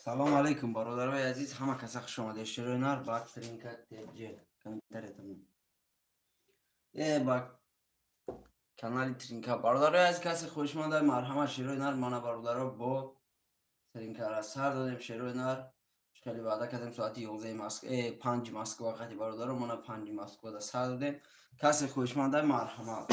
Салом алейкум, бародарои азиз, ҳама каса хуш омадед. Шерои нар ба Тринка ТЖ комментариятон. Ба канали Тринка. Бародарои азиз, касе хоҳишманд марҳамат, шерои нар мана бародаро бо Тринкара сар додем. Шерои нар хеле ваъда кардем соати 11 Москва, 5 Москва қати бародаро мана 5 Москвада сар додем. Касе хоҳишманд марҳамат.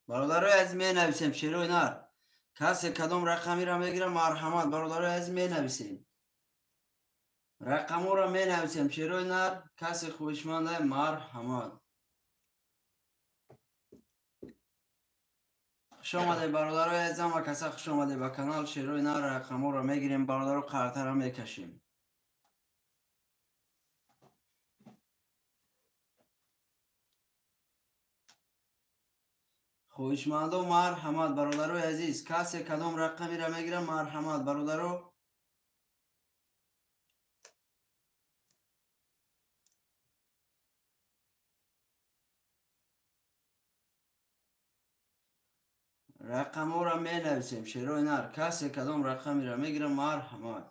Бародарои азиз, менависем шерои нар. Касе кадом рақамиро мегирам, марҳамат, бародарои азиз, менависем. Рақаморо менависем шерои нар. Касе хоҳишманда марҳамат. Хуш омадед, бародарои азиз, ҳама каса хуш омадед ба канал шерои нар. Рақаморо мегирем, бародаро, қартара мекашем. Хоҳишмандо марҳамат, бародарои азиз, касе кадом рақамиро мегирам, марҳамат, бародаро. Рақаморо менависем шерои нар. Касе кадом рақамиро мегирам, марҳамат.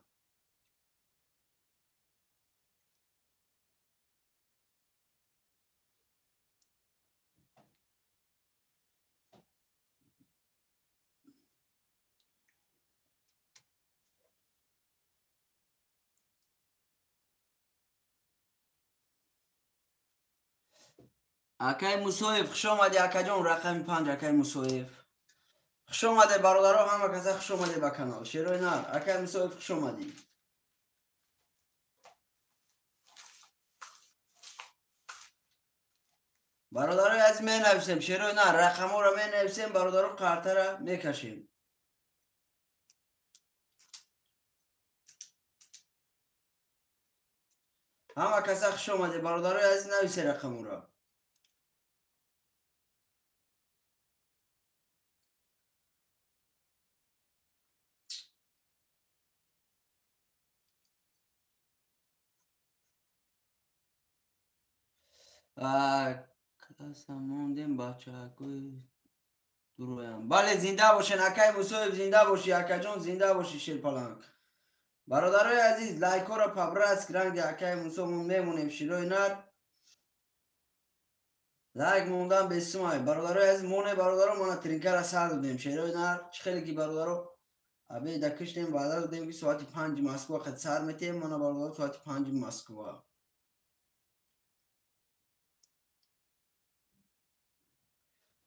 Акай Мусоев, хуш омадӣ, акаҷон, рақами 5, акай Мусоев. Хуш омадед, бародаро, ҳама каса хуш омадед ба канал. Шерои нар, акай Мусоев, хуш омадӣ. Бародарои азиз, менависем шерои нар, рақаморо менависем, бародаро, қартара мекашем. Ҳама каса хуш омадед, бародарои азиз, нависе рақаморо. Класса мондем, бачакои дуроям. Бале, зинда бошен, акай Мусоев, зинда бошӣ, акаҷон, зинда бошӣ, шерпаланг. Бародарои азиз, лайкҳоро пабраск ранги акай Мусо мемонем широи нар. Лайк мондан бесумай. Бародарои азиз, моне бародаро, мана тринкара сар додем шерои нар. Чӣ хеле ки бародаро абеда киштем, ваъда додем ки соати 5 Москва қад сар метиҳем, мана бародаро соати 5 Москва.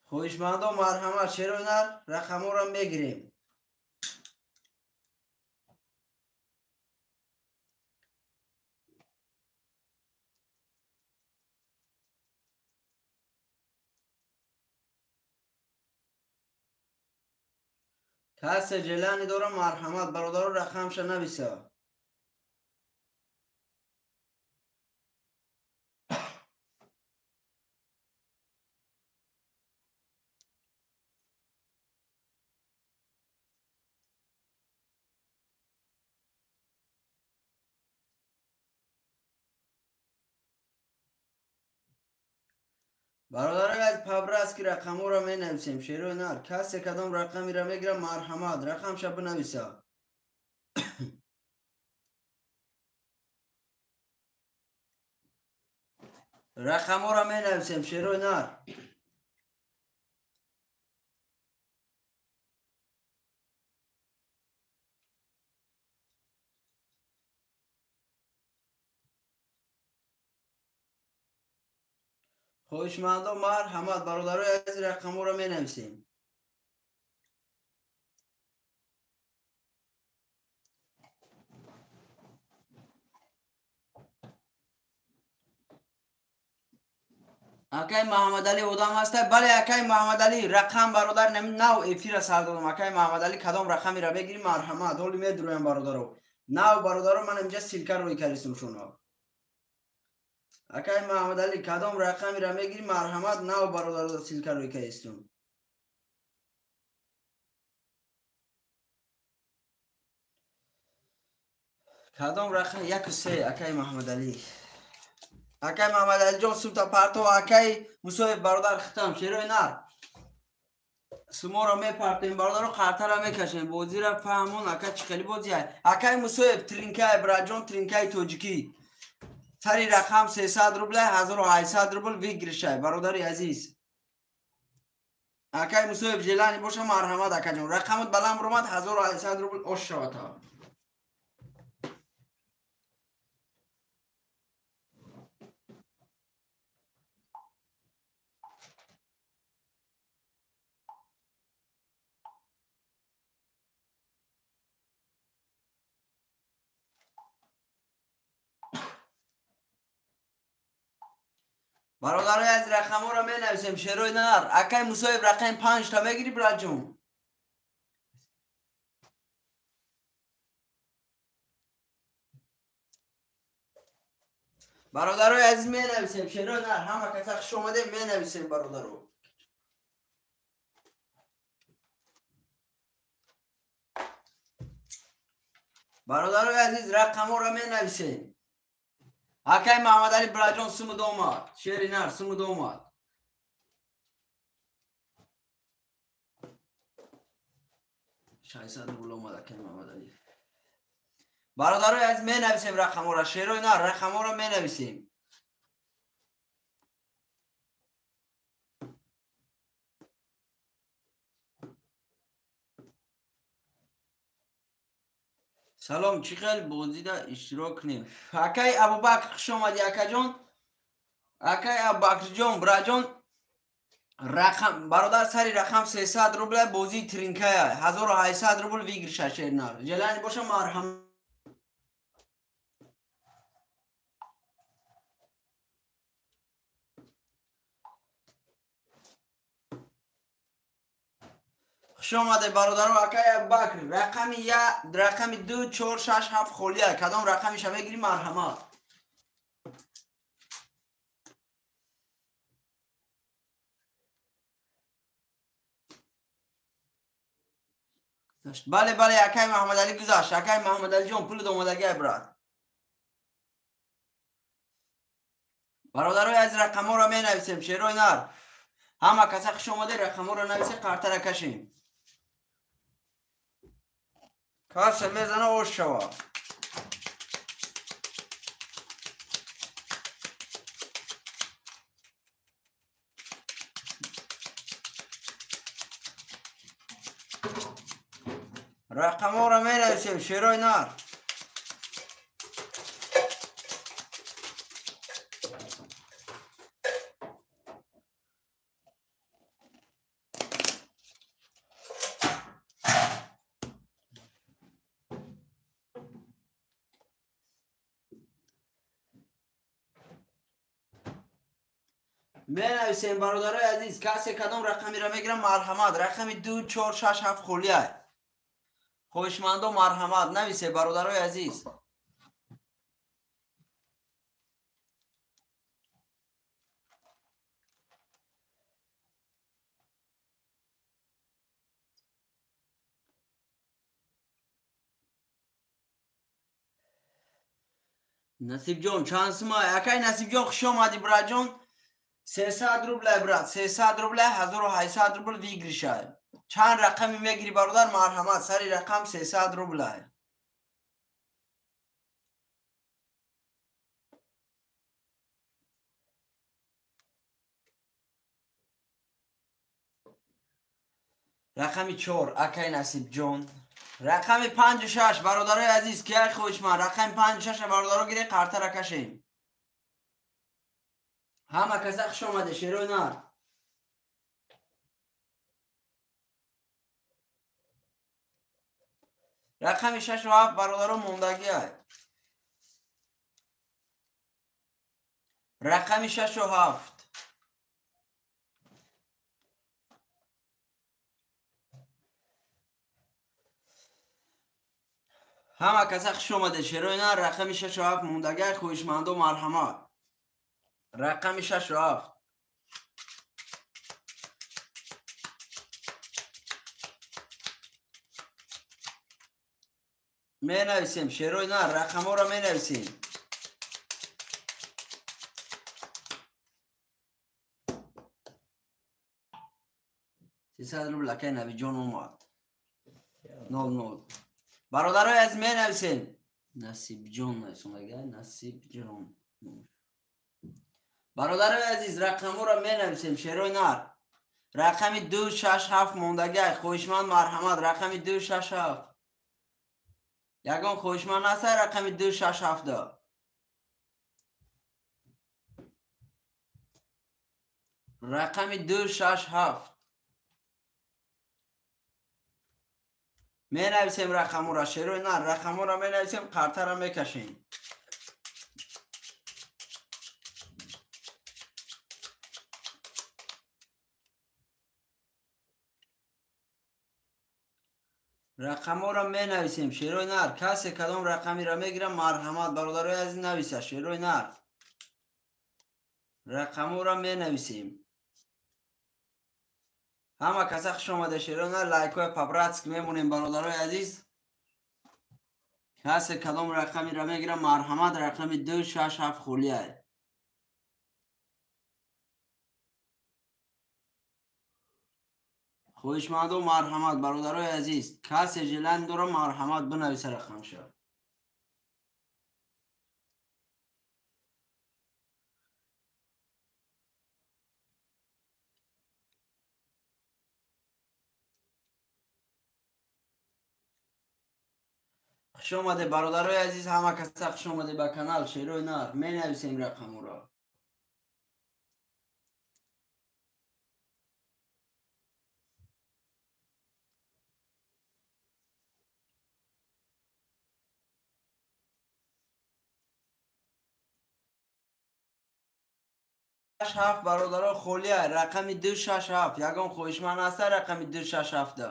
Хоҳишмандо марҳамат, шерои нар, рақаморо мегирем. Касе ҷелани дора, марҳамат, бародаро, рақамша нависа. Бародарои аз пабраски рақаморо менависем шерои нар. Касе кадом рақамиро мегирам, марҳамат, рақамша бинависа. Рақаморо менависем шерои нар. Хоҳишмандо марҳамат, бародарои азиз, рақаморо менависем. Акай Муҳаммадалӣ одам ҳаста? Бале, акай Муҳаммадалӣ, рақам бародар, нав эфира сар додам. Акай Муҳаммадалӣ, кадом рақамеро мегирӣ? Марҳамат, ҳоли медуроям бародаро. Нав бародаро, ман инҷа ссылка рӯй кардистам шуно. Акай Муҳаммадалӣ, кадом рақамеро мегирӣ? Марҳамат, нав бародаро ссылка рӯй кардистам. Кадом рақам? 1 3 акай Муҳаммадалӣ. Акай Муҳаммадалиҷон, сумта парто. Акай Мусоев бародар, хитам шерои нар. Суморо мепартем бародаро, қартара мекашем. Бозира фаҳмон, ака, чӣ хели бозия. Акай Мусоев, тринкай браҷон, тринкаи тоҷикӣ. Сари рақам 300 рубля, 1800 рубл выигрыш ай, бародари азиз. Акай Мусоев, желание боша, марҳамат, акаҷон. Рақамат баланд ромад, 1800 рубл ош шавад. Бародарои аз рақамҳоро менависем, шерои нар. Акай Мусоев, рақами 5 та мегирӣ, браҷон? Бародарои азиз, менависем, шерои нар. Ҳама каса хуш омадем, менависем, бародаро. Бародарои азиз, рақамҳоро менависем. Акай Муҳаммадалӣ браҷон, сумуд омад. Шери нар, сумуд омад. 600 рубл омад, акай Муҳаммадалӣ. Бародарои азиз, менависем рақамҳоро, шерои нар, рақамҳоро менависем. Салом, чӣ хел бозида иштирок кунем? Акай Абубакр, хуш омадӣ, акаҷон. Акай Абубакрҷон, браҷон, рақам бародар, сари рақам 300 рубля, бозии тринкая, 1800 рубл выигрыш а, шернар. Желание боша, марҳам. Хуш омаде, бародаро. Акай Абубакр, рақами я, рақами 2, 4, 6, 7 холия. Кадом рақамиша мегирӣ, марҳамат? Бале, бале, акай Муҳаммадалӣ, гузашт. Акай Муҳаммадалиҷон, пулит омадагиай, брат. Бародарои аз рақамҳоро менависем, шерои нар. Ҳама каса хуш омаде, рақамҳоро нависе, қартара кашем. Касе мезана, ош шава. Рақамҳоро менависем, шерои нар. Менависем, бародарои азиз. Касе кадом рақамеро мегирам, марҳамат. Рақами 2, 4, 6, 7 холиай. Хоҳишмандо, марҳамат, нависе, бародарои азиз. Насибҷон, чанд сума? Акай Насибҷон, хуш омадӣ, браҷон. 300 рубля, брат, 300 рубля, 1800 рубл выигрыш ай. Чанд рақами мегирӣ, бародар, марҳамат? Сари рақам 300 рубля. Рақами 4, акай Насибҷон. Рақами 5, 6, бародарои азиз, кияй хоҳишманд? Рақами 5, 6 бародаро гире, қартара кашем. Ҳама каса хуш омаде, шерои нар. Рақами 6 ва 7, бародаро, мондагиай. Рақами 6 ва 7. Ҳама каса хуш омаде. Шерои нар рақами 6 ва 7 мондагай, хоҳишмандо марҳамат. Рақами 6 ва 7. Менависем, шерои нар, рақамҳоро менависем. 300 рубл акай Навиҷон омад. 00. Бародарои азиз, менависем. Насибҷон нависондага, Насибҷон. Бародарои азиз, рақамҳоро менависем, шерои нар. Рақами 2, 6, 7 мондагай, хоҳишманд марҳамат, рақами 2, 6, 7. Ягон хоҳишманд ҳаста рақами 2, 6, 7-да? Рақами 2, 6, 7. Менависем рақамҳоро, шерои нар, рақамҳоро менависем, қартаро мекашем. Рақамҳоро менависем, шерои нар. Касе кадом рақамеро мегирам, марҳамат, бародарои азиз, нависа, шерои нар. Рақамҳоро менависем. Ҳама каса хуш омада, шерои нар, лайкҳои по-братски мемонем, бародарои азиз. Касе кадом рақамеро мегирам, марҳамат, рақами 2, 6, 7 холиай. Хоҳишмандо марҳамат, бародарои азиз, касе желание дора, марҳамат, бинависа рақамша. Хуш омаде, бародарои азиз, ҳама каса хуш омаде ба канал, шерои нар. Менависем рақамҳоро. 7 бародаро холия, рақами 2, 6, 7. Ягон хоҳишманд ҳаста рақами 2, 6, 7-да?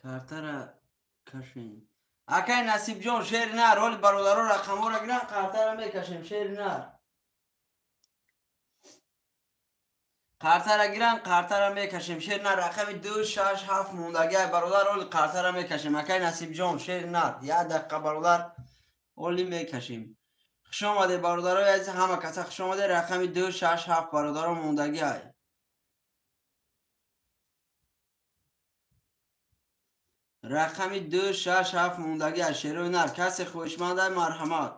Картара кашем. Акай Насибҷон, шери нар, ҳоли бародаро рақамҳоро гиран, қартара мекашем, шери нар. Қартара гиран, қартара мекашем, шери нар. Рақами 2, 6, 7 мондагиай, бародар, ҳоли қартара мекашем. Акай Насибҷон, шери нар, як дақиқа, бародар, ҳоли мекашем. Хуш омаде, бародарои азиз, ҳама каса хуш омаде. Рақами 2, 6, 7 бародаро мондагиай. Рақами 2, 6, 7 мондагиай, шерои нар. Касе хоҳишмандай, марҳамат.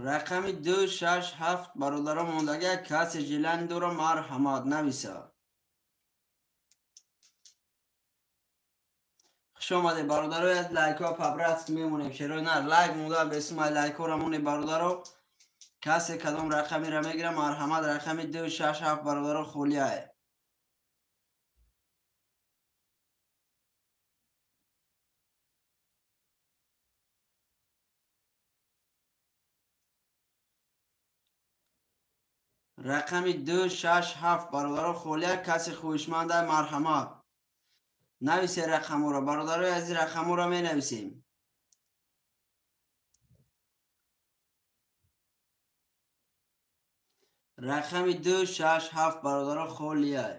Рақами 2, 6, 7 бародаро мондагиай, касе желание дора, марҳамат, нависа. Хуш омаде, бародарои аз, лайкҳо по-братски мемонем, шерои нар. Лайк монда бесумай, лайкҳоро монем, бародаро. Касе кадом рақамеро мегирам, марҳамат, рақами 2, 6, 7 бародаро холиай. Рақами 2, 6, 7 бародаро холиай, касе хоҳишмандай, марҳамат. Нависе рақамҳоро, бародарои азиз, рақамҳоро менависем. Рақами 2, 6, 7 бародаро холиай.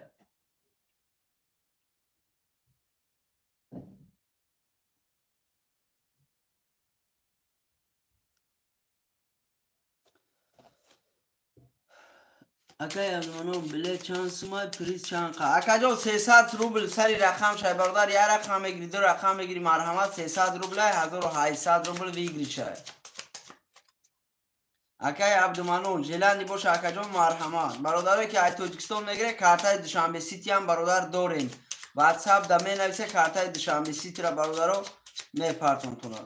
Акай Абдуманон, билет чанд сумай, приз чанд қа? Акаҷон, 300 рубл сари рақам шай, бародар, як рақам мегири, ду рақам мегири, марҳамат, 300 рублай, 1800 рубл выигрыш шай. Акай Абдуманон, желание боша, акаҷон, марҳамат. Бародарое ки аз Тоҷикистон мегире, картаи Душанбе Ситиам, бародар, дорем. WhatsApp да менависе картаи Душанбе Ситира бародаро мепартонтона.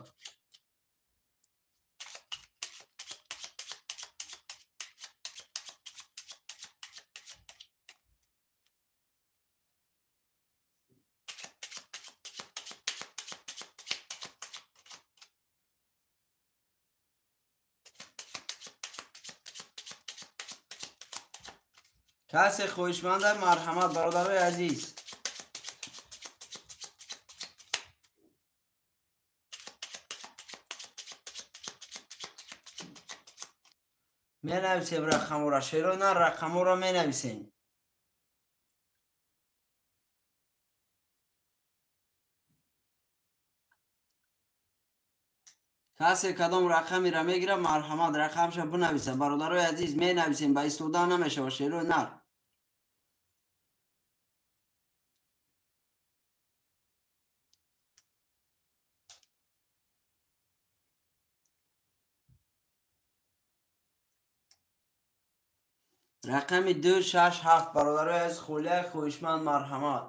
Касе хоҳишманда марҳамат бародарои азиз. Менависем рақамора, шерои нар рақамора менависем. Касе кадом рақамира мегира марҳамат рақамша бинависа. Бародарои азиз менависем, ба истода намешава шерои нар. Рақами 2 6 7 бародарои азиз хулияи хоҳишманд марҳамат.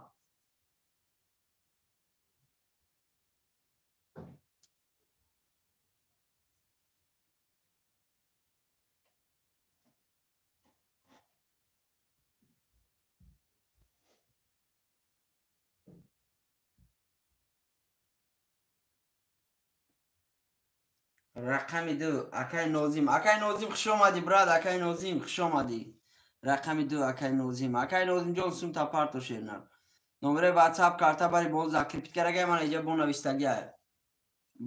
Рақами 2 акай Нозим. Акай Нозим хуш омадӣ брат, акай Нозим хуш омадӣ. Рақами 2 акай Нозим. Акай Нозим ҷон сум та парто шернар. Номери WhatsApp карта бари бол закрепит карагай ман иҷа бо навистагиай.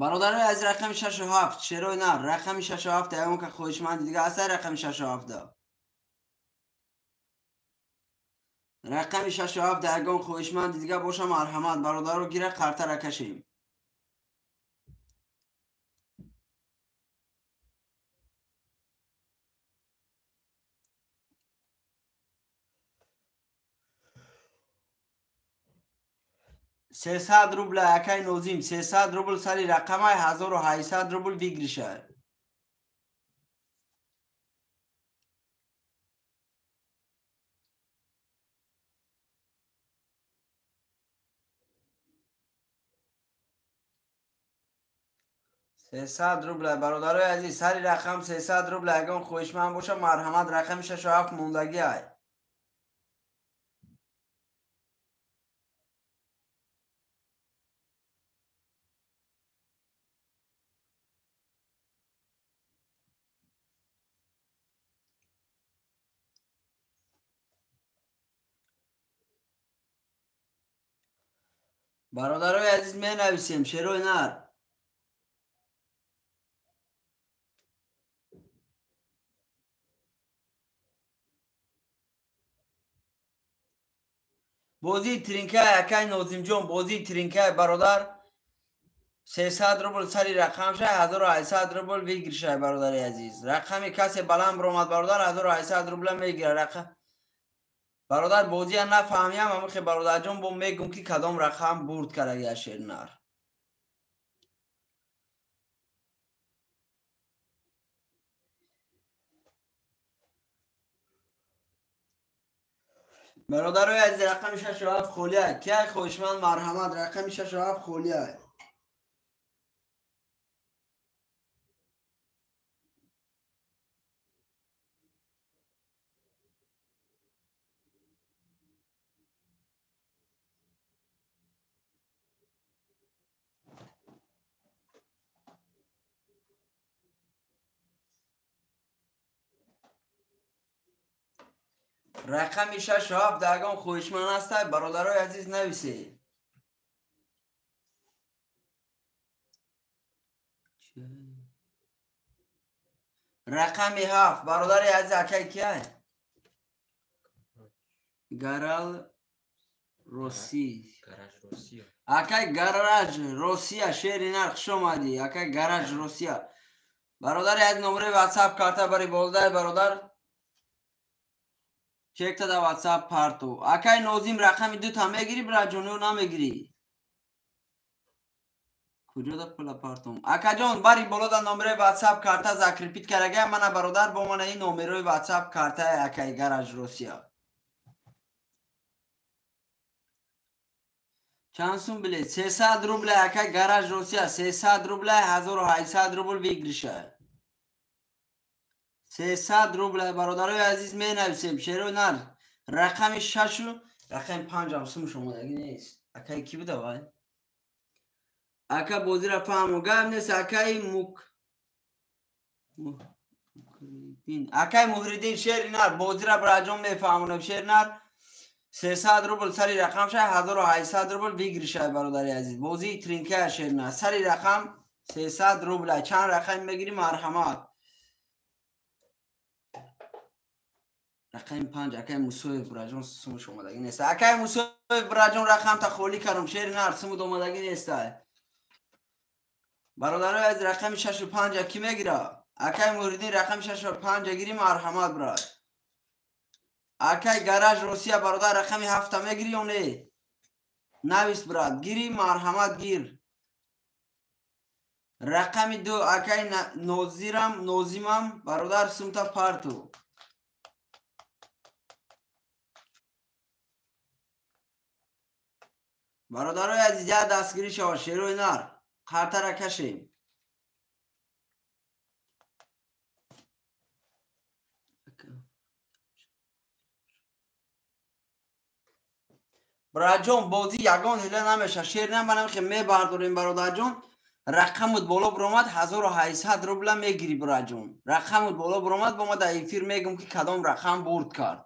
Бародарои аз рақами 6 7 шерои нар рақами 6 7 аён ка хоҳишманди дига ҳастай рақами 6 7. Рақами 6 7 ягон хоҳишманди дига боша марҳамат бародаро гира картара кашем. 300 рубл акай Нозим, 300 рубл сари рақамай 1800 рубл выигрышай. 300 рубл бародарои азиз сари рақам 300 рубл ягон хоҳишманд боша марҳамат рақами 6 7 мондагиай. Бародарои азиз менависем шерои нар. Бозии тринкай акай Нозимҷон, бозии тринкай бародар 300 рубл сари рақамшай 1800 рубл выигрышай бародари азиз. Рақами касе баланд баромад бародар 1800 рубла мегирад. Рақам бародар бозия нафаҳмиям, амихе бародарҷон бо мегум ки кадом рақам бурд карагия шернар. Бародарои азиз рақами 6 7 холия. Кия хоҳишманд марҳамат рақами 6 7 холия. Рақами 6 7 ягон хоҳишманд ҳастай бародарои азиз нависед. Рақами 7 бародари азиз акай кияй? Гарал Россия. Акай Гараж Россия шери нар хуш омадӣ. Акай Гараж Россия. Бародари азиз номери WhatsApp карта бари болдай бародар. Чекта да WhatsApp парту. Акай Нозим рақами 2 та мегирӣ браҷон ё намегирӣ? Куҷо да пула партум? Акаҷон бари боло да номери WhatsApp карта закрепит карагай мана бародар бо мана ин номерои WhatsApp картаи акай Гараж Россия. Чанд сум билет? 300 рубля акай гараж Россия, 300 рубля 1800 рубл выигрыша. 300 рубля бародарои азиз менависем. Шерои нар рақами 6 рақами 5 ҳам сум шумодаги нест. Акай ки буда вай? Ака бозира фаҳму гап нест. Акай мук акай Муҳриддин шери нар бозира бираҷон мефаҳмонем. Шери нар 300 рубл сари рақам шай 1800 рубл выигрышай бародари азиз. Бозии тринкая шери нар сари рақам 300 рубля. Чанд рақам мегирӣ марҳамат? Рақами 5 акай Мусоев бираҷон сумуш омадагӣ нест. Акай Мусоев бираҷон рақамта холӣ кардам. Шери нар сумуд омадагӣ нест. Бародарои азиз рақами 6 5 ки мегира? Акай Муҳриддин рақами 6 5 гирӣ марҳамат брат. Акай гараж Россия бародар рақами 7 мегирӣ ё не? Навис брат, гирӣ марҳамат гир. Рақами 2 акай Нозирам Нозимам бародар сумта парту. Бародарои азиз як дастгирӣ шавад. Шерои нар қартара кашем. Браҷон бозӣ ягон ҳила намеша. Шер наманам ки мебардорем бародарҷон. Рақамут боло биромад 1800 рубла мегирӣ браҷон. Рақамут боло биромад бо ма дар эфир мегум ки кадом рақам бурд кард.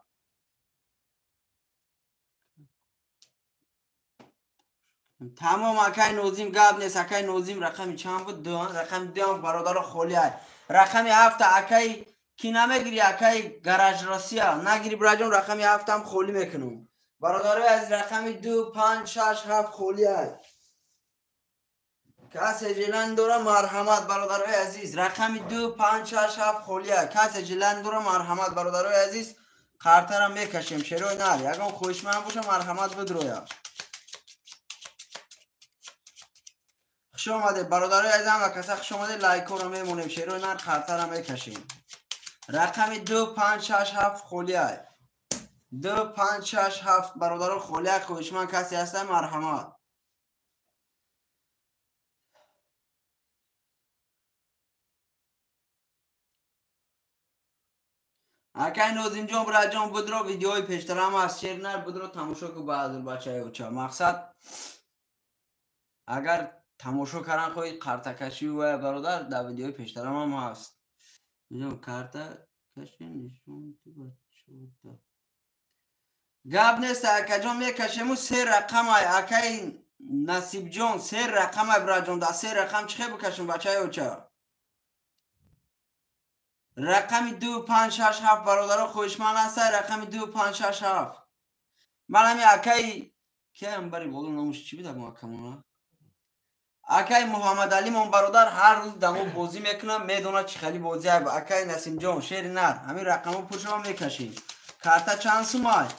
Тамом акай Нозим гап нест. Акай Нозим рақами чанд буд? 2. Рақами 2 бародаро холӣ ай. Рақами 7 акай ки намегирӣ? Акай гараж Россия нагирӣ браҷон. Рақами 7 ҳам холӣ мекунам. Бародарои азиз рақами 2 5 6 7 холӣ ай. Касе ҷелан дора марҳамат бародарои азиз. Рақами 2 5 6 7 холӣ ай. Касе ҷелан дора марҳамат бародарои азиз. Қартара мекашем. Шерои нар ягон хоҳишманд боша марҳамат бидроя. Хуш омадед бародарои азиз, ҳама каса хуш омадед. Лайкҳоро мемонем. Шерои нар қартара мекашем. Рақами 2 5 6 7 холӣ ай. 2 5 6 7 бародаро холӣ ай. Хоҳишманд касе ҳаста марҳамат. Акай Нозимҷон бираҷон будро видеои пештарам аст. Шер нар будро тамошо ку баъзур бачаи оча. Мақсад агар тамошо кардан хоҳӣ қартакашӣ ва бародар дар видеои пештарам ҳам ҳаст. Карта каши нишон бачода. Гап нест акаҷон мекашему се рақам ай. Акай Насибҷон се рақам ай бираҷон. Дар се рақам чӣ хел бикашем бачаи оча? Рақами 2 5 6 7 бародаро хоҳишманд ҳаста. Рақами 2 5 6 7. Ман ҳами акай киам бари боло номуш чӣ буда акамона? Акай Муҳаммадалимон бародар ҳар рӯз дамо бозӣ мекунам, медонад чӣ хели бозӣ ай. Акай Насимҷон шери нар ҳамин рақамо пуршава мекашем. Карта чанд сум ай?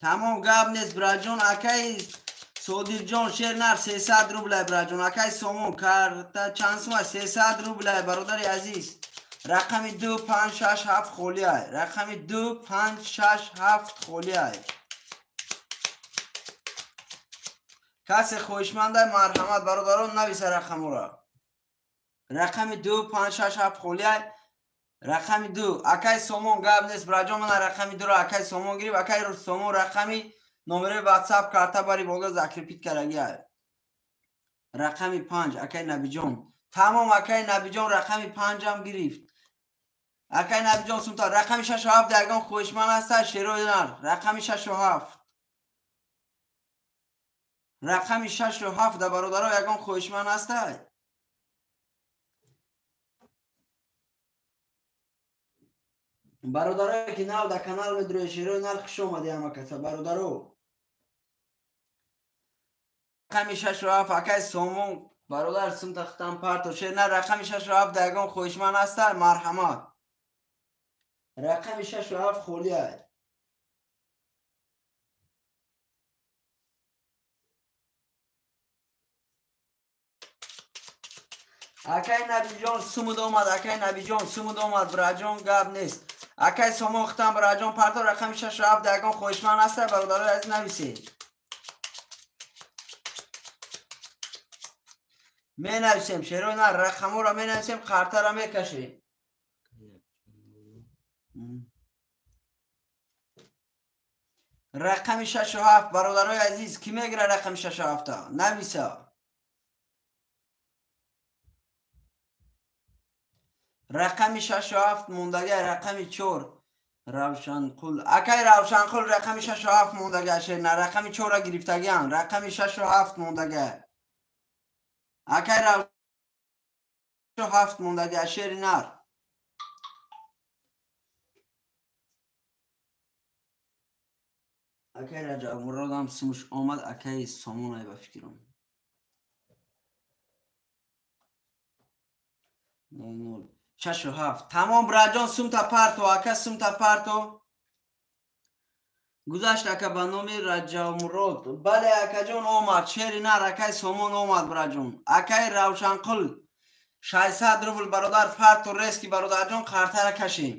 Тамом гап нест бираҷон. Акай Содирҷон шер нар 300 рубля бираҷон. Акай Сомон карта чанд сум ай? 300 рубля бародари азиз. Рақами 2 5 6 7 холӣ ай. Рақами 2 5 6 7 холӣ ай. Касе хоҳишманд ай марҳамат бародарон нависа рақамора. Рақами 2 5 6 7 холӣ ай. Рақами 2 акай Сомон гап нест бираҷон. Мана рақами 2-ро акай Сомон гирифт. Акай Сомон рақами номери WhatsApp карта бари боло закрепит кардаги ай. Рақами 5 акай Набиҷон. Тамом акай Набиҷон рақами 5 ҳам гирифт. Акай Набиҷон сумта рақами 6 7 ягон хоҳишманд ҳаста шерои нар. Рақами 6 7. Рақами 6 7 да бародаро ягон хоҳишманд ҳаста? Бародарое ки нав дар канал медрои шерои нар хуш омадӣ ҳама каса бародаро. Рақами 6 7 акай Сомон бародар сумта хитам парто. Шер нар рақами 6 7 да ягон хоҳишманд ҳаста марҳамат. Рақами 6 7 холӣ ай. Акай Набиҷон сумуд омад. Акай Набиҷон сумуд омад бираҷон гап нест. Акай Сомон хитам браҷон парто рақами 6 ва 7 ягон хоҳишманд ҳаста бародарои азиз нависед. Менависем шерои нар рақамҳоро менависем, қартаро мекашем. Рақами 6 ва 7 бародарои азиз, кӣ мегира рақами 6 ва 7-а? Нависа. Рақами 6 ва 7 мондага, рақами 4 Равшанқул. Акай Равшанқул, рақами 6 ва 7 мондага, шерна рақами 4-ра гирифтагиан, рақами 6 ва 7 мондага. Акай Равшан 7 мондага, шери нар. Акай Раҷабмуродам сумуш омад, акай Сомонай ба фикрам. 00 6 ва 7. Тамом, браҷон, сумта парто, ака, сумта парто. Гузашт ака ба номи Раҷабмурод. Бале, акаҷон, омад. Шери нар, акай Сомон омад, браҷон. Акай Равшанқул 600 рубл бародар парто резки бародарҷон қартара кашем.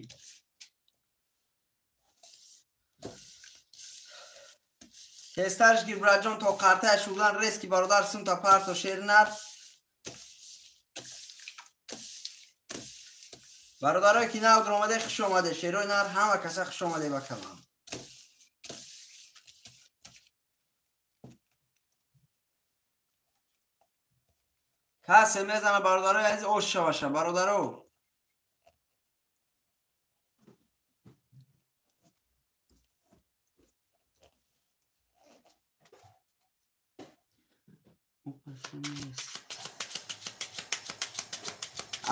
Тезтарш гир браҷон то қартая шудан резки бародар сумта парто шери нар. Бародарое ки нав омаде, хуш омаде. Шерои нар ҳама каса хуш омаде ба канал. Касе мезана бародарои азиз ош шаваша бародаро.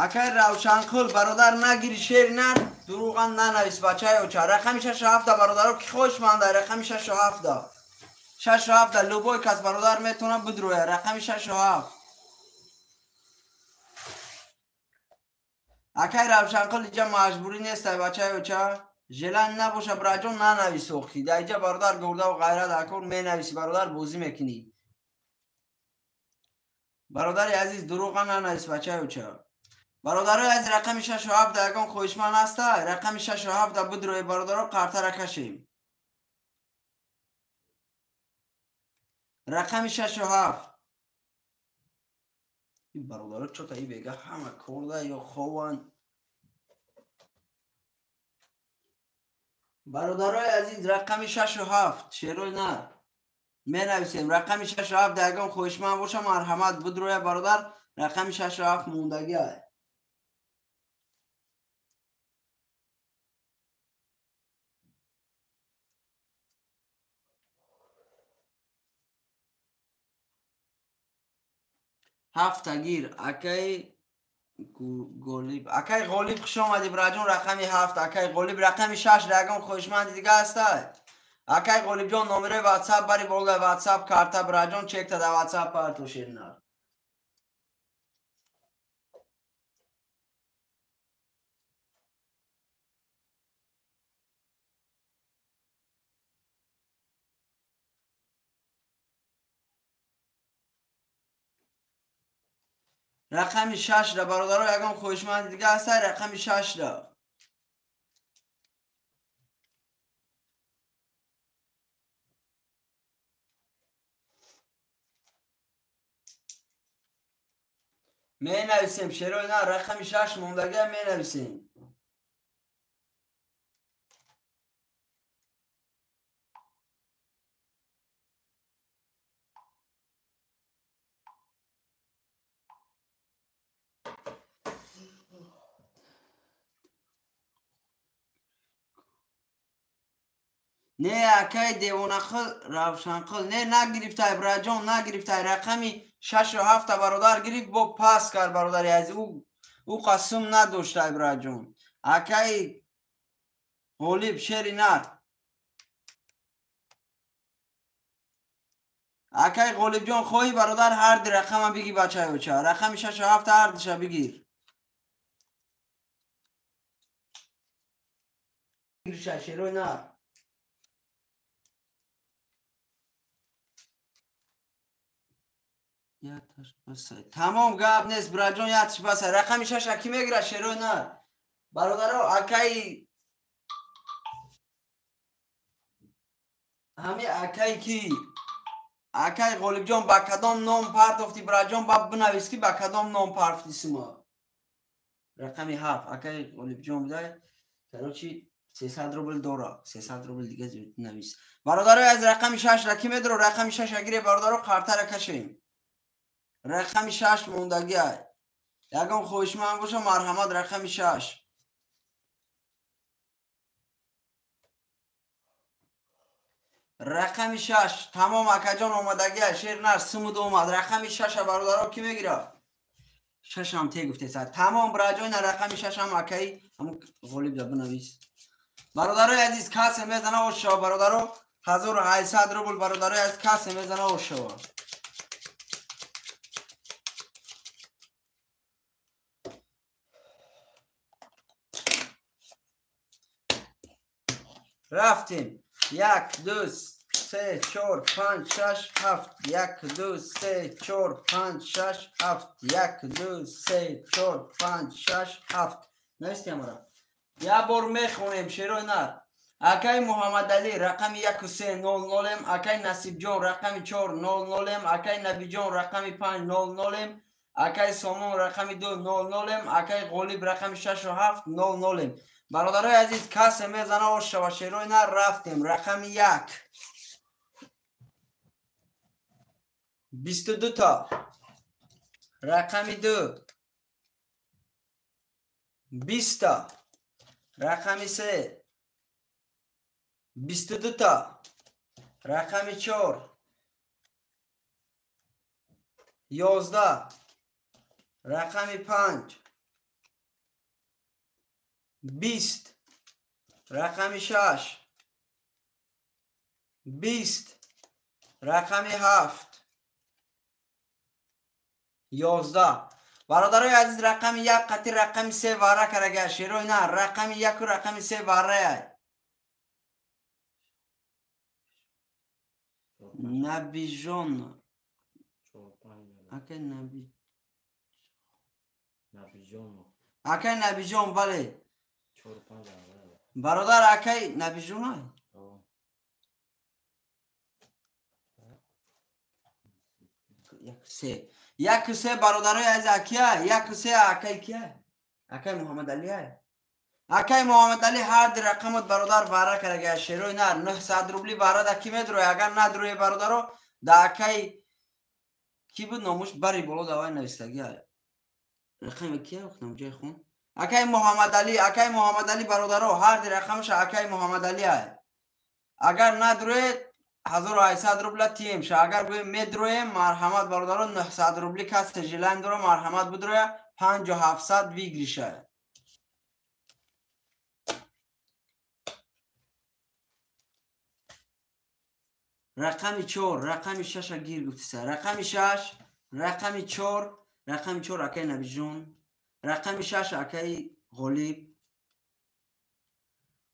Акай Равшанқул бародар нагири шери нар дурӯған нанавис бачаи оча. Рақами 6 ва 7 бародаро ки хоҳишманда рақами 6 ва 7. 6 ва 7 любой кас бародар метавона бидроя рақами 6 ва 7. Акай Равшанқул иҷа маҷбурӣ нестай бачаи оча. Желание набоша браҷон нанавис охи. Дар иҷа бародар гурдаву ғайра дар кор менависи бародар бозӣ мекунӣ. Бародари азиз дурӯға нанавис бачаи оча. Бародарои азиз рақами 6 ва 7 ягон хоҳишманд ҳаста? Рақами 6 ва 7 бидрои бародаро қартара кашем. Рақами 6 ва 7. Ин бародаро чота и бега ҳама корда ё хованд. Бародарои азиз рақами 6 ва 7 шерои нар менависем. Рақами 6 ва 7 ягон хоҳишманд боша марҳамат бидроя бародар рақами 6 ва 7 мондагиа. Ҳафтагир акай Ғолиб. Акай Ғолиб хуш омадӣ браҷон рақами 7 акай Ғолиб рақами 6 ягон хоҳишманди дига ҳаста? Акай Ғолибҷон номерои WhatsApp бари болда WhatsApp карта браҷон чекта да WhatsApp парто шернар. Рақами 6-ра бародаро ягон хоҳишманди дига ҳаста рақами 6-ра. Менависем шерои на рақами 6 мондагия менависем. Не акай девонақил Равшанқил не нагирифтай браҷон нагирифтай рақами 6 ва 7 бародар гирифт бо пас кард бародари азиз ӯ қасм надоштай браҷон. Акай Ғолиб шери нар. Акай Ғолибҷон хоҳӣ бародар ҳар ди рақама бигӣ бачаи оча. Рақами 6 ва 7 ҳар диша бигир. Шерои нар. Тамом гап нест браҷон ятш басай. Рақами 6 ки мегирад шерои нар. Бародаро акай Ҳами акай ки акай Ғолибҷон ба кадом ном партофти, бираҷон, ба бинавис ки ба кадом ном партофти сима. Рақами 7 акай Ғолибҷон будай. Короче, 300 рубл дора. 300 рубл дига зиёд навис. Бародарои аз рақами 6 ра ки медро? Рақами 6 агире бародаро, қартара кашем. Рақами 6 мондагиай. Ягон хоҳишманд боша, марҳамат, рақами 6. Рақами 6 тамом акаҷон омадагиай. Шер нар сумуд омад. Рақами 6 бародаро ки мегирад? 6 ҳам те гуфтеса. Тамом бираҷон, рақами 6 ҳам акаи ҳамун Ғолиб да бинавис. Бародарои азиз, касе мезана ош шава бародаро, 1800 рубл бародарои азиз, касе мезана ош шава. Рафтем. 1 2 3 4 5 6 7 1 2 3 4 5 6 7 1 2 3 4 5 6 7. Навистем ара. Я бор мехонем шерои нар. Акай Муҳаммадалӣ рақами 1 3 0 0, акай Насибҷон рақами 4 0 0, акай Набиҷон рақами 5 0 0, акай Сомон рақами 2 0 0, акай Ғолиб рақами 6 7 0 0. Бародарои азиз, касе мезана ош шава шерои нар. Рафтем. Рақами 1 22 та. Рақами 2 20 та. Рақами 3 22 та. Рақами 4 11. Рақами 5 20. Рақами 6 20. Рақами 7 11. Бародарои азиз, рақами 1 қати рақами 3 вара карага шерои на. Рақами 1 рақами 3 варая. Набиҷон. Акай Наби. Набиҷон. Акай Набиҷон, бале. 4 5. Бародар, акай Набиҷон ай? 1 3. 1 3 бародарои азиз, акия 1 3 акай кия? Акай Муҳаммадалӣ ай. Акай Муҳаммадалӣ ҳар ди рақамот бародар вара карага шерои нар. 900 рубли вара да ки медрои? Агар надрои бародаро, да акай ки буд номуш бари боло давай навистаги ай. Рақами кия охнам ҷай хун? Акай Муҳаммадалӣ, акай Муҳаммадалӣ бародаро, ҳар ди рақамаша акай Муҳаммадалӣ ай. Агар надроед 1800 рубла тием ша. Агар гӯем медроем, марҳамат бародаро, 900 рубли касе желан дора, марҳамат будроя, 5700 выигрыша. Рақами 4, рақами 6 гир гуфтиса. Рақами 6, рақами 4, рақами 4 акай Набиҷон, рақами 6 акай Ғолиб.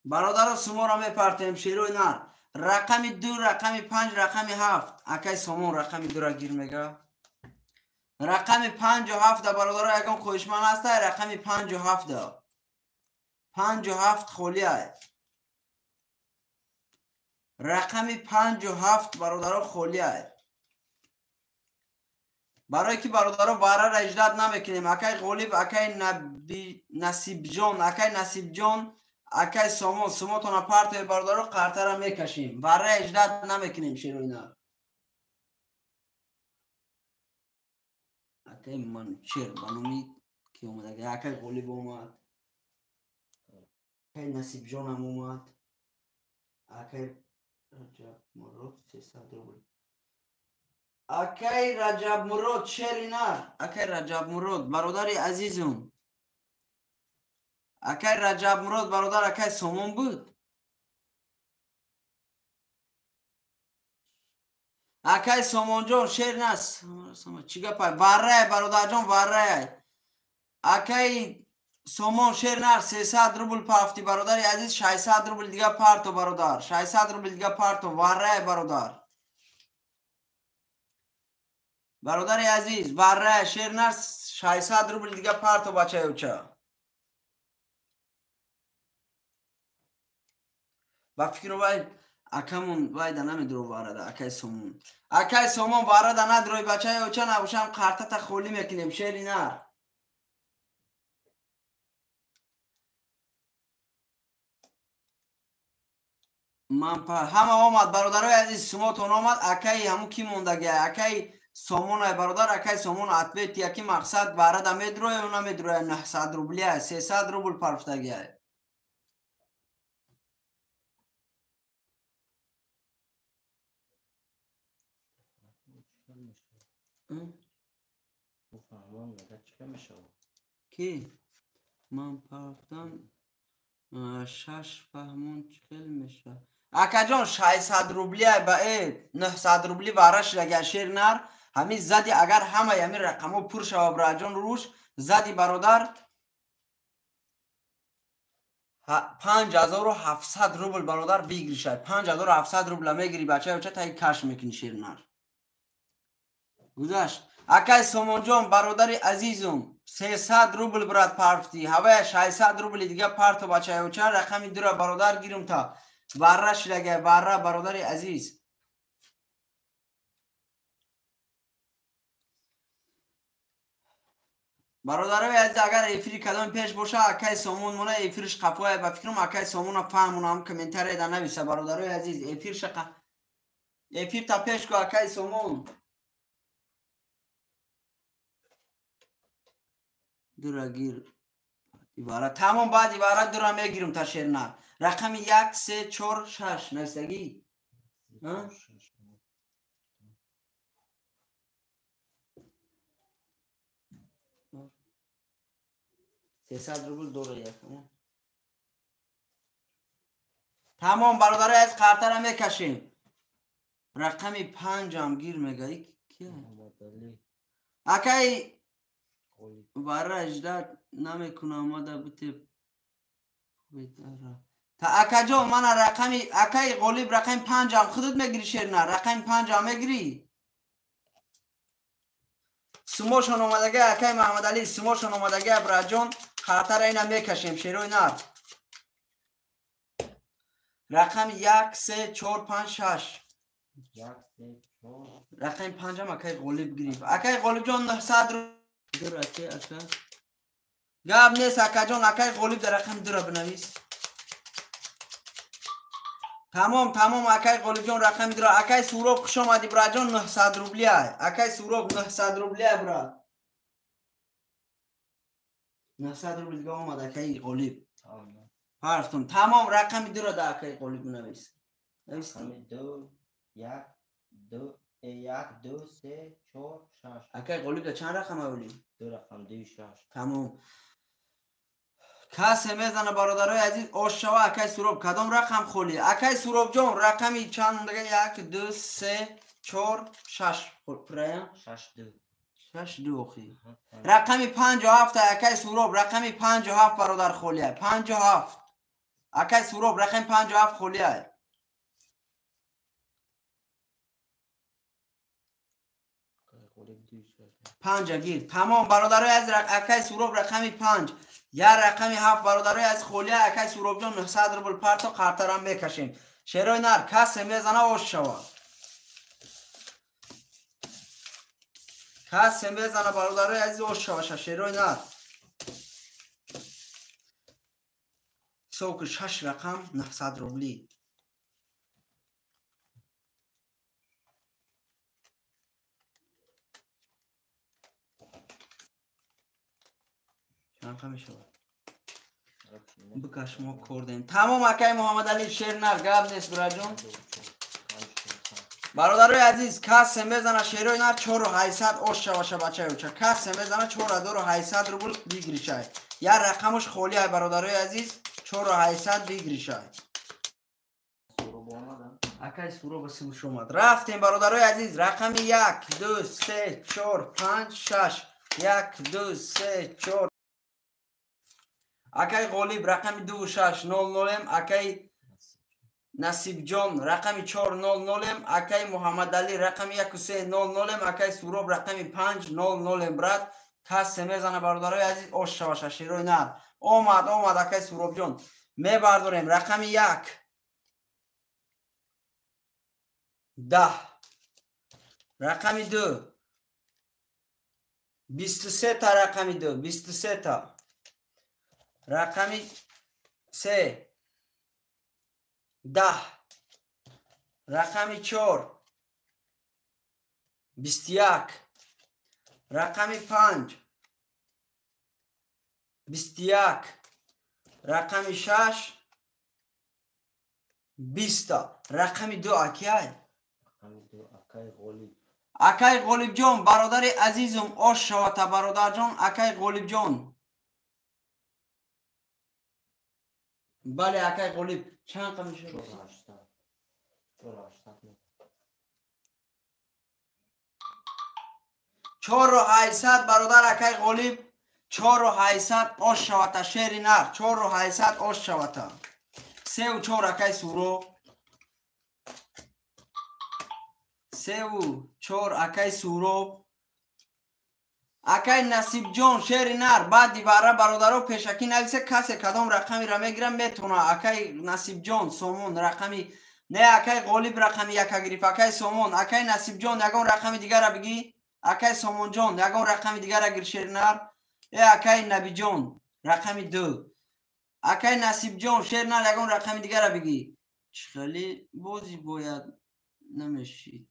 Бародаро, суморо мепартем шерои нар. Рақами 2, рақами 5, рақами 7. Акай Сомон рақами 2 ра гир мега. Рақами 5 ва 7 бародаро, ягон хоҳишманд ҳаста? Рақами 5 ва 7. 5 ва 7 холӣ ай. Рақами 5 ва 7 бародаро холӣ ай. Барое ки бародаро варара иҷрат намекунем. Акай Ғолиб, акай Насибҷон, акай Насибҷон, акай Сомон, сумотона партои бародаро, қартара мекашем. Варра иҷрат намекунем шерои нар. Акай Манучер ба номи ки омад? Акай Ғолиб омад. Акай Насибҷонам омад. Акай Раҷаб Мурод 300 рубл. Акай Раҷаб Мурод шери нар. Акай Раҷаб Мурод бародари азизум. Акай Раҷаб Мурод бародар, акай Сомон буд. Акай Сомонҷон шер нас. Чӣ гапай? Варрай бародарҷон, варрай. Акай Сомон шер нар 300 рубл пафти бародари азиз, 600 рубл дига парто бародар. 600 рубл дига парто, варрай бародар. Бародари азиз, варрай шер нар 600 рубл дига парто бачаюча. Ба фикру вай Акамон вайда намедро варада, акай Сомон. Акай Сомон варада надрой бачаи оча набошам қартата холӣ мекунем, шери нар. Ман ҳама омад бародарои азиз, сумотон омад. Акаи ҳаму ки мондагия? Акаи Сомонай бародар, акаи Сомон ответ яки мақсад варада медроя ё намедроя? 900 рублия, 300 рубл парфтагия. Ки? Ман парафтам шаш фаҳмон чӣ хел мешавад? Акаҷон 600 рублия ба 900 рубли вара шидага шер нар. Ҳамин зади агар ҳамаи ҳамин рақамҳо пур шава браҷон руш зади бародар 5700 рубл бародар бигиришай. 5700 рубла мегири бачаи оча таи каш мекунӣ шер нар. Гузашт. Акай Сомонҷон бародари азизум 300 рубл брат парфти. Ҳавая 600 рубли дига парто бачаи оча рақами дура бародар гирум та. Варра шидага варра бародари азиз. Бародарои азиз агар эфири кадоми пеш боша акай Сомон мона эфирш қафоя ба фикрам акай Сомона фаҳмонам комментария да нависа бародарои азиз эфирша эфир та пеш ку акай Сомон. Дура гир ибара тамом баъд ибара дура мегирам та шернар. Рақами 1 3 4 6 нависагӣ? А? 300 рубл дора як. Тамом бародарои аз қартара мекашем. Рақами 5 ам гир мега. Ки? Акай вара ждать намекунам омада бите та акаҷон мана рақами акаи Ғолиб рақами 5 ам худат мегири шерна рақами 5 ам мегири. Сумошон омадага акаи Маҳамадалӣ сумошон омадага браҷон қартара ина мекашем шерои нар. Рақами 1 3 4 5 6 1 3 4 рақами 5 ам акаи Ғолиб гирифт. Акаи Ғолибҷон 900 дур ака ака гап нест акаҷон акаи Ғолиб дар рақами дура бинавис. Тамом тамом акаи Ғолибҷон рақами дура. Акаи Суроб хуш омадӣ браҷон 900 рублия. Акаи Суроб 900 рублия брат. 900 рубл дига омад акаи Ғолиб. Парфтум. Тамом рақами дура да акаи Ғолиб бинавис. Навистӣ? 2 1 2 1 2 3 4 6. Акаи Ғолиб да чанд рақам авли? 2 рақам 2 6. Тамом. Касе мезана бародарои азиз ош шава акаи Суроб кадом рақам холӣ? Акаи Суробҷон рақами чанд мондага? 1 2 3 4 6 пурая? 6 2. 6 2 охи. Рақами 57 акаи Суроб рақами 57 бародар холия. 57. Акаи Суроб рақами 57 холия. 5 гир. Тамом бародарои азиз акаи Суроб рақами 5. Я рақами 7 бародарои аз холия акаи Суробҷон 900 рубл парто қартарам мекашем. Шерои нар касе мезана ош шава. Касе мезана бародарои азиз ош шава шерои нар. Ҳисоб 6 рақам 900 рубли. Чанд рақам мешавад? Бикаш мо кор дем. Тамом акаи Муҳаммадалӣ шер нар гап нест бираҷон. Бародарои азиз касе мезана шерои нар 4800 ош шаваша бачаи оча. Касе мезана 4800 рубл бигиришай. Я рақамаш холӣ ай бародарои азиз 4800 бигиришай. Акаи Суроб симуш омад. Рафтем бародарои азиз рақами 1 2 3 4 5 6 1 2 3 4 Акаи Ғолиб рақами 2 6 0 0 акаи Насибҷон рақами 4 0 0 акаи Муҳаммадалӣ рақами 1 3 0 0 акаи Суроб рақами 5 0 0 брат. Касе мезана бародарои азиз ош шаваша шерои нар. Омад омад акаи Суробҷон. Мебардорем рақами 1 10. Рақами 2. 23 та рақами 2. 23 та. Рақами 3. 10. Рақами 4. 21. Рақами 5. 21. Рақами 6. 20 та. Рақами 2 акай? Рақами 2 акай Ғолиб. Акай Ғолибҷон, бародари азизум, ош шавата бародарҷон, акай Ғолибҷон. Бале, акай Ғолиб, чанд қам мешавад? 480. 480. 4800 бародар акай Ғолиб, 4800 ош шавата шери нар, 4800 ош шавата. 3 ва 4 акай Суро. 3 ва 4 акай Суро. Акай Насибҷон шери нар, баъди вара бародаро пешакӣ нависе, касе кадом рақамиро мегирам метона. Акай Насибҷон Сомон рақами не, акай Ғолиб рақами яка гирифт, акай Сомон, акай Насибҷон ягон рақами дигара бигӣ. Акай Сомонҷон ягон рақами дигара гир шери нар. Акай Набиҷон рақами 2. Акай Насибҷон шери нар ягон рақами дигара бигӣ. Хеле бози бояд намешид.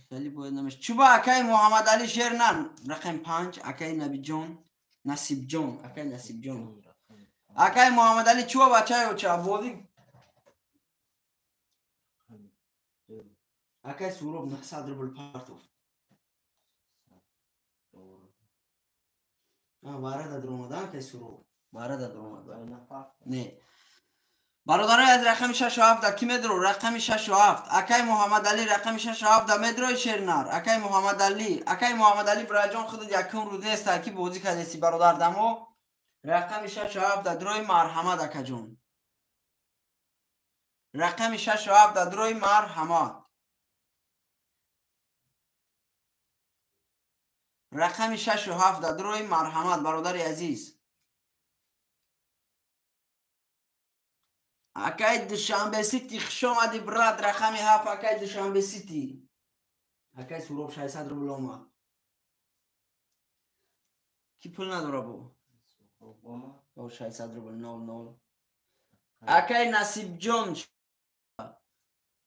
Хеле бояд намешид. Чуба акай Муҳаммадалӣ шер нар рақами 5, акай Набиҷон, Насибҷон, акай Насибҷон. Акай Муҳаммадалӣ чуба бачаё ча бози акай Суроб 900 рубл партофт. Вара да дромада акай Суроб. Вара да дромада. Не. Бародарои аз рақами 6 ва 7 ки медро? Рақами 6 ва 7. Акай Муҳаммадалӣ рақами 6 ва 7 медрои шернар. Акай Муҳаммадалӣ, акай Муҳаммадалӣ бираҷон худат якум рӯз нест ки бозӣ кардеси бародар дамо. Рақами 6 ва 7 дрои марҳамат акаҷон. Рақами 6 ва 7 дрои марҳамат. Рақами 6 ва 7 дрои марҳамат бародари азиз. Акай Душанбе Сити хуш омадӣ брат, рақами 7 акай Душанбе Сити. Акай Суроб 600 рубл омад. Ки пул надора бо? 600 рубл 00. Акай Насибҷон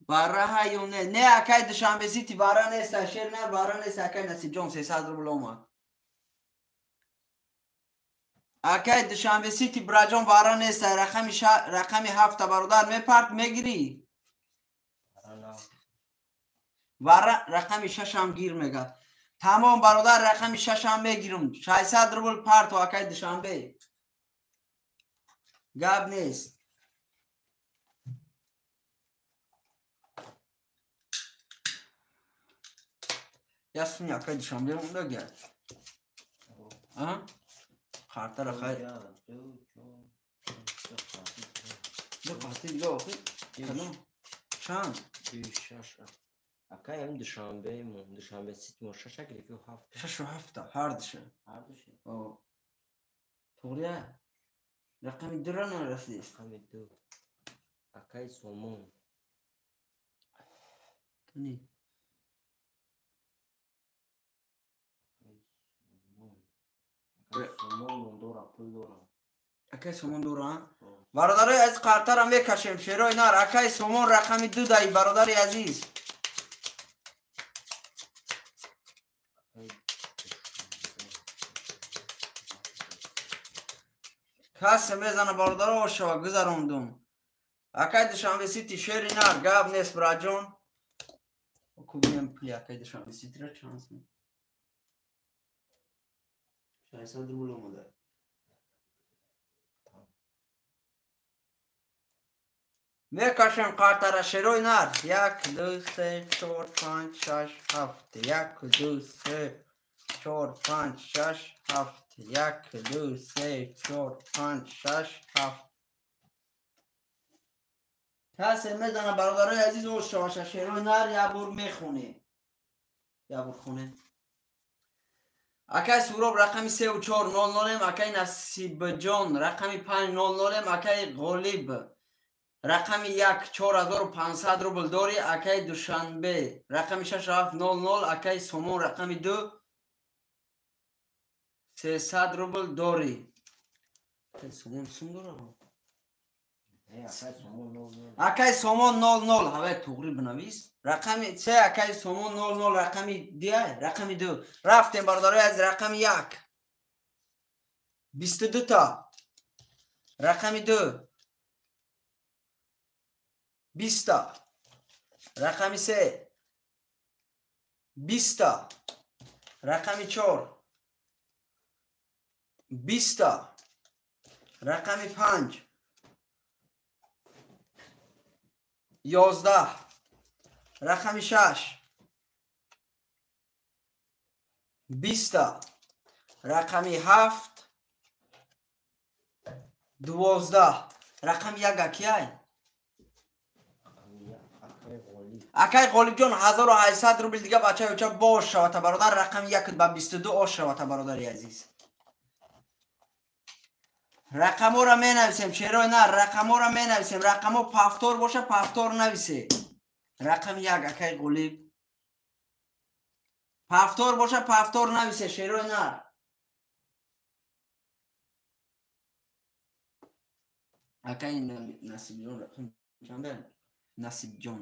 бара ё не? Не, акай Душанбе Сити бара нест, шер на бара нест, акай Насибҷон 300 рубл омад. Акай Душанбе Сити браҷон бара нест, рақами 7 бародар мепарт мегирӣ. Бара рақами 6 ҳам гир мега. Тамом бародар рақами 6 ҳам мегирам. 600 рубл парту акай Душанбе. Гап нест. Я суни акай Душанбе монда гар. А? Қартара хай. Ду қарти дига охи. Кадом? Чанд? 2 6. Акай ам Душанбе, Душанбе Сити мо 6 гирифт ё 7? 6 ва 7 ҳар душа. Ҳар душа. О. Туғрия? Рақами 2 ро нарасидест. Рақами 2. Акай Сомон. Кани? Сомон дора, пул дора. Акай Сомон дора? Бародарои аз қартара мекашем шерои нар. Акай Сомон рақами 2 даи бародари азиз. Касе мезана бародаро ошава гузарондум. Акай Душанбе Сити шери нар гап нест браҷон. Кубием пули акай Душанбе Ситира чанд сум? 600 рубл омада. Мекашем қартара шерои нар. 1 2 3 4 5 6 7. 1 2 3 4 5 6 7. 1 2 3 4 5 6 7. Касе медана бародарои азиз ошаваша шерои нар як бор мехонем. Як бор хонем. Акай Суроб рақами 3 ва 4 00, акай Насибҷон рақами 5 00, акай Ғолиб Рақами 1 4500 рубл дорӣ, акай Душанбе. Рақами 6700 акай Сомон. Рақами 2 300 рубл дорӣ. Сомон сум дора? Акай Сомон 00. Ҳавай туғри бинавис. Рақами 3 акай Сомон 00. Рақами 2, рақами 2. Рафтем бародарои аз рақами 1. 22 та. Рақами 2 20 та. Рақами 3 20 та. Рақами 4 20 та. Рақами 5 11. Рақами 6 20 та. Рақами 7 12. Рақами 1 акияй? Акай Ғолибҷон 1800 рубл дига бачаи оча бош шавата бародар. Рақами 1 ба 22 ош шавата бародари азиз. Рақаморо менависем, шерои на, рақаморо менависем. Рақамо пафтор боша, пафтор нависе. Рақами 1 акай Ғолиб. Пафтор боша, пафтор нависе, шерои на. Акай Насибҷон рақам чанда? Насибҷон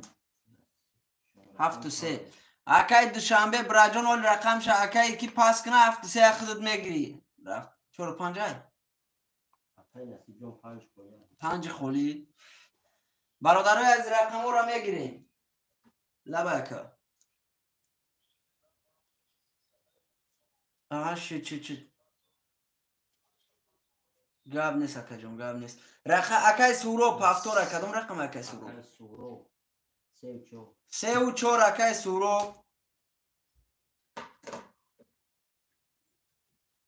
7 3. Акай Душанбе браҷон ол рақамша акай ки пас кна 7 3 худат мегирӣ. Рафт 4 5 ай? 5 холӣ. Бародарои аз рақаморо мегирем. Лаба ака. Аҳа чи гап нест акаҷон, гап нест. Акай Суроб пафтор, кадом рақам акай Суроб? 3 4 акай Суроб.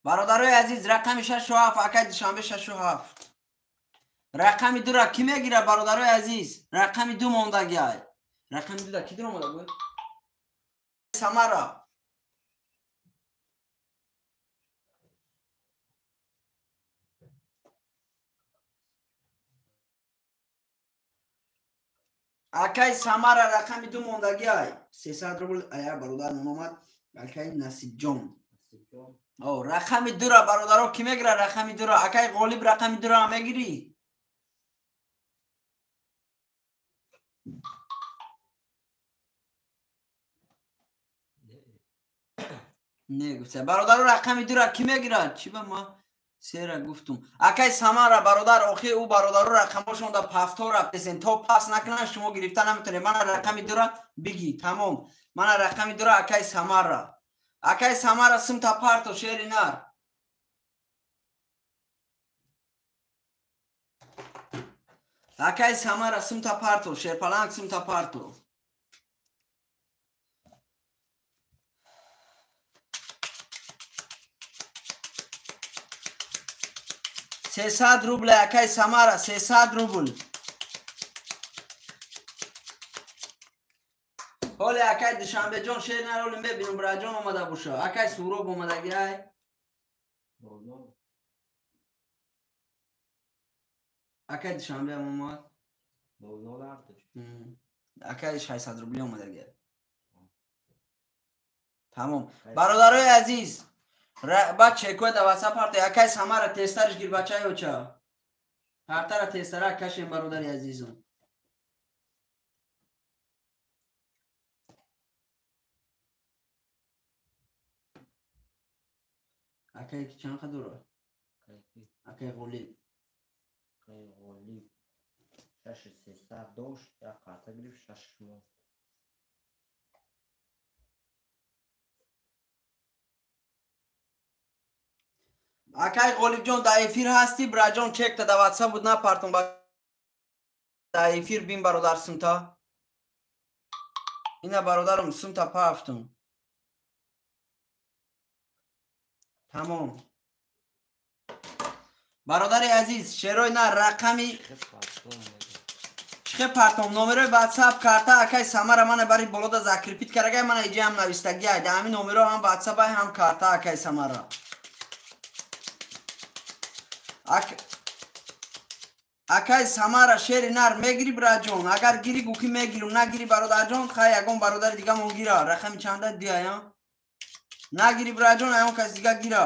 Бародарои азиз рақами 6 7 акай Душанбе 6 7. Рақами 2 ра ки мегирад бародарои азиз? Рақами 2 мондагиай. Рақами 2 да ки омада буд? Самара. Акай Самара рақами 2 мондагиай. 300 рубл ая бародар омад. Акай Насибҷон. О, рақами 2 ра бародаро ки мегирад рақами 2 ра? Акай Ғолиб рақами 2 ра мегирӣ? Не гуфта. Бародаро рақами 2 ра ки мегирад? Чӣ ба ма сера гуфтум. Акай Самара бародар, охи ӯ бародаро рақамошон да пафтор рафтесен. То пас накунанд шумо гирифта наметонед. Мана рақами 2 ра бигӣ. Тамом. Мана рақами 2 ра акай Самара. Акай Самара симта парто шери нар. Акай Самара симта парто, шерпаланг симта парто. 300 рубл акай Самара, 300 рубл. Ҳоле акай Душанбеҷон шер нароли мебинам, браҷон омада боша. Акай Суроб омадаги ай. Акай Душанбе ҳам омад. Акай 600 рубли омадаги. Тамом. Бародарои азиз, баъд чекоя да ватсап парте. Акай Самара тестариш гир бачаи оча. Партара тестара кашем бародари азизум. Акай ки чанд қадора? Акай Ғолиб. Акай Ғолиб 6300 дошт, як қарта гирифт 6 моҳ. Акай Ғолибҷон дар эфир ҳастӣ? Браҷон чекта да ватсап буд напартон. Дар эфир бин бародар сумта. Ина бародарам сумта пафтум. Тамом. Бародари азиз, шерои на рақами чихе партом номерои ватсап карта акай Самара мана бари болода закрепит карагай, мана иҷа ҳам навистагиай. Да ҳамин номеро ҳам ватсап ай ҳам карта акай Самара. Акай Самара шери нар мегири браҷон. Агар гири гӯ ки мегирум, нагири бародарҷон, хай ягон бародари дигамон гира. Рақами чанда диая? Нагири браҷон, ягон кас дига гира.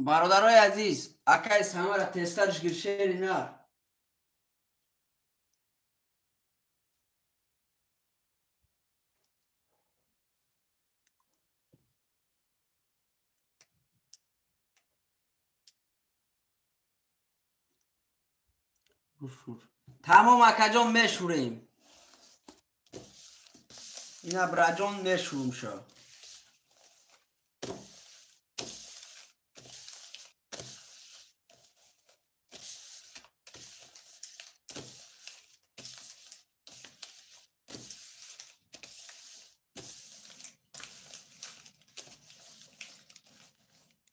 Бародарои азиз, акай Самара тезтарш гир шери нар. Тамом акаҷон мешӯрем. Ина браҷон мешӯрум шо.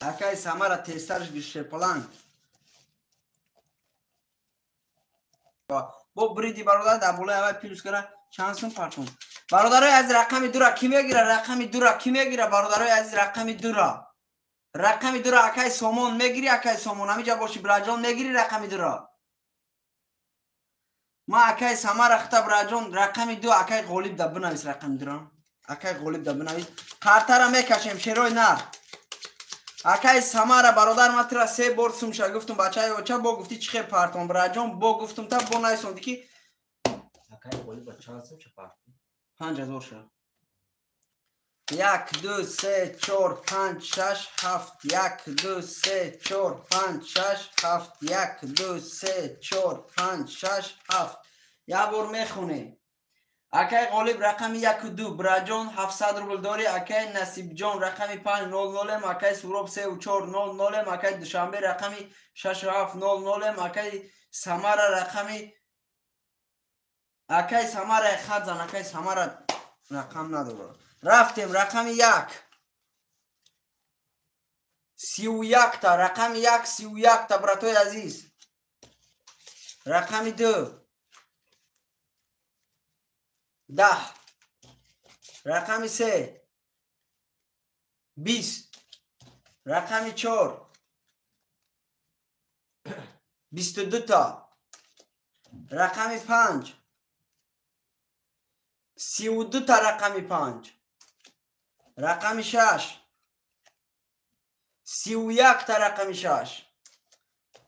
Акай Самара тезтарш гир шерпаланг. Бо бриди бародар дар болои аввал плюс кара чанд сум партум. Бародарои азиз рақами дура ки мегира? Рақами дура ки мегира? Бародарои азиз рақами дура. Рақами дура акай Сомон мегири, акай Сомон ҳамиҷа боши браҷон мегири рақами дура. Ма акай Самара хита браҷон рақами ду акай Ғолиб да бинавис рақами дура. Акай Ғолиб да бинавис. Қартара мекашем шерои нар. Акай Самара бародар ма тира се бор сумша гуфтум бачаи оча бо гуфти чӣ хел партон браҷон бо гуфтум та бо найсонди ки акай Ғолиб ба чанд сумша парти? 5000 ша. 1 2 3 4 5 6 7 1 2 3 4 5 6 7 1 2 3 4 5 6 7. Як бор мехонем. Акай Ғолиб рақами 1 2 браҷон 700 рубл дори. Акай Насибҷон рақами 5 0 0, акай Суроб 3 4 0 0, акай Душанбе рақами 6 7 0 0, акай Самара рақами акай Самара хат зан, акай Самара рақам надорад. Рафтем рақами 1 31 та, рақами 1 31 та братои азиз. Рақами 2 10, рақами 3 20, рақами 4 22 та, рақами 5 32 та, рақами 5, рақами 6 31 та, рақами 6,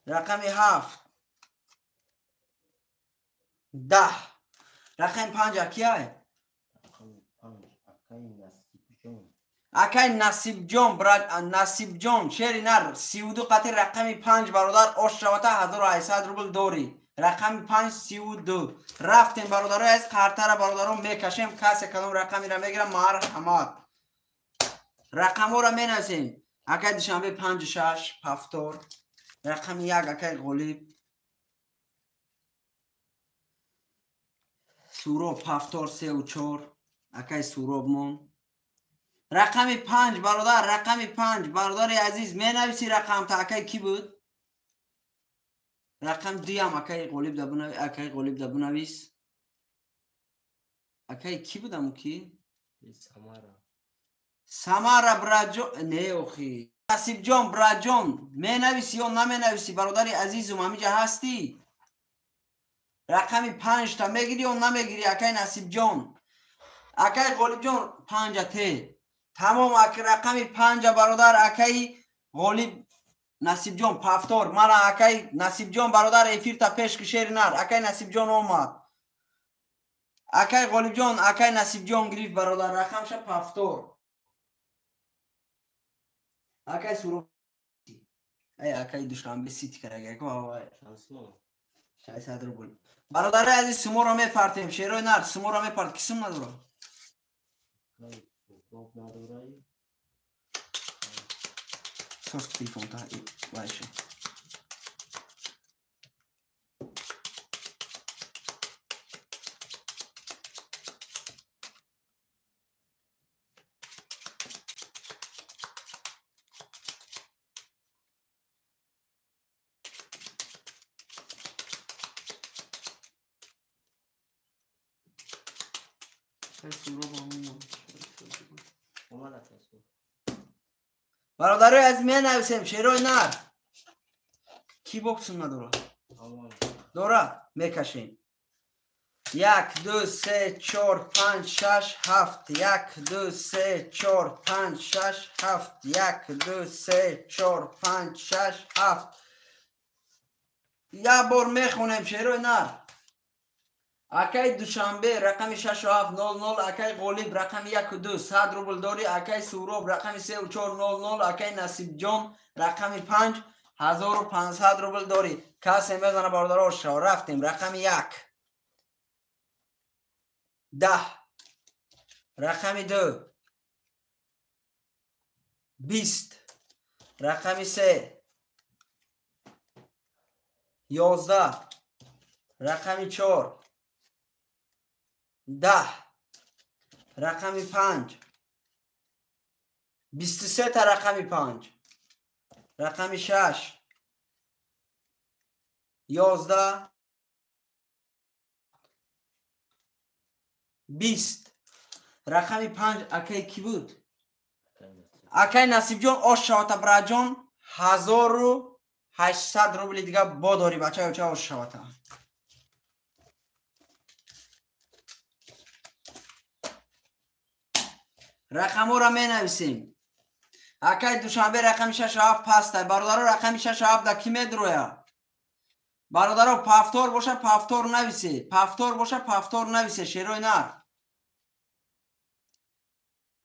рақами 7 10. Рақами 5 акияй? Рақами 5 акай Насибҷон. Акай Насибҷон, брат Насибҷон, шери нар 32 қати рақами 5 бародар ош шавата 1800 рубл дори. Рақами 5 32. Рафтем бародарои аз қартара бародарон мекашем, касе кадом рақамиро мегирам марҳамат. Рақамҳоро менависем. Акай Душанбе 5 6 7. Рақами 1 акай Ғолиб. Суроб 7 3 4 акай Суробмон. Рақами 5 бародар, рақами 5 бародари азиз менависи рақамта акай ки буд? Рақами 2 ам акай Ғолиб да бинавис, акай Ғолиб да бинавис. Акай ки будам ки? Самара. Самара браҷон, не охи. Насибҷон браҷон, менависи ё наменависи бародари азизум ҳамиҷа ҳастӣ? Рақами 5 та мегири ё намегири акай Насибҷон? Акай Ғолибҷон 5 те. Тамом рақами 5 бародар акай Ғолиб Насибҷон пафтор. Мана акай Насибҷон бародар эфирта пеш ки шери нар. Акай Насибҷон омад. Акай Ғолибҷон, акай Насибҷон гирифт бародар рақамша пафтор. Акай Суроб. Ай акай Душанбе Сити карага. Шансмо. 600 рубл. Бародари азиз суморо мепартем. Шерои нар суморо мепарт. Ки сум надорад? Сос телефонта вайша. Бародарои азиз, менависем шерои нар. Ки боксум надора? Дора, мекашем. 1, 2, 3, 4, 5, 6, 7. 1, 2, 3, 4, 5, 6, 7. 1, 2, 3, 4, 5, 6, 7. Як бор мехонем шерои нар. Акай Душанбе рақами 6700, акай Ғолиб рақами 12 100 рубл дорӣ, акай Суроб рақами 3400, акай Насибҷон рақами 5 1500 рубл дорӣ. Касе мезана бародаро, рафтем. Рақами 1 10, рақами 2 20, рақами 3 11, рақами 4 10, рақами 5 23 та рақами 5, рақами 6 11, 20, рақами 5. Акай кӣ буд? Акай Насибҷон, ош шавата браҷон, 1800 рубли дига бодорӣ бачаё, ча ош шавата. Рақамҳоро менависем. Акай Душанбе рақами 67 пастай. Бародаро, рақами 67 да кӣ медроя? Бародаро, пафтор боша, пафтор нависе. Пафтор боша, пафтор нависе. Шерои нар.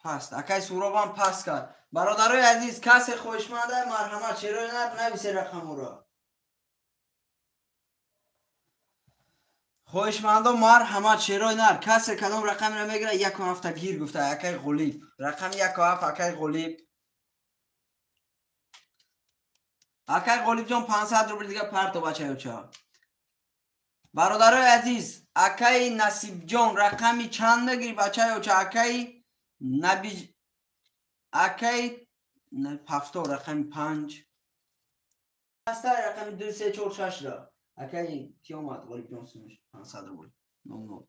Паст. Акай Суробам паст кард. Бародарои азиз, касе хоҳишманда, марҳамат, шерои нар нависе рақамҳоро. Хоҳишмандо, марҳамат, шерои нар. Касе кадом рақамеро мегирад, 1,7 гир гуфта акай Ғолиб. Рақами 1,7 акай Ғолиб. Акай Ғолибҷон 500 рубл дига парто бачаёча. Бародарои азиз, акай Насибҷон рақами чанд мегири бачаёча? Акай Наби, акай пафто рақами 5. Паста рақами 2 3 4 6 ра. Акай ки омад? Ғолибҷон сумаш 500 рубл. 00.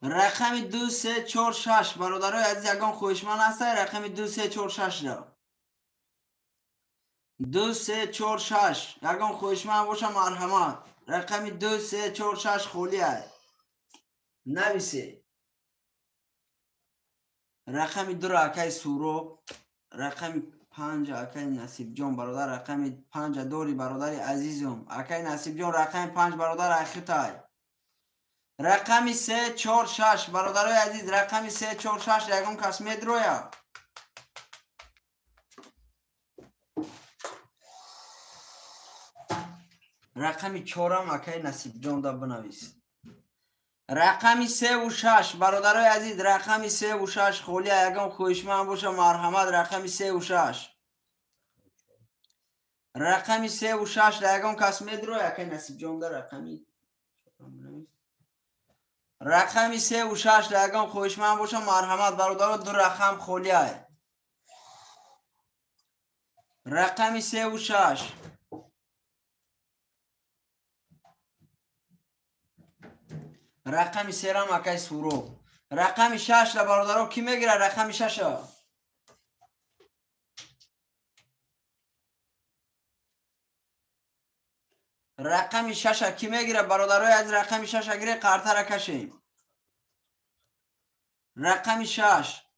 Рақами 2 3 4 6. Бародарои азиз, ягон хоҳишманд ҳастай рақами 2 3 4 6 ра? 2 3 4 6. Ягон хоҳишманд боша, марҳамат. Рақами 2 3 4 6 холӣ ай. Нависе. Рақами 2 акай Суроб, рақами 5 акай Насибҷон бародар, рақами 5 дори бародари азизум. Акай Насибҷон рақами 5 бародар ахитай. Рақами 3 4 6 бародарои азиз, рақами 3 4 6 ягон кас медроя? Рақами 4 акай Насибҷон да бинавис. Рақами 3 6 бародарои азиз, рақами 3 6 холӣ, ягон хоҳишманд боша, марҳамат, рақами 3 6. Рақами 3 6 ягон кас медроя? Акай Насибҷон да рақами 3 6 ягон хоҳишманд боша, марҳамат бародаро, ду рақам холӣ ай. Рақами 3 6. Рақами 3 рам акай Суроб. Рақами 6 ра бародаро кӣ мегирад? Рақами 6. Рақами 6 кӣ мегирад бародарои аз? Рақами 6 гире, қартара кашем. Рақами 6.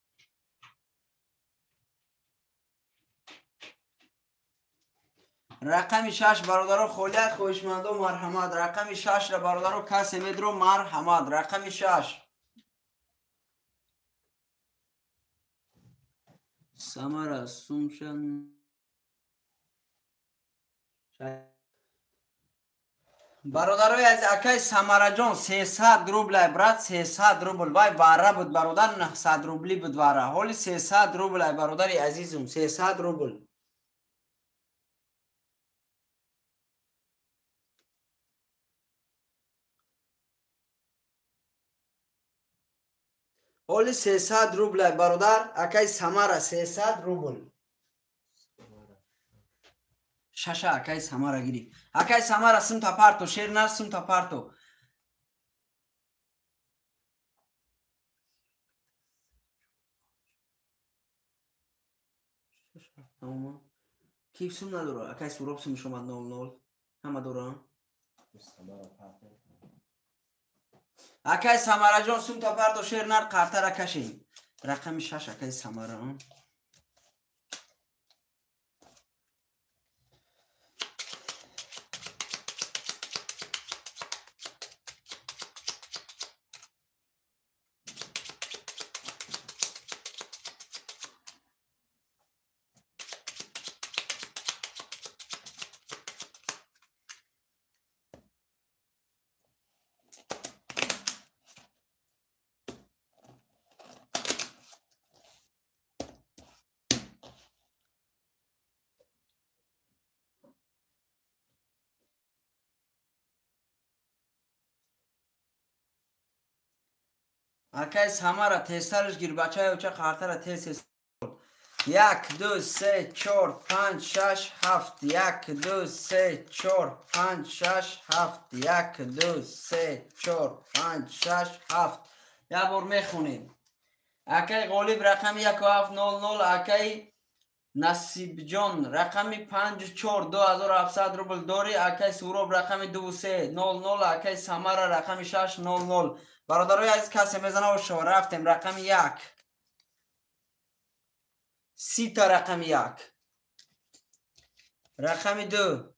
Рақами 6 бародаро холият, хоҳишмандо марҳамат. Рақами 6 ра бародаро касе медро, марҳамат. Рақами 6. Самара сумшан. Бародарои аз, акай Самараҷон 300 рублай брат, 300 рубл. Вай вара буд бародар, 900 рубли буд вара. Ҳоли 300 рублай бародари азизум, 300 рубл. Ҳоли 300 рублай бародар, акай Самара 300 рубл. Шаша акай Самара гирифт. Акай Самара сумта парто, шер нар сумта парто. Ки сум надора? Акай Суроб сумш омад 00. Ҳама дорам. Акай Самараҷон сумта парто, шер нар қартара кашем. Рақами 6 акай Самара. Акай Самара тезтараш гир, бачаи оча қартара тез тез. 1 2 3 4 5 6 7 1 2 3 4 5 6 7 1 2 3 4 5 6 7. Як бор мехонем. Акай Ғолиб рақами 1700, акай Насибҷон рақами 54 2700 рубл дори, акай Суроб рақами 2300, акай Самара рақами 600. Бародарои азиз, касе мезана ошо рафтем. Рақами 1 30 рақами 1, рақами 2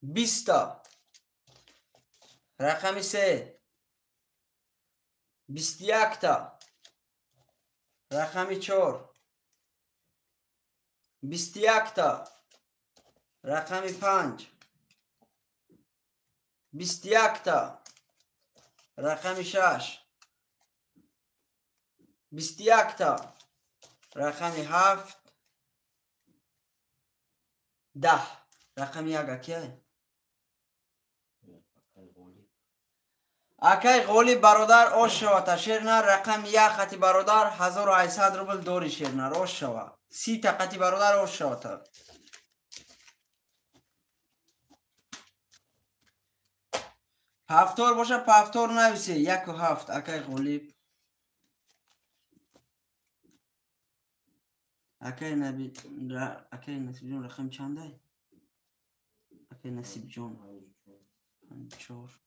20, рақами 3 21, рақами 4 21, рақами 5 21, рақами 6 21, рақами 7 10. Рақами 1 акай? Акай Ғолиб бародар ош шава шернар рақами 1 хати бародар 1800 рубл дори шернар ош шава. 30 та қати бародар ош шавата. Пафтор боша, пафтор нависе. 1 7 акай Ғолиб. Акай Наби, акай Насибҷон рақам чандай? Акай Насибҷон 4.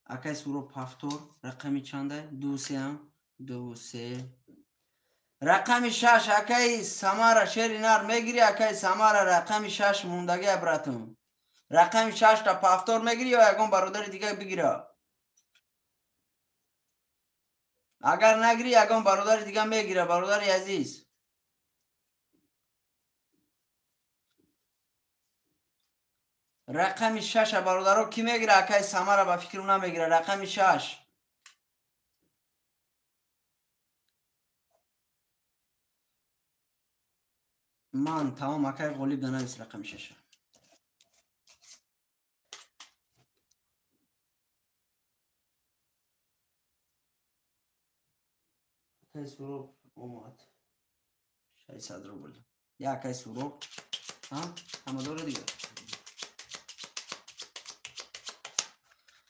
Акай Суроб пафтор рақами чандай? 2 3 2 3. Рақами 6 акай Самара шери нар мегири. Акай Самара рақами 6 мондаги братум. Рақами 6 та пафтор мегири ё ягон бародари дига бигира? Агар нагири ягон бародари дига мегира, бародари азиз. Рақами 6 бародаро ки мегира? Акай Самара ба фикру намегира. Рақами 6. Ман тамом акай Ғолиб данавис рақами 6. Акай Суроб омад 600 рубл. Я акай Суроб ҳама дора дига.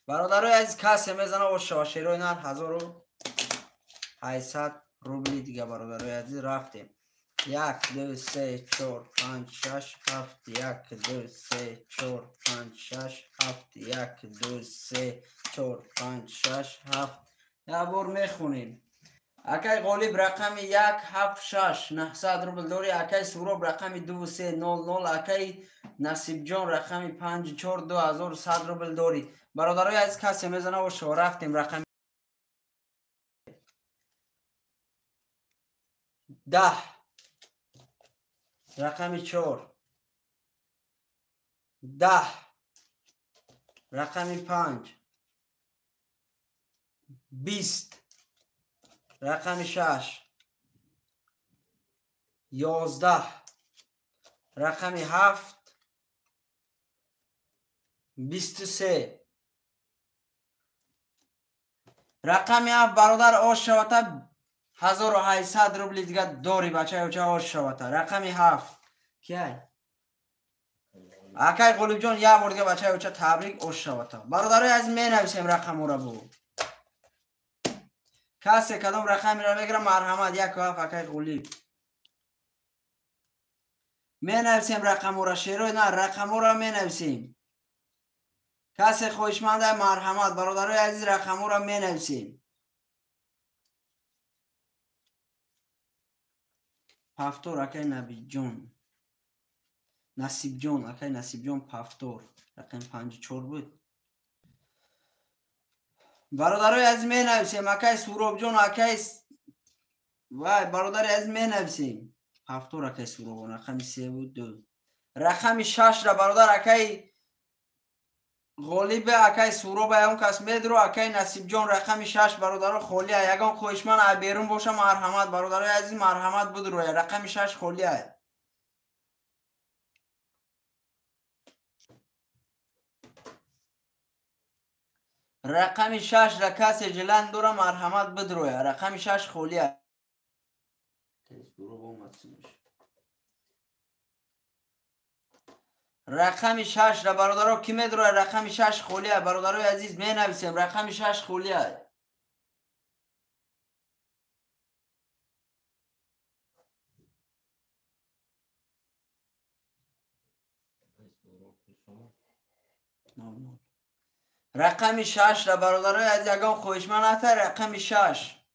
Бародарои азиз, касе мезана ошава шерои нар 1800 рубли дига. Бародарои азиз, рафтем. 1 2 3 4 5 6 7 1 2 3 4 5 6 7 1 2 3 4 5 6 7. Як бор мехонем. Акай Ғолиб рақами 1 7 6 900 рубл дори. Акай Суроб рақами 2 3 0 0, акай Насибҷон рақами 5 4 2100 рубл дори. Бародарои азиз, касе мезана ошо рафтем. Рақами 10, рақами 4 10, рақами 5 20, рақами 6 11, рақами 7 23. Рақами 7 бародар ош шавата 1800 рубли дига дори, бачаи оча ош шавата. Рақами 7 Киай? Акай Ғолибҷон, як бор дига бачаи оча табрик, ош шавата. Бародарои азиз, менависем рақамора бу. Касе кадом рақамеро мегирам, марҳамат, 1 7 акай Ғолиб. Менависем рақамора, шерои на, рақамора менависем. Касе хоҳишманда, марҳамат, бародарои азиз, рақамора менависем. Пафтор акай Набиҷон. Насибҷон, акай Насибҷон Пафтор. Рақами 54 буд. Бародарои азиз, менависем, акай Суробҷон, акай вай, бародари азиз, менависем. Пафтор акай Суробон, рақами 3 буд, 2. Рақами 6 ра бародар акай Ғолибе, акай Суроба, ягон кас медро, акай Насибҷон, рақами 6 бародаро холия. Ягон хоҳишманд ай берун боша, марҳамат, бародарои азиз, марҳамат будроя. Рақами 6 холия. Рақами 6 ра касе жилан дора, марҳамат бидроя. Рақами 6 холия. Рақами 6 ра бародаро ки медроя? Рақами 6 холия. Бародарои азиз, менависем, рақами 6 холия. Рақами 6 ра бародарои азиз, ягон хоҳишманд ҳаста? Рақами 6.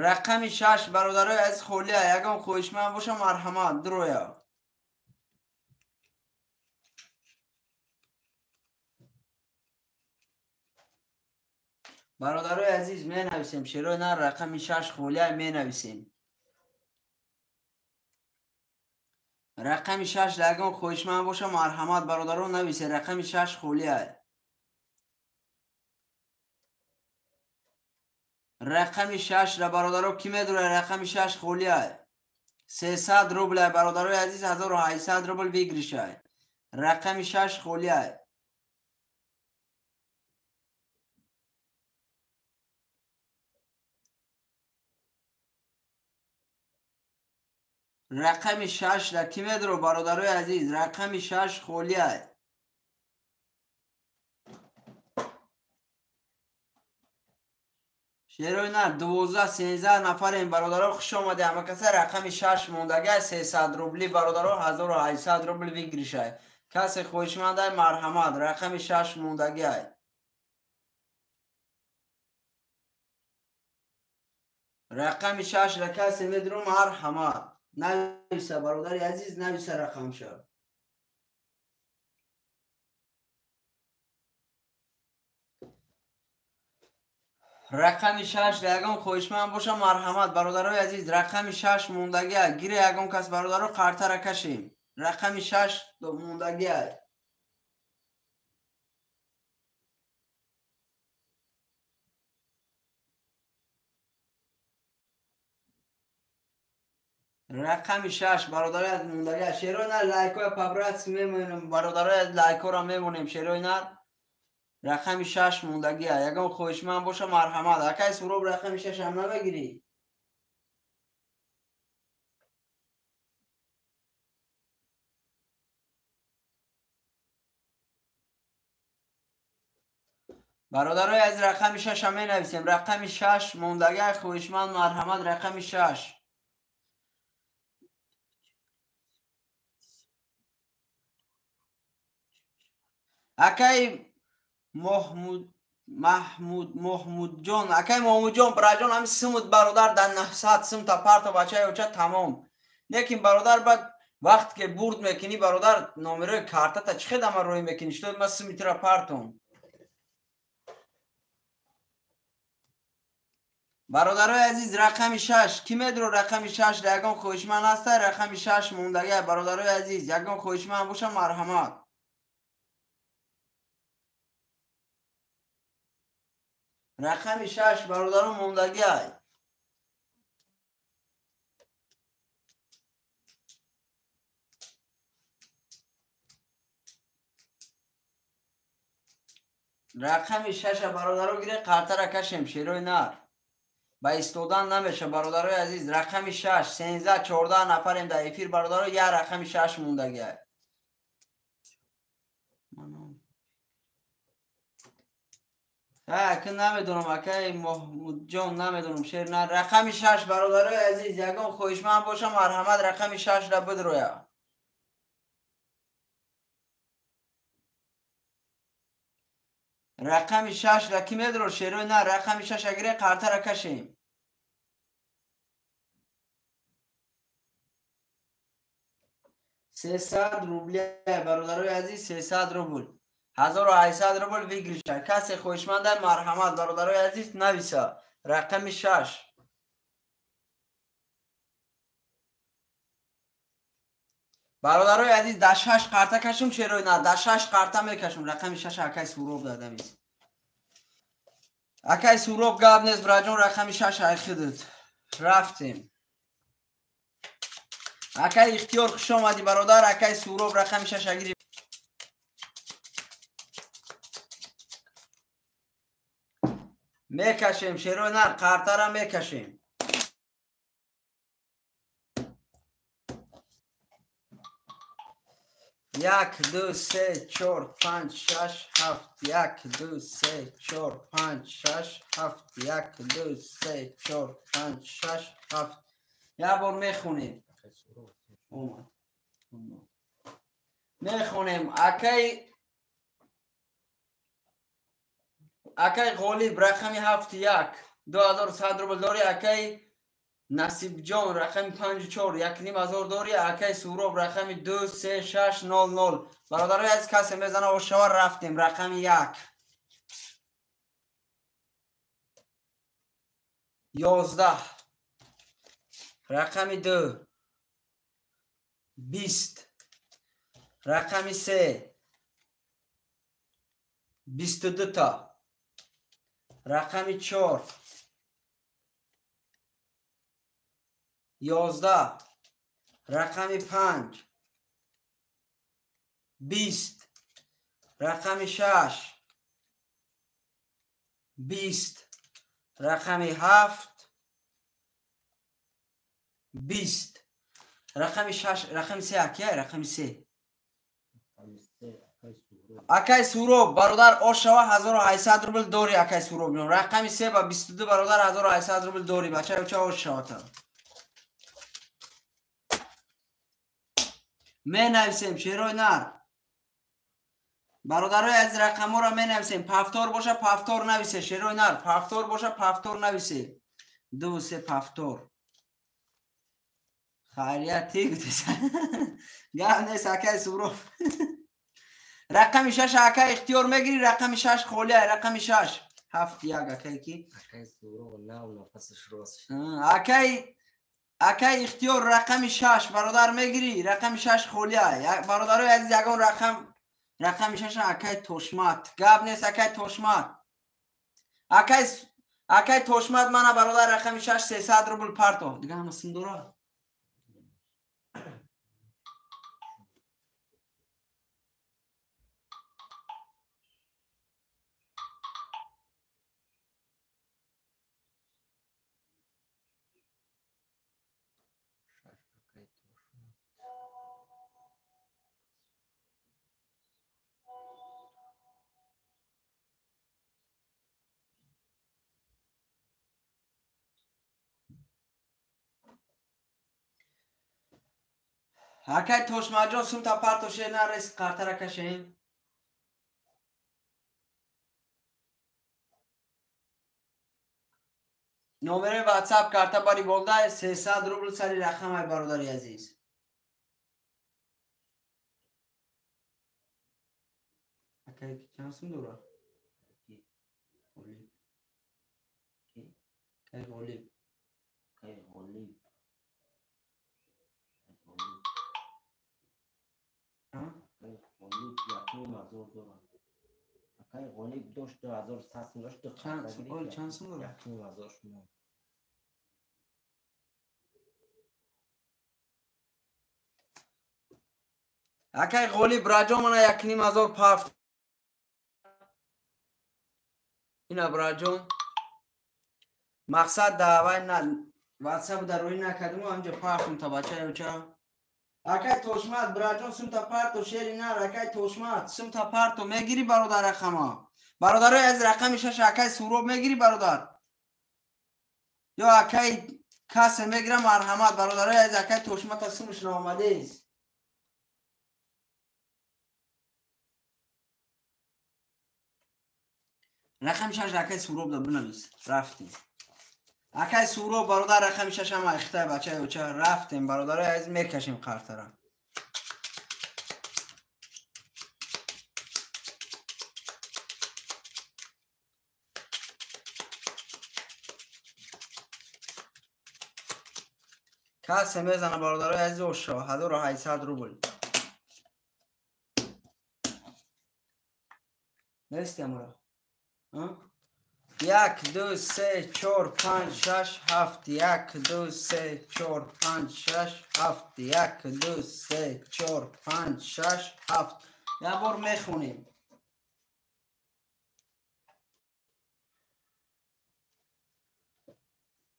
Рақами 6 бародарои азиз холия. Ягон хоҳишманд боша, марҳамат, дуроя. Бародарои азиз, менависем, шерои на, рақами 6 холия, менависем. Рақами 6 ягон хоҳишманд боша, марҳамат, бародарон, нависе, рақами 6 холия. Рақами 6 ра бародаро ки медурад? Рақами 6 холия. 300 рубл, бародарои азиз, 1800 рубл выигрышай. Рақами 6 холия. Рақами 6 ра ки медуро, бародарои азиз? Рақами 6 холия. Шерои нар, 12-13 нафарем, бародаро, хуш омаде ҳама каса. Рақами 6 мондага, 300 рубли, бародаро, 1800 рубл выигрышай. Касе хоҳишмандай, марҳамат, рақами 6 мондагиай. Рақами 6 ра касе медуро, марҳамат. Нависа, бародари азиз, нависа рақамша. Рақами 6 ягон хоҳишманд боша, марҳамат, бародарои азиз, рақами 6 мондагия. Гире ягон кас, бародаро, қартара кашем. Рақами 6 мондагия. Рақами 6 бародарои азиз мондагия. Шерои нар, лайкоя по-братски мемонем, бародарои азиз, лайкора мемонем, шерои нар. Рақами 6 мондагия. Ягон хоҳишманд боша, марҳамат. Акай Суроб, рақами 6 ҳам намегирӣ? Бародарои азиз, рақами 6 ҳам менависем. Рақами 6 мондагия, хоҳишманд, марҳамат, рақами 6. Акай Маҳмудҷон, акай Маҳмудҷон, бираҷон, ҳами симут бародар дар 900 сим та парта бачаи оча тамом. Лекин бародар, баъд вақт ки бурд мекунӣ, бародар, номерои картата чӣ хел ама рӯй мекунӣ? Что ма сими тира партом? Бародарои азиз, рақами 6 ки медро? Рақами 6 ягон хоҳишманд ҳаста? Рақами 6 мондагия, бародарои азиз, ягон хоҳишманд боша, марҳамат. Рақами 6 бародарон мондагиай. Рақами 6 бародаро гире, қартара кашем, шерои нар. Ба истодан намеша, бародарои азиз. Рақами 6, 13, 14 нафарем дар эфир, бародаро, як рақами 6 мондагиай. Ка намедонам, акай Маҳмудҷон, намедонам, шер на. Рақами 6, бародарои азиз, ягон хоҳишманд бошам, марҳамат, рақами 6 ра бидроя. Рақами 6 ра ки медро шерои на, рақами 6 агире қартара кашем. 300 рубля, бародарои азиз, 300 рубл. 1800 рубл выигрыша. Касе хоҳишманда, марҳамат, бародарои азиз, нависа. Рақами 6. Бародарои азиз, дар 6 қарта кашум, шерои на, дар 6 қарта мекашум. Рақами 6 акай Суроб дадамиз. Акай Суроб, гап нест, браҷон, рақами 6 айхидут. Рафтем. Акай Ихтиёр, хуш омадӣ, бародар. Акай Суроб, рақами 6 агири. Мекашем, шерои нар, қартара мекашем. 1, 2, 3, 4, 5, 6, 7. 1, 2, 3, 4, 5, 6, 7. 1, 2, 3, 4, 5, 6, 7. Як бор мехонем. Омад. Мехонем. Акай Ғолиб, рақами 7 1, 2100 рубл дори. Акай Насибҷон, рақами 5 4, 1500 дори. Акай Суроб, рақами 2 3 6 0 0. Бародарои азиз, касе мезана ошава, рафтем. Рақами 1. 11. Рақами 2. 20. Рақами 3. 22 та. Рақами 4. 11. Рақами 5. 20. Рақами 6. 20. Рақами 7. 20. Рақами 6, рақами 3 акия, рақами 3. Акай Суроб, бародар, ошава 1800 рубл дори, акай Суроб. Рақами 3 ба 22, бародар, 1800 рубл дори. Бача, уча ошавата. Менависем, шерои нар. Бародарои азиз, рақамҳоро менависем. Пафтор боша, пафтор нависе, шерои нар. Пафтор боша, пафтор нависе. 2 3 пафтор. Хайрият тик. Гап нест, акай Суроб. Рақами 6 акай Ихтиёр мегири, рақами 6 холия, рақами 6. 7 1 акай ки? Акай Суроб нав нафасаш рост. Акай Ихтиёр, рақами 6 бародар мегири, рақами 6 холия. Бародарои азиз, ягон рақам, рақами 6 акай Тошмат. Гап нест, акай Тошмат. Акай Тошмат мана, бародар, рақами 6 300 рубл парто. Дига ҳама син дора. Акай Тошмаҷон, сумта парто, шер нарес, қартара кашем. Номери WhatsApp карта бари болда 300 рубл сари рақамай, бародари азиз. Акай чанд сум дора? Ғолиб. Акай Ғолиб. Акай Ғолиб. Ғолиб 1500 дорад. Акай Ғолиб дошт 2100 сум дошт. Чанд сум дорад? 1500 сум. Акай Ғолиб, раҷо, мана 1500 пафт. Ина, браҷон. Мақсад давай на ватсап дарои накардиму ҳамҷа партум та бачаи оча. Акай Тошмат, браҷон, сумта парто, шери нар, акай Тошмат, сумта парто, мегири бародар рақама. Бародарои аз рақами шаш акай Суроб мегири бародар. Ё акай касе мегирам, марҳамат, бародарои аз акай Тошмата сумш наомадест. Рақами шаш акай Суроб да бинавис. Рафтем. Акай Суроб бародар рақами шаш ҳама ихтай бачаи оча рафтем бародарои азиз мекашем қартара. Касе мезана бародарои азиз ошо 1800 рубл. Нестем ура. 1 2 3 4 5 6 7 1 2 3 4 5 6 7 1 2 3 4 5 6 7. Як бор мехонем.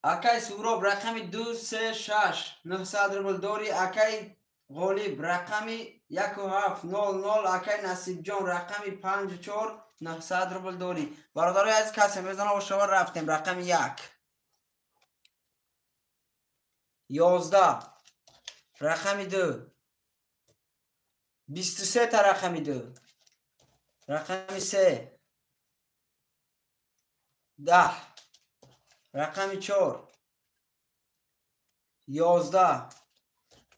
Акай Суроб рақами 2 3 6 900 рубл дори. Акай Ғолиб рақами 1 7 0 0. Акай Насибҷон рақами 5 4 900 рубл дори. Бародарои азиз касе мезана ошова рафтем. Рақами 1 11 рақами 2 23 та рақами 2 рақами 3 10 рақами 4 11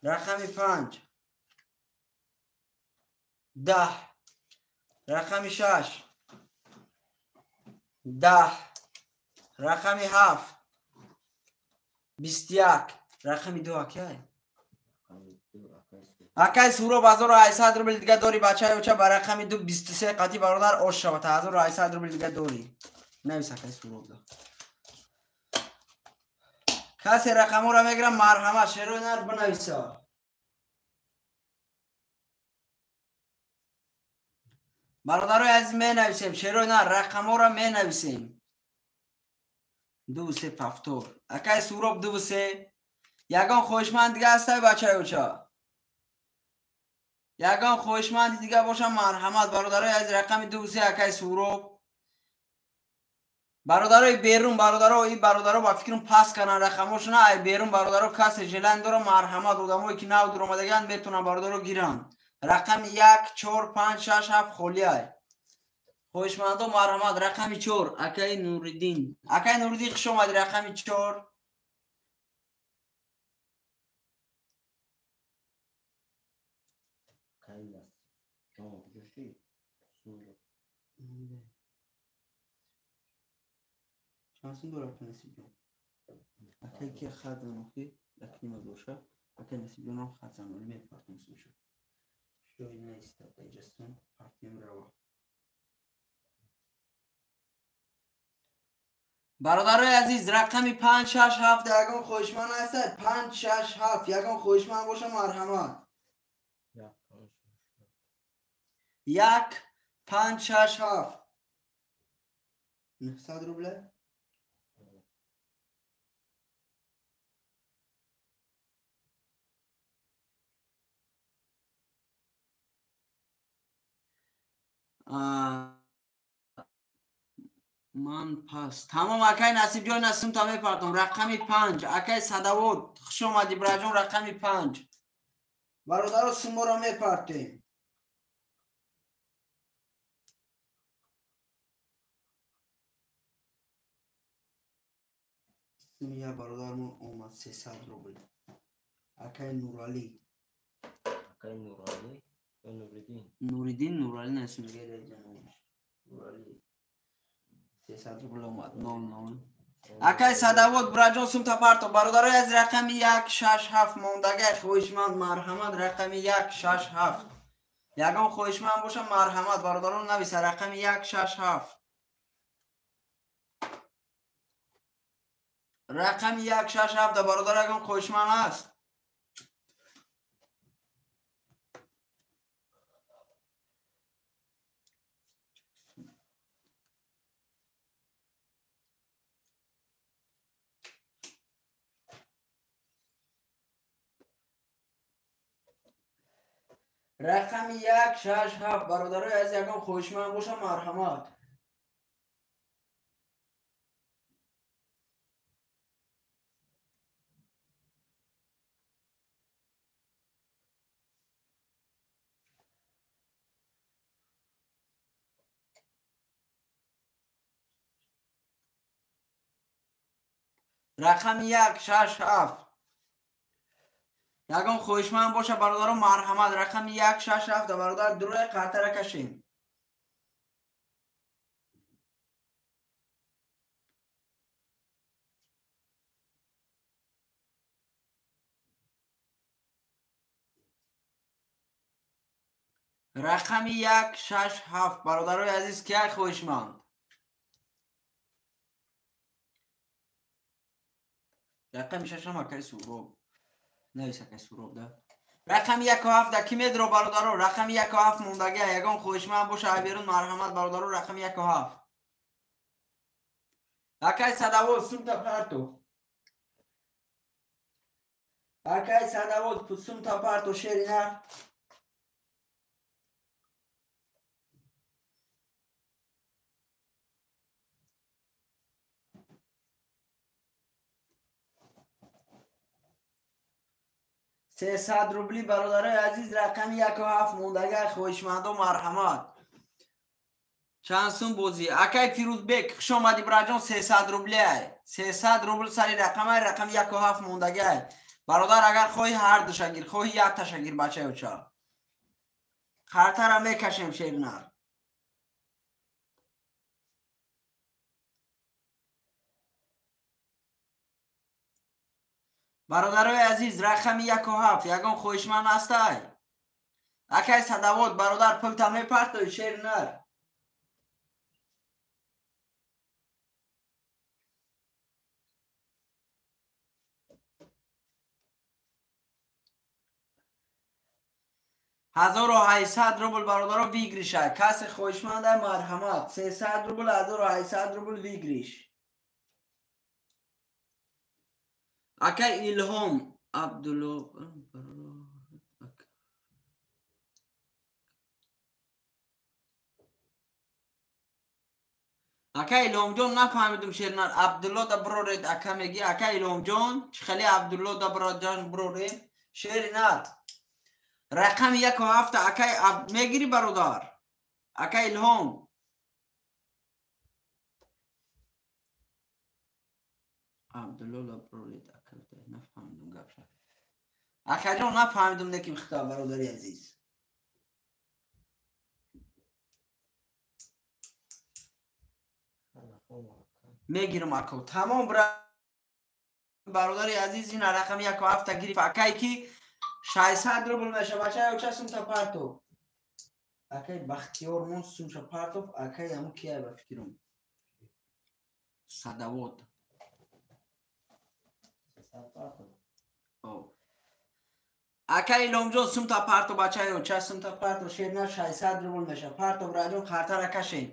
рақами 5 10 рақами 6 10 рақами 7 21 рақами 2 акай. Акай Суроб 1800 рубл дига дори бачаи оча ба рақами 2 23 қати бародар ош шавад 1800 рубл дига дори. Навис акай Суроб да. Касе рақаморо мегирам марҳамат шерои нар бинависа. Бародарои азиз менависем шерои нар рақаморо менависем. 2 3 повтор. Акай Суроб 2 3. Ягон хоҳишманд дига ҳастай бачаи оча? Ягон хоҳишманди дига бошам марҳамат бародарои азиз рақами 2 3 акай Суроб. Бародарои берун бародаро и бародаро ба фикрам пас кардан рақамошона ай берун бародаро касе желан дора марҳамат одамое ки нав дуромадагианд метавонанд бародаро гиранд. Рақами 1 4 5 6 7 холӣ ай. Хоҳишмандо марҳамат рақами 4 акай Нуриддин. Акай Нуриддин хуш омадӣ рақами 4. Чанд сум дорад Насибҷон? Акай ки хат занохӣ якнима боша. Акай Насибҷонам хат заноли мепартум сумша. Ҷой наистад даҷастон партем рава. Бародарои азиз рақами 5 6 7 ягон хоҳишманд ҳастад? 5 6 7 ягон хоҳишманд боша марҳамат. 1 5 6 7 900 рубля. Ман пас тамом акай Насибҷон насимта мепартом рақами 5 акай Садавод хуш омадӣ браҷон рақами 5. Бародаро суморо мепартем. Сумия бародармон омад 300 рубл. Акай Нуралӣ. Акай Нуралӣ ё Нуриддин? Нуриддин Нуралӣ насимгеда ҷаноб. Нуралӣ 300 рубл омад 00. Акай Садавод браҷон сумта парто бародарои аз рақами 1 6 7 мондагай хоҳишманд марҳамат рақами 1 6 7. Ягон хоҳишманд боша марҳамат бародарон нависа рақами 1 6 7. Рақами 1 6 7 да бародар ягон хоҳишманд ҳаст? Рақами 1 6 7 бародарои азиз, ягон хоҳишманд боша марҳамат. Рақами 1 6 7 ягон хоҳишманд боша бародаро марҳамат. Рақами 1 6 7 бародар дурои қартара кашем. Рақами 1 6 7 бародарои азиз, кия хоҳишманд? Рақами 6 ҳам акаи Суроб. Навис акаи Суроб да. Рақами 1 7 да ки медро бародаро? Рақами 1 7 мондагия, ягон хоҳишманд боша айберун марҳамат бародаро. Рақами 1 7. Акаи Садавод сумта парто. Акаи Садавод сумта парто шерина. 300 рубли бародарои азиз, рақами 1 7 мондага, хоҳишмандо марҳамат. Чанд сум бозӣ? Акай Фирӯзбек, хуш омадӣ браҷон, 300 рублиай. 300 рубл сари рақамай, рақами 1 7 мондагай. Бародар, агар хоҳӣ ҳар душа гир, хоҳӣ якташа гир, бачаи оча. Қартара мекашем шеринар. Бародарои азиз, рақами 1 7 ягон хоҳишманд ҳастай? Акай Садавод бародар, пулта мепартои шеринар. 1800 рубл бародаро выигрыша. Касе хоҳишманда марҳамат. 300 рубл, 1800 рубл выигрыш. Акай Илҳом Абдулло Акай Илҳомҷон, нафаҳмидум шернар. Абдулло да броред ака меги. Акай Илҳомҷон, чӣ хеле Абдулло да броҷон броред? Шеринар. Рақами 1 7 акай мегири бародар. Акай Илҳом. Абдулло да броред ака нафаҳмидум гапша. Акаҷон, нафаҳмидум неким хитоб бародари азиз. Мегирам ако. Тамом бародари азиз, ин рақами 1 7 гирифт. Акай ки 600 рубл меша бачаи оча сумта партов. Акай Бахтиёр мон сумша партов, акай аму кия ба фикрум. Садавод. Акай Илҳомҷон сумта парто бачаи оча сумта парто шерна 600 рубл меша. Парто браҷон, қартара кашем.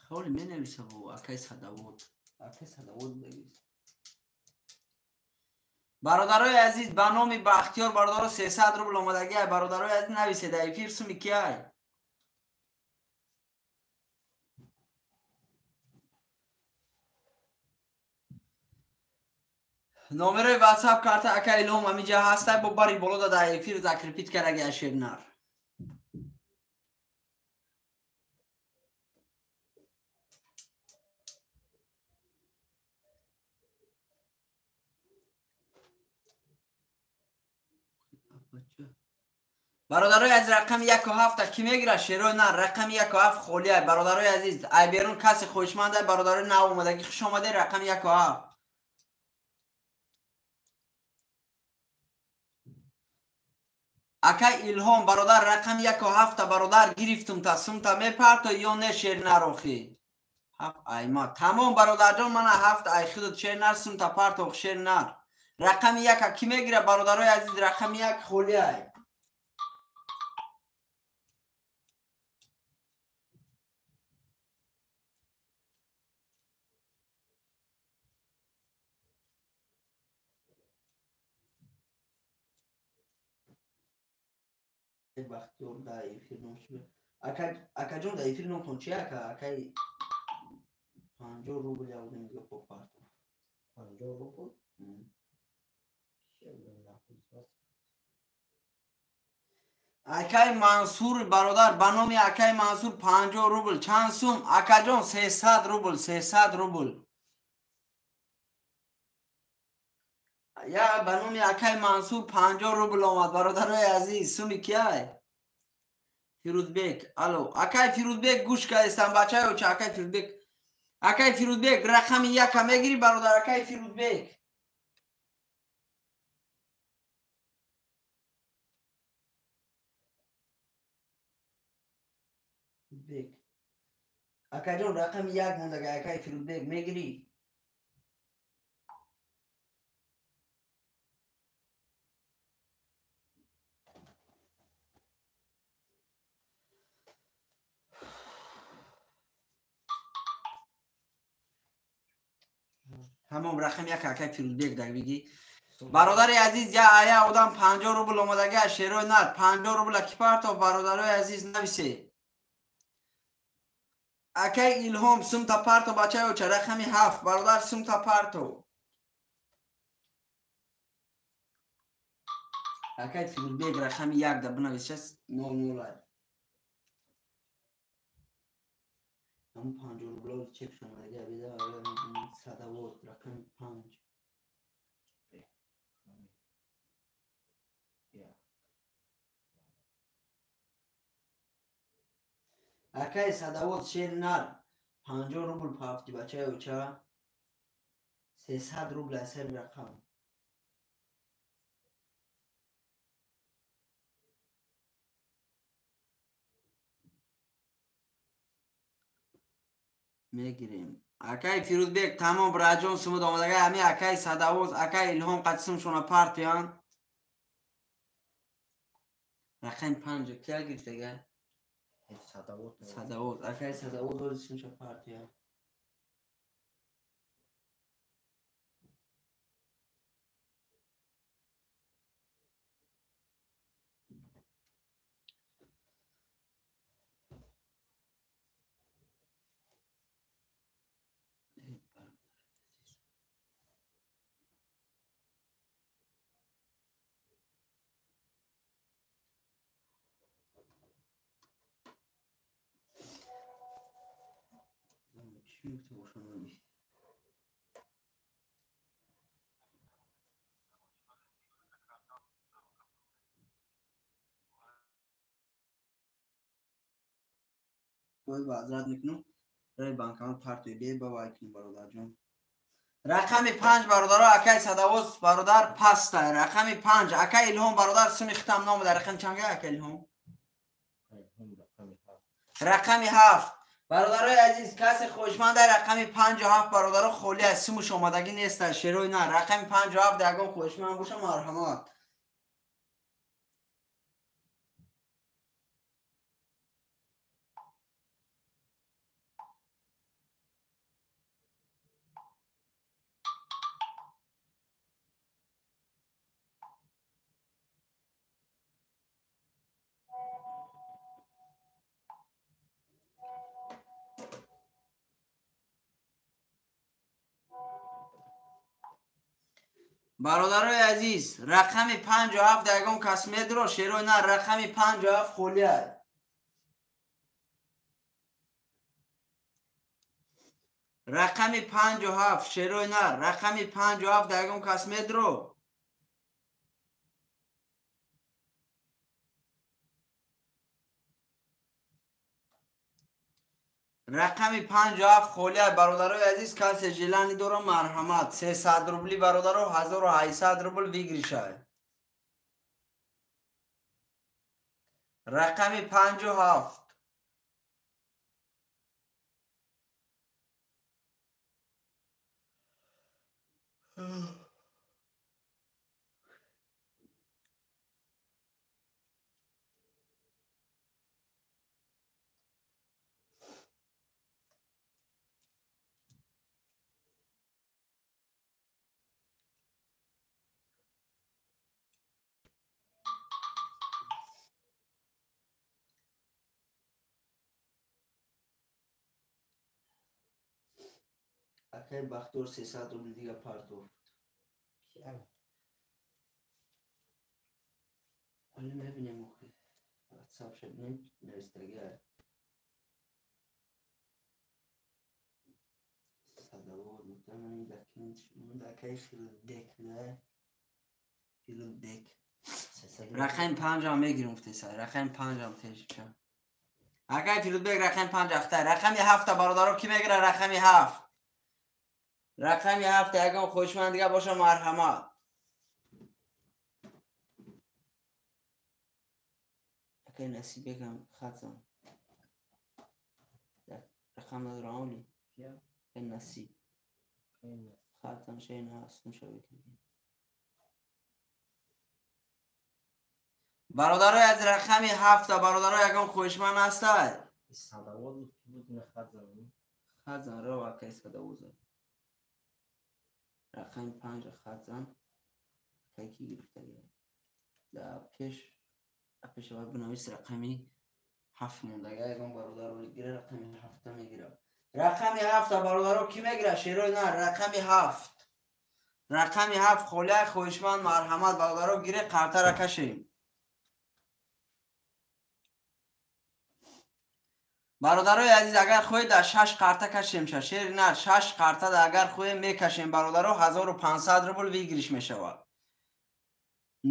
Холи менависа бо акай Садавод. Акай Садавод навис. Бародарои азиз, ба номи Бахтиёр бародаро 300 рубл омадагиай. Бародарои азиз, нависед эфир суми киай. Номерои WhatsApp карта акай Илҳом ҳаминҷа ҳастай, бо бари боло да дар эфир закрепит кардаги шернар. Бародарои азиз, рақами 1 7 ки мегирад шерои нар? Рақами 1 7 холиай бародарои азиз. Ай берун касе хоҳишманд ай бародарои нав омадагӣ хуш омаде. Рақами 1 7. Акай Илҳом бародар, рақами 1 7 бародар гирифтум та сумта мепарто ё не шернарохи? 7 айма. Тамом бародарҷон, мана 7 ай худат шернар сумта партох шернар. Рақами 1 ки мегирад бародарои азиз? Рақами 1 холиай. Бахтиёр дар эфир ном чи? Акаҷон, дар эфир номтон чи, ака? Акай 50 рубл явдем дига по партов. 50 рубл? Акай Мансур бародар, ба номи акай Мансур 50 рубл. Чанд сум? Акаҷон, 300 рубл, 300 рубл. Я ба номи акай Мансур 50 рубл омад, бародарои азиз. Суми кияй? Фирӯзбек. Алло, акай Фирӯзбек, гӯш кардестам, бачаё ча? Акай Фирӯзбек, акай Фирӯзбек, рақами яка мегирӣ, бародар, акай Фирӯзбек? Фирӯзбек, акаҷон, рақами як мондага, акай Фирӯзбек, мегирӣ? Ҳамон рақами як акай Фирӯзбек дар бигӣ. Бародари азиз, я ая одам 50 рубл омадага, шерои нар 50 рубла ки партов, бародарои азиз, нависе. Акай Илҳом, сумта парто, бачаё ча, рақами 7, бародар, сумта парто. Акай Фирӯзбек, рақами як да бинавис, шас нол нол ай. Ҳамун 50 рубло чек шомадага бида, садавот, рақами 5. Акай садавот, шер нар 50 рубл пафти, бачаё ча, 300 рубл асари рақам. Мегирем. Акай Фирӯзбек, тамом, раҷон сумуд омадага. Ҳами акай Садавоз, акай Илҳом қатисумшона партиян. Рақами 5 кия гирифтага? Садавоз. Садавоз, акай Садавоз, ози сумша партия. Чӣ мегуфта бошам? Бояд маъзарат мекунам, раи банкомат партои бе ба вай кунем, бародарҷон. Рақами 5, бародаро, акай Садавоз бародар пастай. Рақами 5, акай Илҳом бародар, суми хитам номада. Рақами чанга, акай Илҳом? Рақами 7. Бародарои азиз, касе хоҳишманда, рақами 5 7, бародаро, холӣ аст, сумуш омадагӣ нест, шерои на. Рақами 5 7 ягон хоҳишманд боша, марҳамат. Бародарои азиз, рақами 5 7 ягон кас медро, шерои на, рақами 5 7 холӣ аст. Рақами 5 7, шерои нар, рақами 5 7 ягон кас медро? Рақами 5 7 холӣ аст, бародарои азиз. Касе желание дора, марҳамат. 300 рубли, бародаро, 1800 рубл выигрыш ай. Рақами 5 7. Акай Бахтиёр 300 рубл дига партофт. Ҳоло мебинем охи. Ватсап шабинем навистагиа. Садовод мутамани документ акай Филдбек да. Филдбек. Рақами 5 мегирам гуфтеса. Рақами 5 тежча. Акай Филдбек рақами 5 ахта. Рақами 7 бародаро ки мегира рақами 7. Рақами 7 ягон хоҳишманд дига боша марҳамат. Акай Насибекам хатзан. Рақам надорам оли. Акай Насиб. Хатзан шейн ҳаст мушавӣ кардем. Бародарои аз рақами 7 бародаро ягон хоҳишманд ҳастай? Садовоз буд на хатзан. Хатзан ро акай Садовоз. Рақами 5 хатзан. Акай ки гирифтагӣ? Да пеш апешава бинавис рақами 7 мондага ягон бародар гира рақами 7 мегира. Рақами 7 бародаро ки мегира? Шерои на рақами 7. Рақами 7 холия хоҳишманд марҳамат бародаро гире қартара кашем. Бародарои азиз агар хоҳед дар 6 қарта кашем ша шери нар 6 қарта да агар хоҳем мекашем бародаро 1500 рубл выигрыш мешавад.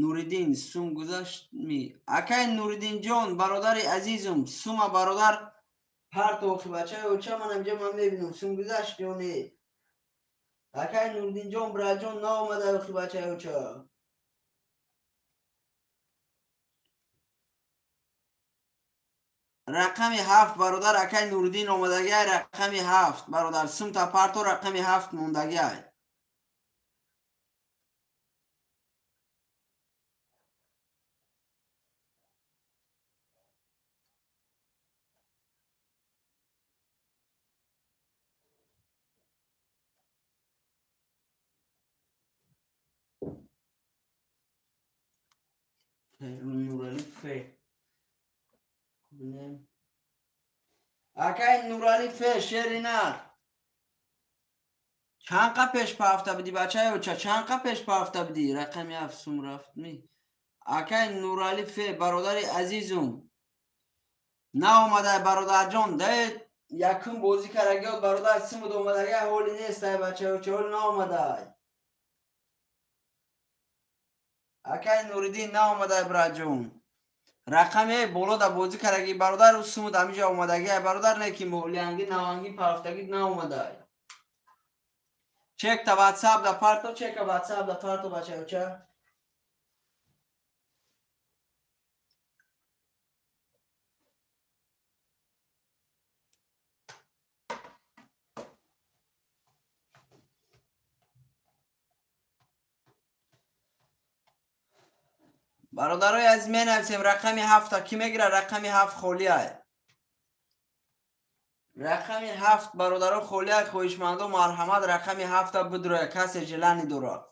Нуриддин сум гузашт ми. Акай Нуриддинҷон бародари азизум сума бародар партохи бачаи оча манам ҷа ман мебинам сум гузашт ё не. Акай Нуриддинҷон браҷон наомада охи бачаи оча. Рақами 7 бародар акай Нуриддин омадагиай рақами 7 бародар сумта парто рақами 7 мондагиай. Нурали Ф. Акай Нурали Ф шери нар. Чанд қа пеш пафта будӣ бачаи оча? Чанд қа пеш пафта будӣ? Рақами 7 сум рафт ми. Акай Нурали Ф бародари азизум. Наомадай бародарҷон. Да якум бозӣ карагиёт бародар сумуд омадагай ҳоли нестай бачаи оча ҳоли наомадай. Акай Нуриддин наомадай браҷон. Рақами боло да бозӣ караги бародар сумуд ҳамиҷа омадагиай бародар не ки молианги наванги парафтагӣ наомадай. Чек та ватсап да парто чека ватсап да парто бачаоча. Бародарои азиз менависем рақами 7 ки мегира? Рақами 7 холиай. Рақами 7 бародаро холиай хоҳишмандо марҳамат рақами 7 бидроя касе желани дорад.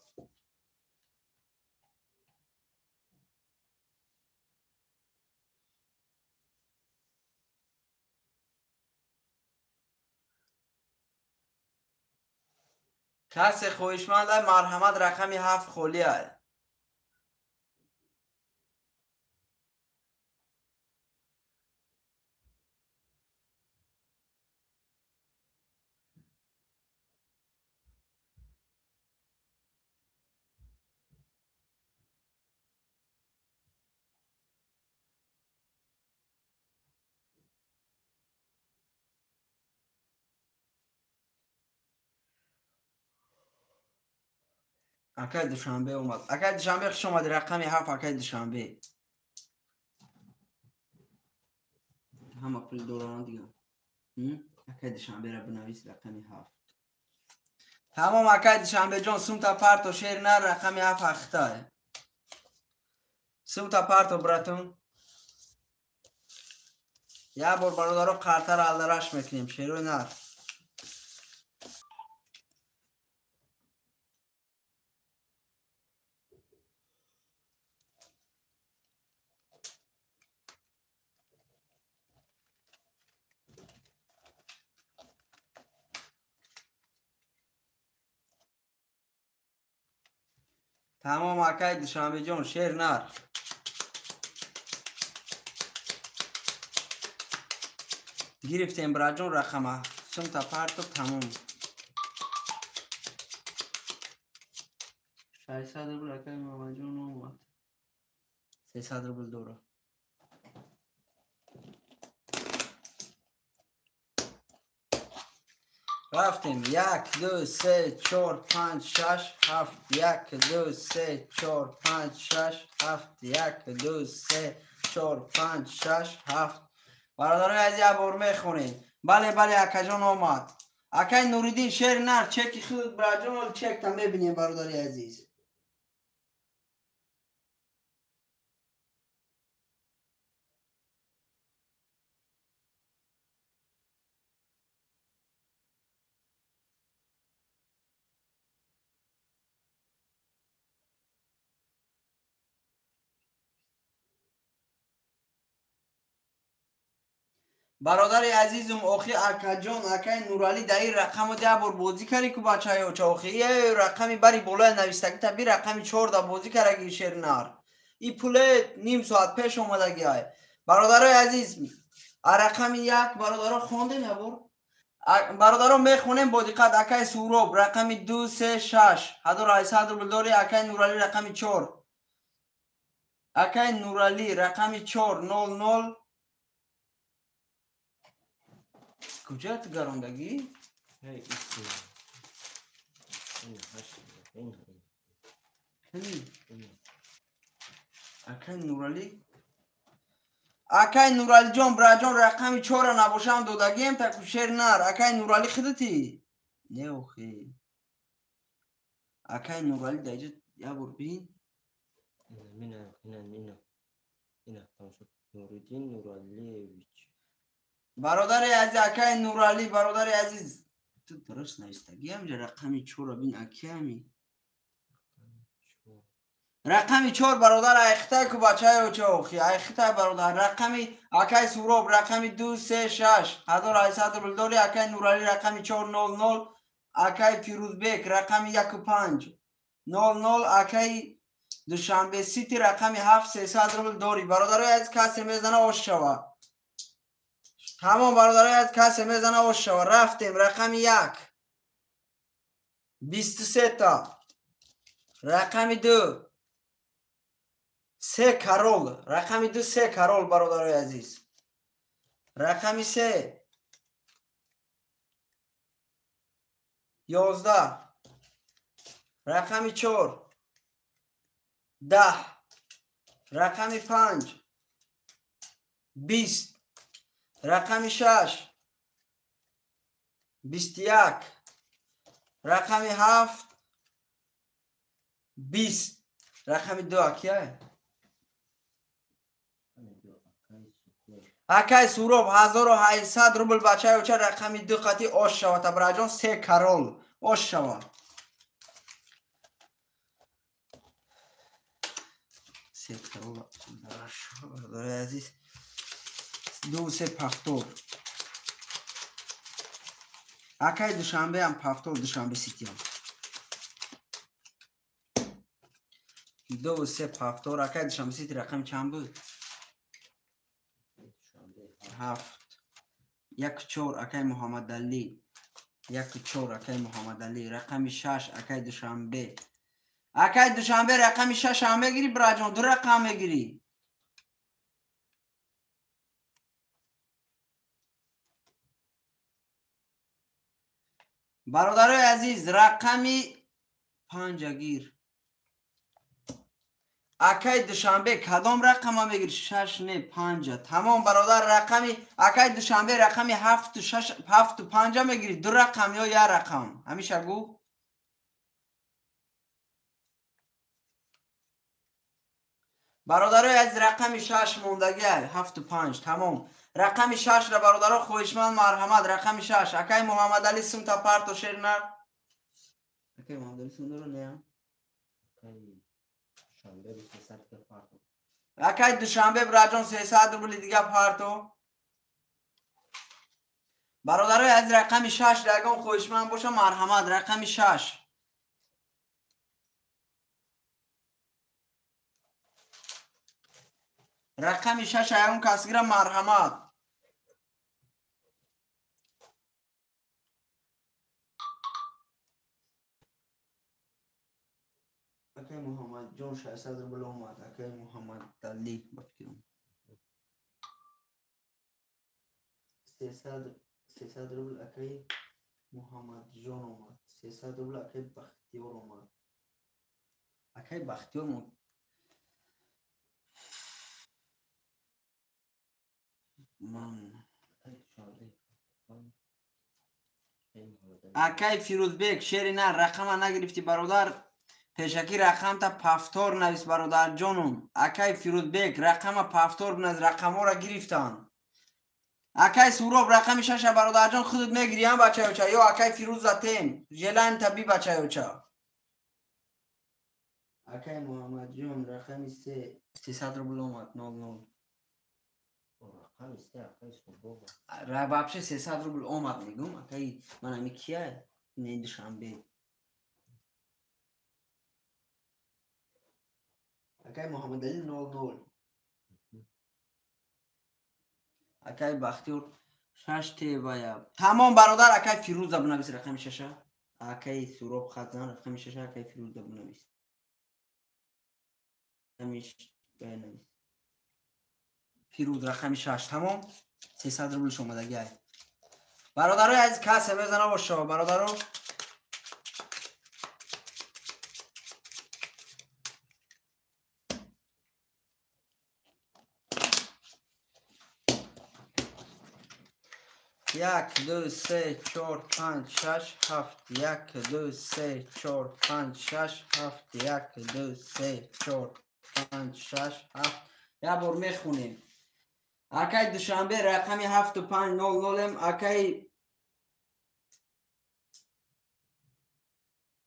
Касе хоҳишманд марҳамат рақами 7 холиай. Акай Душанбе омад. Акай Душанбе хуш омадӣ. Рақами 7 акай Душанбе. Ҳама пул доранд дига. Акай Душанберо бинавис рақами 7. Тамом акай Душанбеҷон сумта парто шер нар рақами 7 ахтай. Сумта парто братон. Як бор бародаро қартаро алдараш мекунем шерои нар. Тамом акай Душанбеҷон, шер нар. Гирифтем браҷон рақама. Сумта парто тамом. 600 рубл акай Муҳаммадҷон омад. 300 рубл дора. Рафтем. 1, 2, 3, 4, 5, 6, 7. 1, 2, 3, 4, 5, 6, 7. 1, 2, 3, 4, 5, 6, 7. Бародарои азиз, як бор мехонем. Бале, бале, акаҷон омад. Акай Нуриддин, шер нар, чеки худ браҷон, чекта мебинем, бародари азиз. Бародари азизум, охи акаҷон, акай Нуралӣ дар ин рақамо як бор бозӣ карди ку бачаи оча, охи е рақами бари болоя навистагӣ та би рақами 4 да бозӣ кардаги шернар. И пуле ним соат пеш омадаги ай. Бародарои азиз, а рақами 1 бародаро хондем як бор? Бародаро мехонем бо диққат. Акай Суроб рақами 2, 3, 6 1800 рубл дори. Акай Нуралӣ рақами 4. Акай Нуралӣ рақами 4 0 0. Куҷа ту гарондагӣ? Акай Нуралӣ, акай Нуралиҷон, браҷон, рақами 4 набошам додагием та кушер нар. Акай Нуралӣ худати? Не охи. Акай Нуралӣ даҷа як бор бин. Ина, ина, ина. Ина, тамошо. Нуриддин Нуралиевич. Бародари азиз, акай Нуралӣ, бародари азиз, ту дуруст навистагӣ ҳамҷа рақами 4 бин, акиами. Рақами 4 бародар, айхитай ку бачаи оча, охи, айхитай бародар. Рақами акай Суроб рақами 2, 3, 6 1800 рубл дори. Акай Нуралӣ рақами 4 0 0. Акай Фирӯзбек рақами 1 5 0 0. Акай Душанбе Сити рақами 7 300 рубл дори. Бародарои азиз, касе мезана ош шава. Тамом бародарои азиз, касе мезана ош шава. Рафтем. Рақами 1 23 та. Рақами 2 3 карол. Рақами 2 3 карол, бародарои азиз. Рақами 3 11. Рақами 4 10. Рақами 5 20. Рақами 6 21. Рақами 7 20. Рақами 2 акия? Акай Суроб 1800 рубл бачаи оча рақами 2 қати ош шава табраҷон, 3 карол ош шава. 3 карол бародарои азиз. 2 3 пафтор. Акай Душанбеам пафтор, Душанбе Ситиам. 2 3 пафтор. Акай Душанбе Сити рақами чанд буд? 7 1 4 акай Муҳаммадалӣ. 1 4 акай Муҳаммадалӣ. Рақами 6 акай Душанбе. Акай Душанбе рақами 6 ҳам мегирӣ браҷон, 2 рақам мегирӣ. Бародарои азиз, рақами 5 гир. Акай Душанбе кадом рақама мегирӣ? 6 не 5. Тамом бародар, рақами акай Душанбе рақами 7 6 7 5 мегирӣ. 2 рақам ё 1 рақам? Ҳамеша гӯ. Бародарои азиз, рақами 6 мондагӣ 7 5. Тамом. Рақами 6 ра бародаро хоҳишманд марҳамат, рақами 6. Акай Муҳаммадалӣ сумта парто шер нар. Акай Муҳаммадалӣ сум дора не? Акай Душанбе браҷон 300 рубли дига парто. Бародарои азиз, рақами 6 ягон хоҳишманд боша марҳамат, рақами 6. Рақами 6 ягон кас гира марҳамат. Акай Муҳаммадҷон 600 рубл омад. Акай Муҳаммадалӣ ба фикрам. 300 рубл акай Муҳаммадҷон омад. 300 рубл акай Бахтиёр омад. Акай Бахтиёр ман акай Фирӯзбек шери нар рақама нагирифтӣ бародар. Пешакӣ рақамта пафтор навис бародарҷонум. Акай Фирӯзбек рақама пафтор бинавис, рақамҳоро гирифтанд. Акай Суроб рақами 6 бародарҷон худат мегирӣ ҳам бачаёча ё акай Фирӯз затем желанта би бачаёча. Акай Муҳаммадҷон рақами 3 300 рубл омад 00. Рақами 3 акай Суроб. Вообще 300 рубл омад мегум. Акай ман ами кия? Не Душанбе. Акай Муҳаммадалӣ 00. Акай Бахтиёр 6 тевая. Тамом бародар, акай Фирӯза бинавис рақами 6. Акай Суроб хат зан рақами 6, акай Фирӯза бинавис. Фирӯз рақами 6. Тамом 300 рублш омадагӣ ай. Бародарои азиз касе мезана бошо бародаро. Як, ду, се, чор, панҷ, шаш, ҳафт. Як, ду, се, чор, панҷ, шаш, ҳафт. Як, ду, се, чор, панҷ, шаш, ҳафт. Як бор мехонем. Акай Душанбе рақами 7500.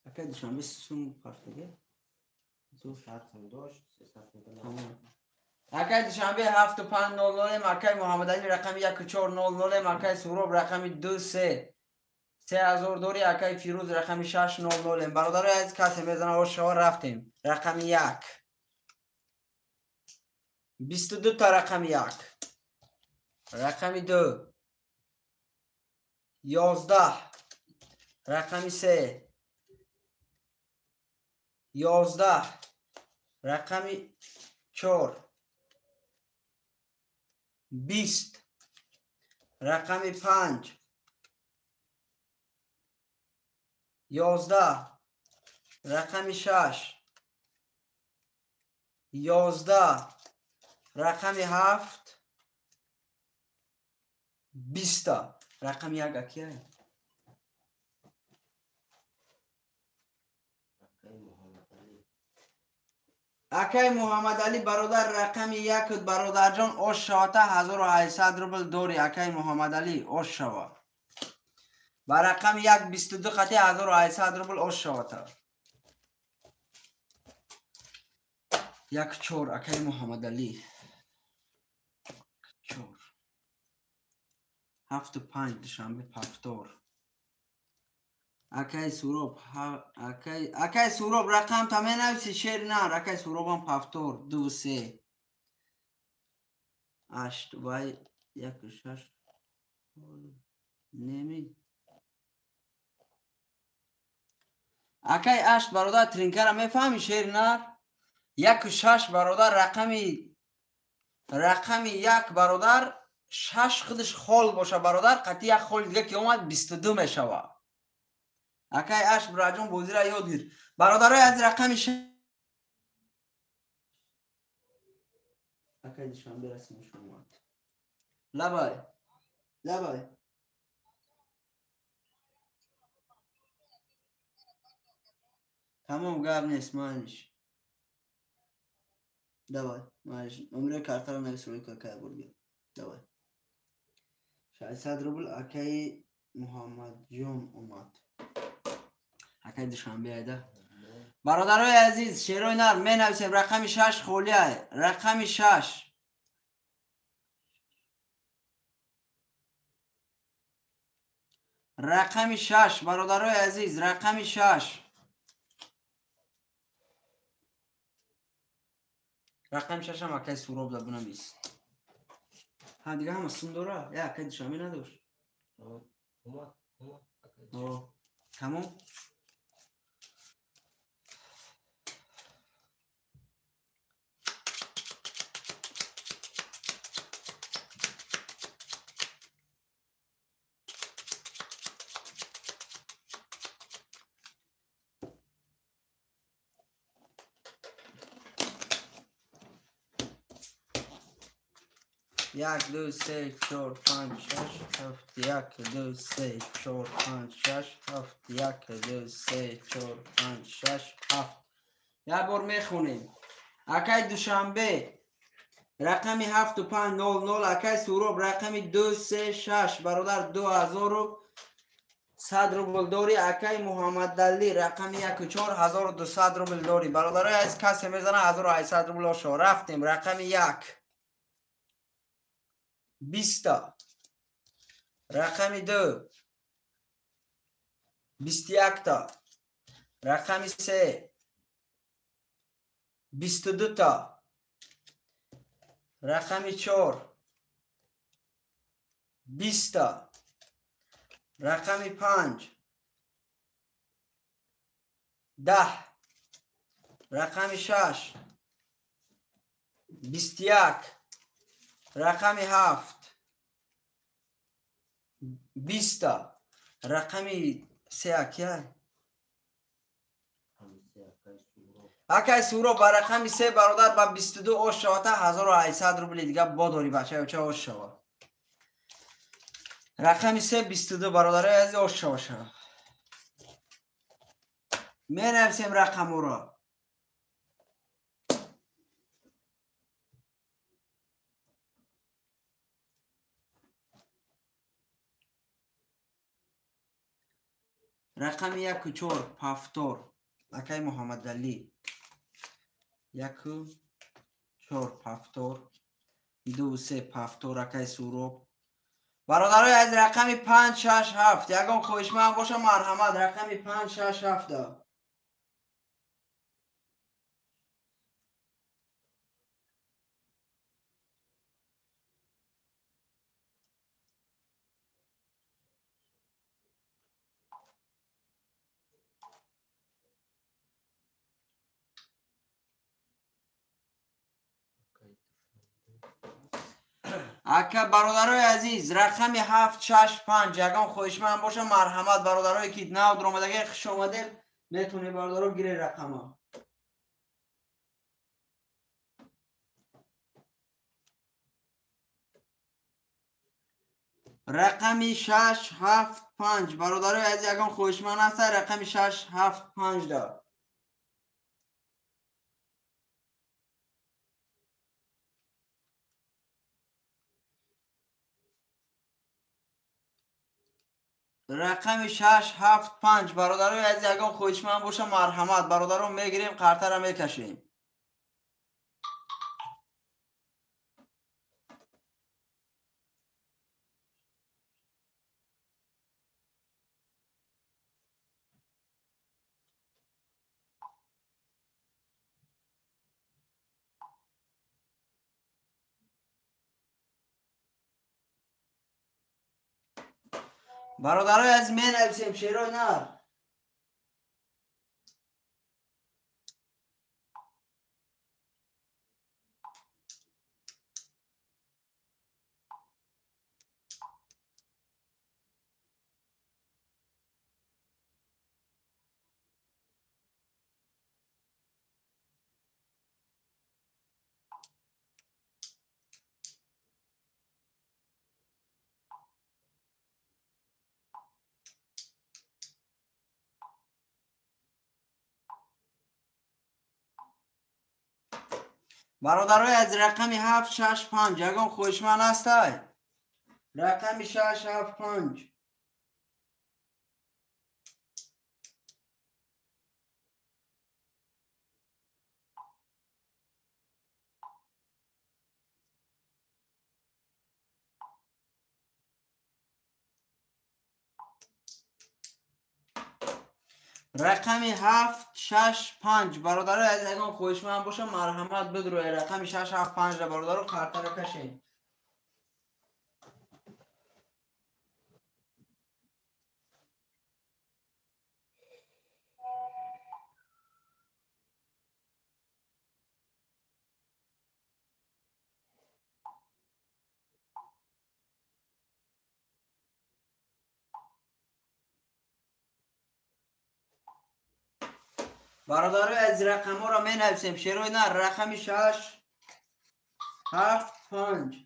Акай Душанбе сум партаге? 200 сум дошт, 300 сум. Тамом. Акай Душанбе 7500, акай Муҳаммадалӣ рақами 1400, акай Суроб рақами 23 3000 дори, акай Фирӯз рақами 600. Бародарои азиз касе мезана ошава рафтем. Рақами 1. 22 та рақами 1. Рақами 2. 11. Рақами 3. 11. Рақами 4. 20. Рақами 5. 11. Рақами 6. 11. Рақами 7. 20. Рақами 1 акия? Акай Муҳаммадалӣ бародар рақами 1 бародарҷон ош шавата 1800 рубл дори. Акай Муҳаммадалӣ ош шава. Ба рақами 1 22 қати 1800 рубл ош шавата. 1 4 акай Муҳаммадалӣ. 4 7 5 Душанбе пафтор. Акай Суроб, акай Суроб рақам та менависи шер нар. Акай Суробам пафтор 2 3 8 вай 1 6 неми. Акай 8 бародар тринкара мефаҳми шер нар? 1 6 бародар рақами 1 бародар 6 худаш хол боша бародар, қати як хол дига ки омад 22 мешава. Акай 8 бираҷон бозира ёд гир. Бародарои аз рақами 6. Акай Душанбе расмиш омад. Лабай. Лабай. Тамом гап нест, маниш. Давай, маниш. Номери картаро навис рӯи какая бурги. Давай. 600 рубл акай Муҳаммадҷон омад. Акай Душанбе айда. Бародарои азиз, шерои нар менависем рақами 6 холия. Рақами 6. Рақами 6 бародарои азиз, рақами 6. Рақами шашам акай Суроб да бунавис. Ҳа, дига ҳама сум дора? Я акай Душанбе надошт? Омад. Тамом? Як, ду, се, чор, панҷ, шаш, ҳафт, як, ду, се, чор, панҷ, шаш, ҳафт, як, ду, се, чор, панҷ, шаш, ҳафт. Як бор мехонем. Акай Душанбе рақами 7500, акай Суроб рақами 236, бародар 2100 рубл дорӣ, акай Муҳаммадалӣ рақами 14 1200 рубл дорӣ. Бародарои азиз, касе мезана 1800 рубл ошо. Рафтем рақами 1 20, рақами 2 21, рақами 3 22, рақами 4 20, рақами 5 10, рақами 6 21, рақами 7 20, рақами 3 акай акай Суроб ба рақами 3 бародар ба 22 ош шавата 1800 рубли дига бодори бача ча ош шава. Рақами 3 22 бародарои азиз ош шава шава. Менависем рақаморо. Рақами 1 4 пафтор акай Муҳаммадалӣ 1 4 пафтор 2 3 пафтор акай Суроб. Бародарои аз рақами 5 6 7 ягон хоҳишманд боша марҳамат рақами 5 6 7. Ака бародарои азиз рақами 7 6 5 ягон хоҳишманд боша марҳамат. Бародарое ки нав дуромадаги хуш омадед, метавонед бародаро гиред рақама. Рақами 6 7 5 бародарои азиз ягон хоҳишманд ҳаста рақами 6 7 5 да. Рақами 6 7 5 бародарои азиз ягон хоҳишманд боша марҳамат. Бародарон мегирем, қартара мекашем. Бародарои азиз менависем шерои нар. Бародарои аз рақами 7 6 5 ягон хоҳишманд ҳастай? Рақами 6 7 5. Рақами 7 6 5 бародарои азиз, ягон хоҳишманд боша, марҳамат бидроед. Рақами 6 7 5 ра бародаро қартаро кашед. Бародарои аз рақамҳоро менависем. Шерои нар рақами 6 7 5.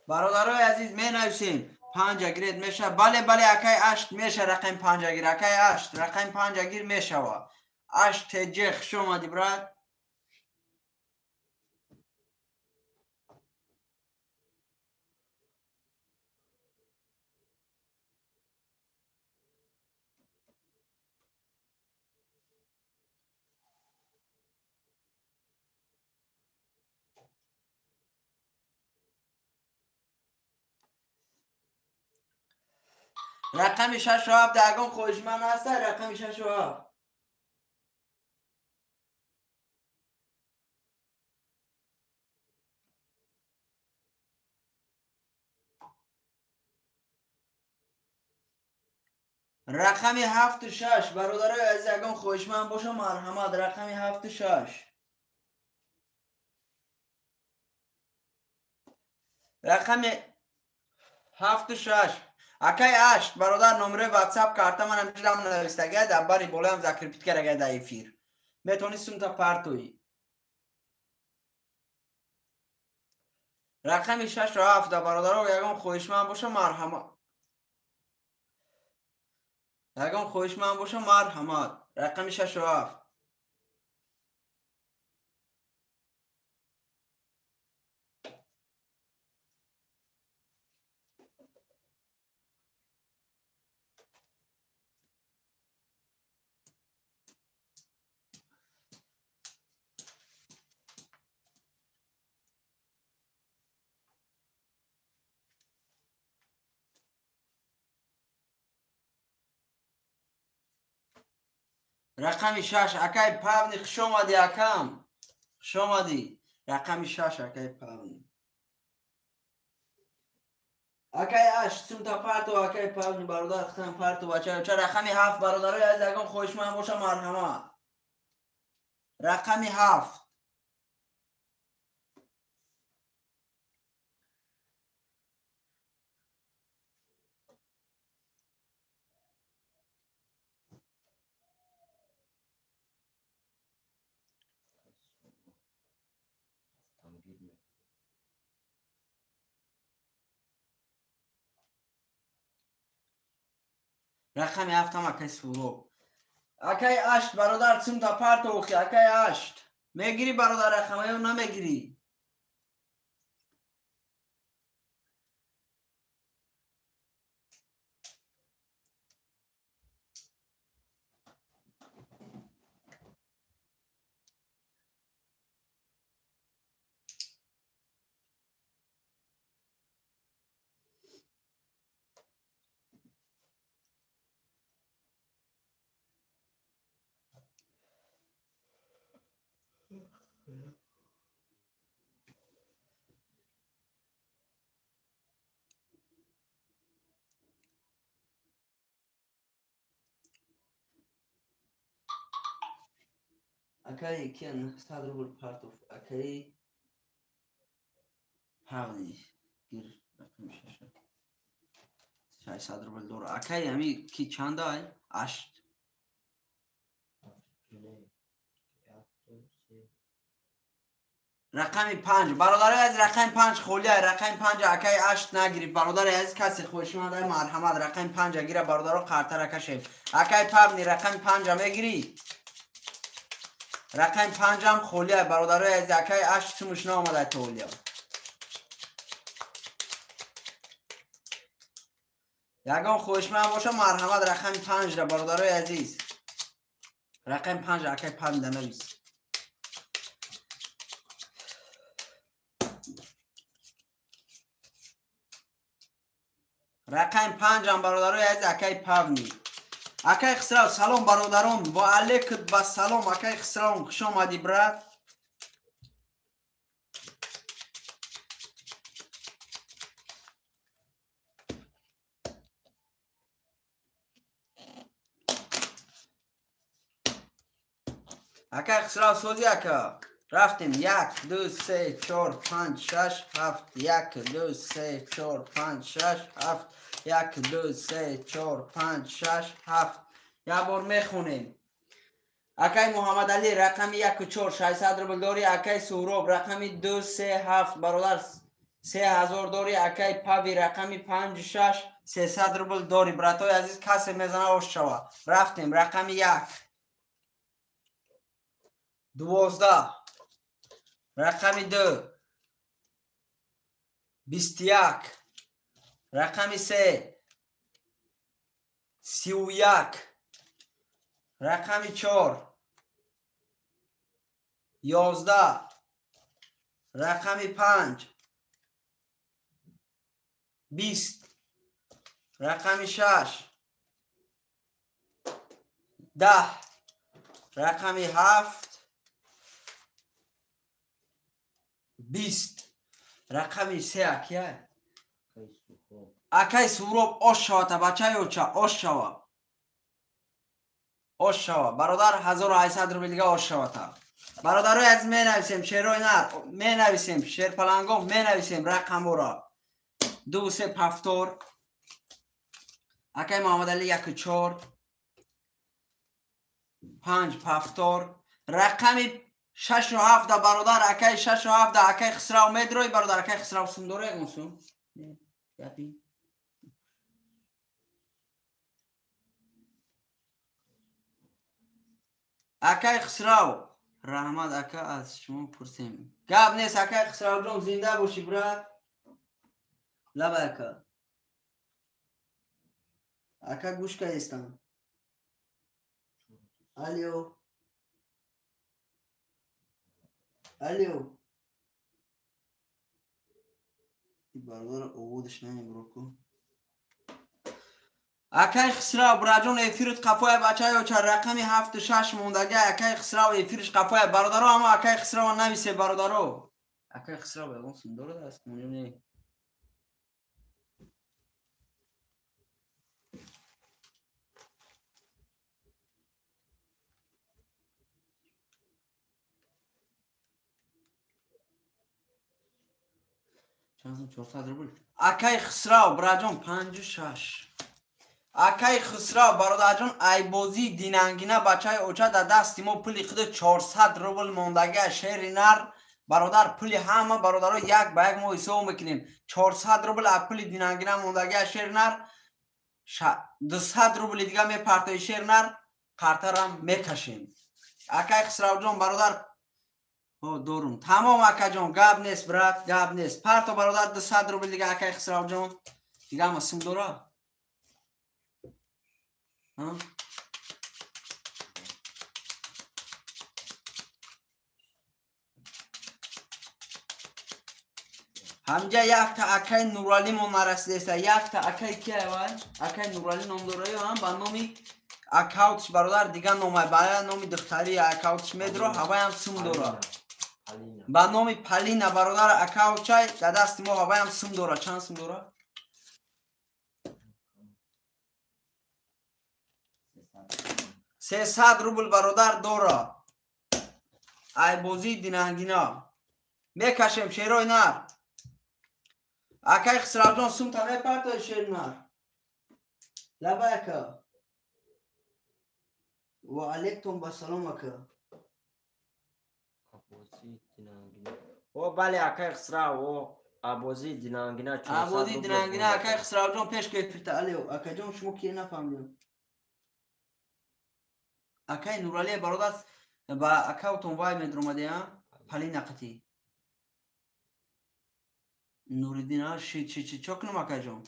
Бародарои азиз менависем. 5 агиред меша. Бале, бале, акай 8 меша, рақами 5 агир, акай 8, рақами 5 агир мешава. 8 теҷ, хуш омадӣ, брат. Рақами 6 7 ягон хоҳишманд ҳаста? Рақами 6 7. Рақами 7 6 бародарои азиз, ягон хоҳишманд боша, марҳамат. Рақами 7 6. Рақами 7 6. Акай 8 бародар, номерои WhatsApp карта манам ҷидам навистагай, дар бари болоям закрепить карагай дар эфир. Метавонӣ сумта партоӣ. Рақами 6 7 бародаро, ягон хоҳишманд боша, марҳамат. Ягон хоҳишманд боша, марҳамат. Рақами 6 7. Рақами 6 акай Павни, хуш омадӣ, акам. Хуш омадӣ. Рақами 6 акай Павни. Акай 8 сумта парто, акай Павни бародар, хитам парто бача. Ча рақами 7 бародарои азиз, ягон хоҳишманд боша, марҳамат. Рақами 7. Рақами 7 ҳам акай Суроб. Акай 8 бародар, сумта парто охи, акай 8. Мегирӣ бародар рақама ё намегирӣ? Акай кен 100 рубл партов, акай Павни гир рақами 6. 600 рубл дора. Акай ами ки чанда ай? 8. Рақами 5. Бародарои азиз, рақами 5 холия. Рақами 5 акаи 8 нагирифт. Бародари азиз, касе хоҳишманд ай марҳамат рақами 5 гира, бародаро қартара кашем. Акаи Павни рақами 5 мегирӣ? Рақами 5 ҳам холия, бародарои азиз, акаи 8 сумуш наомада то ҳолия. Ягон хоҳишманд боша марҳамат рақами 5 ра, бародарои азиз. Рақами 5 акаи Павни да навис. Рақами 5 ҳам бародарои азиз акаи Павни. Акаи Хисрав, салом бародарон, ва алейкум ба салом акаи Хисрав, хуш омадӣ брат. Акаи Хисрав сози ака. Рафтем 1 2 3 4 5 6 7 1 2 3 4 5 6 7 1 2 3 4 5 6 7. Як бор мехонем. Акаи Муҳаммадалӣ рақами 1 4 600 рубл дорӣ. Акаи Суҳроб рақами 2 3 7 бародар 3000 дорӣ. Акаи Пави рақами 5 6 300 рубл дорӣ. Братои азиз, касе мезана ош шава. Рафтем рақами 1 12, рақами 2 21, рақами 3 31, рақами 4 11, рақами 5 20, рақами 6 10, рақами 7 20, рақами 3 акия. Акаи Суҳроб ош шавата, бачаи оча ош шава. Ош шава. Бародар 1800 рубл дига ош шавата. Бародарои азиз, менависем шерои нар, менависем шерпаланго, менависем рақамора. 2 3 7. Акаи Муҳаммадалӣ 1 4 5 7. Рақами 6 7 бародар, акаи 6 7 акаи Хисрав медрои бародар, акаи Хисрав сум дора ягон сум? Не, япи. Акаи Хисрав, раҳмат ака, аз шумо пурсем. Гап нест акаи Хисравҷон, зинда бошӣ брат. Лаба ака. Ака гӯш кардистам. Алё. Алё. Бародара оводаш намебуроку. Акаи Хисрав, браҷон, эфирит қафоя, бачаи оча, рақами 7 6 мондага. Акаи Хисрав эфириш қафоя, бародаро, ама акаи Хисрава нависе, бародаро. Акаи Хисрав ягон сум дорад аст? Не. Чанд 400 рубл. Акаи Хисрав, браҷон, 5 6. Акаи Хисрав, бародарҷон, айбозии динангина, бачаи оча, дар дасти мо пули худ 400 рубл мондага. Шери нар, бародар, пули ҳама бародаро як ба як мо ҳисоб мекунем. 400 рубл аз пули динангина мондага шери нар, 200 рубли дига мепартои шери нар, қартарам мекашем. Акаи Хисравҷон, бародар, дорум. Тамом акаҷон, гап нест брат, гап нест. Парто бародар 200 рубл дига акаи Хисравҷон. Дига ама сум дора? Ҳамҷа якта акаи Нуралӣ мо нарасидеста. Якта акаи кия вай? Акаи Нуралӣ ном дора ё ҳам ба номи аккаунтш бародар дига номай, ба номи духтари аккаунтш медро, ҳаваям сум дора. Ба номи Палина бародар аккаунтчай дар дасти мо ҳаваям сум дора. Чанд сум дора? 300 рубл бародар дора. Айбозии динангина. Мекашем шерои нар. Акаи Хисравҷон, сумта мепартои шери нар. Лаба ака. Ва алейкум ба салом ака. О бале акай Хисрав, о абози динангина 400 абози динангина акай Хисравҷон пеш гирифта. Алё акаҷон, шумо кие нафаҳмидем. Акай Нуралӣ бародар, ба аккаунтон вай медромаде, а палина қати Нуриддин, а ши чи чи чо кунам акаҷон?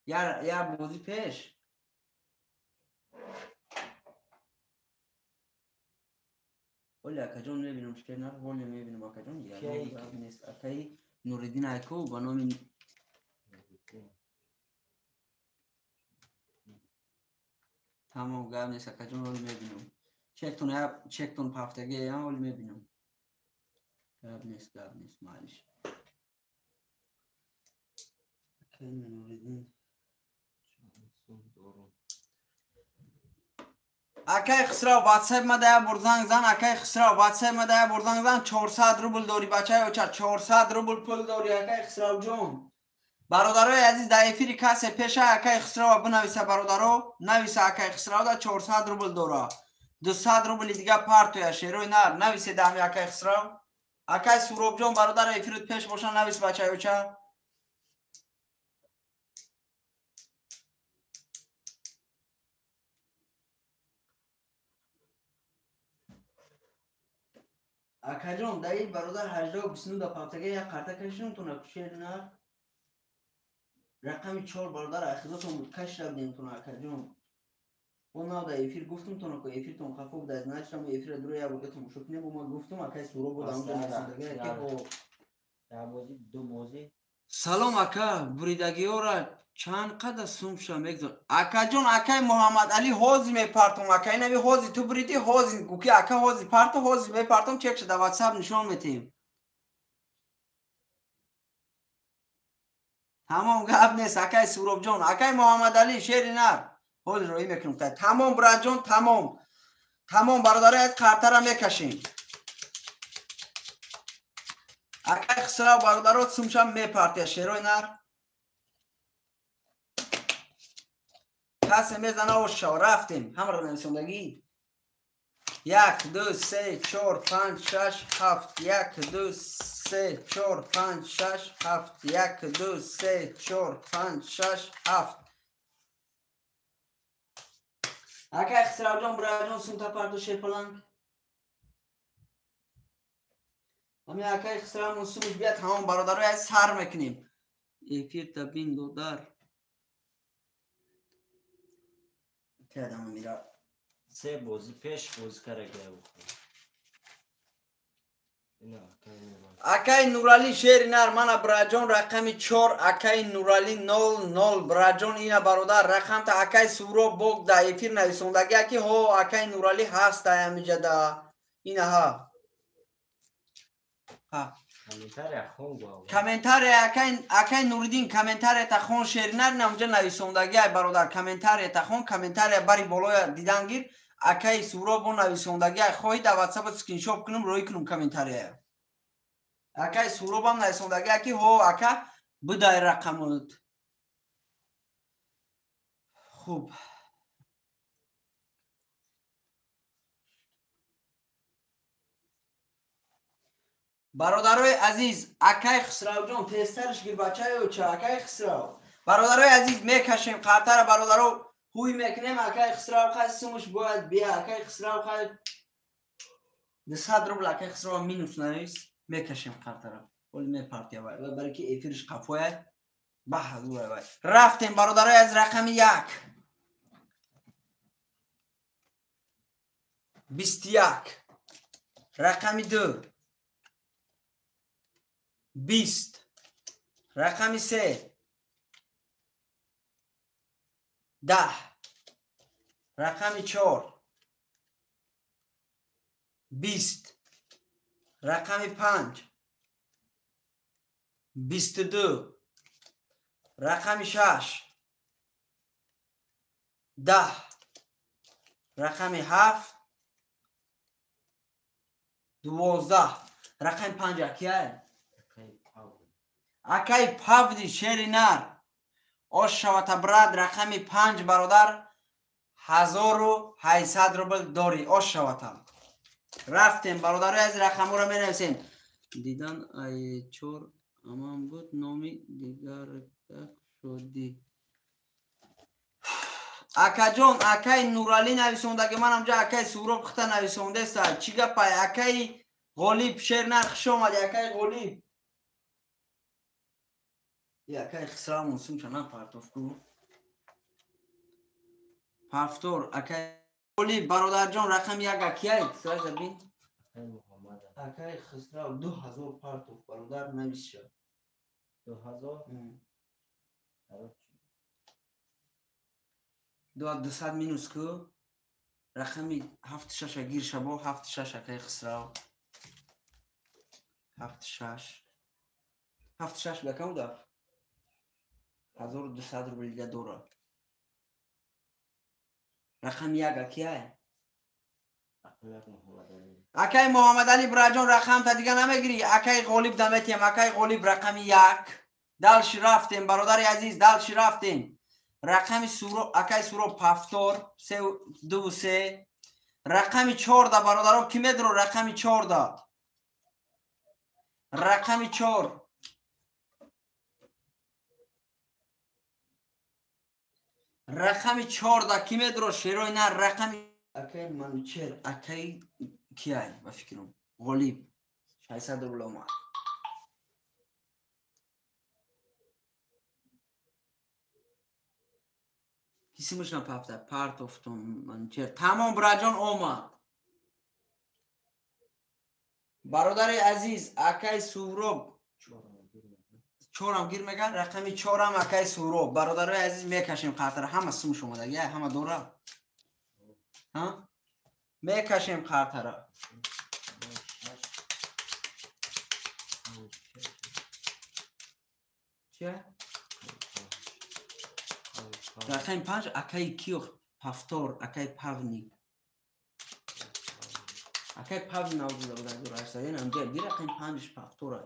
Я бозӣ пеш. Оли акаҷон мебинам, шер нар, ҳоле мебинам акаҷон. Нест акаи Нуриддин айко ба номи тамом, гап нест акаҷон, ҳоли мебинам. Чектон, чектон ҳафтаги, ҳоли мебинам. Гап нест, гап нест, майлиш. Акаи Нуриддин. Акай Хисрав, ватсап ма дая бор занг зан. Акай Хисрав, ватсап ма дая бор занг зан. 400 рубл дорӣ, бачаи оча, 400 рубл пул дорӣ, акай Хисравҷон. Бародарои азиз, дар эфири касе пеша акай Хисрава бинависа, бародаро, нависа, акай Хисрав да 400 рубл дора. 200 рубли дига партоя, шерои нар, нависе дами акай Хисрав. Акай Суробҷон, бародар, эфирут пеш боша, навис, бачаи оча. Акаҷон, даи бародар 18 29 да пафтага як қарта кашидам туна шер нар. Рақами 4 бародар ахидотон буд, кашида будем туна акаҷон. О нав да эфир гуфтум туна, ко эфиртон хафо буда, значит ам эфира дуро як бурга тамошо кунем, ма гуфтум акай Суро буд амҷо нависондага ки бо я бозӣ ду бозӣ. Салом ака, буридагиёра чанд қадар сумша мегзор? Акаҷон, акай Муҳаммад Али, ҳозир мепартом, акай нави ҳозир ту буриди, ҳозир гуки ака, ҳозир парто, ҳозир мепартом, чекша да ватсап нишон метиҳем. Тамом, гап нест акай Суробҷон, акай Муҳаммад Али, шери нар, ҳозир роҳӣ мекунем. Тамом братҷон, тамом, тамом бародари, аз қартара мекашем. Акай Хисрав, бародаро, сумша мепартия, шерои нар. Касе мезана, ошшав, рафтем. Ҳамаро нависондагӣ. Як, ду, се, чор, панҷ, шаш, ҳафт. Як, ду, се, чор, панҷ, шаш, ҳафт. Як, ду, се, чор, панҷ, шаш, ҳафт. Акай Хисравҷон, бираҷон, сумта парду, шерпаланг. Ами акай Хисравмон сумиш бият, ҳамон бародаро сар мекунем. Эфирта бин, додар. Кардам мира. Се бозӣ пеш бозӣ карда. Акай Нурали, шери нар, мана браҷон, рақами 4, акай Нурали 00, браҷон, ина бародар рақамта акай Суро бог да эфир нависондагия ки ҳо акай Нурали ҳаст амиҷада. Ина ҳа. Ҳа. Комментария акай Нуриддин, комментария хон, шери нар, намҷа нависондагия бародар, комментария хон, комментария бари болоя дидан гир, акай Суро бо нависондагия, хоҳӣ дар ватсап скриншот кунам, рӯй кунам комментария. Акай Суробам нависондагия ки ҳо ака бидай рақамот. Хуб. Бародарои азиз, акай Хисравҷон, тезтарш гир, бачаи оча, акай Хисрав. Бародарои азиз, мекашем қартара, бародаро, ҳуй мекунем, акай Хисрав хай сумуш бояд бия, акай Хисрав хай 200 рубл акай Хисрав минус навис, мекашем қартара. Оли мепартия вай, барои ки эфириш қафоя, ба ҳазура вай. Рафтем бародарои аз рақами 1. 21. Рақами 2. 20. Рақами 3. 10. Рақами 4. 20. Рақами 5. 22. Рақами 6. 10. Рақами 7. 12. Рақами 5 акияй? Акай Павди, шери нар. Ош шавата брат, рақами 5 бародар 1800 рубл дорӣ. Ош шавата. Рафтем бародарои аз рақамҳоро менависем. Дидан ай 4 аман буд номи дигарта шудӣ. Акаҷон, акаи Нуралӣ нависондаги, манам ҷа акаи Суроб хита нависондаеста. Чӣ гапай? Акаи Ғолиб шер нар, хуш омадӣ акаи Ғолиб. Акаи Хисравмон сумча напартоф ку. Пафтор акаи Ғолиб бародарҷон рақами 1 акияй сраза бин. Акаи Хисрав 2000 партоф бародар нависша. 2000? 200 минус ку. Рақами 7-6 гир шабо, 7-6 акаи Хисрав. 7-6. 7-6 ба кам даф? 1200 рубл дига дора. Рақами 1 акияй? Акаи Муҳаммадалӣ браҷон рақамта дига намегирӣ. Акаи Ғолиб даметием. Акаи Ғолиб рақами 1. Далши рафтем бародари азиз, далши рафтем. Рақами Суро, акаи Суро пафтор 3 2 3. Рақами 4 бародаро ки медро рақами 4. Рақами 4. Рақами 4 ки медро шерои нар рақами акаи Манучер, акаи кияй ба фикрам Ғолиб 600 рубл омад. Кисимаш напафта партофтум Манучер. Тамом браҷон омад. Бародари азиз, акаи Суроб 4 гир меган, рақами 4 акаи Суроб. Бародарои азиз мекашем қартара, ҳама сумш омадаги, ҳама дора. Ҳа? Мекашем қартара. Чия? Рақами 5 акаи Киёх пафтор, акаи Павни. Акаи Павни навзуда буда 800 амҷа ди рақами 5 пафтора.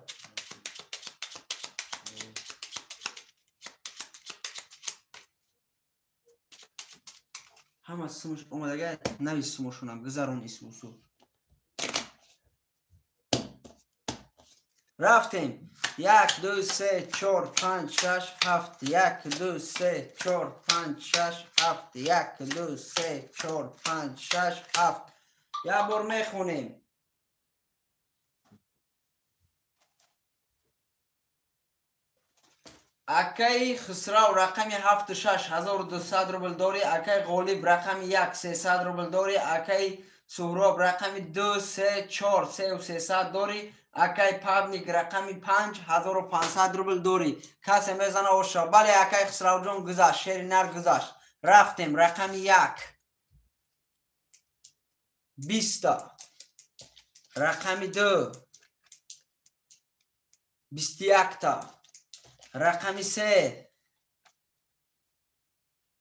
Ҳама сумш омадага, навис сумошонам, гузарон исмусу. Рафтем. 1 2 3 4 5 6 7 1 2 3 4 5 6 7 1 2 3 4 5 6 7. Як бор мехонем. Акаи Хисрав рақами 7 6 1200 рубл дорӣ. Акаи Ғолиб рақами 1 300 рубл дорӣ. Акаи Суҳроб рақами 2 3 4 3300 дорӣ. Акаи Павник рақами 5 1500 рубл дорӣ. Касе мезана оша. Бале акаи Хисравҷон гузашт, шери нар гузашт. Рафтем рақами 1 20, рақами 2 21, рақами 3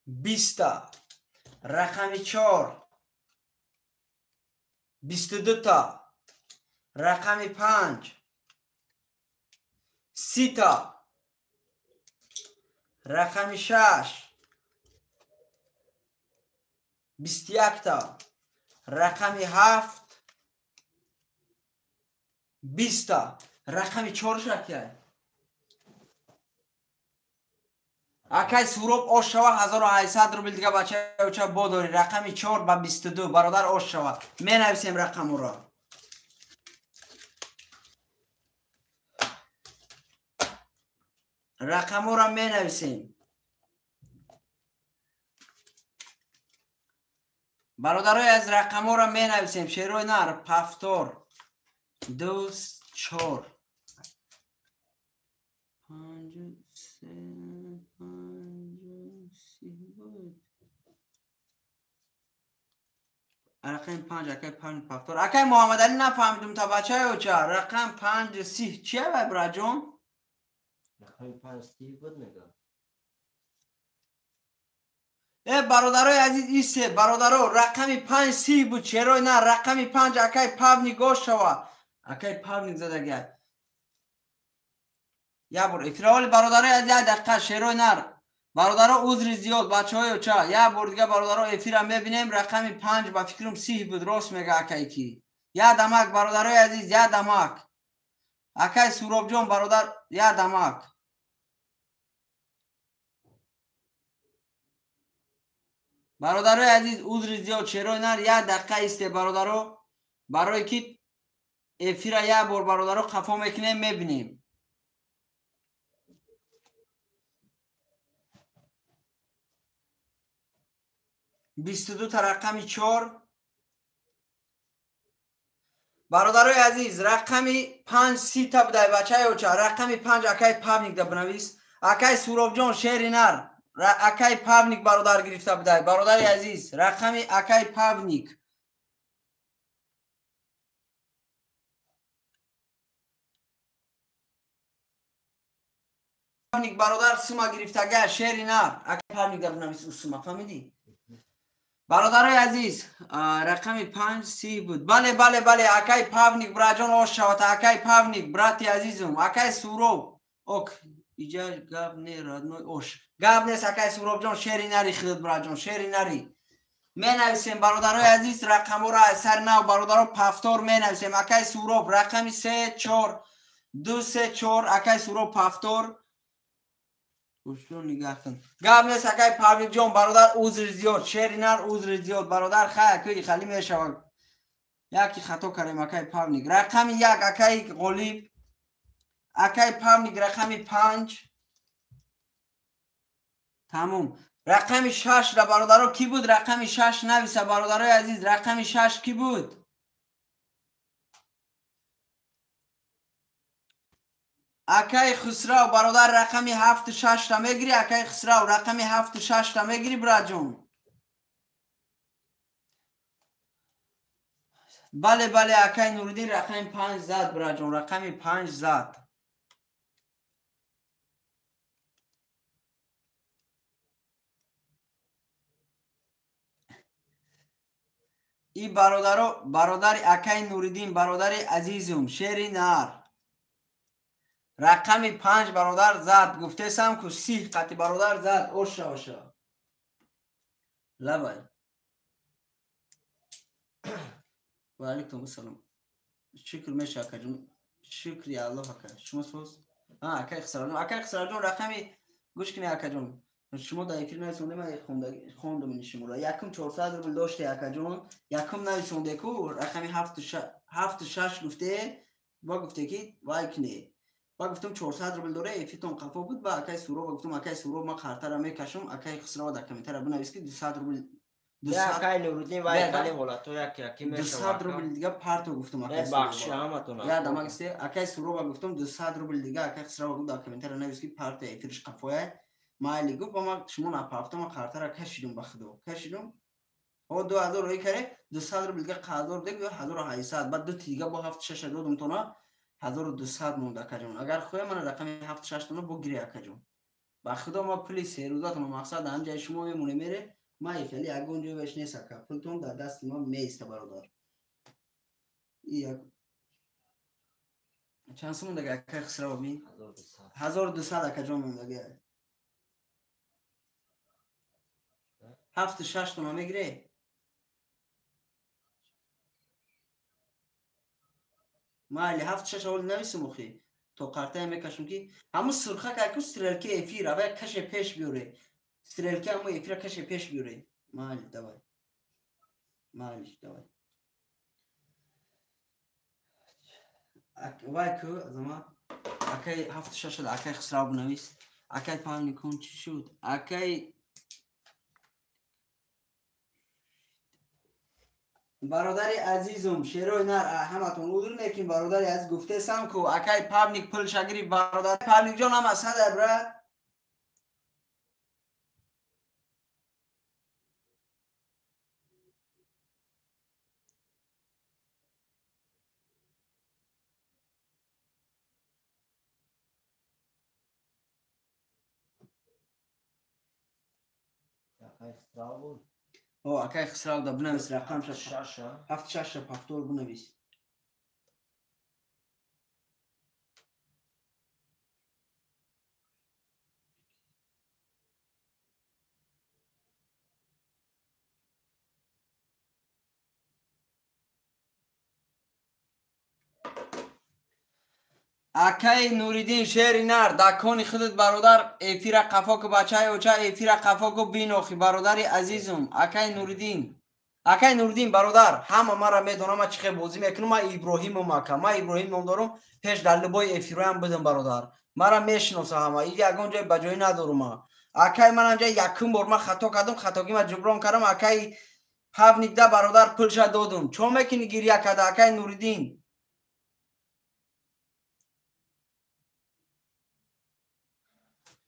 20, рақами 4 22, рақами 5 30, рақами 6 21, рақами 7 20, рақами 4 шакияй. Акай Суроб ош шава 1800 рубл дига бачаи оча бодорӣ. Рақами 4 ба 22 бародар ош шава. Менависем рақамуро. Рақамуро менависем. Бародарои аз рақамуро менависем. Шерои нар пафтор 2 4 5 3 5 3 рақами 5 акай 5 пафтор. Акай Муҳаммадалӣ нафаҳмидум та бачаи оча. Рақам 5 30 чия вай браҷон? Рақами 5 30 буд мега. Бародарои азиз исе бародаро рақами 5 30 буд. Черои на рақами 5 акай Павник ош шава. Акай Павник задагия. Як бор эфираволи бародарои азиз як дақиқа шерои нар. Бародаро узри зиёд бачаҳои оча. Як бор дига бародаро эфира мебинем. Рақами 5 ба фикрам сиҳ буд, рост мега акай ки. Я дамак бародарои азиз, я дамак. Акай Суробҷон бародар, я дамак. Бародарои азиз узри зиёд шерои нар як дақиқа исте бародаро. Барое ки эфира як бор бародаро қафо мекунем, мебинем. 22 та рақами 4. Бародарои азиз рақами 5 сита будай бачаи оча. Рақами 5 акай Павник да бинавис. Акай Суробҷон шери нар. Акай Павник бародар гирифта будай. Бародари азиз рақами акай Павник. Павник бародар сума гирифтага шери нар. Акай Павник да бинавис усума, фаҳмидӣ? Бародарои азиз рақами 5 си буд. Бале, бале, бале, акай Павник браҷон ош шавад. Акай Павник брати азизум. Акай Суроб. Ок, иҷа гап не родной ош. Гап нест акай Суробҷон, шери нари худат браҷон, шери нари. Менависем бародарои азиз рақамҳоро аз сари нав бародаро пафтор менависем. Акай Суроб рақами 3 4 2 3 4 акай Суроб пафтор. Ушро нигоҳ кун. Гап нест акай Павникҷон бародар узри зиёд, шери нар узри зиёд бародар, хай акои хали мешавад. Яки хато кардем акай Павник. Рақами 1 акай Ғолиб. Акай Павник рақами 5. Тамом. Рақами 6 ра бародаро ки буд? Рақами 6 нависа бародарои азиз, рақами 6 ки буд? Акай Хусрав бародар рақами 7 6 та мегири. Акай Хусрав рақами 7 6 та мегири браҷон. Бале, бале, акай Нуриддин рақами 5 зад браҷон, рақами 5 зад. И бародаро, бародари акай Нуриддин, бародари азизум, шери нар. Рақами 5 бародар зад. Гуфтесам ку сих қати бародар зад. Оша оша. Лабай. Ва алейкум ассалом. Шукр меша акаҷон. Шукри Аллоҳ ака. Шумо соз? Акай Хисравҷон. Акай Хисравҷон рақами гӯш кунед акаҷон. Шумо дар эфир нависонде, ман хондум ини шуморо. Якум 400 рубл доште акаҷон. Якум нависонде ку рақами 7 6 гуфте, ба гуфте ки вай кунед. Ба гуфтам 400 рубл доре, эфиртон қафо буд, ба акай Суроб гуфтам акай Суроб ман қартара мекашам, акай Хусрав дар комментария бинавис ки 200 рубл 200 акай Нуриддин вай кали ҳолато як яки мешавад. 200 рубл дига парто гуфтам акай Суроб. Бахши ҳаматон. Я дамаг сте акай Суроб гуфтам 200 рубл дига акай Хусрав гуфт дар комментария навис ки парто эфирш қафоя. Майли гуфт ба ман шумо напафтам, ман қартара кашидум ба худо. Кашидум. О 2000 рӯй каре 200 рубл дига қарздор будем 1800, баъд ду дига бо 76 додум тона 1200 монда акаҷон. Агар хоҳем мана рақами 76 тона бигире акаҷон. Ба худо ма пули серӯзатон мақсад ҳам ҷои шумо мемоне мере, ма хеле ягон ҷой веш нест ака. Пултон дар дасти ма меиста бародар. И як чанд сум мондаги ака Хусрав би? 1200 акаҷон мондаги. 76 тона мегире? Майли 7 6 аввал нависум охи. То қартая мекашум ки ҳамун сурха ку стрелки эфир авай каше пеш биёре. Стрелки ҳамун эфира каше пеш биёре. Майли давай. Майли давай. Вай ку азама акай 7 6 акай Хусрав бинавис. Акай Павникун чӣ шуд? Акай бародари азизум шерои нар ҳаматон узр некин бародари азиз гуфтесам ку акай Павник пулша гирифт бародар Павникҷон ҳама сада брат. Акай Хусрав буд. О, акай Хусрав да бинавис рақам 6 7 6 пафтор бинавис. Акаи Нуриддин шери нар, дакони худат бародар, эфира қафо ку бачаи оча, эфира қафо ку бинохи бародари азизум. Акаи Нуриддин. Акаи Нуриддин бародар, ҳама мара медонам, ман чӣ хел бозӣ мекунам, ман Иброҳимум ака, ман Иброҳим ном дорум, пеш дар либои эфироям будам бародар. Мара мешиноса ҳама, и ягон ҷой ба ҷой надорум. Акаи ман анҷа якум бор ман хато кардам, хатогима ҷуброн кардам, акаи Павникда бародар пулша додум. Чо мекунӣ гиря карда, акаи Нуриддин?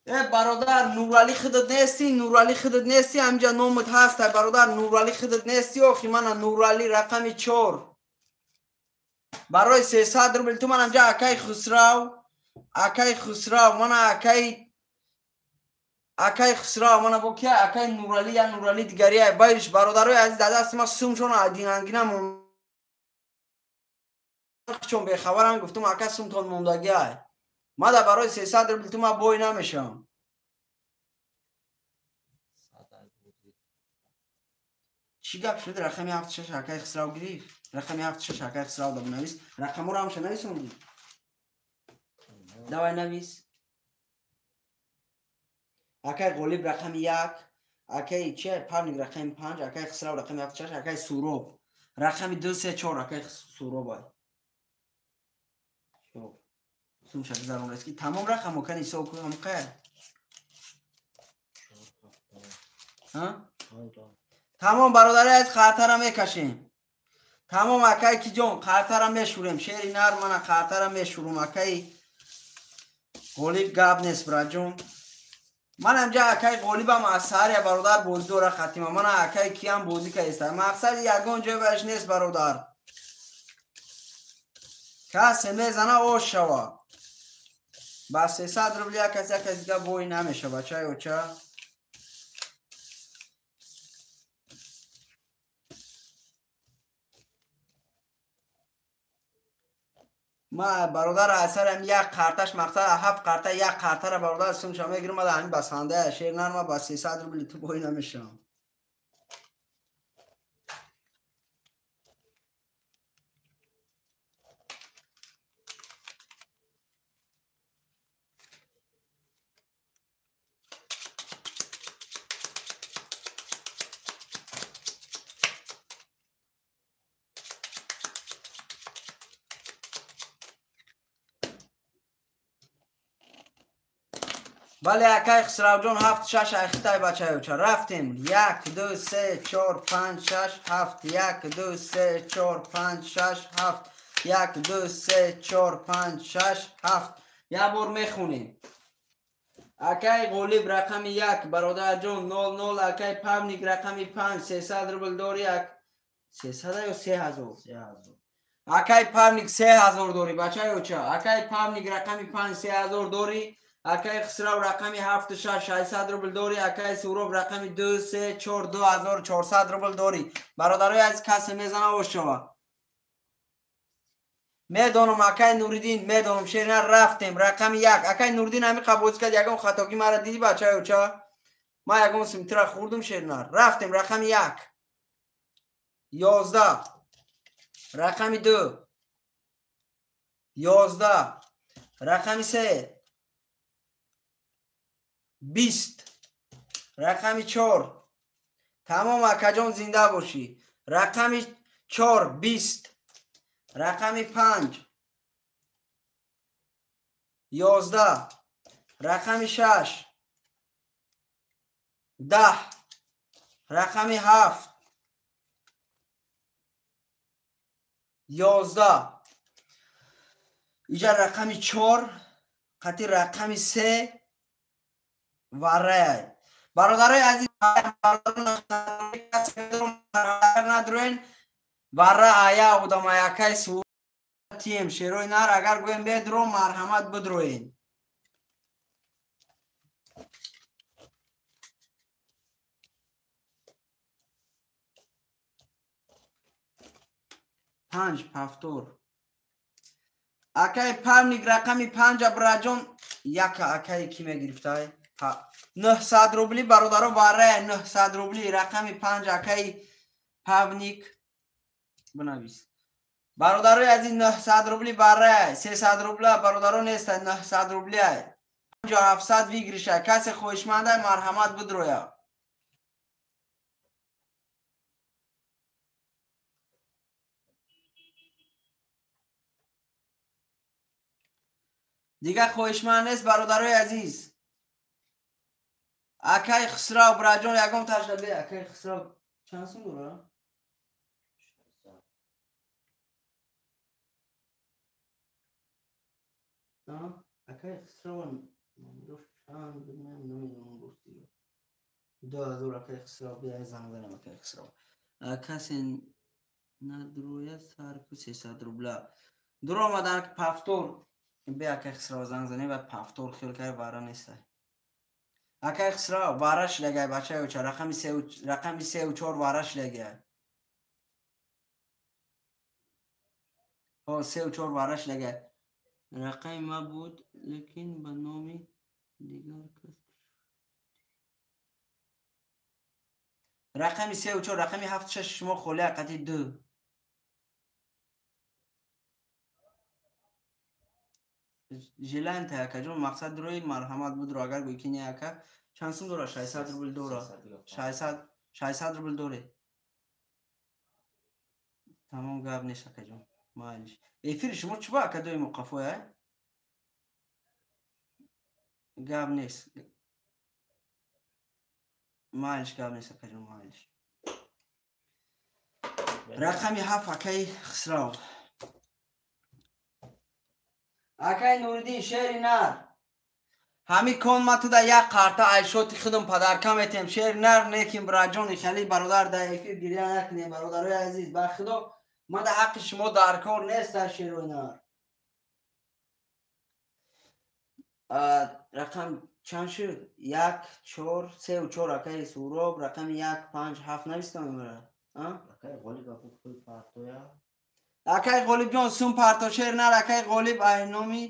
Э бародар, Нурали худат нести, Нурали худат нести, ҳамҷа номат ҳаст, бародар, Нурали худат нести, охи мана Нурали рақами 4. Барои 300 рубл ту ман ҳамҷа акаи Хусрав, акаи Хусрав, мана акаи Хусрав, мана бо кия акаи Нурали я Нурали дигари байш бародарои азиз, дар дасти ман сумшон адинангина чон бехабарам, гуфтум ака сумтон мондагӣ ай. Ма да барои 300 рубл ту ман бой намешавам. Чӣ гап шуд? Рақами 76 акаи Хусрав гирифт. Рақами 76 акаи Хусрав да бинавис. Рақамҳоро ҳамша нависондӣ? Давай навис. Акаи Ғолиб рақами 1, акаи чи Павник рақами 5, акаи Хусрав рақами 76, акаи Суроб рақами 2, 3, 4, акаи Суроб ай. Сумша гузарон ки тамом рақамҳо кани ҳисоб кун ҳамқая. Тамом бародари аз қартара мекашем. Тамом акаи киҷон қартара мешурем. Шери нар мана қартара мешурум. Акаи Ғолиб гап нест браҷон. Ман ҳамҷа акаи Ғолибам аз саҳаря бародар бозӣ дора хатима. Мана акаи киям бозӣ каиста. Мақсади ягон ҷой бараш нест бародар. Касе мезана ош шава. Ба 300 рубл як кас як кас дига бой намеша бачаи оча. Ма бародар асарам як қарташ мақсад 7 қарта як қартара бародар сумша мегирам, ма ҳамин басанда шер нарма ба 300 рубл ту бой намешам. Бале акай Хусравҷон 7 6 айхитай бачаёча рафтем. 1 2 3 4 5 6 7 1 2 3 4 5 6 7 1 2 3 4 5 6 7. Як бор мехонем. Акай Ғолиб рақами 1 бародарҷон 0 0, акай Павник рақами 5 300 рубл дори, 300 ё 3000? 3000. Акай Павник 3000 дори бачаёча. Акай Павник рақами 5 3000 дори. Акаи Хусрав рақами 7 6 600 рубл дори. Акаи Суроб рақами 2 3 4 2400 рубл дори. Бародарои азиз, касе мезана ош шава. Медонам акаи Нуриддин, медонам шерина рафтем рақами 1. Акаи Нуриддин ҳами қабоз кард, ягон хатогӣ мара диди бачаи оча? Ман ягон симтира хӯрдум шерина. Рафтем рақами 1. 11. Рақами 2. 11. Рақами 3. 20. Рақами 4. Тамом акаҷон зинда бошӣ. Рақами 4 20. Рақами 5 11. Рақами 6 10. Рақами 7 11. Иҷа рақами 4 қати рақами 3 варай. Бародарои азиз, надроен вара ая одамаякай тием шерои нар, агар гӯем бедро, марҳамат бидроен. Панҷ пафтор. Акай Павник рақами 5 браҷон яка акай ки мегирифтай? 900 рубли бародаро варая 900 рубли рақами 5 акаи Павник бинавис. Бародарои азиз 900 рубли барра, 300 рубла бародаро неста 900 рубли. 5700 выигрыша. Касе хоҳишманда марҳамат бидроя. Дигар хоҳишманд нест бародарои азиз. Акай Хусрав браҷон ягон ташабе. Акай Хусрав чанд сум дора? Акай Хусрав чанд намедонам гуфти. 2000 акай Хусрав бия занг занам акай Хусрав. Касе надроя сарку 300 рубла. Дур омадан пафтор. Бе акай Хусрав занг занем ва пафтор хел кай вара нестай. Акай Хусрав вара шидагай бачаи оча рақами 3 ва 4 вара шидагай. Ҳо 3 ва 4 вара шидагай. Рақами ма буд, лекин ба номи дигар кас. Рақами 3 ва 4 рақами 7 6 шумо холи ҳақиқати 2. Желанта акаҷон мақсад дрои марҳамат будро агар гӯй ки не ака чанд сум дора 600 рубл дора 600 рубл доре. Тамом гап нест акаҷон. Майлиш. Эфири шумо чӣ ба ака доимо қафоя? Гап нест. Майлиш гап нест акаҷон майлиш. Рақами 7 акаи Хусрав. Акай Нуриддин шери нар. Ҳами кон ма туда як қарта айшоти худам падарка метем. Шери нар неким браҷони хали бародар да эфир гиря накунем бародарои азиз. Ба худо ма да ҳаққи шумо дар кор нест дар шерои нар. Рақам чанд шуд? 1 4 3 ва 4 акаи Суроб рақами 1 5 7 навистам имра. Акай Ғолиб аку пул партоя. Акай Ғолибҷон сум парто шер нар акай Ғолиб ай номи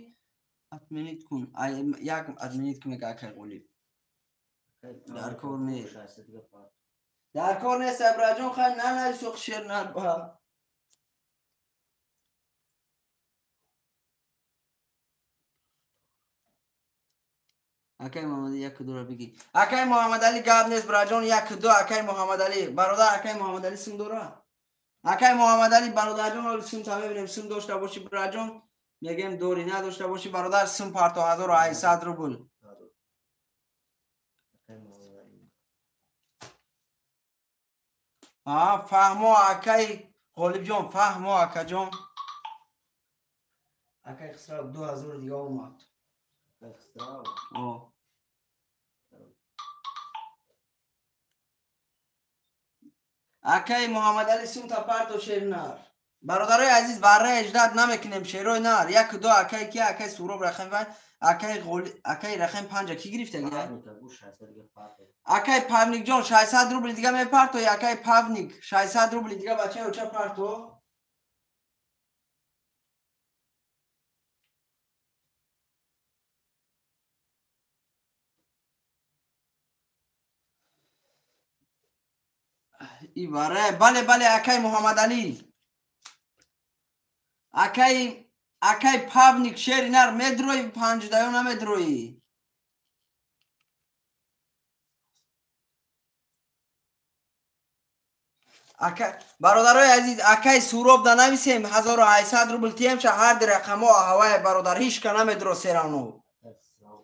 отменить кун. Ай як отменить кун мега акай Ғолиб. Дар кор нест. Дар кор нест абраҷон хай нанависоқ шер нар ба. Акай Муҳаммадали 1 2 бигӣ. Акай Муҳаммадали гап нест браҷон 1 2 акай Муҳаммадали. Бародар акай Муҳаммадали сум дора? Акай Муҳаммадали бародарҷон ҳоли сум та мебинем сум дошта бошӣ браҷон мегем дорӣ надошта бошӣ бародар сум парто 1800 рубл. Фаҳмо акай Ғолибҷон фаҳмо акаҷон. Акай Хусрав 2000 дига омад. Акай Муҳаммадали сумта парто шери нар. Бародарои азиз барра эждат намекунем шерои нар. 1 2 акай ки акай Суроб рақами 5 акай Ғоли акай рақами 5 ки гирифтаги? Акай Павникҷон 600 рубл дига мепарто акай Павник 600 рубл дига бачаи оча парто. Ибара бале бале акай Муҳаммадали. Акай Павник шери нар медрои 5 даё намедрои. Ака бародарои азиз акай Суроб да нависем 1800 рубл тиемша ҳар ди рақамо ҳавае бародар ҳичка намедро серано.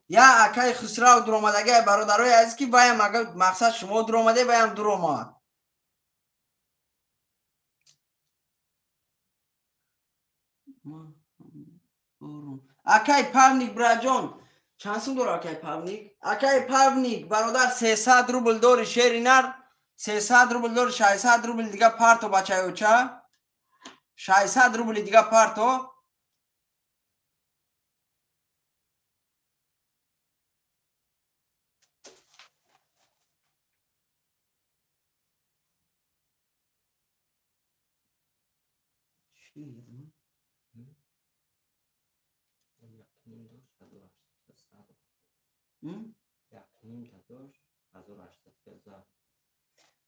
Я акай Хусрав дуромадагай бародарои азиз ки ваям ага мақсад шумо дуромаде ваям дуромад. Акай Павник браҷон чанд сум дора акай Павник? Акай Павник бародар 300 рубл дори шери нар 300 рубл дори 600 рубл дига парто бачаи оча 600 рубли дига парто.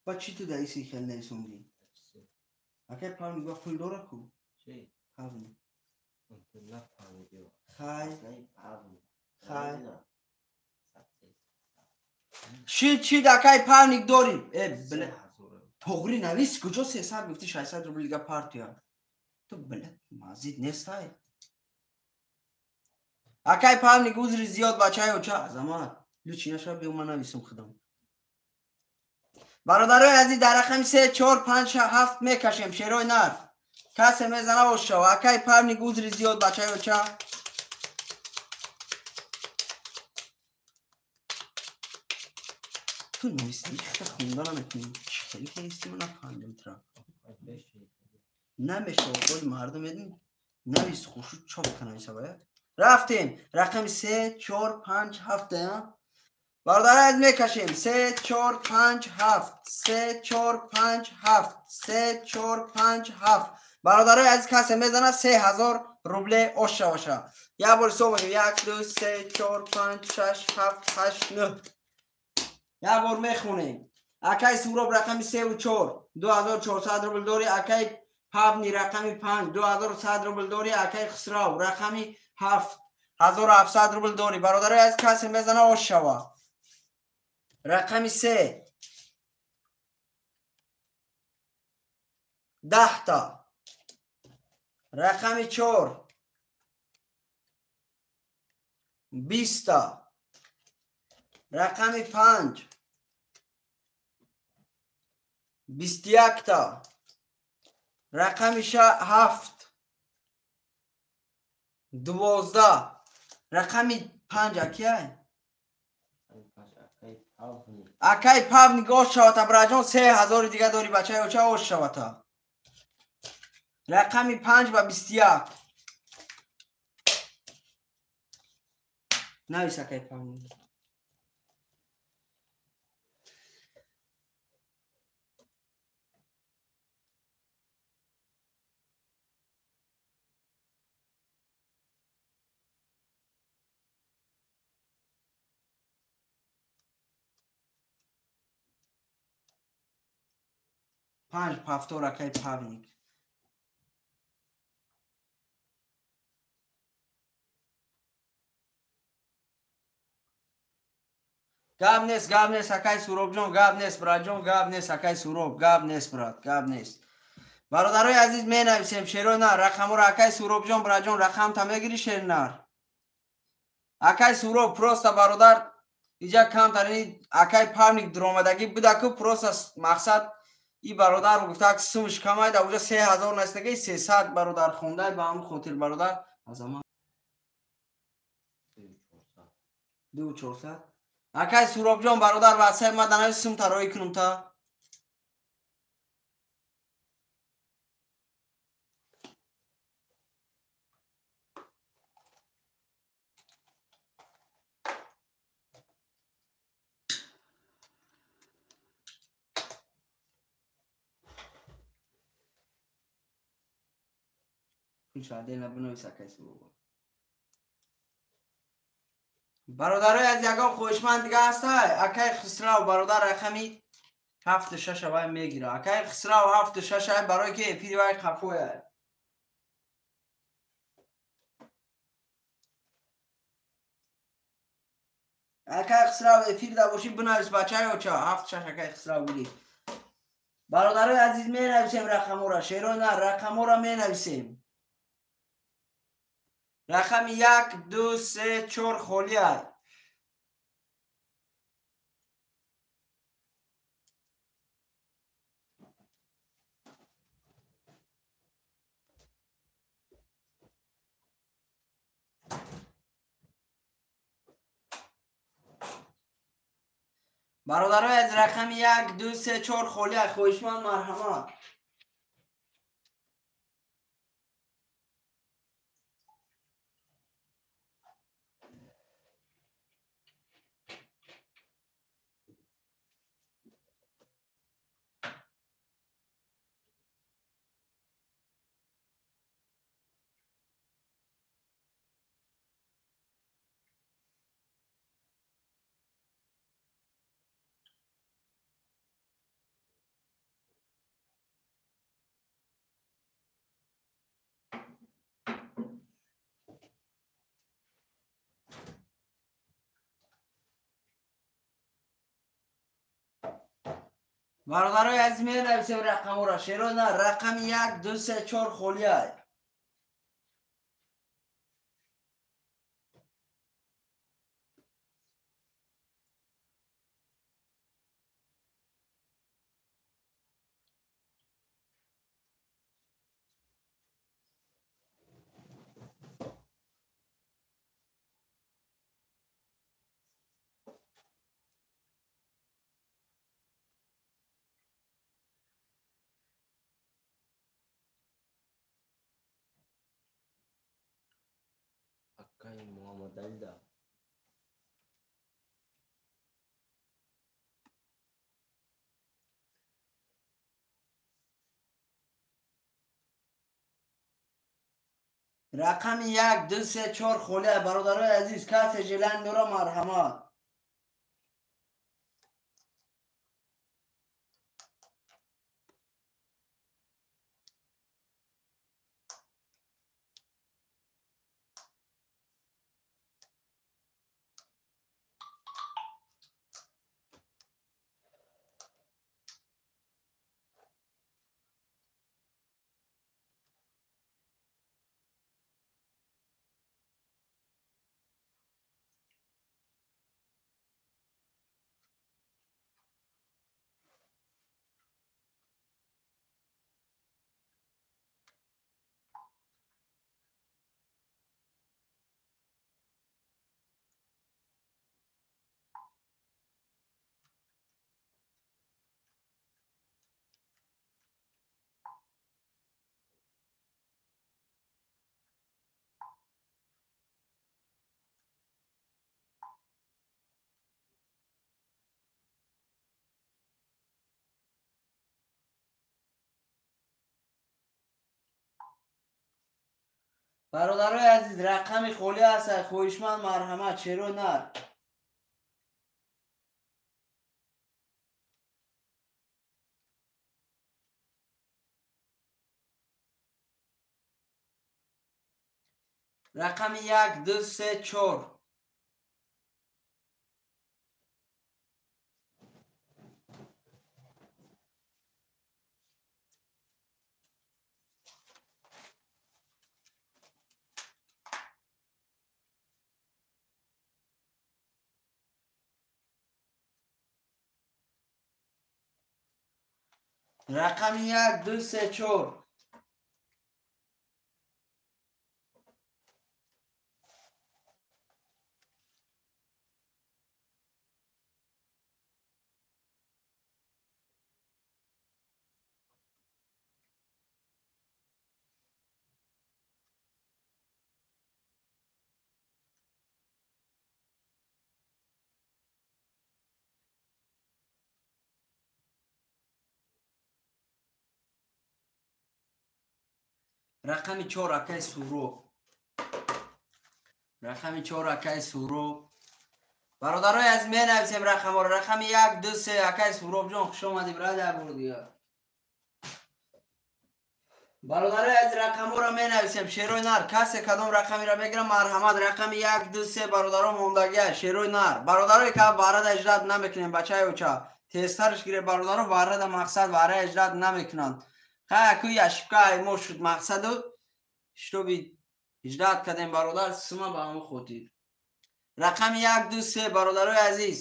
Ба чӣ ту даиси хел несондӣ? Акай Павник ба пул дора ку? Павни. Хай. Хай. Шид, шид, акай павник дорим. Э, бля. Тоғри навис, куҷо 300 гуфти 600 рубл дига партия. Ту, бля, мазид нестай. Акай павник узри зиёд бачаи оча. Азамат, лучи наша биё ман нависум худам. Бародарои азиз, дар рақами 3, 4, 5, 7 мекашем шерои нар. Касе мезана ошав. Акай павник узри зиёд бачаи оча. Ту нависти хта хунда наметунӣ. Чӣ хеле ки нести ман нафаҳмидам тра. Намешава, боли мардум медин. Навис хушу чоп канависа бояд. Рафтем. Рақами 3, 4, 5, 7. Бародари азиз мекашем. 3, 4, 5, 7. 3, 4, 5, 7. 3, 4, 5, 7. Бародари азиз касе мезана 3000 рубле оша оша. Як бор ҳисоб мекунем. 1, 2, 3, 4, 5, 6, 7, 8, 9. Як бор мехонем. Акай Суроб рақами 3 ва 4 2400 рубл дори. Акай Павни рақами 5 2100 рубл дори. Акай Хусрав рақами 7 1700 рубл дори. Бародари азиз касе мезана ош шава. Рақами 3 10 та. Рақами 4 20 та. Рақами 5 21 та. Рақами 7 12. Рақами 5 акияй? Акай павник ош шавата браҷон 3000 дига дори бачаи оча ош шавата. Рақами 5 ба 21. Навис акай павник. Панҷ пафтор акай павник. Гап нест, гап нест, акай Суробҷон, гап нест, братҷон, гап нест, акай Суроб, гап нест, брат, гап нест. Бародарои азиз менависем шерои нар, рақаморо акай Суробҷон, братҷон, рақамта мегири шери нар. Акай Суроб просто бародар иҷа камтарини акай павник дуромадагӣ будаку просто мақсад и бародар гуфта сумш камай да уже 3000 настаги 300 бародар хондай ба ҳамн хотир бародар азама 2400. Акай Суробҷон бародар васай ма данави сум тароӣ кунум та. Бародарои аз ягон хоҳишманд дига ҳастай? Акай Хусрав бародар рақами 7 6 вай мегира. Акай Хусрав 7 6 ай барое ки эфири вай қафоя. Акай Хусрав эфир да бошӣ бинавис бачаи оча 7 6 акай Хусрав гирифт. Бародарои азиз менависем рақамора, шерои нар рақамора менависем. Рақами 1, 2, 3, 4 холӣ ай. Бародарои аз рақами 1, 2, 3, 4 холӣ ай. Хоҳишманд марҳамат. Бародарои азиз, менависем рақамҳоро. Шерои нар рақами 1, 2, 3, 4 холиай. Акаи Муҳаммадалида. Рақами 1, 2, 3, 4 холиай. Бародарои азиз, касе желание дора, марҳамат. Бародарои азиз, рақами холӣ ҳаст, хоҳишманд, марҳамат, шерои нар. Рақами 1, 2, 3, 4. Рақами 1, 2, 3, 4. Рақами 4 акаи Суроб. Рақами 4 акаи Суроб. Бародарои азиз, менависем рақамҳоро. Рақами 1, 2, 3 акаи Суроб ҷон, хуш омадӣ, брада бур дигар. Бародарои азиз, рақамҳоро менависем. Шерои нар, касе кадом рақамиро мегирам, марҳамат. Рақами 1, 2, 3 бародаро мондагия, шерои нар. Бародарое ка варада иҷрат намекунем, бачаи оча. Тезтарш гире бародаро, варада мақсад вара иҷрат намекунанд. Хай ку яшипка ай мо шуд мақсаду, штоби иждат кардем бародар, сима ба ҳамон хотир. Рақами 1, 2, 3 бародарои азиз.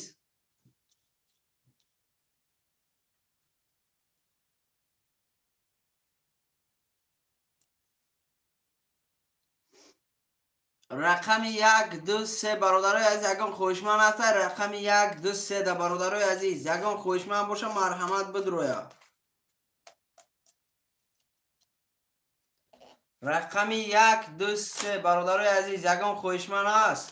Рақами 1, 2, 3 бародарои азиз, ягон хоҳишманд ҳаст? Рақами 1, 2, 3 да бародарои азиз, ягон хоҳишманд боша, марҳамат бидроя. Рақами 1, 2, 3 бародарои азиз, ягон хоҳишманд ҳаст?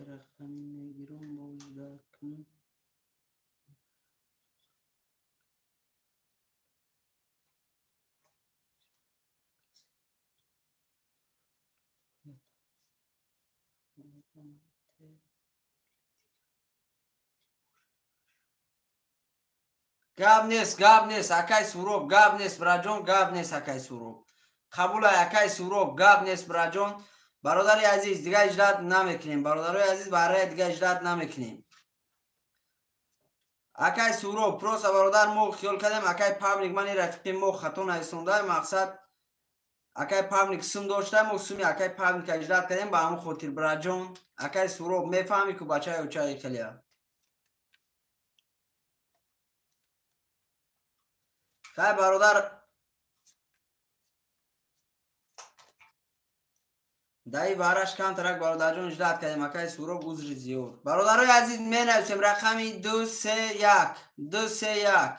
Рақами мегирам бо кунам. Гап нест, гап нест, акай Суроб, гап нест, браҷон, гап нест, акай Суроб. Қабулай, акай Суроб, гап нест, браҷон. Бародари азиз, дига ижрат намекунем. Бародарои азиз, барои дига ижрат намекунем. Акай Суроб, просто бародар мо хиёл кардем, акай Павлик мани рафиқи мо хато наисонда, мақсад акай Павлик сум дошта, мо суми акай Павлик ижрат кардем ба ҳамон хотир, браҷон. Акай Суроб, мефаҳми ку бачаи очаи хелия. Хай бародар, даи вараш камтарак бародарҷон ижрат кардем, акай Суроб узри зиёд. Бародарои азиз, менависем рақами 2 3 1 2 3 1.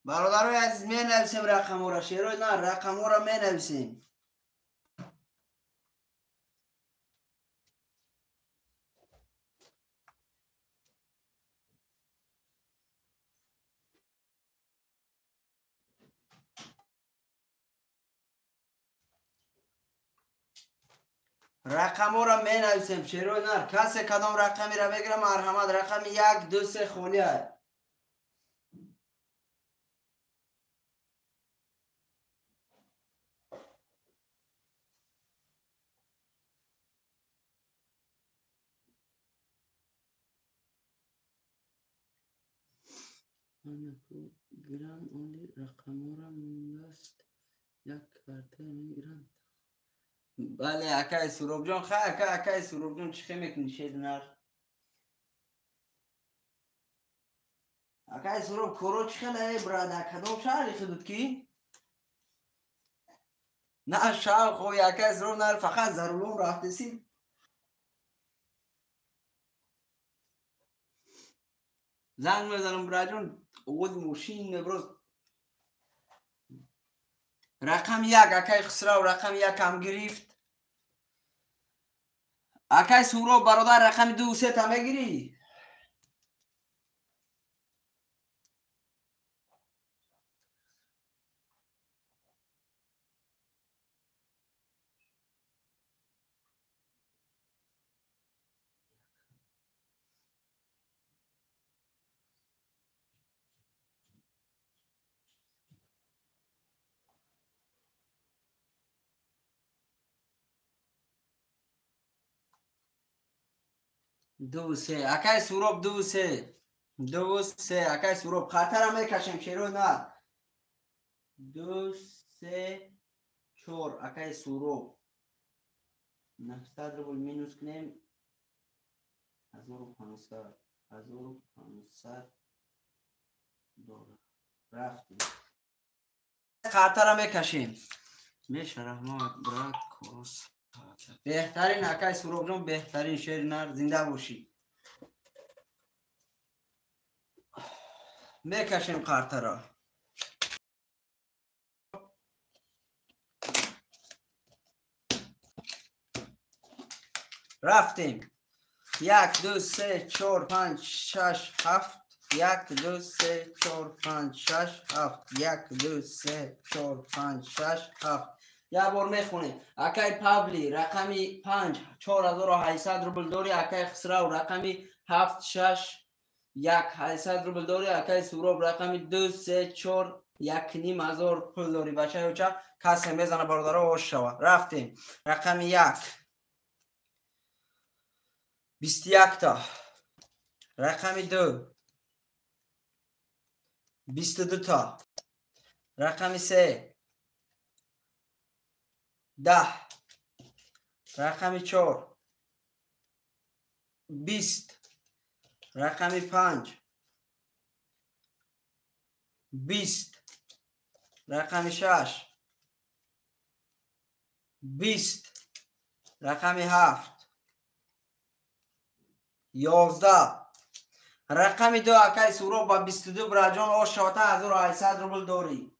Бародарои азиз, менависем рақамҳоро, шерои на рақамҳоро менависем. Рақамҳоро менависем, шерои нар. Касе кадом рақамеро мегирам, марҳамат, рақами 1 2 3 холӣ аст. Гирам оли рақамҳоро мондааст, як карта мегирам. Бале, акай Суробҷон, хай ака, акай Суробҷон, чӣ хе мекунӣ шеринар? Акай Суроб, коро чӣ хела э брада, кадом шаҳри худут ки? На шаҳр хои акай Суроб нар, фақат заруром рафтеси. Занг мезанам браҷон, овози мошин меброз. Рақами 1 акай Хусрав, рақами 1 ҳам гирифт. Акай Суроб бародар, рақами 2 3 та мегирӣ? Ду се, акай Суроб, 2 3 2 3, акай Суроб, хатара мекашем, шеро на. 2 3 4, акай Суроб. 900 рубл минус кунем, 1500, 1500 доллар. Рафтем. Хатара мекашем. Меша раҳмат, брат, кос. Беҳтарин акай Суробҷон, беҳтарин шери нар, зинда бошӣ. Мекашем қартаро. Рафтем. 1 2 3 4 5 6 7 1 2 3 4 5 6 7 1 2 3 4 5 6 7. Як бор мехонем. Акай Павли рақами 5 4800 рубл дори, акай Хусрав рақами 7 6 1800 рубл дорӣ акай Суроб рақами 2 3 4 1500 пул дорӣ бачаи оча касе мезана бародаро ош шава. Рафтем. Рақами 1 21 та. Рақами 2 22 та. Рақами 3 10. Рақами 4 20. Рақами 5 20. Рақами 6 20. Рақами 7 11. Рақами 2 акай Суроб ба 22 браҷон ош шавата 1800 рубл дорӣ.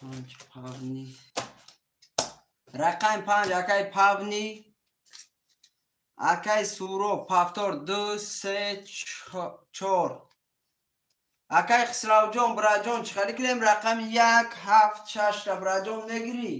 Панҷ павни. Рақами 5 акай павни. Акай Суроб повтор 2 3 4. Акай Хисравҷон браҷон чӣ хеле кунем? Рақами 1 7 6 ра браҷон мегирӣ.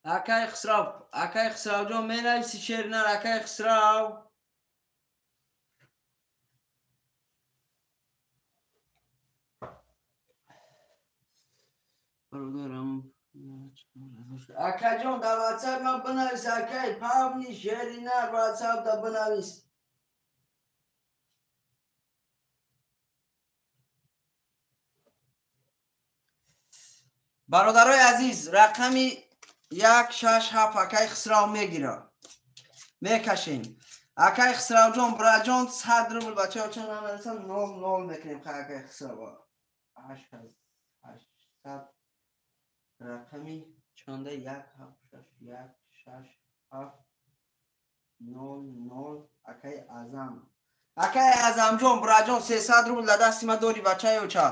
Акай Хисрав, акай Хисравҷон менависи шери нар, акай Хисрав. Бародарам, акаҷон дар WhatsApp ман бинавис, акай павни шери нар WhatsApp да бинавис. Бародарои азиз, рақами 1 6 7 акай Хисрав мегира. Мекашем. Акай Хисравҷон браҷон 100 рубл бачаҳо чанд намерасанд 0 0 мекунем акай Хисрав. 800 рақами чанда 1 7 6 1 6 7 0 0 акай Азам. Акай Азамҷон браҷон 300 рубл дар дасти ма дорӣ бачаи оча.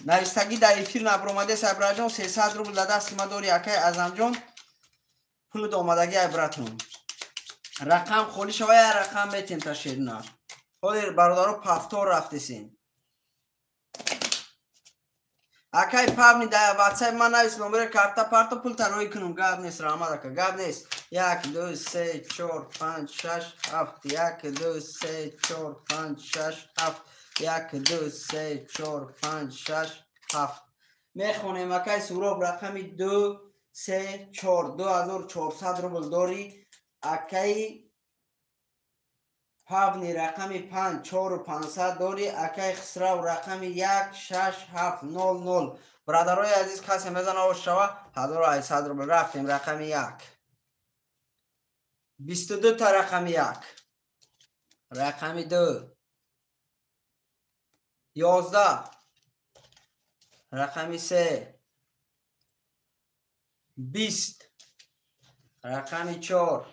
Навистагӣ дар эфир набаромадест ай браҷон 300 рубл дар дасти ма дорӣ акай Азамҷон. Пулд омадагӣ ай братон. Рақам холӣ шава я рақам метем та шерина. Ҳозир бародаро повтор рафтесин. Акай павни дар WhatsApp ман навис номери карта парто пул тароӣ кунум. Гап нест раҳмат ака, гап нест. 1 2 3 4 5 6 7 1 2 3 4 5 6 7 1 2 3 4 5 6 7. Мехонем акай Суроб рақами 2 3 4 2400 рубл дорӣ. Акай павни рақами 5 4500 дорӣ. Акай Хисрав рақами 1 6 7 0 0. Бародарои азиз касе мезана ош шава 1800 рубл. Рафтем рақами 1 22 та рақами 1 рақами 2 11 рақами 3 20 рақами 4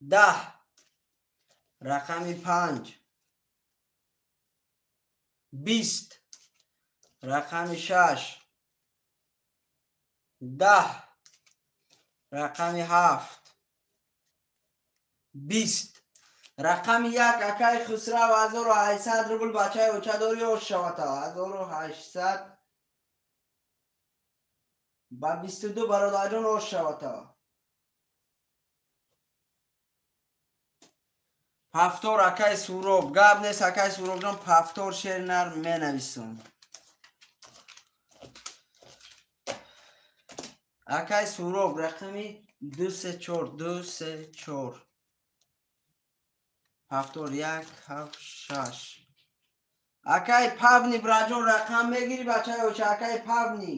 10 рақами 5 20 рақами 6 10 рақами 7 20 рақами 1 акай Хусрав 1800 рубл бачаи оча дорӣ ош шавата 1800 ба 22 бародарҷон ош шавата. Повтор акай Суроб. Гап нест акай Суробҷон повтор шери нар менависум. Акай Суроб рақами 2 3 4 2 3 4 повтор 1 7 6. Акай павни браҷон рақам мегирӣ бачаи оча акай павни.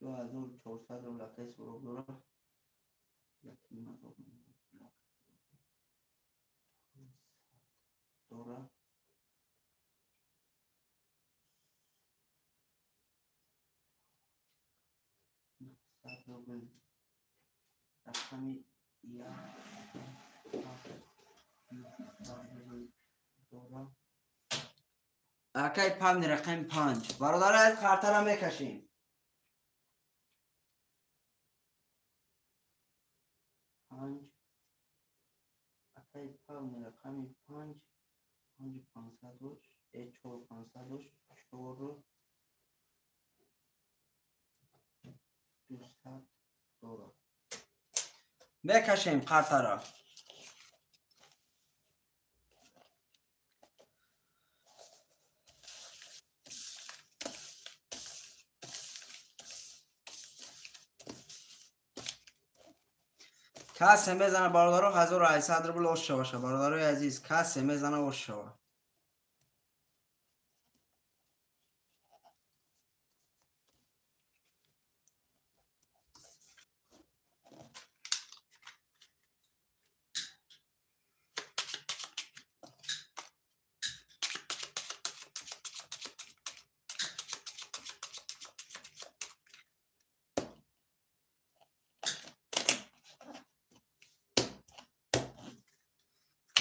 2400 рубл акай Суроб дора. 1500 дора. 900 рубл рақами 1 7 дора. Акай Павни рақами 5. Бародари аз қартара мекашем. 5. Акай Павни рақами 5. 5 500 4 500 4 200 дора. Мекашем қартара. Касе мезана бародаро 1800 рубл ош шаваша. Бародарои азиз, касе мезана ош шава.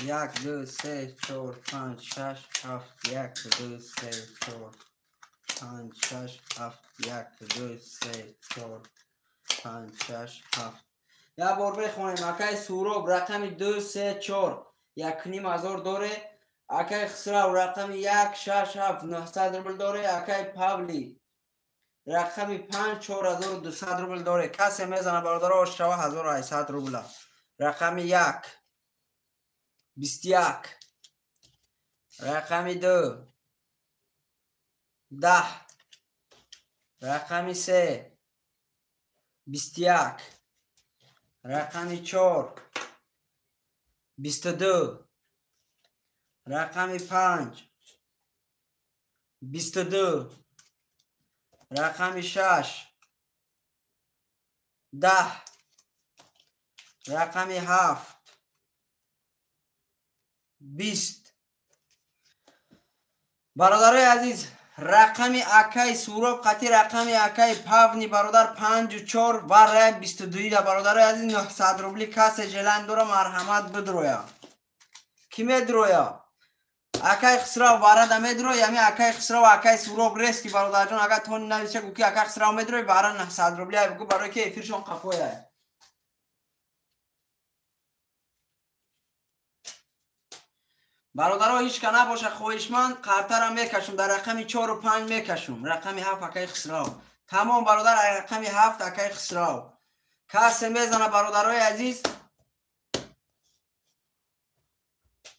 1 2 3 4 5 6 7 1 2 3 4 5 6 7 1 2 3 4 5 6 7. Я бор бихонем. Акай Суроб рақами 2 3 4 1500 доре. Акай Хисрав рақами 1 6 7 900 рубл доре. Акай Павли рақами 5 4200 рубл доре. Касе мезана бародаро шава 1800 рубла. Рақами 1 21, рақами 2 10, рақами 3 21, рақами 4 22, рақами 5 22, рақами 6 10, рақами 7 20. Бародарои азиз, рақами акай Суроб қати рақами акай Павни бародар 5 4 ва рай 22 да. Бародарои азиз, 900 рубли касе желан дора, марҳамат бидроя. Ки медроя? Акай Хисрав варада медроя, ями акай Хисрав акай Суроб рески бародарҷон, агар тони навиша гу ки акай Хисрав медроя, бара 900 рубли ай бугу, барои ки эфиршон қафоя. Бародаро ҳеч ка набоша хоҳишманд, қартара мекашум, дар рақами 4 5 мекашум. Рақами 7 акай Хисрав. Тамом бародар, рақами 7 акай Хисрав. Касе мезана бародарои азиз.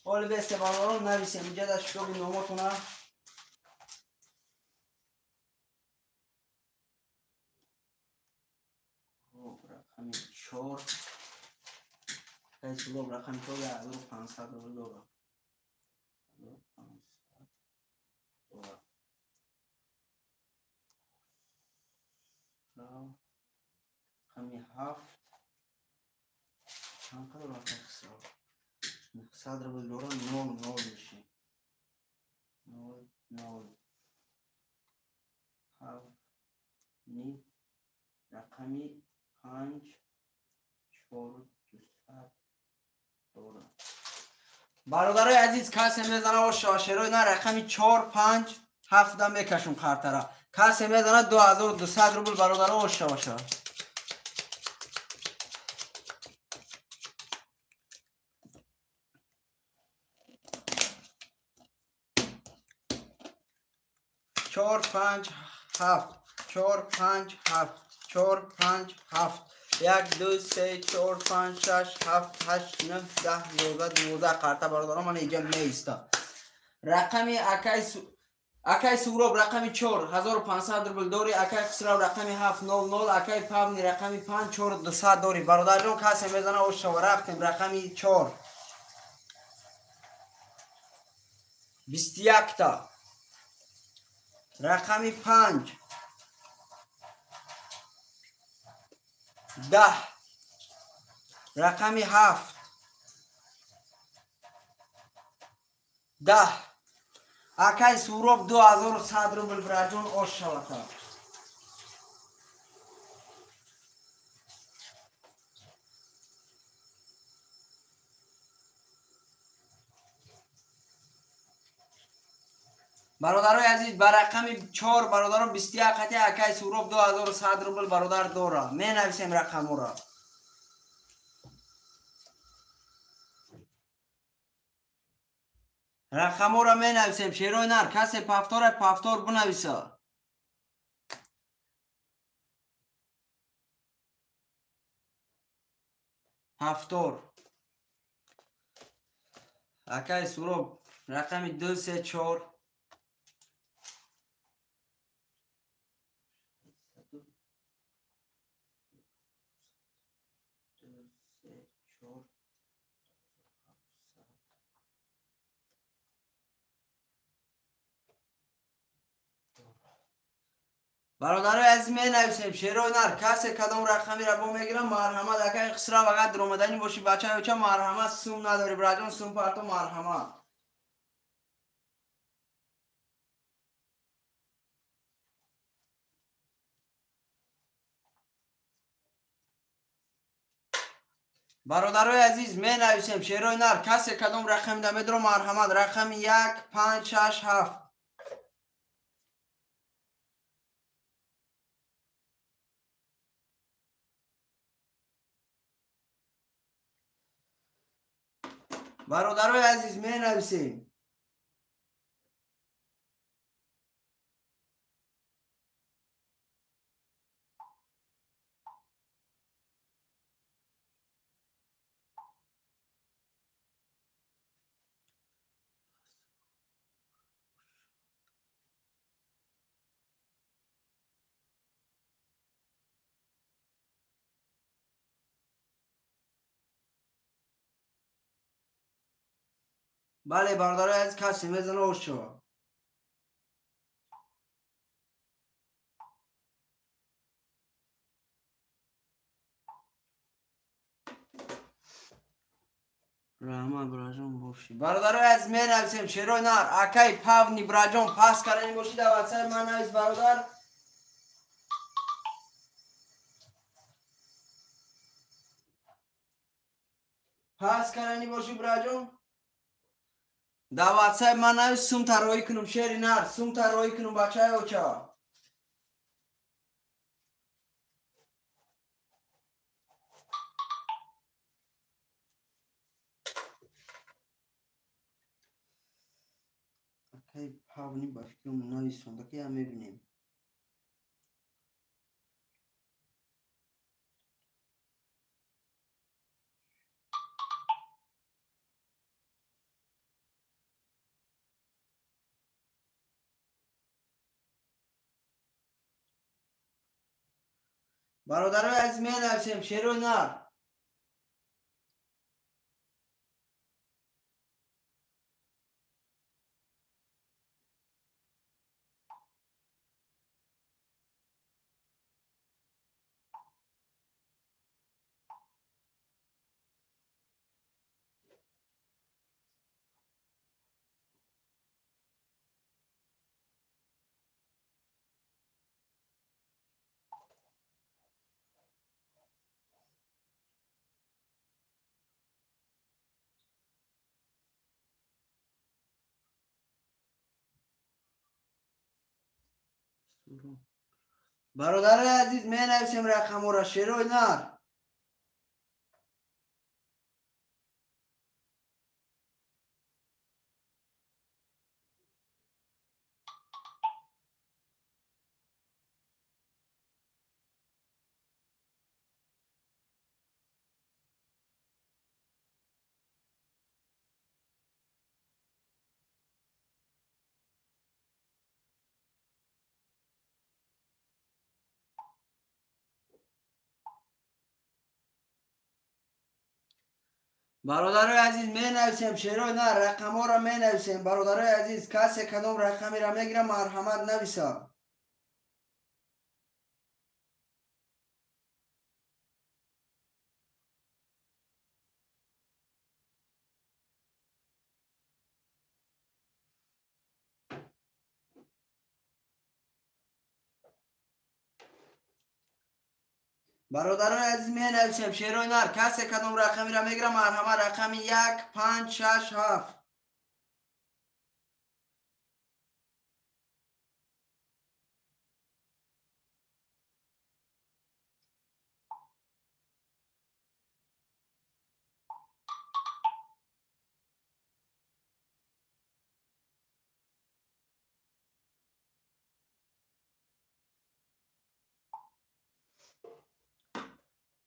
Ҳоли бесте бародарон нависем инҷа дар шитоби номотона. Рақами 4 акай Суроб рақами 4 1500 рубл дора. 500 дора. Рақами 7 чанд қадр акай Хисрав? 900 рубл дора, 0 0 меши. 0 0 7 рақами 5 4 200 дора. Бародарои азиз, касе мезана ош шерои на рақами 4 5 7 мекашум қартара. Касе мезана 2200 рубл бародаро ош шаваша. 4 5 7 4 5 7 4 5 7 1 2 3 4 5 6 7 8 9 10 11 12 қарта бародарон ман инҷа меиста. Рақами акай Суроб рақами 4 1500 рубл дори. Акай Хисрав рақами 7 0 0, акай Павни рақами 5 4 200 дори. Бародарҷон касе мезана ош шава. Рафтем рақами 4 21 та, рақами 5 10, рақами 7, 10. Акай Суроб 2100 рубл браҷон ош шавата. Бародарои азиз, ба рақами 4 бародаро 21 қати акай Суроб 2100 рубл бародар дора. Менависем рақамора. Рақамора менависем. Шерои нар, касе пафтора пафтор бинависа. Пафтор. Акай Суроб рақами 2, 3, 4. Бародарои азиз, менависем шерои нар, касе кадом рақамиро бо мегирам, марҳамат. Акай Хисрав, агар дуромаданӣ бошӣ, бачаи оча, марҳамат. Сум надорӣ, браҷон, сум парто, марҳамат. Бародарои азиз, менависем шерои нар, касе кадом рақамида медро, марҳамат. Рақами 1, 5, 6, 7. Бародарои азиз, менависем. Бале, бародарои азиз, касе мезана ош шава. Раҳмат, браҷон, бошӣ. Бародарои азиз, менависем шерои нар. Акай Павни, браҷон, пас кардани бошӣ, дар ватсапи ман навис, бародар. Пас кардани бошӣ, браҷон. Дар ватсапи ман навис, сум тароӣ кунум, шери нар, сум тароӣ кунум, бачаи оча. Акай Павни ба фикрам нависонда, ки я мебинем. Бародарои азиз, менависем шерои нар. Бародарои азиз, менависем рақамора, шерои нар. Бародарои азиз, менависем шерои нар, рақамҳоро менависем. Бародарои азиз, касе кадом рақамеро мегирам, марҳамат нависа. Бародарони азиз, менависем шерои нар. Касе кадом рақамиро мегирам, марҳама, рақами 1, 5, 6, 7.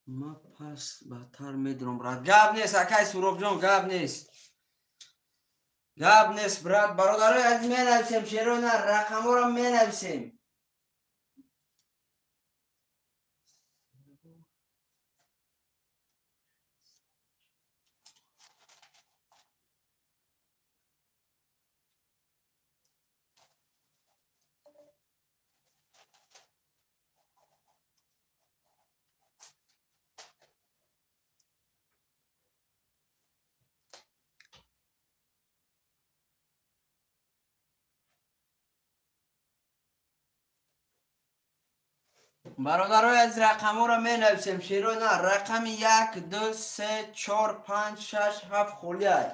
Ма пас бадтар медурам, брат. Гап нест, акай Суробҷон, гап нест. Гап нест, брат. Бародарои азиз, менависем шерои нар, рақамҳоро менависем. Бародарои азиз, рақамҳоро менависем шерои нар. Рақами 1, 2, 3, 4, 5, 6, 7 холиай.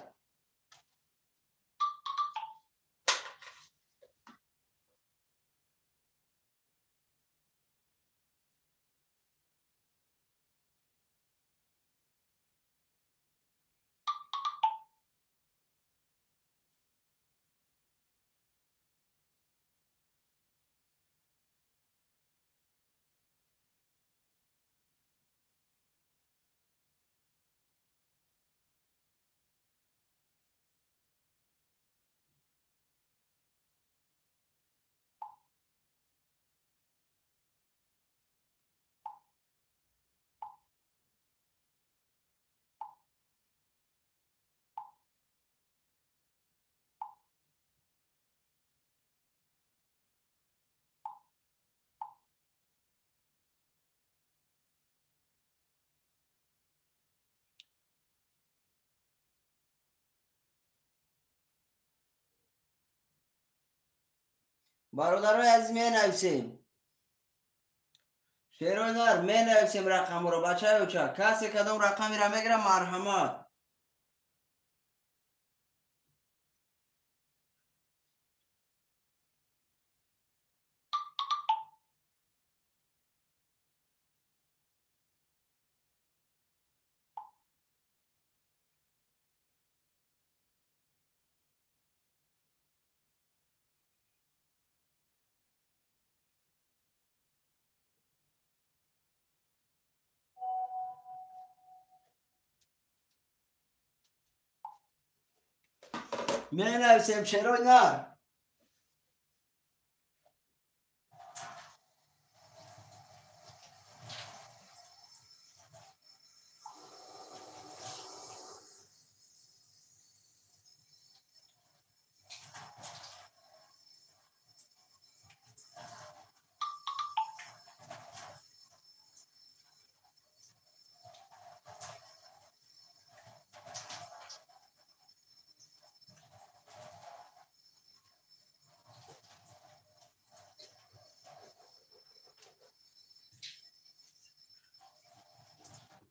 Бародарои азиз, менависем шерои нар, менависем рақамҳоро. Бачаи оча, касе кадом рақамеро мегирам, марҳамат. Менависем шерои нар.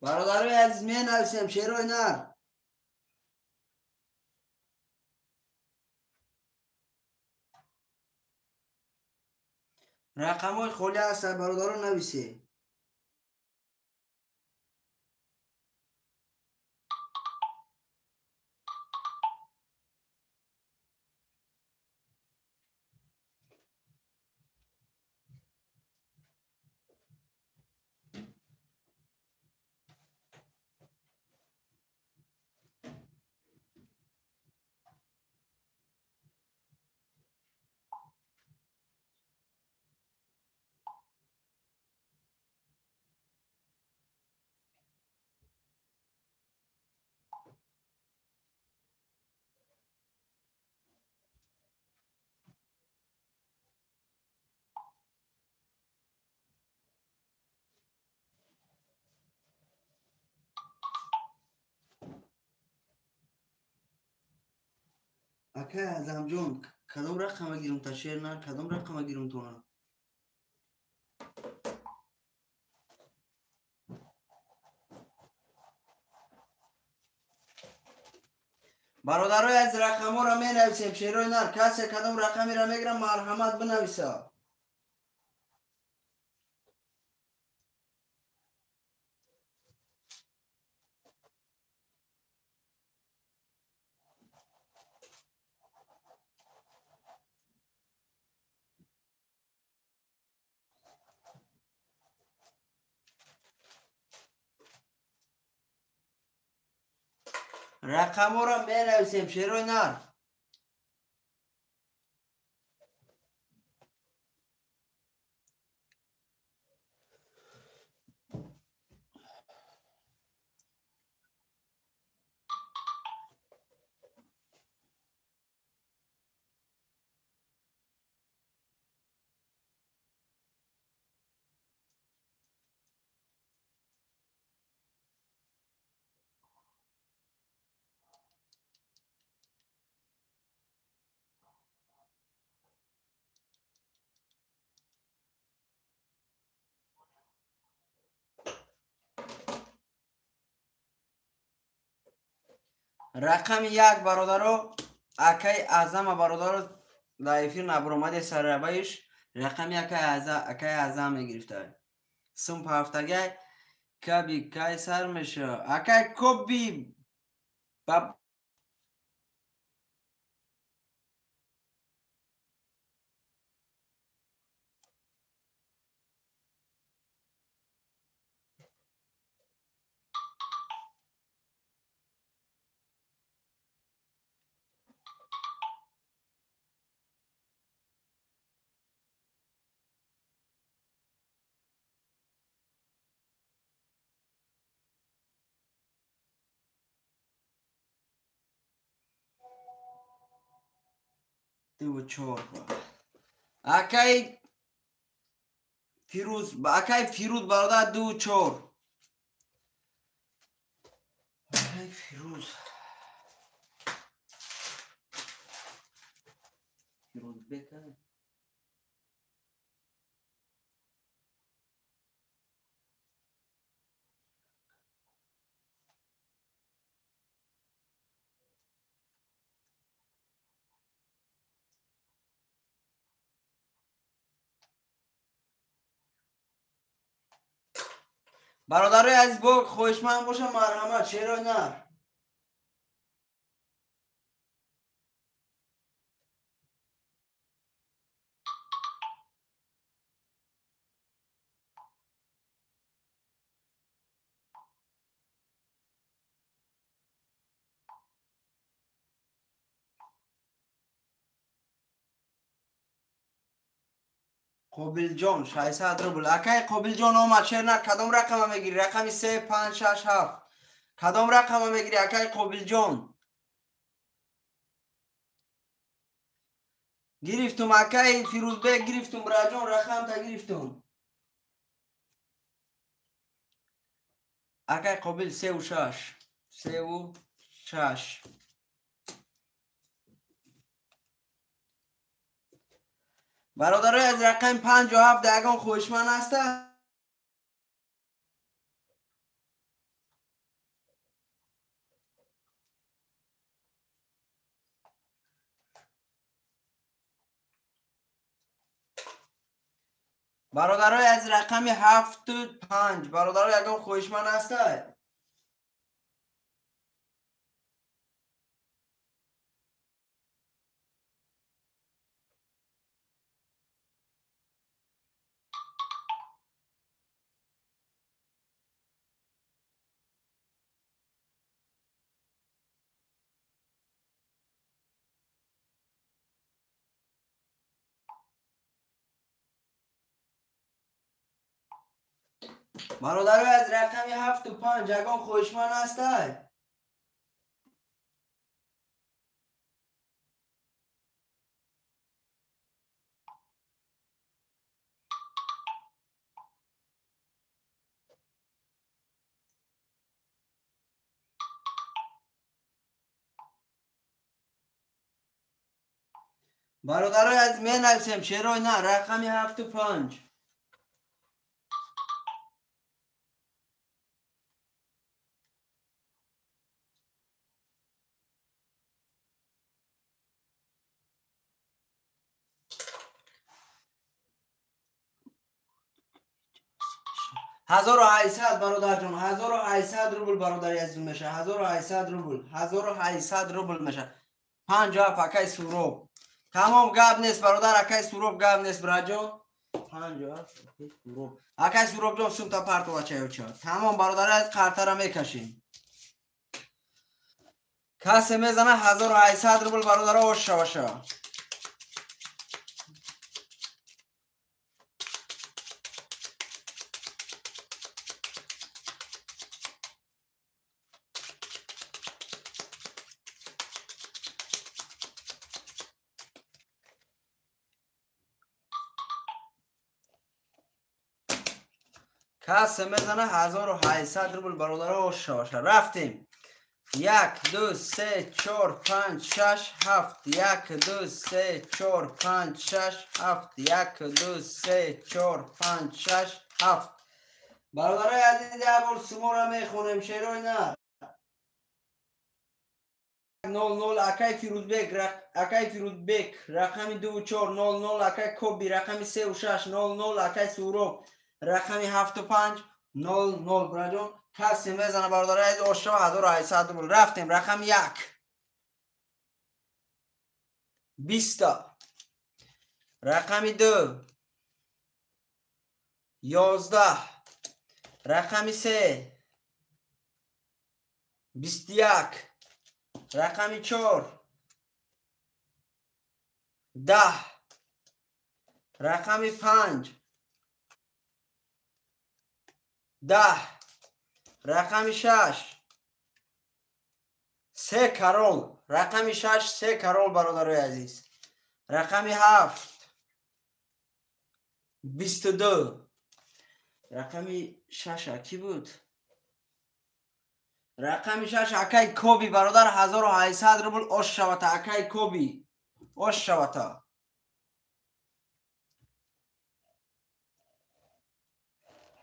Бародарои азиз, менависем шерои нар. Рақамҳои холӣ ҳастанд, бародарон, нависед. Акай Азамҷон, кадом рақама гирум та шер нар, кадом рақама гирум тона? Бародарои аз рақамҳоро менависем, шерои нар. Касе кадом рақамеро мегирам, марҳамат бинависа. Рақамҳоро менависем, шерои нар. Рақами 1 бародаро, акай Аъзама бародаро дар эфир набуромаде саррабаиш рақами акай Аъзам мегирифта. Сум ҳафтагай каби кай сар меша. Акай Коби ба ду чор. Акай Фирӯз, акай Фирӯз бародар 2 4. Акай Фирӯз. Фирӯзбек. Бародарои азиз, бо хоҳишманд бошам, марҳамат, шерои нар. Қобилҷон 600 рубл. Акай Қобилҷон омад, шер нар. Кадом рақама мегирӣ? Рақами 3 5 6 7. Кадом рақама мегирӣ, акай Қобилҷон? Гирифтум, акай Фирӯзбек, гирифтум, браҷон, рақамта гирифтум. Акай Қобил 3 6. 3 6. Бародарои аз рақами 5 7 ягон хоҳишманд ҳаста? Бародарои аз рақами 7 5 бародарои ягон хоҳишманд ҳаста? Бародарои аз рақами 7 5 ягон хоҳишманд ҳаста? Бародарои аз менависем, шерои на, рақами 7 5. 1800 бародарҷон, 1800 рубл бародари азиз меша. 1800 рубл, 1800 рубл меша. 57 акай Суроб. Тамом, гап нест бародар, акай Суроб гап нест браҷон. 57 акай Суроб. Акай Суробҷон сумта партова чайоча. Тамом бародар, аз қартара мекашем. Касе мезана 1800 рубл бародаро оша баша. Касе мезана 1800 рубл бародаро оша баша. Рафтем. 1 2 3 4 5 6 7 1 2 3 4 5 6 7 1 2 3 4 5 6 7. Бародарои азиз, як бор сумора мехонем шерои нар. 00 акай Фирӯзбек, акай Фирӯзбек рақами 2 4 00 акай Коби рақами 3 6 00 акай Суроб рақами 7 5 00 браҷон. Касе мезана бародари азиз ошо 1800 рубл. Рафтем рақами 1 20, рақами 2 11, рақами 3 21, рақами 4 10, рақами 5 10, рақами 6 3 карол, рақами 6 3 карол бародарои азиз. Рақами 7 22, рақами 6 ки буд? Рақами 6 акай Коби бародар 1800 рубл ош шавата. Акай Коби ош шавата.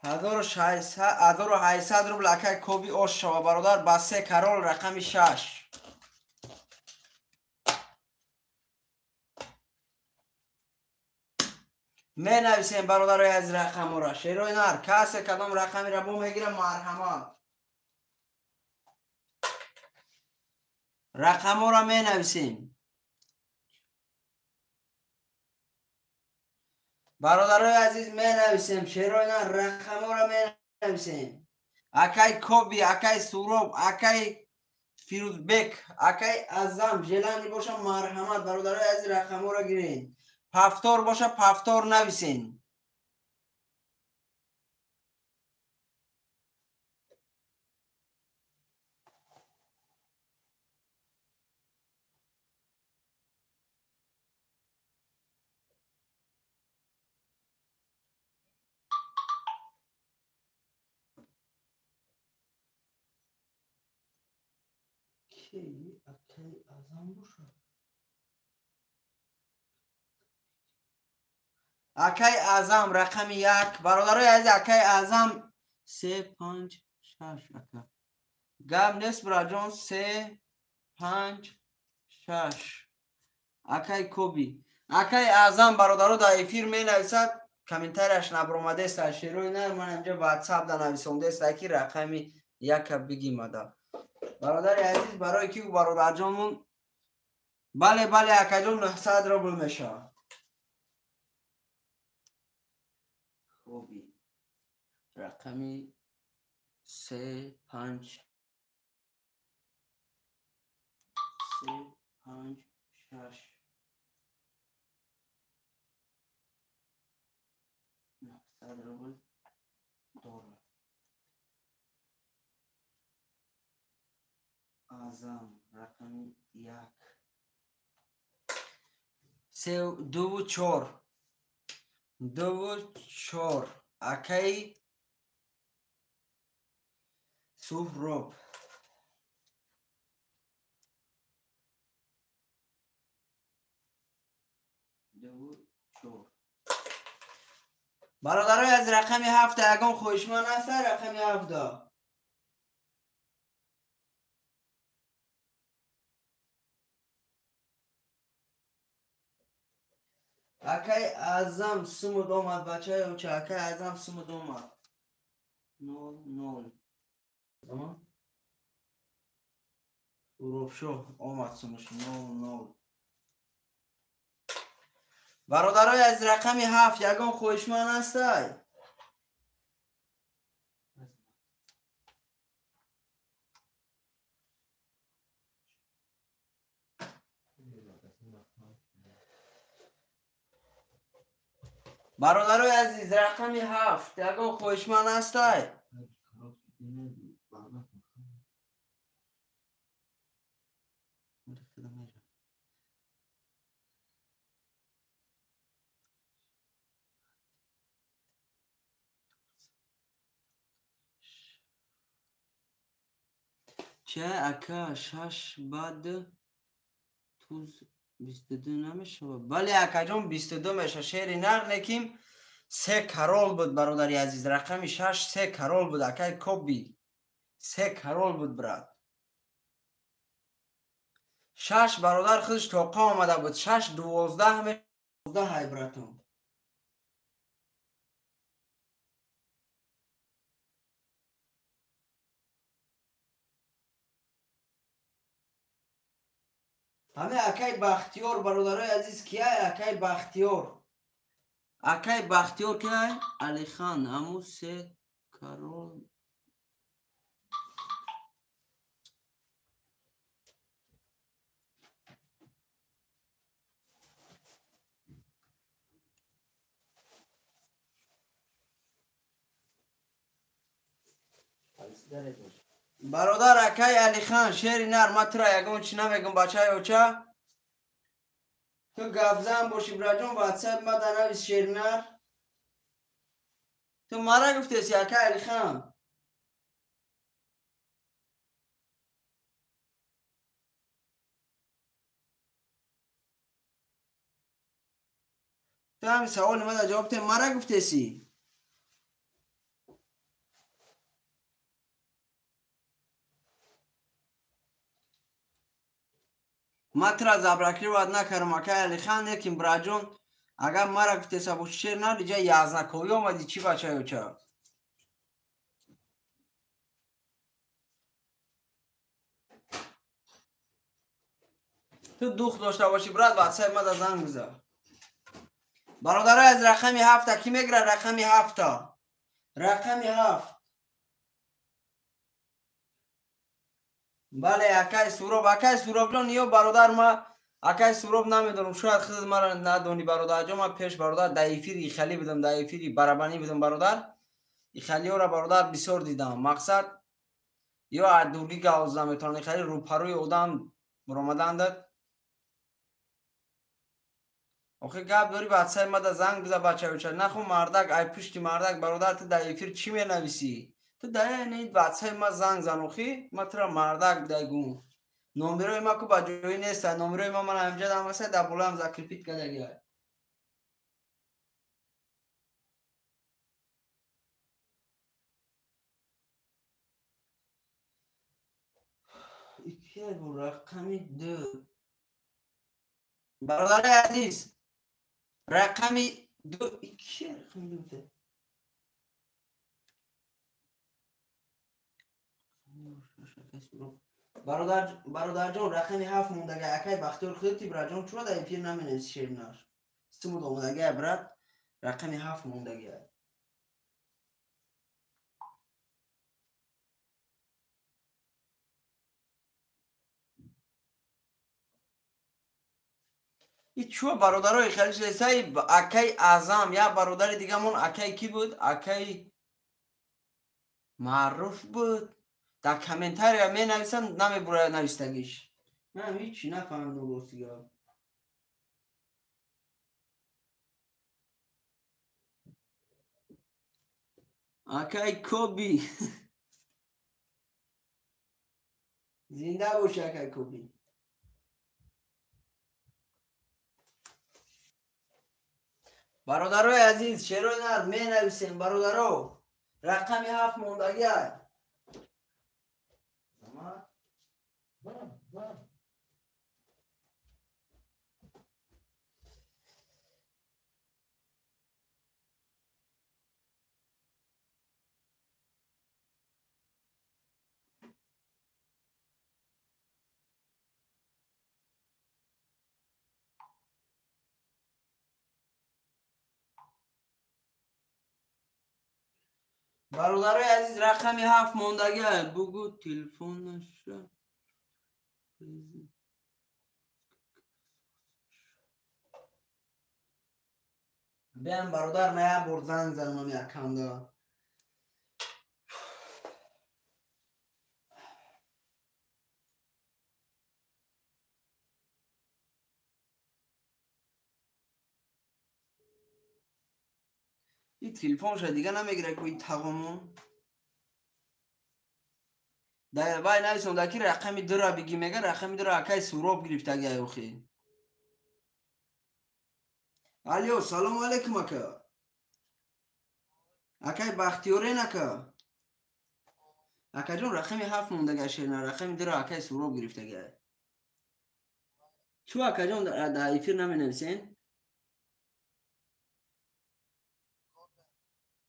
1800 рубл акай Коби ош шава бародар ба 3 карол рақами 6. Менависем бародарои аз рақамора. Шерои нар, касе кадом рақамира бо мегирам, марҳамат. Рақамора менависем. Бародарои азиз менависем, шерои нар рақамора менависем. Акай Коби, акай Суроб, акай Фирӯзбек, акай Азам желани боша, марҳамат бародарои азиз рақамора гирен. Пафтор боша, пафтор нависен. Ки акай Азам боша? Акай Азам рақами 1 бародарои азиз, акай Азам 3 5 6 ака. Гап нест браҷон, 3 5 6 акай Коби. Акай Азам бародаро дар эфир менависад, комментарияш набаромадест, шерои нар ман инҷа ватсап да нависондест, ки рақами 1 бигимада. Бародари азиз, барои ки бародарҷонмон, бале бале акаҷон 900 рубл мешавад. Коби рақами 3 5 3 5 6 900 рубл дорад. Азам рақами 1 3 2 4 2 4 акай Суҳроб. 2 4 бародарои аз рақами 7 ягон хоҳишманд ҳаст? Рақами 7 акай Азам сумуд омад, бачаи оча, акай Азам сумуд омад. 0 0. Суробшоҳ омад сумаш 0 0. Бародарои аз рақами 7 ягон хоҳишманд ҳастай? Бародарои азиз, рақами 7 ягон хоҳишманд ҳастай? Че ака 6 баъд туз 22 намешавад? Бале акаҷон, 22 меша. Шери нар лекин 3 карол буд, бародари азиз. Рақами 6 3 карол буд, акай Коби. 3 карол буд, брат. 6 бародар худаш тоқа омада буд. 6 12 меша. 12 ай братон. Ҳаме акай Бахтиёр, бародарои азиз, кияй акай Бахтиёр? Акай Бахтиёр кияй? Алихан, аму се карол. Бародар акай Алихан, шери нар, ма тура ягон чӣ намегум, бачаи оча. Ту гапзан боши, браҷон, ватсап ма да навис шери нар. Ту мара гуфтеси, акай Алихан? Ту ҳами саволи ма да ҷавоб те, мара гуфтеси? Ма тура забракировать накардам, акай Алихан, лекин браҷон, агар мара гуфтеса боши шер нар, иҷа язнаковӣ омадӣ, чӣ бачаи оча? Ту дух дошта боши, брат, ватсап ма да занг биза. Бародарои аз рақами 7 кӣ мегирад рақами 7? Рақами 7. Бале, акай Суроб, акай Суробҷон, ё бародар, ма акай Суроб намедонам, шояд худат мара надонӣ, бародарҷон. Ма пеш бародар дар эфири ихалӣ будам, дар эфири барабанӣ будам, бародар. Ихалиёра бародар бисёр дидам. Мақсад ё аз дургӣ гавз наметавонад, ихали рӯпарӯи одам баромадандад. Охи гап дорӣ, ватсаи ма да занг биза, бачаюча. Наху мардак, ай пушти мардак, бародар, ту дар эфир чӣ менависӣ? Ту дар ватсаи ма занг зан, охи ма тура мардак дагум. Номерои ма ку ба ҷоӣ неста, номерои ма ман ҳамҷа дамаса, дар болоям закрепить кардагиай. Икияй бу рақами 2. Бародари азиз, рақами 2 икия рақами 2. Бародарҷон, рақами 7 мондага, акай Бахтиёр худати, браҷон, чуро дар эфир наменависи шеринар? Симуд омадагай, брат, рақами 7 мондагай. И чуо бародарои хеле шудесай, акай Аъзам, як бародари дигамон акай кӣ буд? Акай Маъруф буд. Дар комментария менависам, намебурад навистагиш. Ман ҳеҷ нафаҳмидам ростига. Акай Коби. Зинда боши, акай Коби. Бародарои азиз, шерои нар менависем, бародаро. Рақами 7 мондагиай. Бародарои азиз, рақами 7 мондагӣ. Бугу телефонаша. Биям бародар, ман як бор занг занам якамда. И телефонша дига намегира ку и тағомон. Вай нависонда ки рақами 2-ра биги, мега рақами 2-ра акай Суроб гирифтаги охи. Алё, салому алейкум ака. Акай Бахтиёрен ака. Акаҷон, рақами 7 мондага шерна, рақами 2-ра акай Суроб гирифтаги. Чу акаҷон дар эфир наменависен?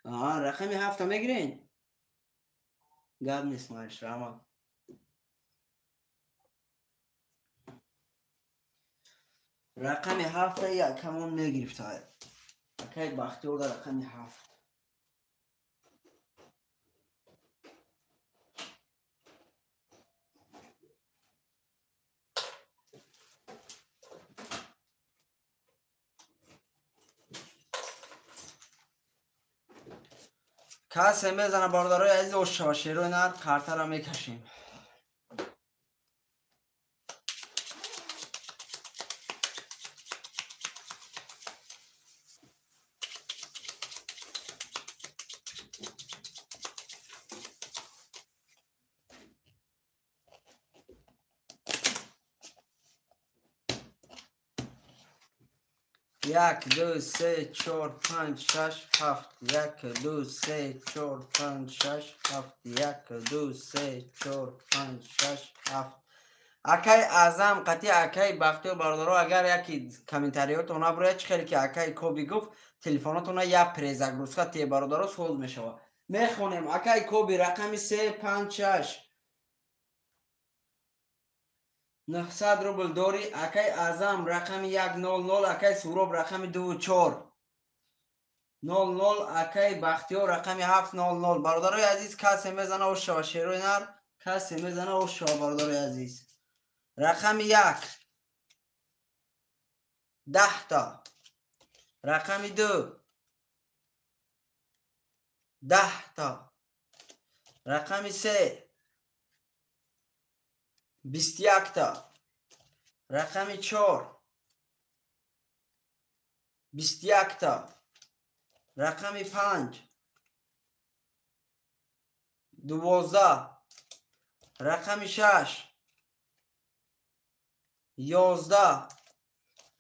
Рақами 7 мегирен? Гап нест, маиш, раҳмат. Рақами 7 якамон мегирифта. Акай Бахтиёр дар рақами 7. Касе мезана бародарои азиз, ош шава шерои нар, қартара мекашем. Як, ду, се, чор, панҷ, шаш, ҳафт. Як, ду, се, чор, панҷ, шаш, ҳафт. Як, ду, се, чор, панҷ, шаш, ҳафт. Акай Аъзам қатъи акай Бахтиёр бародаро, агар яки комментариётон набурояд, чӣ хеле ки акай Коби гуфт, телефонотона як презагрузка те бародаро соз мешавад. Мехонем акай Коби рақами 3, 5, 6. 900 рубл дори. Акай Аъзам рақами 1, 0, 0. Акай Суроб рақами 2, 4, 0, 0. Акай Бахтиёр рақами 7, 0, 0. Бародарои азиз, касе мезана ош шава шерои нар, касе мезана ош шава бародарои азиз. Рақами 1 10 та. Рақами 2 10 та. Рақами 3 21 та. Рақами 4 21 та. Рақами 5 12. Рақами 6 11.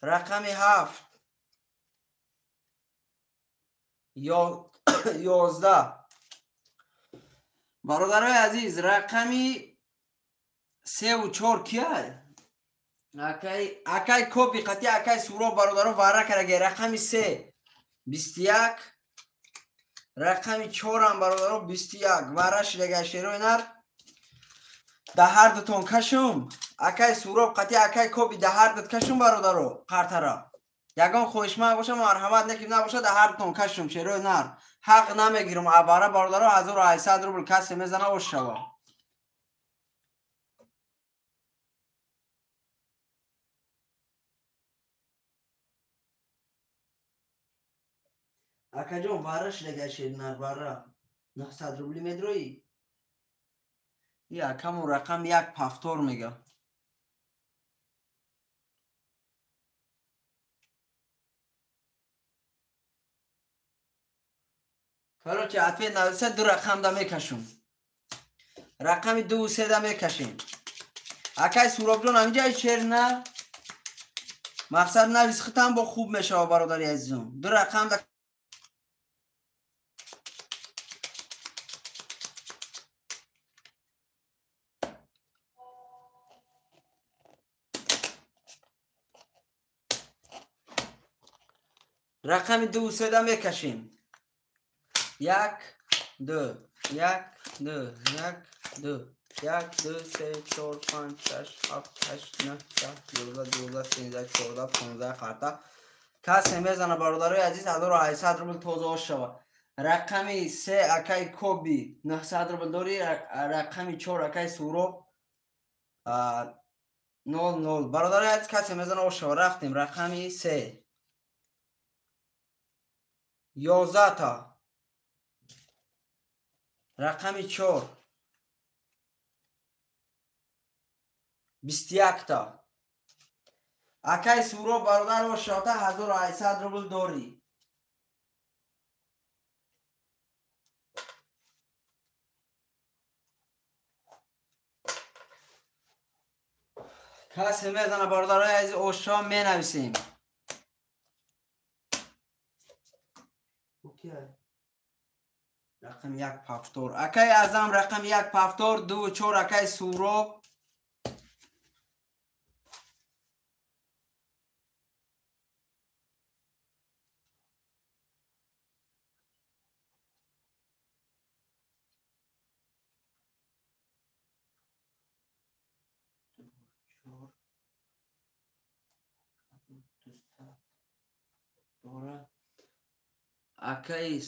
Рақами 7 11. Бародарои азиз, рақами 3 ва 4 кия? Акай Коби қатъи акай Суроб бародаро вара кардаги. Рақами 3 21, рақами 4 ҳам бародаро 21 вара шидаги шерои нар. Да ҳар дутон кашум. Акай Суроб қатъи акай Коби да ҳар дут кашум бародаро қартара. Ягон хоҳишманд боша марҳамат, неким набоша да ҳар дутон кашум шерои нар. Ҳақ намегирам абара бародаро, 1800 рубл касе мезана ош шава. Акаҷон, вара шидаги шеринар, вара 900 рубли медроӣ? И акамон рақам 1 пафтор мега. Короче, ответ нависа, 2 рақам да мекашум. Рақами 2 ва 3 да мекашем. Акай Суробҷон, ҳаминҷаи шеринар мақсад навис, хитам бо хуб мешава бародари азизум. 2 рақам да рақами 2 ва 3 да мекашем. 1 2 1 2 1 2 1 2 3 4 5 6 7 8 9 10 11 12 13 14 15 қарта. Касе мезана бародарои азиз, 1800 рубл тоза ош шава. Рақами 3 акай Коби 900 рубл дорӣ. Рақами 4 акай Суроб 00. Бародари азиз, касе мезана ошава. Рафтем. Рақами 3 11 та. Рақами 4 21 та. Акай Суроб бародар ошава 1800 рубл дорӣ. Касе мезана бародарои азиз ошо менависем. Рақами 1 пафтор. Акай Азам рақами 1 пафтор, 2 4 акай Суроб. Акай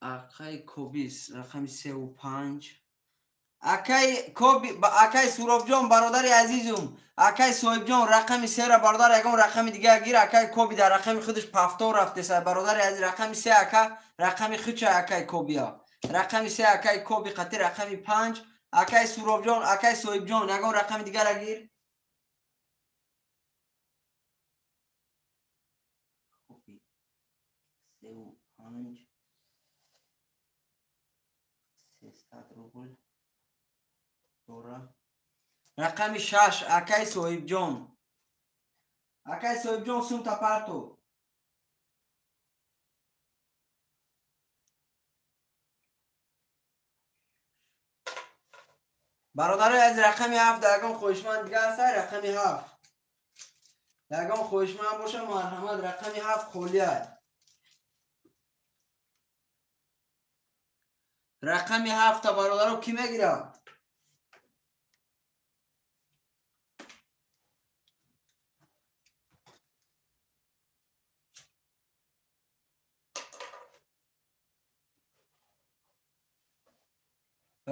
акай Кобис рақами 3 ва 5. Акай Коби, акай Суробҷон бародари азизум, акай Соҳибҷон рақами 3 ра бародар, ягон рақами дига гир. Акай Коби дар рақами худаш пафтор рафтеса бародари азиз. Рақами 3 ака рақами худша акай Кобия. Рақами 3 акай Коби қати рақами 5. Акай Суробҷон, акай Соҳибҷон ягон рақами дигара гир. Коби 3 ва 5 300 рубл дора. Рақами 6 акай Соҳибҷон. Акай Соҳибҷон сумта парто. Бародарои аз рақами 7 ягон хоҳишманд дига ҳаст? Рақами 7 ягон хоҳишманд боша, марҳамат. Рақами 7 холия. Рақами 7 бародаро кӣ мегирад?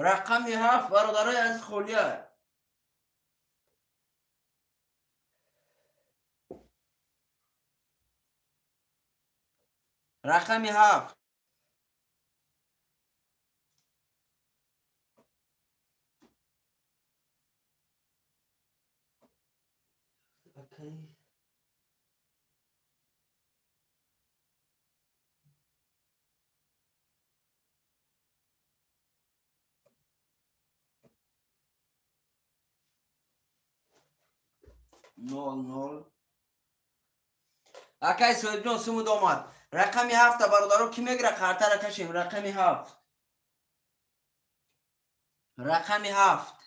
Рақами 7 бародарои азиз холия. Рақами 7. Окей. Нол нол. Акай Соҳибҷон сумуд омад. Рақами 7 бародаро кӣ мегира? Қартара кашем. Рақами 7. Рақами 7.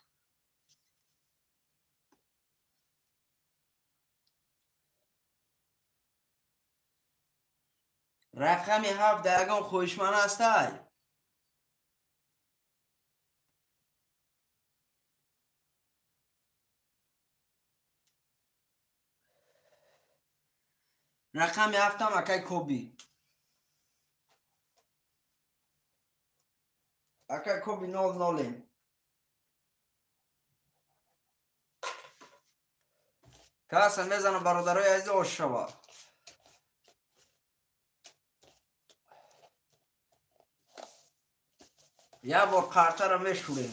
Рақами 7 дар ягон хоҳишманд ҳастай? Рақами 7 акай Коби. Акай Коби 00. Каса мезанам бародарои азиз ошава. Як бор қартара мешӯрем.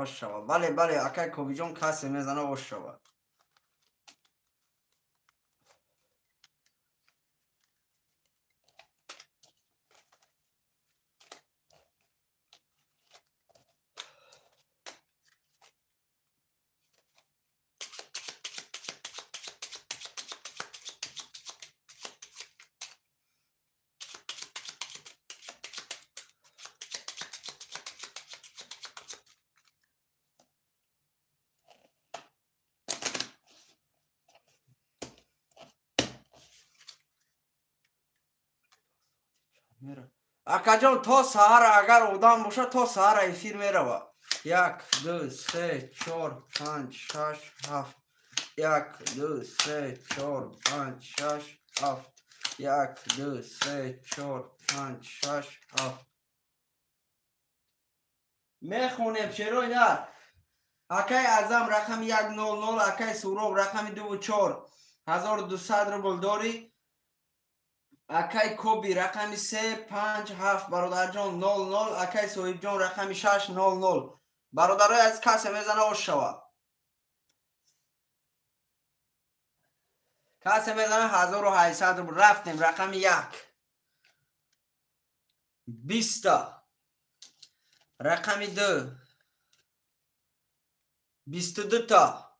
Ошава. Бале, бале, акай Кобиҷон касе мезана ошава. Акаҷон, то саҳар агар одам боша, то саҳар эфир мерава. 1 2 3 4 5 6 7 1 2 3 4 5 6 7 1 2 3 4 5 6 7 мехонем шерои нар. Акай Азам рақами 100, акай Суроб рақами 24 1200 рубл дорӣ. Акай Коби рақами 3 5 7 бародарҷон 00, акай Соҳибҷон рақами 6 00. Бародарои аз касе мезана ош шава. Касе мезана 1800 рубл. Рафтем рақами 1 20, рақами 2 22 та,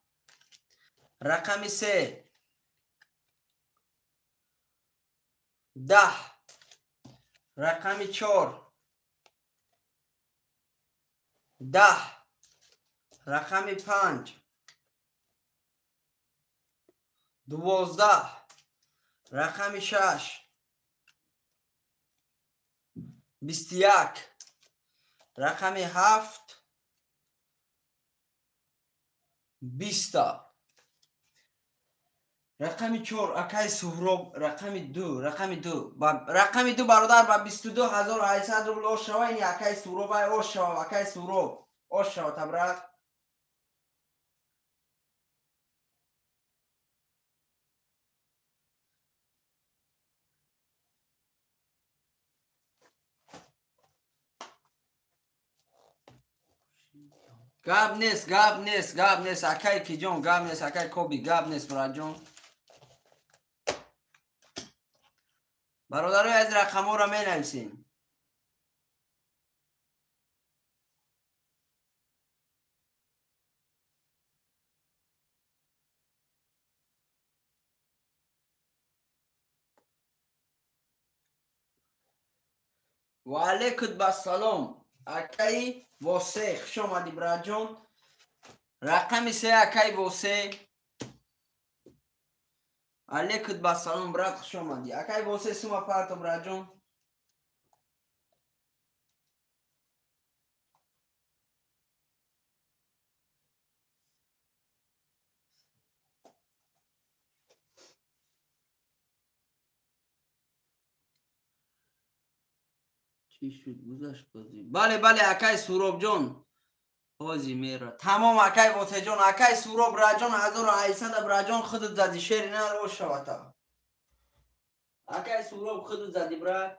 рақами 3 10, рақами 4 10, рақами 5 12, рақами 6 21, рақами 7 20, рақами 4 акай Суҳроб рақами 2, рақами 2 рақами 2 бародар ба 22800 рубл ош шава. Ини акай Суҳроб ай ош шава, акай Суҳроб ош шава табрак. Гап нест, гап нест, гап нест акай Киҷон, гап нест акай Коби, гап нест браҷон. Бародарои аз рақамҳоро менависем. Ва алайкум ассалом акаи Восе, хуш омадӣ браҷон. Рақами 3 акаи Восе. Алейкум ассалом брат, хуш омадӣ. Акаи Восе сума парто браҷон. Чӣ шуд гузашт бозӣ? Бале, бале акай Суробҷон. Ҳози мера. Тамом акай Восеҷон, акай Суроб раҷон 1800 браҷон худат зади шери нар ош шавата. Акай Суроб худат зади брат.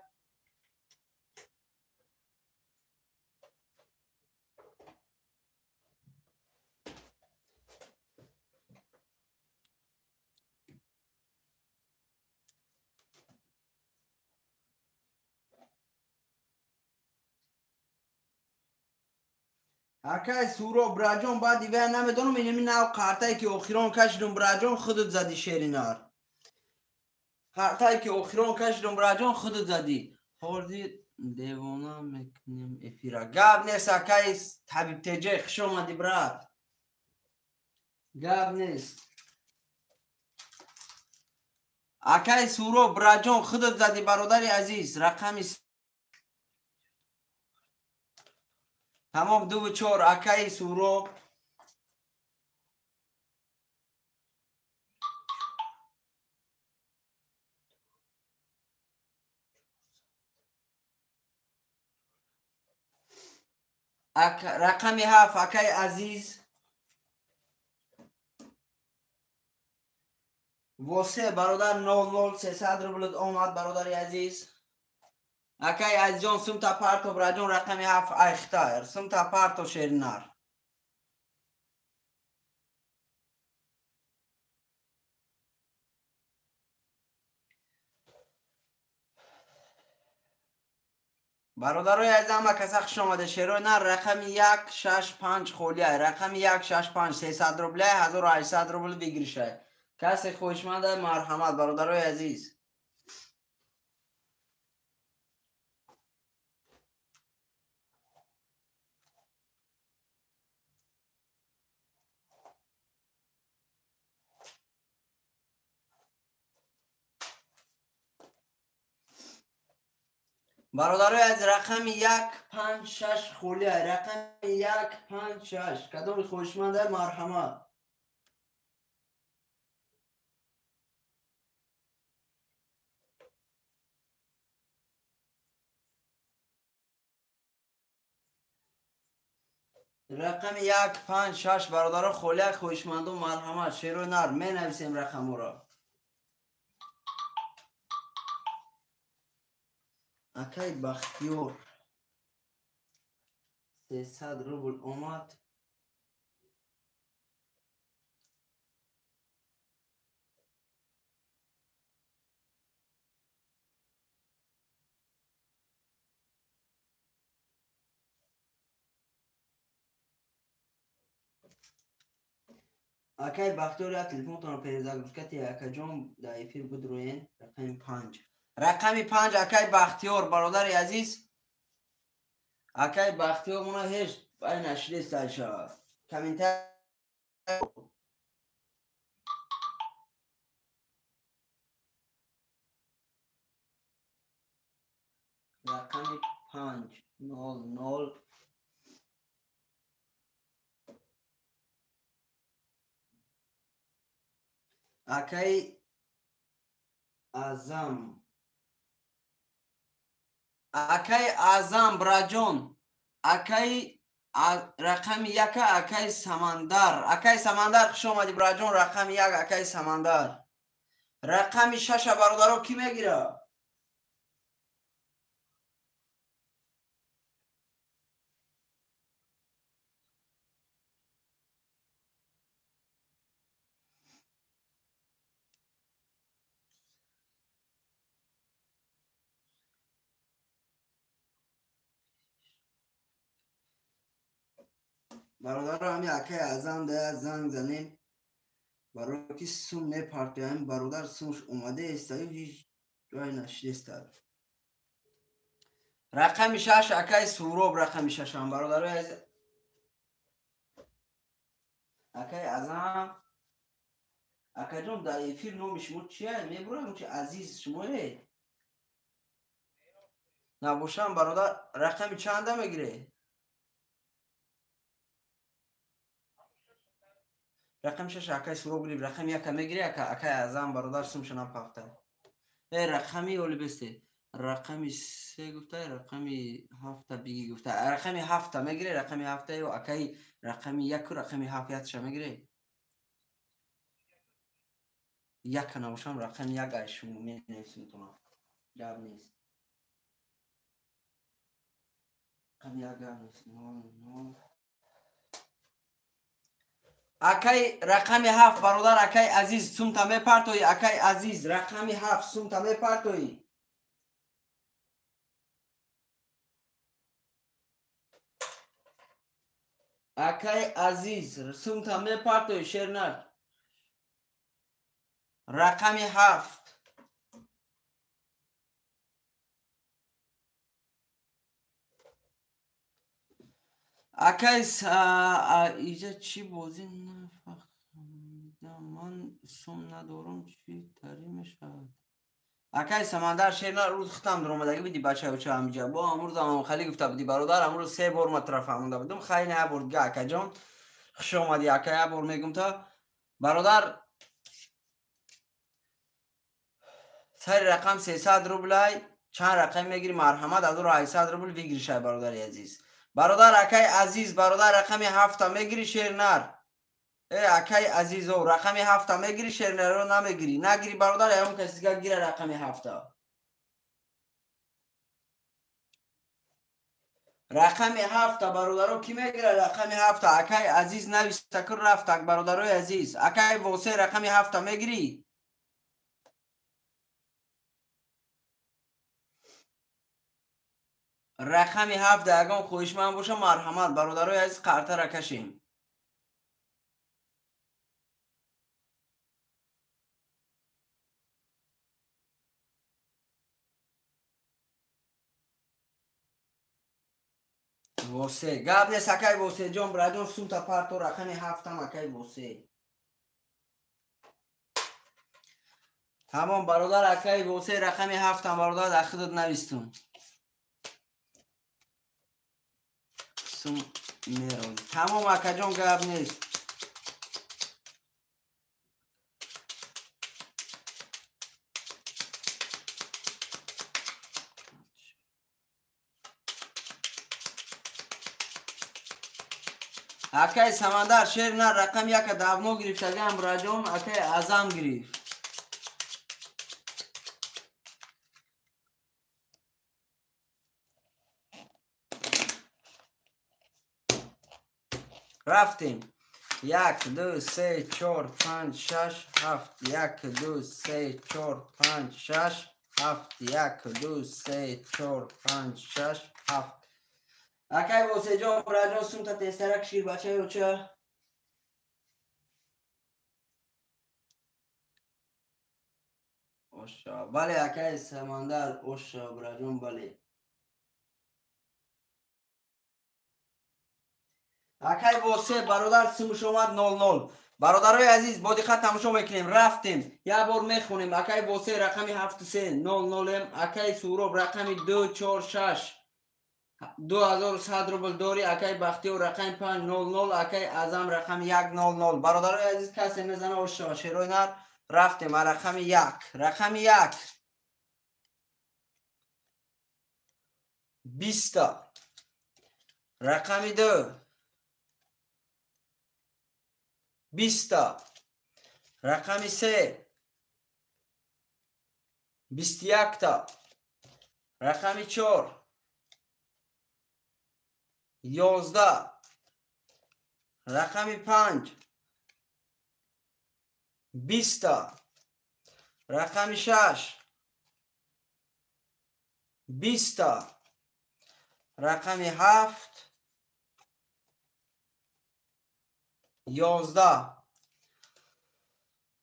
Акай Суроб браҷон баъди вай намедонам инами нав қартае ки охирон кашидум браҷон худат зади шери нар. Қартае ки охирон кашидум браҷон худат зади. Ҳозир девона мекунем эфира. Гап нест акай Табиб Теҷе, хуш омадӣ брат. Гап нест. Акай Суроб браҷон худат зади бародари азиз. Рақами тамом 2 4 акаи Суроб. Рақами 7 акаи Азиз. Восе бародар 00 300 рубл омад бародари азиз. Акай Азизҷон сумта парто браҷон рақами 7 айхтар сумта парто шеринар. Бародарои азиз ҳама каса хуш омада. Шерои нар рақами 1 6 5 холия, рақами 1 6 5 300 рубля 1800 рубл бигиришай. Касе хоҳишманда марҳамат бародарои азиз. Бародарои аз рақами 1 5 6 холия. Рақами 1 5 6. Кадоми хоҳишманда марҳамат. Рақами 1 5 6 бародаро холия хоҳишманду марҳамат. Шерои нар менависем рақаморо. Акай Бахтиёр 300 рубл омад. Акай Бахтиёр як телефонтонро перезагрузка ти акаҷон дар эфир бидроен. Рақами 5. Рақами 5 акай Бахтиёр бародари азиз. Акай Бахтиёр мона ҳеҷ бай нашидест айша. Комментар рақами 5 0 0 акай Азам. Акай Азам браҷон. Акай рақами 1 акай Самандар. Акай Самандар хуш омадӣ браҷон. Рақами 1 акай Самандар. Рақами 6 бародаро кӣ мегира? Бародаро ҳами акай Азам дая занг занем. Барои ки сум мепартоям. Бародар сумш омадеестаю ҳеҷ ҷое нашидеста. Рақами 6 акай Суроб. Рақами 6 ам бародарои азиз. Акай Азам. Акаҷон дар эфир номи шумо чия? Мебурам чи Азиз шумое? Набошам бародар рақами чанда мегире? Рақами 6 акай Суроб гирифт. Рақами 1 мегири акай Азам бародар сумша напафта. Рақами оли бесте. Рақами 3 гуфта, рақами 7 биги гуфта. Рақами 7 мегире, рақами 7 ё акай рақами 1 рақами 7 ятша мегире. 1 набошам рақами 1 ай шумо менависем тона. Гап нест. Рақами 1 гап нест. 0 0 Акай рақами 7 бародар акай Азиз сумта мепартоӣ. Акай Азиз рақами 7 сумта мепартоӣ. Акай Азиз сумта мепартоӣ шернар. Рақами 7. Акай иҷа чӣ бозӣ нафаҳмидам. Ман сум надорам чӣ тари мешавад? Акай Самандар шернар рӯз хитам дуромадагӣ бидӣ бачаюча ҳамиҷа. Бо амрӯз Амомхалӣ гуфта будӣ бародар амрӯз 3 бор ма тура фаҳмонда будам. Хай на як бор дига акаҷон. Хуш омадӣ ака як бор мегум та бародар сари рақам 300 рублай чанд рақам мегирӣ марҳамат 1800 рубл вигиришай бародари азиз. Бародар акай Азиз бародар рақами 7 мегирӣ шернар. Акай Азизо рақами 7 мегирӣ шернарро намегирӣ. Нагирӣ бародар ягон каси дига гира рақами 7. Рақами 7 бародаро кӣ мегира рақами 7? Акай Азиз нависта кун рафтак бародарои азиз. Акай Восе рақами 7 мегирӣ? Рақами 7 ягон хоҳишманд боша марҳамат бародарои азиз қартара кашем. Восе гап нест акай Восеҷон браҷон сумта парто рақами 7 акай Восе. Тамом бародар акай Восе рақами 7 бародар дар худат навистун. Сум мероз. Тамом акаҷон, гап нест. Акай Самандар шер на рақам яка давно гирифтагам браҷон, акай Азам гирифт. Рафтем. 1 2 3 4 5 6 7 1 2 3 4 5 6 7 1 2 3 4 5 6 7. Акай Восеҷон браҷон, сумта тезтарак шир бачаи оча. Оша. Бале акай Самандар, оша браҷон, бале. Акай Восе бародар, сумуш омад 00. Бародарои азиз, бо диққат тамошо мекунем. Рафтем. Як бор мехонем. Акай Восе рақами 73 00, акай Суроб рақами 2 4 6 2100 рубл дори, акай Бахтиёр рақами 5 00, акай Азам рақами 1 00. Бародарои азиз, касе мезана оша шерои нар. Рафтем рақами 1. Рақами 1 20. Рақами 2 20. Рақами 3 21. Рақами 4 11. Рақами 5 20. Рақами 6 20. Рақами 7 11.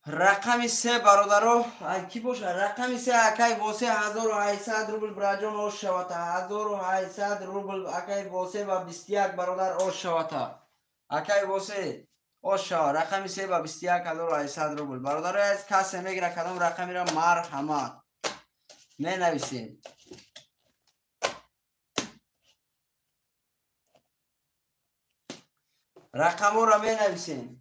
Рақами 3 бародаро, ки боша? Рақами 3 акай Восе 1800 рубл браҷон ош шавата. 1800 рубл акай Восе ва 21 бародар ош шавата. Акай Восе ош шава. Рақами 3 ва 21800 рубл. Бародаро, аз касе мегира кадом рақамиро марҳамат менависем. Рақаморо менависем.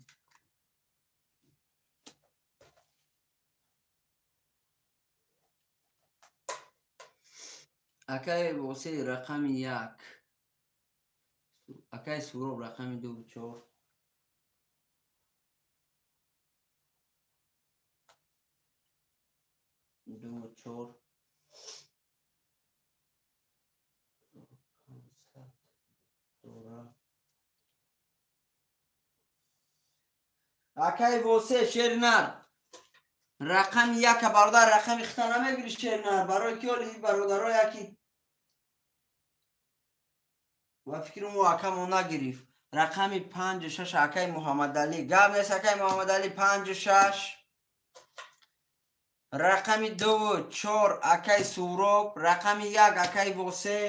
Акай Восе рақами 1, акай Суроб рақами 2 4. 2 4 500 дора. Акай Восе шернар рақами 1 бародар, рақами хита намегири шернар. Барои ки оли бародаро яки ва фикру акамо нагирифт. Рақами 5 6 акай Муҳаммадалӣ. Гап нест акай Муҳаммадалӣ 5 6. Рақами 2 4 акай Суроб. Рақами 1 акай Восе.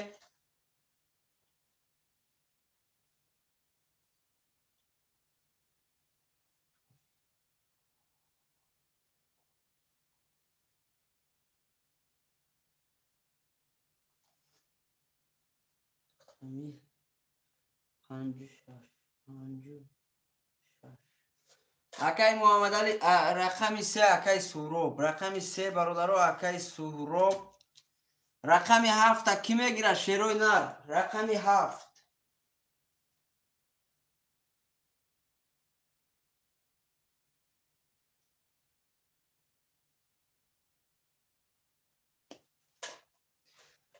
Рақами 5 6 5 6. Акай Муҳаммадалӣ рақами 3 акай Суроб. Рақами 3 бародаро акай Суроб. Рақами 7 ки мегира шерои нар? Рақами 7.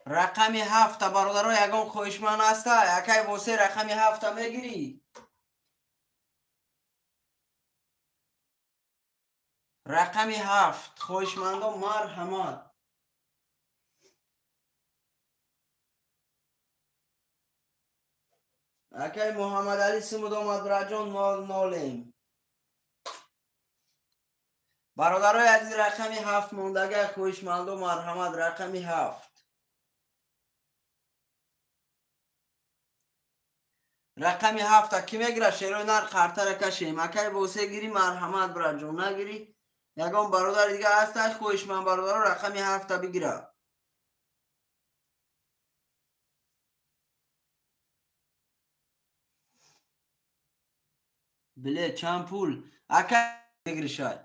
Рақами 7 бародаро, ягон хоҳишманд ҳаста? Акай Восе рақами 7 мегирӣ? Рақами 7 хоҳишмандо марҳамат. Акай Муҳаммадалӣ сумуд омад браҷон 00. Бародарои азиз, рақами 7 мондага хоҳишмандо марҳамат. Рақами 7. Рақами 7 ки мегира шерои нар? Қартара кашем. Акай Восе гирӣ марҳамат браҷон, нагирӣ ягон бародари дига ҳаста хоҳишманд бародаро рақами 7 бигира. Билет чанд пул? Акай бигиришай.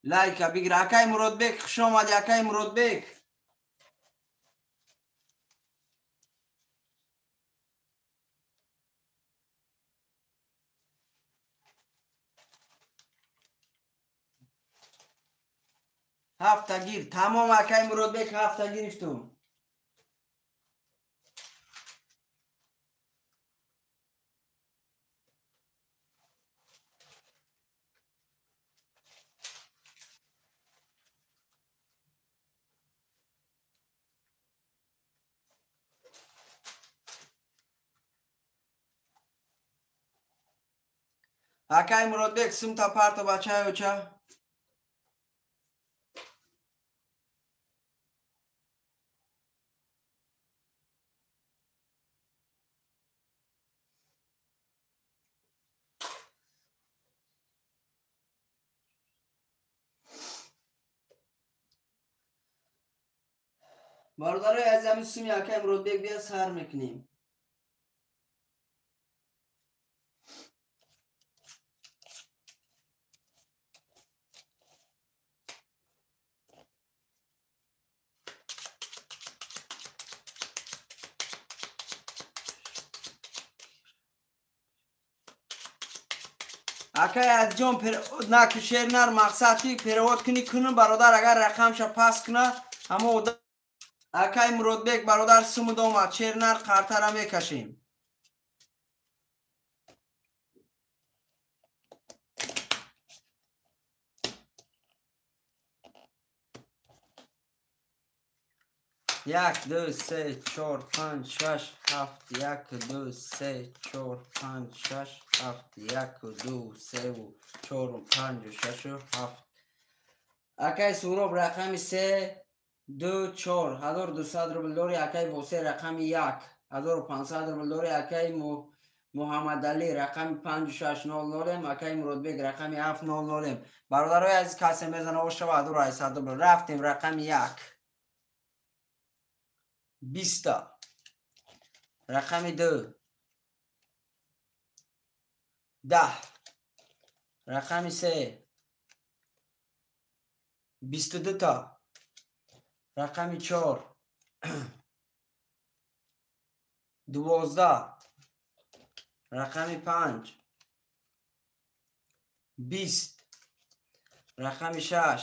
Лайка бигир. Акай Муродбек, хуш омадӣ, акай Муродбек. Ҳафта гир. Тамом, акай Муродбек, ҳафта гирифтум. Акай Муродбек, сумта парто бачаё ча. Бародарои азиз, ҳамин суми акай Муродбек бия сар мекунем. Акай азизҷон, наки шер нар мақсад ки перевод кунӣ кунам бародар, агар рақамша пас куна ҳамо. Акай Муродбек бародар, сумуд омад, шер нар қартара мекашем. Як, ду, се, чор, панҷ, шаш, ҳафт, як, ду, се, чор, панҷ, шаш, ҳафт, як, ду, севу, чору, панҷу, шашу, ҳафт. Акай Суроб рақами се, ду, чор, 1200 рубл дори. Акай Восе рақами як, 1500 рубл дори. Акай Муҳаммадалӣ рақами панҷу шаш нол нолем. Акай Муродбек рақами ҳафт нол нолем. Бародарои азиз, касе мезана ошава 1800 рубл. Рафтем рақами як. Биста. Рақами ду. 10. Рақами се. 22та. Рақами чор. 12. Рақами панҷ. 20. Рақами шаш.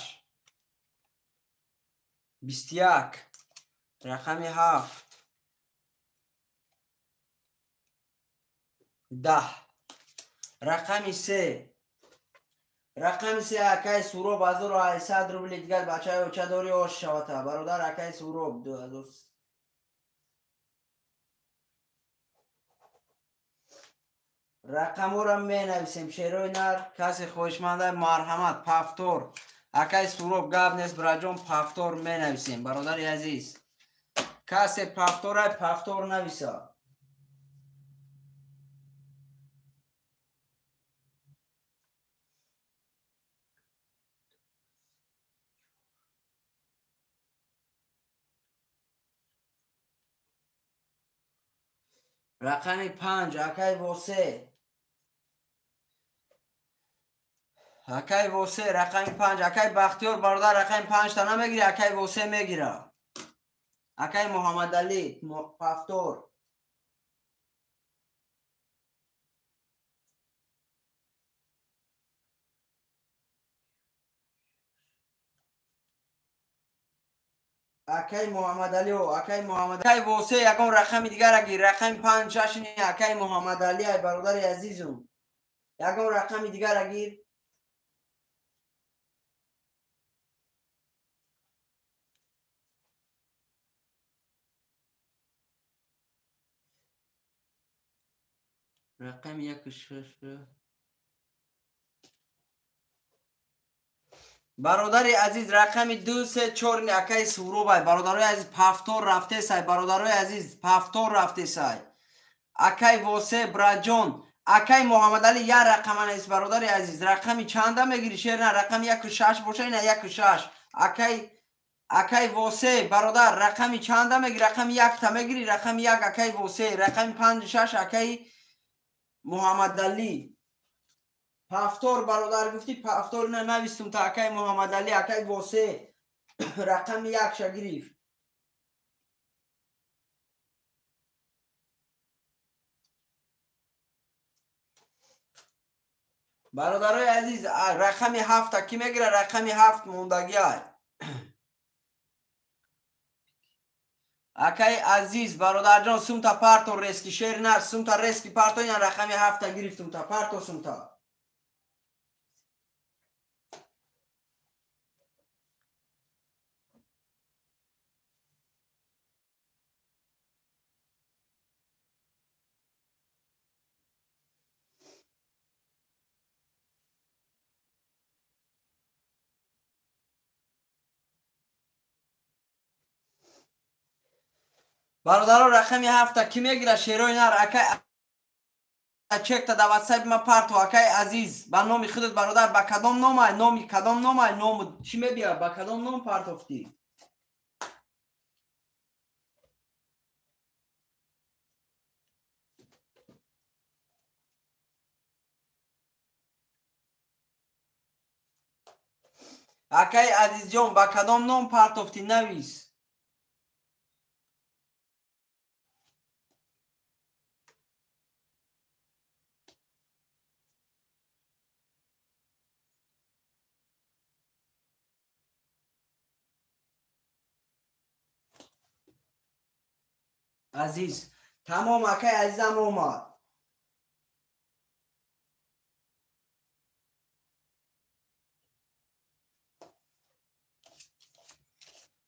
21. Рақами ҳафт. 10. Рақами се. Рақами се акай Суроб 1800 рубли дигар бачаи оча дори ош шавата. Бародар акай Суроб 2000. Рақамҳоро менависем. Шерои нар касе хоҳишманда марҳамат пафтор. Акай Суроб гап нест браҷон, пафтор менависем бародари азиз. Касе пафторай пафтор нависа. Рақами панҷ акай Восе. Акай Восе рақами панҷ. Акай Бахтиёр бародар рақами панҷта намегири, акай Восе мегира. Акай Муҳаммадалӣ пафтор. Акай Муҳаммадалӣ, акай Муҳаммад. Акай Восе ягон рақами дигар гир, рақами панҷ шаш не, акай Муҳаммадалӣ ай бародари азизум. Ягон рақами дигар гир. Рақами як шаш. Бародари азиз рақами ду, се, чор не, акай Суроб ай бародарои азиз пафтор рафтесай, бародарои азиз пафтор рафтесай. Акай Восе браҷон, акай Муҳаммадалӣ як рақама нест бародари азиз. Рақами чанда мегири шер на, рақами яку шаш боша, ина яку шаш. Акай Восе бародар рақами чанда мегири? Рақами якта мегири, рақами як акай Восе, рақами панҷу шаш акай Муҳаммадалӣ. Повтор бародар гуфти повтор на навистум та акай Муҳаммадалӣ акай Восе рақами якша гирифт. Бародарои азиз, рақами ҳафта кӣ мегирад? Рақами ҳафт мондагиай. Акай азиз бародарҷон, сумта парто рески шер на, сумта рески парто, ина рақами ҳафта гирифтум та парто сумта. Бародаро, рақами ҳафта кӣ мегирад? Шерои нар акай чекта да ватсапи ма парто. Акай азиз, ба номи худат бародар, ба кадом ном ай? Номи кадом ном ай? Ному чӣ мебия? Ба кадом ном партофтӣ? Акай азизҷон, ба кадом ном партофтӣ? Навис. Азиз, тамом акай азизам омад.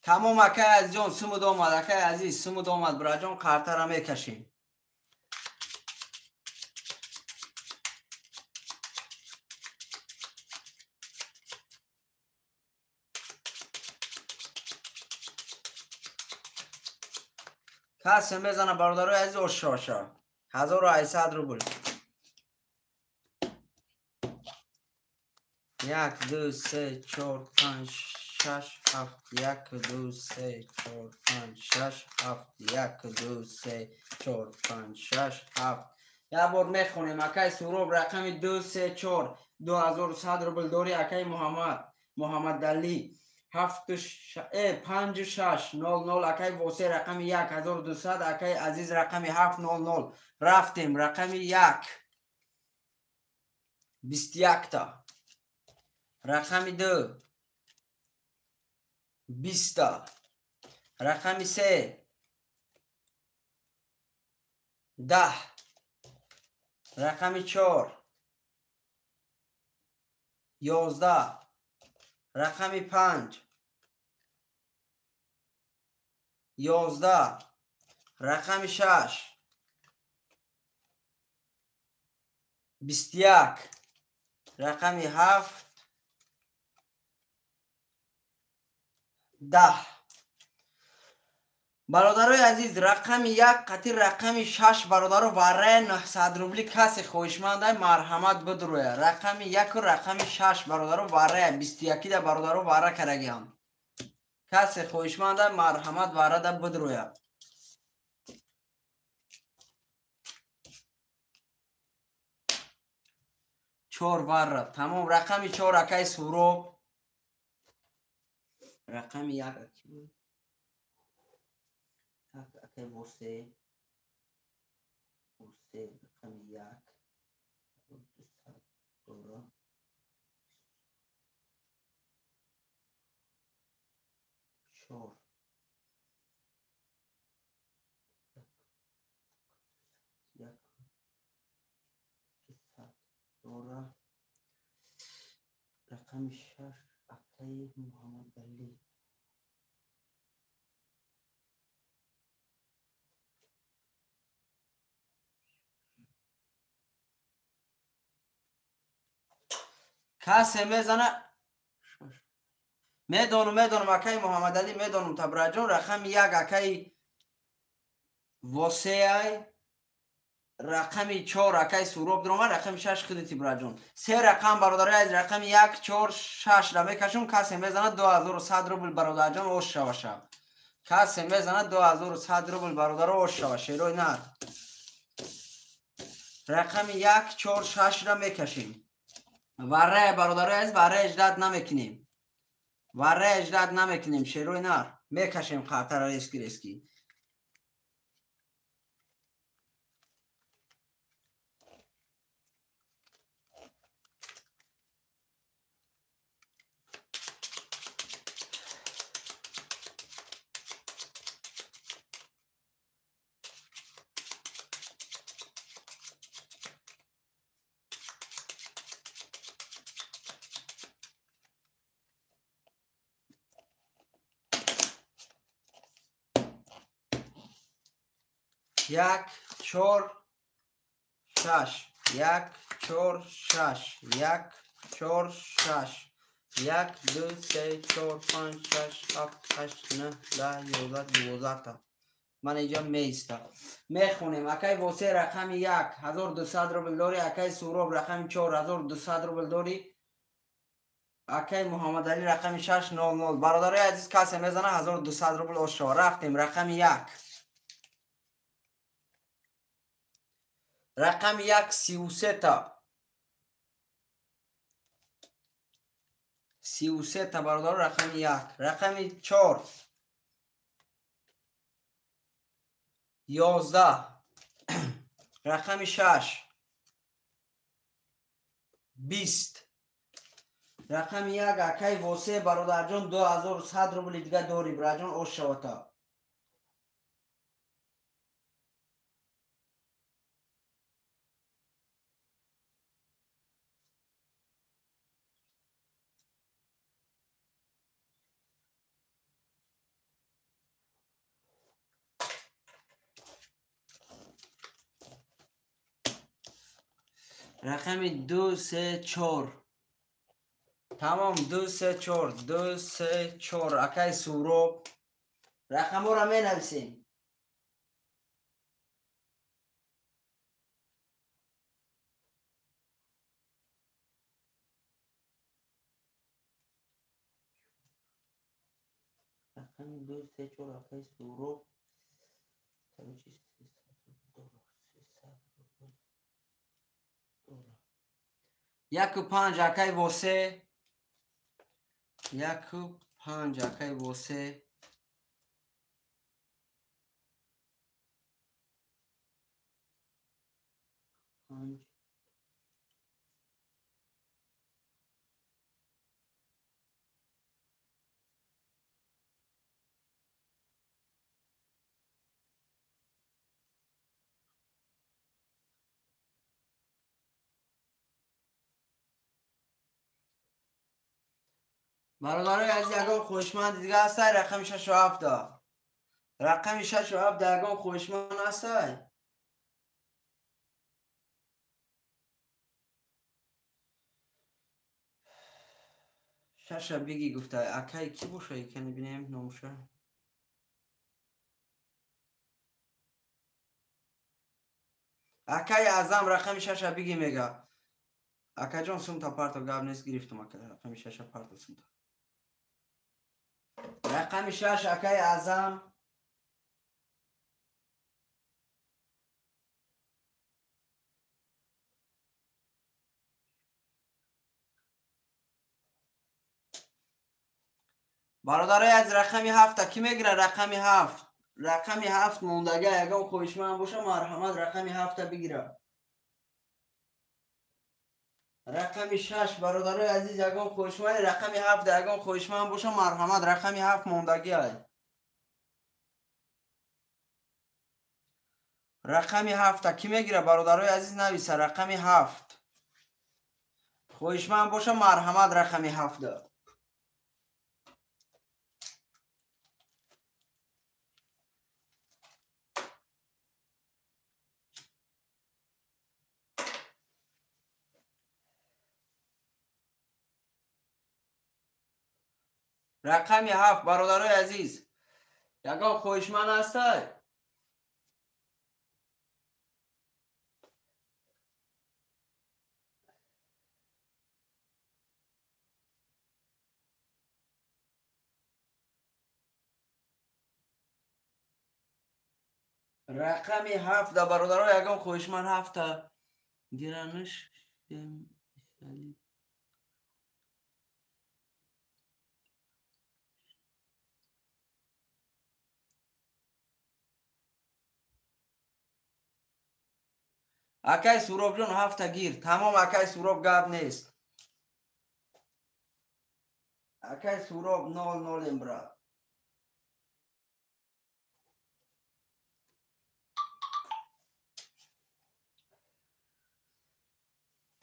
Тамом акай азизҷон, сумуд омад. Акай азиз, сумуд омад. Бираҷон, қартара мекашем. Касе мезана бародарои азиз ошоша. 1800 рубл. 1 2 3 4 5 6 7 1 2 3 4 5 6 7 1 2 3 4 5 6 7. Як бор мехонем. Акай Суроб рақами 2 3 4 2100 рубл дори. Акай Муҳаммад Муҳаммадалӣ 7 5 6 0 0. Акай Восе рақами 1 1200. Акай Азиз рақами 7 0 0. Рафтем рақами 1 21 та, рақами 2 20 та, рақами 3 10, рақами 4 11, рақами 5 11, рақами 6 21, рақами 7 10. Бародарои азиз, рақами 1 қатӣ рақами 6 бародаро варраи 900 рубли касе хоҳишмандай марҳамат бидурӯя. Рақами 1 рақами 6 бародаро варрая 21 да бародаро варра карагиам. Касе хоҳишмандай марҳамат варрада бидурӯя. Чор варра. Тамом, рақами 4 акай Суроб. Рақами 1 ки буд? Акай Восе. Восе рақами 1 200 дора. 4 1 200 дора. Рақами 6 акай Муҳаммадалӣ. Касе мезана медонум акай Муҳаммадалӣ, медонум табраҷон. Рақами 1 акай Восеай, рақами 4 акай Суроб дуромад, рақами 6 худи Тибраҷон. Се рақам бародарои азиз, рақами 1 4 6 ра мекашум. Касе мезана 2100 рубл бародарҷон ош шаваша. Касе мезана 2100 рубл бародаро ош шава. Шерои нар. Рақами 1 4 6 ра мекашем. Варре бародарои азиз, варре ждать намекунем. Варре ждать намекунем, шерои нар. Мекашем қартара резки резки. Як, чор, шаш, як, чор, шаш, як, чор, шаш, як, ду, се, чор, панҷ, шаш, ҳафт, ҳашт, нӯҳ, даҳ, 11, 12 та. Ман инҷа меиста. Мехонем. Акай Восе рақами 1, 1200 рубл дорӣ. Акай Суроб рақами 4, 1200 рубл дорӣ. Акай Муҳаммадалӣ рақами 6, 00. Бародарои азиз, касе мезана 1200 рубл ошо. Рафтем рақами 1. Рақами 1 33 та. 33 та бародар, рақами 1. Рақами 4 11. Рақами 6 20. Рақами 1 акай Восе бародарҷон 2100 рубли дига дорӣ, бираҷон ош шавата. Рақами 2, 3, 4. Тамом, 2, 3, 4, 2, 3, 4. Акай Суроб. Рақамҳоро менависем. Рақами 2, 3, 4. Акай Суроб. Короче, 1 5 акай Восе. 1 5 акай Восе. 5. Бародарои азиз, ягон хоҳишманд дига ҳастай? Рақами 6 ва 7. Рақами 6 ва 7 ягон хоҳишманд ҳастай? Шаша биги гуфта. Акай ки боша, кани бинем номуша. Акай Азам рақами 6 биги мега. Акаҷон, сумта парто, гап нест, гирифтум ака. Рақами 6 парто сумта. Рақами 6 акай Азам. Бародарои аз рақами 7 ки мегира? Рақами 7. Рақами 7 мондага, ягон хоҳишманд боша, марҳамат, рақами 7 бигира. Рақами 6 бародарои азиз, ягон хоҳишманд, рақами 7 ягон хоҳишманд боша, марҳамат, рақами 7 мондагӣ ай. Рақами 7 ки мегира, бародарои азиз, нависа рақами 7. Хоҳишманд боша, марҳамат, рақами 7. Рақами 7 бародарои азиз, ягон хоҳишманд ҳастай? Рақами 7 бародаро, ягон хоҳишманд 7 гиранаш. Акай Суробҷон 7 гир. Тамом акай Суроб гап нест. Акай Суроб 0-0 брат.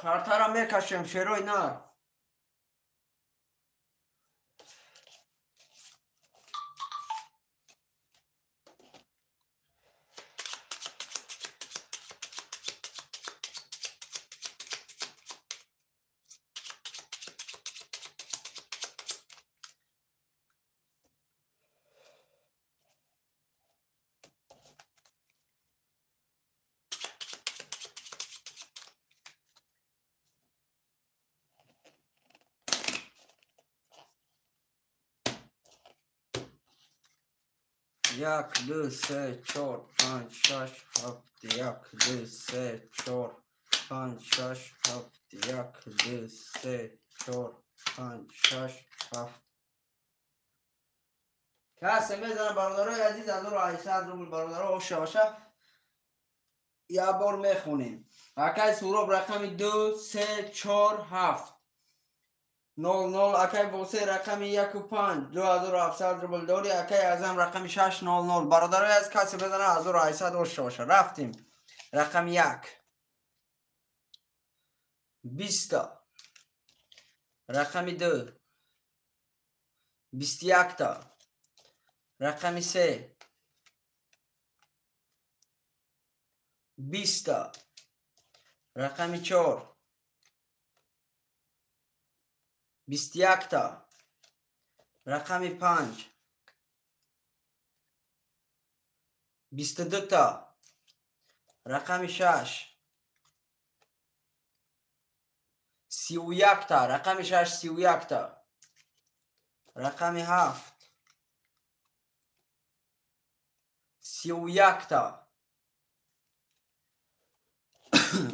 Картара мекашем шерои нар. Як, ду, се, чор, панҷ, шаш, ҳафт, як, ду, се, чор, панҷ, шаш, ҳафт, як, ду, се, чор, панҷ, шаш, ҳафт. Касе мезана бародарои азиз 1800 рубл бародаро оша оша як бор мехонем. Акай Суроб рақами 2, 3, 4, 7. 00 акай Босе рақами 1 5 2700 рубл дори. Акай Азам рақами 600. Бародарои аз касе бизана 1800 оша оша. Рафтем. Рақами 1 20 рақами 2 21 рақами 3 20 рақами 4 21 рақами 5 22 рақами 6 31 рақами 6 31 рақами 7 31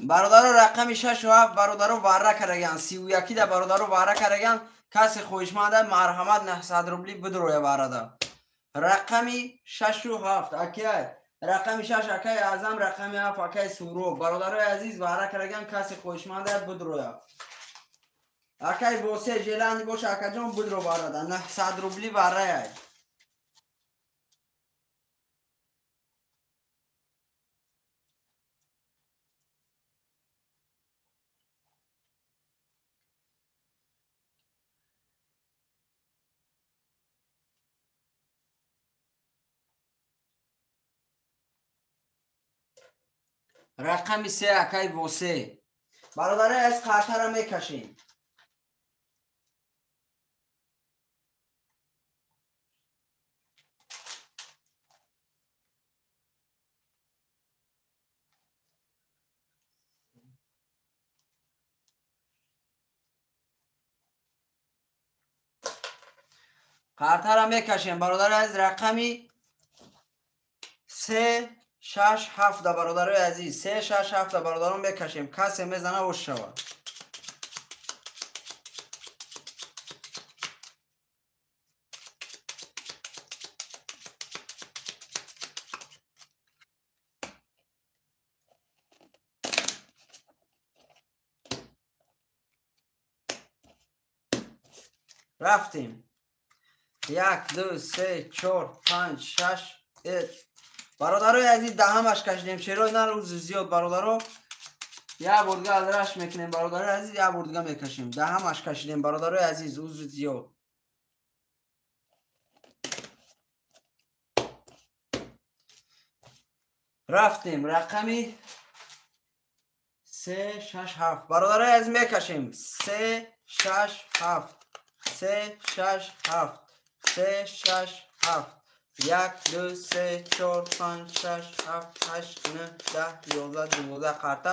бародаро рақами 6 ва 7 бародаро варра караган 31 да бародаро варра караган. Касе хоҳишманда марҳамат 900 рубли бидроя варрада. Рақами 6 ва 7 акай рақами 6 акай Азам, рақами 7 акай Суроб. Бародарои азиз варра караган, касе хоҳишманда бидроя. Акай Босе желани боша акаҷон бидро варрада 900 рубли варрая. Рақами 3 акай Восе. Бародари аз қартара мекашем. Қартара мекашем бародари аз рақами 3 6 7 бародарои азиз 3 6 7 бародарон мекашем. Касе мезана ош шавад. Рафтем. 1 2 3 4 5 6 бародарои азиз даҳамаш кашидем. Шерои нар узр зиёд бародаро. Як бор дига азраш мекунем бародарои азиз, як бор дига мекашем. Даҳамаш кашидем бародарои азиз, узр зиёд. Рафтем рақами 3 6 7 бародарои азиз мекашем. 3 6 7 3 6 7 3 6 7 1 2 3 4 5 6 7 8 9 10 11 12 қарта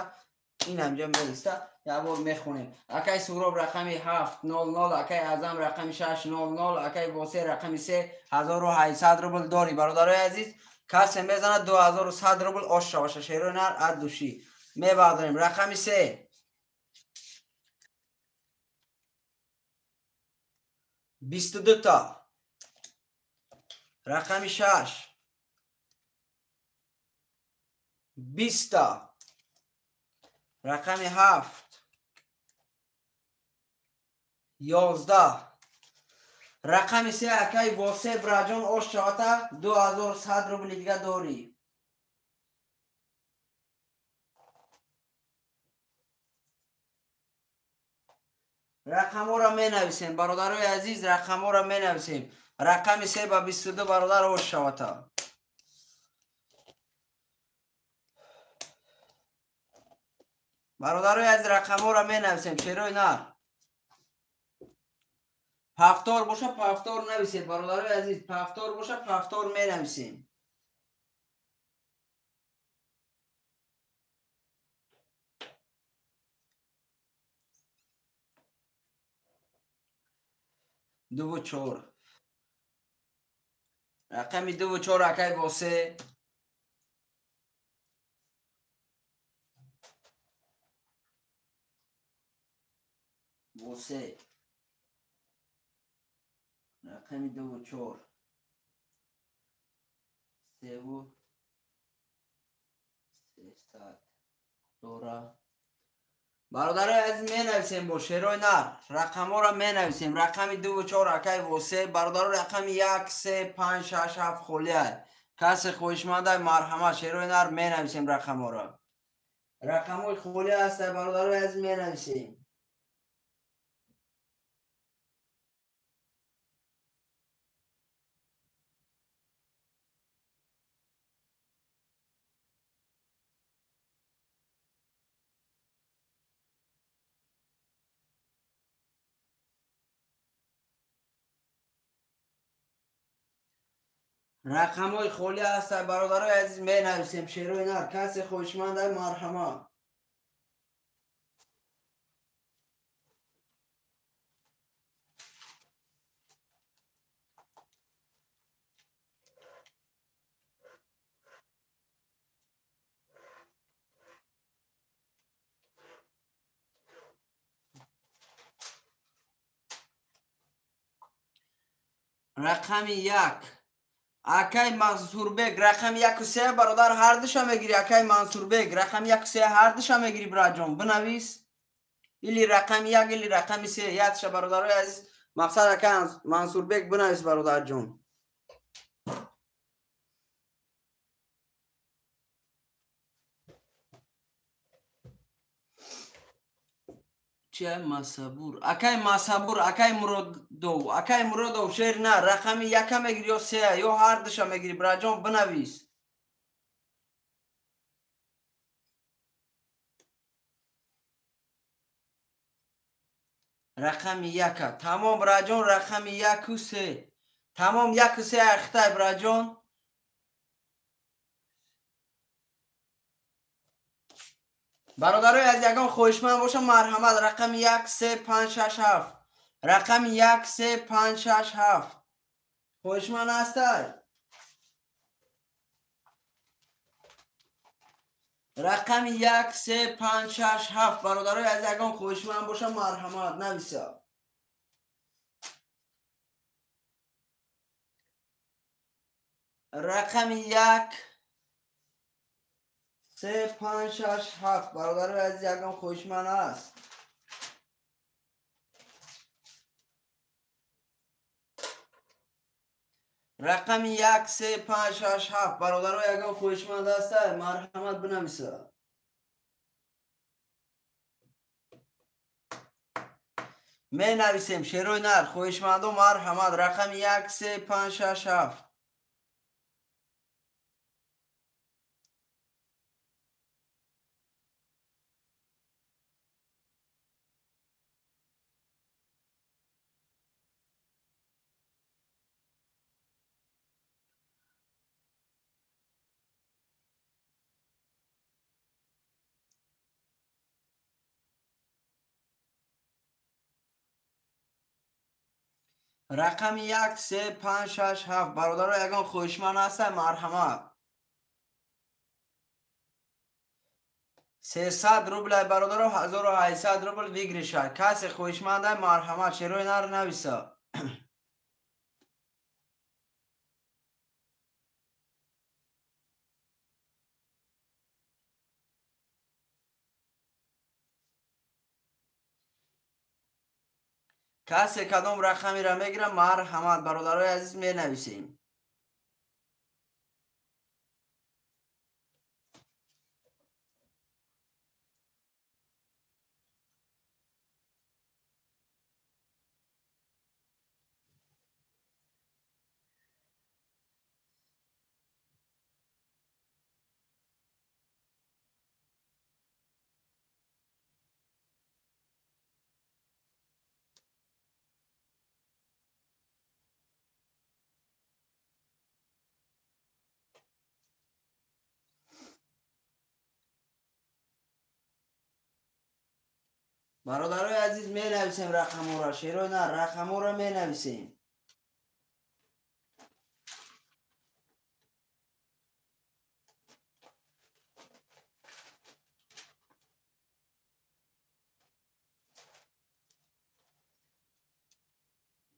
ин ҳамҷа меиста. Як бор мехонем. Акай Суроб рақами 7 00, акай Азам рақами 6 00, акай Восе рақами 3 1800 рубл дори бародарои азиз. Касе мезанад 2100 рубл ош шаваша. Шерои нар аз душӣ мебардорем. Рақами 3 22 та рақами 6 20 та Рақами 7. 11. Рақами 3 акай Восе браҷон ош шавата 2100 рубли дига дорӣ. Рақамҳоро менависем, бародарои азиз, рақамҳоро менависем. Рақами 3 ба 22 бародар ош шавата. Бародарои азиз, рақамҳоро менависем, шерои нар. Пафтор боша, пафтор нависед, бародарои азиз, пафтор боша, пафтор менависем. Дуву чор. Рақами 2 ва 4 акай Восе. Восе. Рақами 2 ва 4. 3 ва 300 дора. Бародарои азиз, менависем бо шерои нар. Рақамҳоро менависем. Рақами 2 ва 4 акай Восе. Бародаро, рақами 1, 3, 5, 6, 7 холиай. Касе хоҳишмандай, марҳамат, шерои нар менависем рақамҳоро. Рақамҳои холӣ ҳастай, бародарои азиз, менависем. Рақамҳои холӣ ҳастай, бародарои азиз, менависем шерои нар. Касе хоҳишмандай, марҳамат. Рақами 1. Акай Мансурбек, рақами 1 ва 3 бародар ҳардуша мегирӣ, акай Мансурбек, рақами 1 ва 3 ҳардуша мегирӣ, браҷон, бинавис. Или рақами 1, или рақами 3, ядша, бародарои азиз, мақсад акай Мансурбек, бинавис, бародарҷон. Чия Масабур? Акай Масабур, акай Муродов, акай Муродов, шер на, рақами 1-а мегирӣ ё 3-а, ё ҳардуша мегирӣ, браҷон, бинавис. Рақами 1-а. Тамом, браҷон, рақами 1 ва 3. Тамом, 1 ва 3 ахтай, браҷон. Бародарои аз ягон хоҳишманд боша, марҳамат, рақами 1, 3, 5, 6, 7. Рақами 1, 3, 5, 6, 7. Хоҳишманд ҳастай? Рақами 1, 3, 5, 6, 7. Бародарои аз ягон хоҳишманд боша, марҳамат, нависа. Рақами 1, 3, 5, 6, 7. Бародарои азиз, ягон хоҳишманд ҳаст? Рақами 1, 3, 5, 6, 7. Бародаро, ягон хоҳишманд ҳастай, марҳамат, бинависа. Менависем шерои нар, хоҳишмандо, марҳамат, рақами 1, 3, 5, 6, 7. Рақами 1, 3, 5, 6, 7. Бародаро, ягон хоҳишманд ҳастай, марҳамат. 300 рублай, бародаро, 1800 рубл выигрыша. Касе хоҳишмандай, марҳамат, шерои нар нависа. Касе кадом рақамеро мегирам, марҳамат, бародарои азиз, менависем. Бародарои азиз, менависем рақамҳоро, шерои нар, рақамҳоро менависем.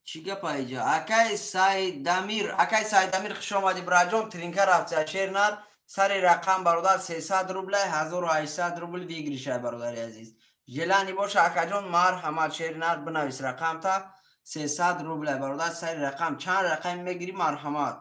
Чӣ гапа иҷа? Акай Сайдамир, акай Сайдамир, хуш омадӣ, браҷон, тринка рафтия, шер нар, сари рақам, бародар, 300 рубля, 1800 рубл выигрышай, бародари азиз. Желани боша, акаҷон, марҳамат, шери нар, бинавис рақамта, 300 рубля, бародар, сари рақам. Чанд рақам мегирӣ, марҳамат.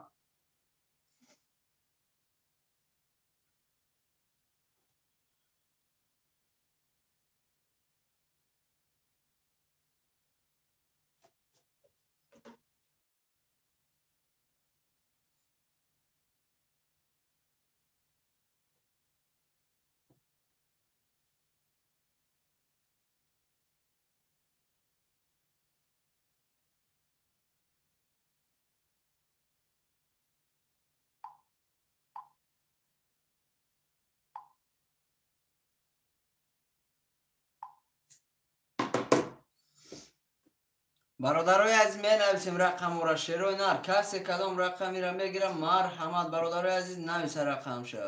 Бародарои азиз, менависем рақамҳоро, шерои нар. Касе кадом рақамеро мегирам, марҳамат, бародарои азиз, нависа рақамша.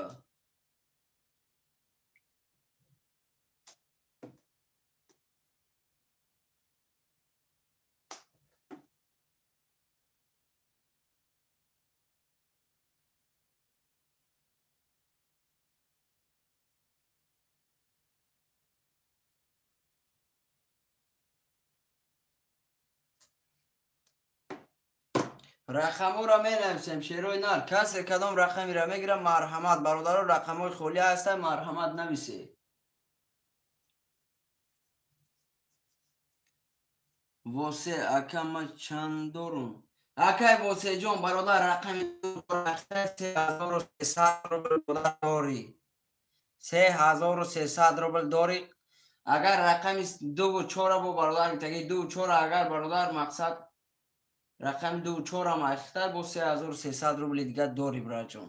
Рақамҳоро менависем, шерои нар. Касе кадом рақамеро мегирам, марҳамат, бародаро, рақамҳои холӣ ҳастанд, марҳамат, нависед. Восе, ака, ма чанд дорум? Акай Восеҷон, бародар, рақами 3300 рубл дорӣ. 3300 рубл дорӣ. Агар рақами дуву чора бо, бародар, таги дуву чора, агар, бародар, мақсад рақами дуву чорам айхтар, бо 3300 рубли дигар дорӣ, браҷон.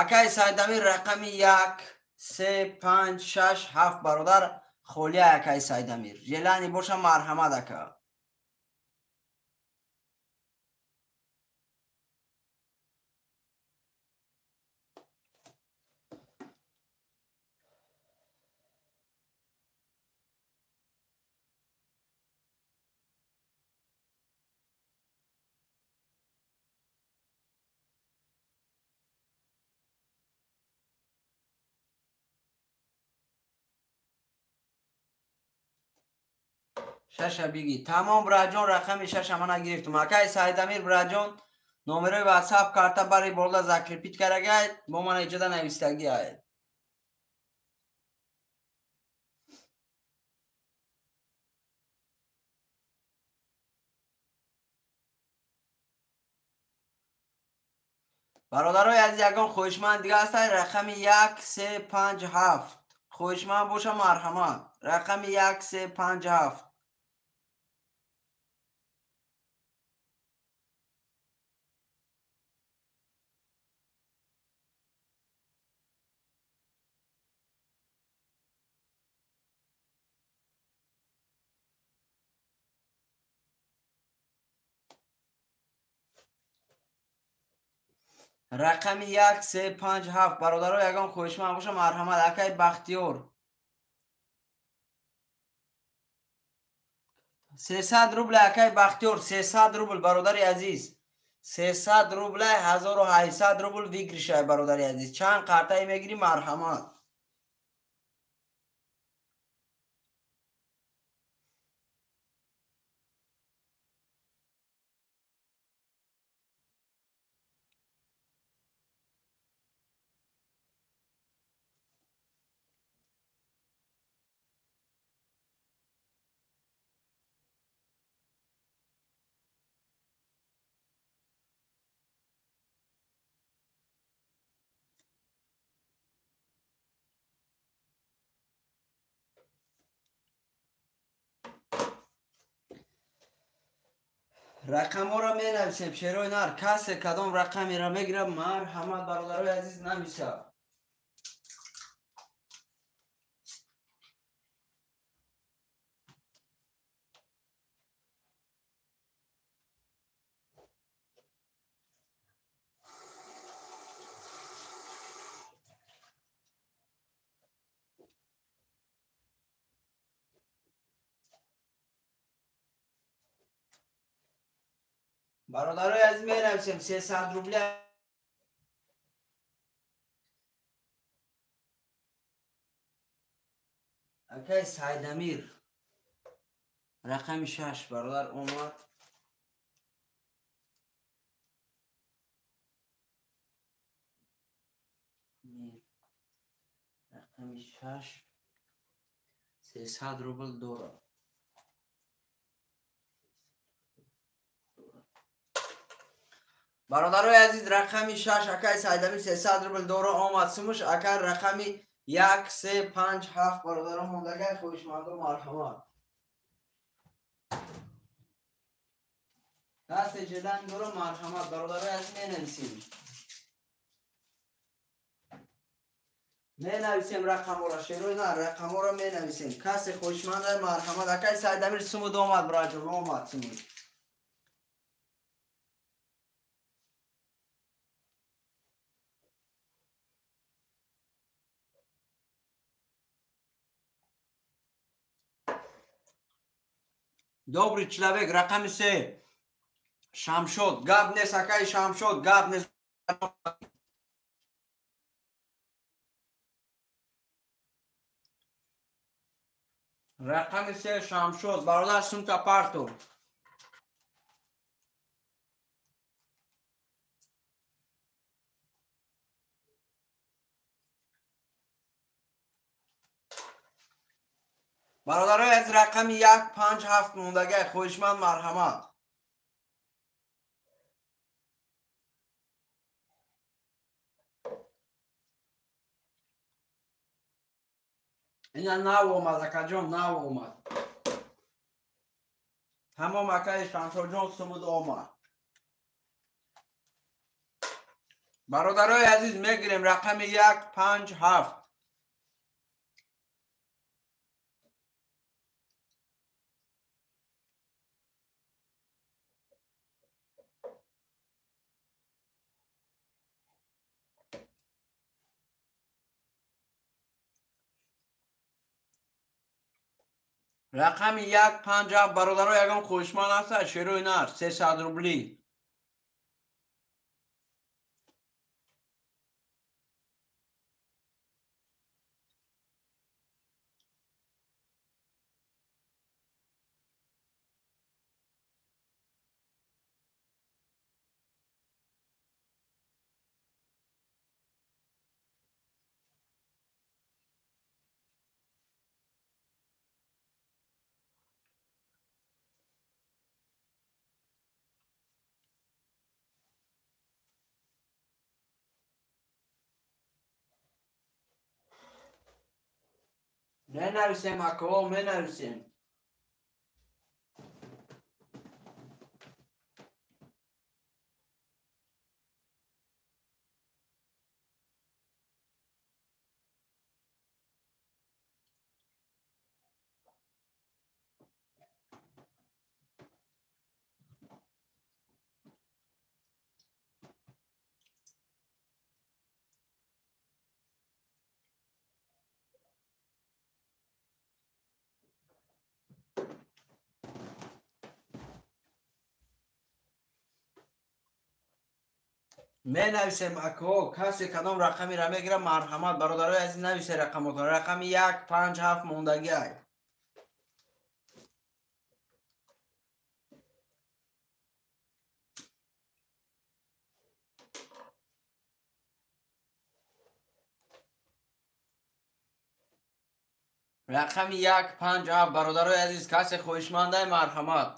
Акай Сайдамир, рақами 1, 3, 5, 6, 7, бародар, холия, акай Сайдамир. Желани боша, марҳамат, ака. Шаша биги. Тамом, браҷон, рақами шаша мана гирифтум. Акай Сайдамир, браҷон, номерои ватсап карта бари болда закрепить карагай, бо мана иҷода навистагиай. Бародарои азиз, ягон хоҳишманд дига ҳастай? Рақами 1, 3, 5, 7. Хоҳишманд боша, марҳамат. Рақами 1, 3, 5, 7. Рақами 1, 3, 5, 7. Бародаро, ягон хоҳишманд боша, марҳамат. Акай Бахтиёр, 300 рубл, акай Бахтиёр, 300 рубл, бародари азиз. 300 рубля 1800 рубл выигрышай бародари азиз. Чанд қартаи мегирӣ марҳамат. Рақамҳоро менависем шерои нар. Касе кадом рақамеро мегирад марҳамат бародарои азиз нависа. Бародарои азиз менависем 300 рубля. Акай Сайдамир рақами 6 бародар омад. Рақами 6 300 рубл дорад. Бародарои азиз рақами 6 акай Сайдамир 300 рубл дора омад. Сумуш акай рақами 1 3 5 7 бародарон мондагай хоҳишмандо марҳамат. Касе ҷедан дора марҳамат бародарои азиз менависем. Менависем рақамҳоро шерои на рақамҳоро менависем. Касе хоҳишманда марҳамат. Акай Сайдамир сумуд омад браҷон омад сумуд. Добрый человек, рақами 3. Шамшод, гап нест, акай Шамшод, гап нест. Рақами 3 Шамшод, бародар сумка парту. Бародарои аз рақами 1 5 7 мондагай хоҳишманд марҳамат. Ина нав омад акаҷон, нав омад. Тамом акаи Шамшодҷон сумуд омад. Бародарои азиз мегирем рақами 1 5 7. Рақами 1 5 7 бародаро ягон хоҳишманд ҳаст шерои нар 300 рубли. Менависем ако, менависем. Менависем ако касе кадом рақамиро мегирад, марҳамат бародарои азиз, нависе рақамотон. Рақами 1 5 7 мондагиай. Рақами 1 5 7 бародарои азиз, касе хоҳишмандай марҳамат.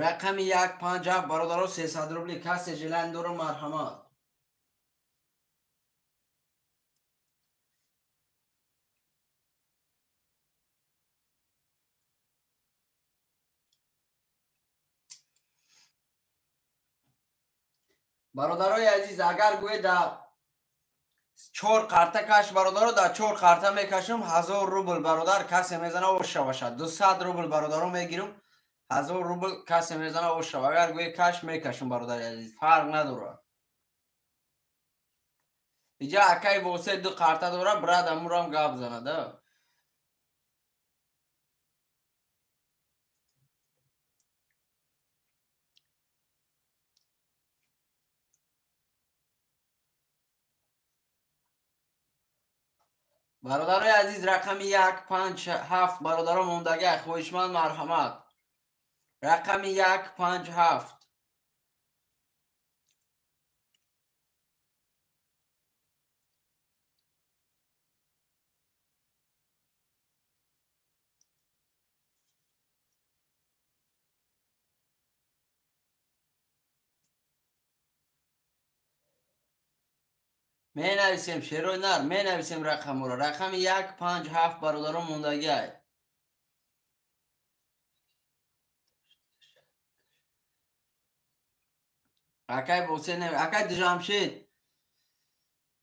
Рақами 1 5 7 бародаро 300 рубли, касе желание дора марҳамат. Бародарои азиз, агар гӯед да 4 қарта каш бародаро, да 4 қарта мекашам 1000 рубл бародар, касе мезана оша бошад 200 рубл бародаро мегирам, 1000 рубл касе мезана оша. Агар гӯед каш мекашам бародари азиз, фарқ надорад. Иҷа акай восе 2 қарта дора, брат амурам гап занада. Бародарои азиз, рақами 1 5 7 бародаро мондагӣ, хоҳишманд марҳамат. Рақами 1 5 7. Менависем шерои нар, менависем рақаморо. Рақами 1 5 7 бародаро мондагиай. Акай босе не, акай Дижамшед.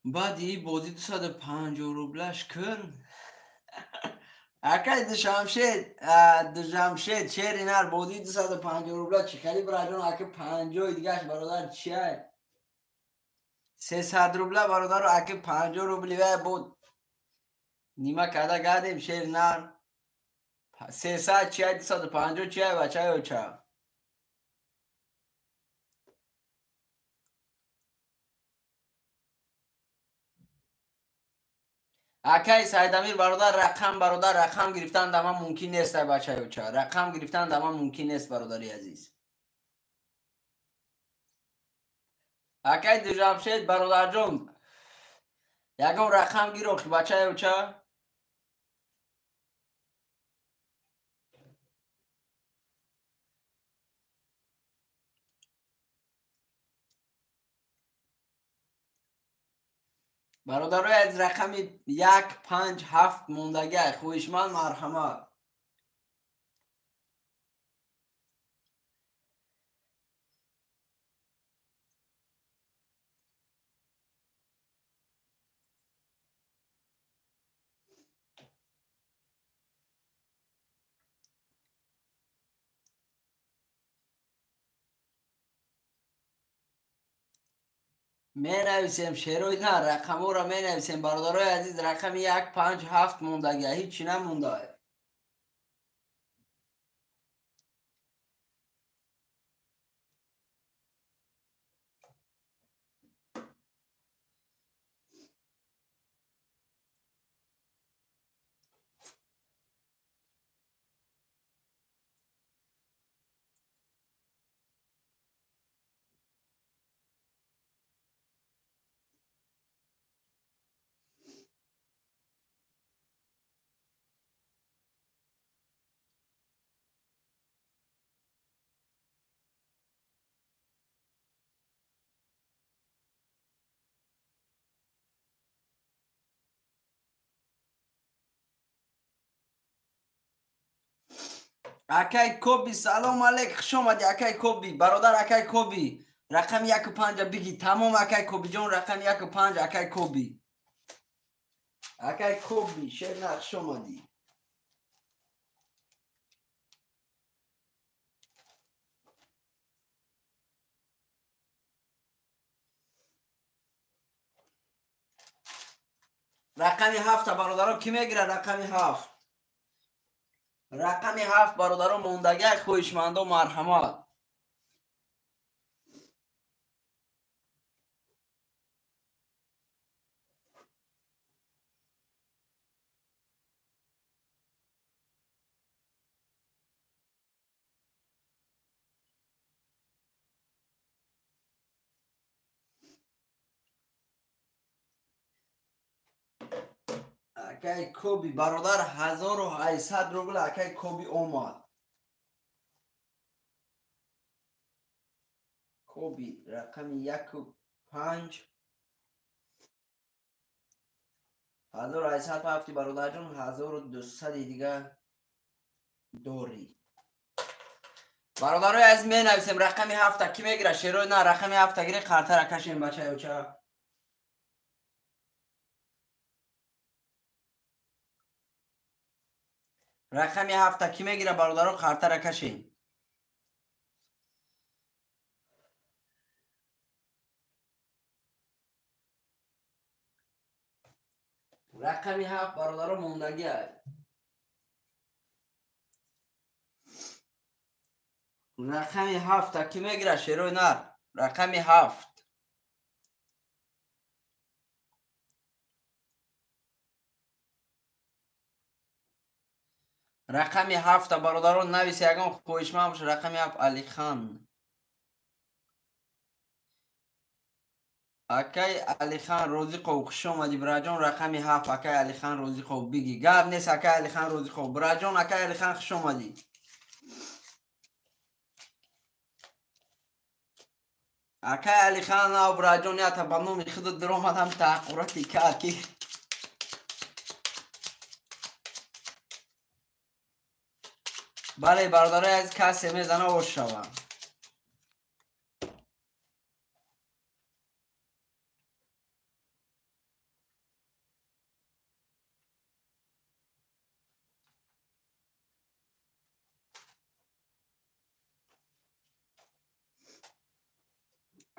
Баъди и бозӣ 250 рублаш кун. Акай Дижамшед, Дижамшед шери нар бозӣ 250 рубла чӣ хели бираҷон, ака 50 дигаш бародар чиай? 300 рубла бародаро, аки 50 рубли вай буд. Нима када гадем шер нар. 300 чиай, 250 чиай бачаё ча. Акай Сайдамир бародар, рақам бародар, рақам гирифтан дама мумкин нест ай бачаё ча. Рақам гирифтан дама мумкин нест бародари азиз. Акай Дижамшед бародарҷон, ягон рақам гир охи бачаё ча. Бародарои аз рақами 1 5 7 мондагиай, хоҳишманд марҳамат. Менависем шерои нар, рақаморо менависем бародарои азиз. Рақами 1 5 7 мондагиа, ҳеҷ чӣ намонда. Акай Коби, салом алейк, хуш омадӣ акай Коби, бародар акай Коби, рақами 1 5 биги, тамом акай Коби ҷон, рақами 1 5 акай Коби. Акай Коби, шерна хуш омадӣ. Рақами 7 бародаро ки мегирад? Рақами 7. Рақами 7 бародаро мондагиак хоҳишмандо марҳамат. Акай Коби бародар 1800 рубл акай Коби омад. Коби рақами 1.5 1800 ҳафти бародарҷон 1200 дига дорӣ. Бародарои азиз менависем рақами 7 ки мегирад? Шерои на рақами 7 гире қартара кашем бачаёча. Рақами 7 ки мегирад бародаро қартара кашем. Рақами 7 бародаро мондагӣ аст. Рақами 7 ки мегирад шерои нар? Рақами 7. Рақами 7 бародарон нависи ягон хоҳишманд боша. Рақами 7 Алихан. Акай Алихан Розиқов хуш омадӣ бираҷон. Рақами 7 акай Алихан Розиқов биги. Гап нест акай Алихан Розиқов. Бираҷон акай Алихан хуш омадӣ. Акай Алихан нав бираҷон ята ба номи худат даромадам таҳқурати кард ки бале бародарои азиз касе мезана ош шава.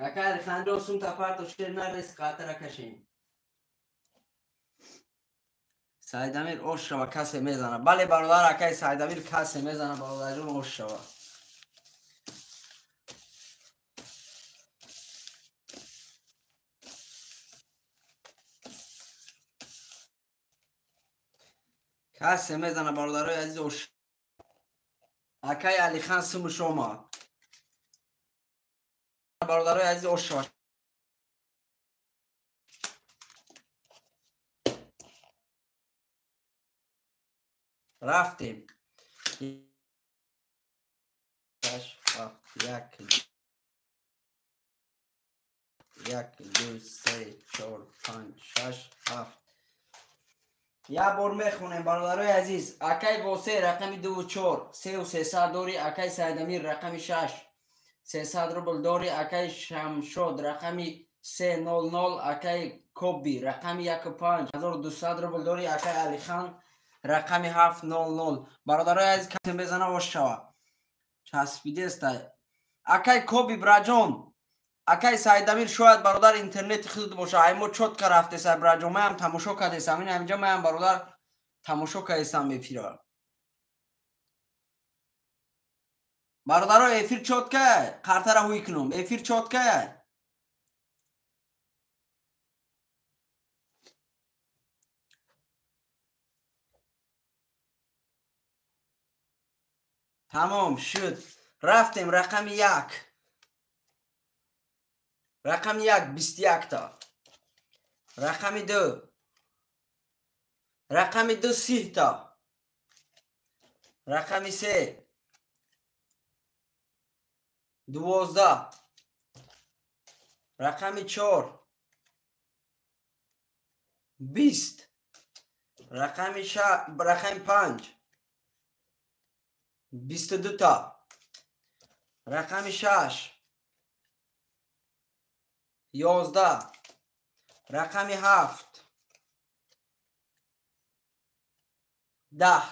Акай Алиханҷон сумта парто шер нарес қатара кашем. Сайдамир ош шава касе мезана. Бале бародар акай Сайдамир касе мезана бародарҷон ош шава. Касе мезана бародарои азиз ош. Акай Алихан сумуш омад. Бародарои азиз ош шава. Рафтем. 6 7 1 1 2 3 4 5 6 7. Як бор мехонем бародарои азиз. Акай Восе рақами 2 4 3300 дорӣ. Акай Сайдамир рақами 6 300 рубл дорӣ. Акай Шамшод рақами 300. Акай Коби рақами 1.5 1200 рубл дорӣ. Акай Алихан рақами 700. Бародарои азиз касе мезана ош шава. Часпидеста. Акай Коби браҷон, акай Сайдамир шояд бародар интернети худат боша. Ай мо чотка рафтеса браҷон, маям тамошо кардесам. Ин ҳаминҷа маям бародар тамошо кардесам эфира. Бародаро эфир чотка, қартара ҳуй кунум. Эфир чотка. Тамом шуд. Рафтем рақами 1. Рақами 1 21 та. Рақами 2. Рақами 2 30 та. Рақами 3 12. Рақами 4 20. Рақами 5 22 та. Рақами 6 11. Рақами 7 10.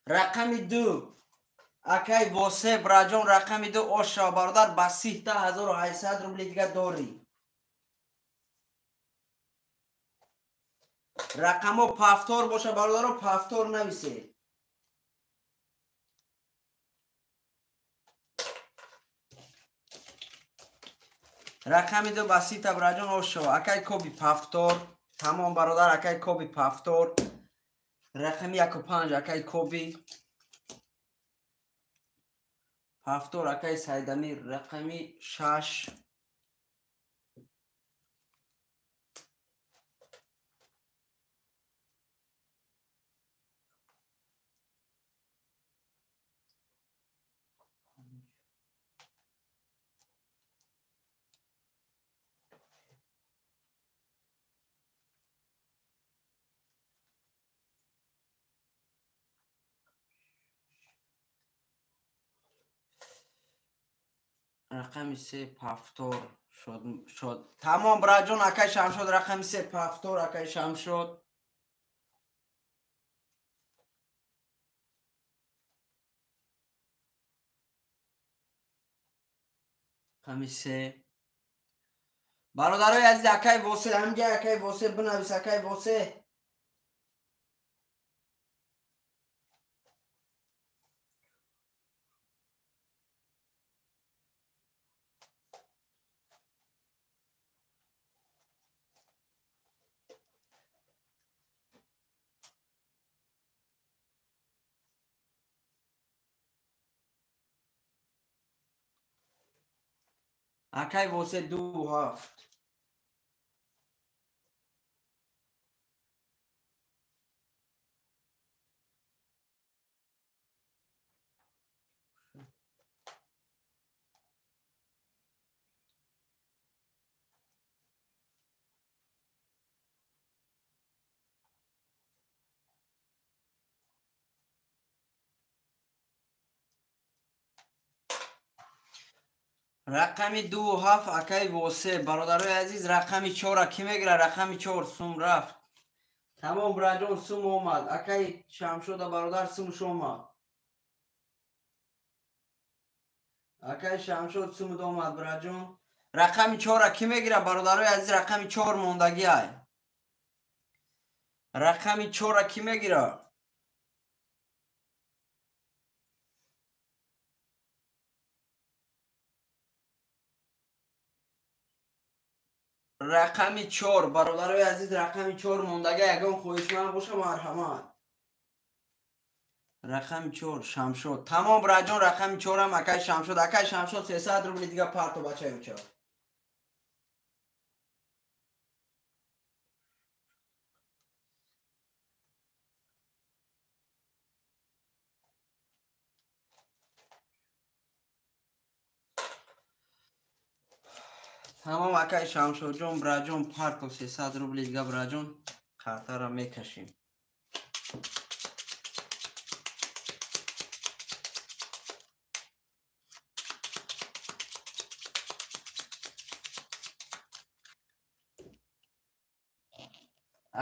Рақами 2 акай Восе браҷон рақами 2 ош шава бародар ба 30800 рубли дига дорӣ. Рақамҳо пафтор боша бародаро, пафтор нависед. Рақами ду басита браҷон ошо. Акай коби пафтор. Тамом бародар, акай коби пафтор. Рақами 1 5 акай коби пафтор, акай Сайдамир. Рақами 6. Рақами 3 пафтор шуд. Тамом браҷон, акай Шамшод, рақами 3 пафтор, акай Шамшод. Рақами 3. Бародарои азиз, акай Восе, ҳамҷа акай Восе бинавис, акай Восе. Акай Восе 2 7. Рақами 2 7 акай Восе. Бародарои азиз, рақами 4 ки мегира? Рақами 4 сум рафт. Тамом браҷон, сум омад. Акай Шамшода бародар, сумш омад. Акай Шамшод сумд омад браҷон. Рақами 4 ки мегира бародарои азиз? Рақами 4 мондагӣ ай. Рақами 4 ки мегира? Рақами 4 бародарои азиз, рақами 4 мондага, ягон хоҳишманд боша марҳамат. Рақами 4 Шамшод. Тамом браҷон, рақами 4 ам акай Шамшод. Акай Шамшод 300 рубли дига парто бачаи уча. Тамом акай Шамшодҷон, браҷон, парто 300 рубли дига браҷон, қартара мекашем.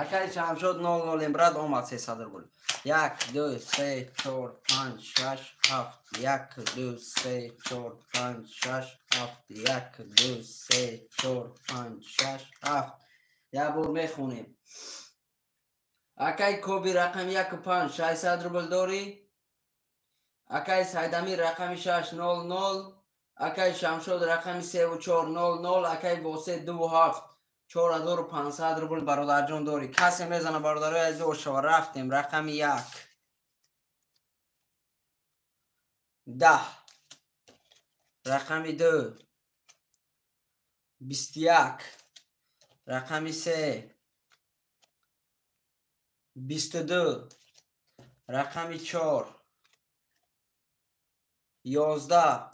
Акай Шамшод 00 брат омад 300 рубл. 1 2 3 4 5 6 7 1 2 3 4 5 6 7 1 2 3 4 5 6 7. Як бор мехонем. Акай Коби рақами 1 5 600 рубл дорӣ. Акай Сайдамир рақами 6 0 0. Акай Шамшод рақами 3 4 0 0. Акай Восе 2 7 4500 рубл бародарҷон дорӣ. Касе мезана бародарои азиз, ошава рафтем. Рақами 1 10, рақами 2 21, рақами 3 22, рақами 4 11,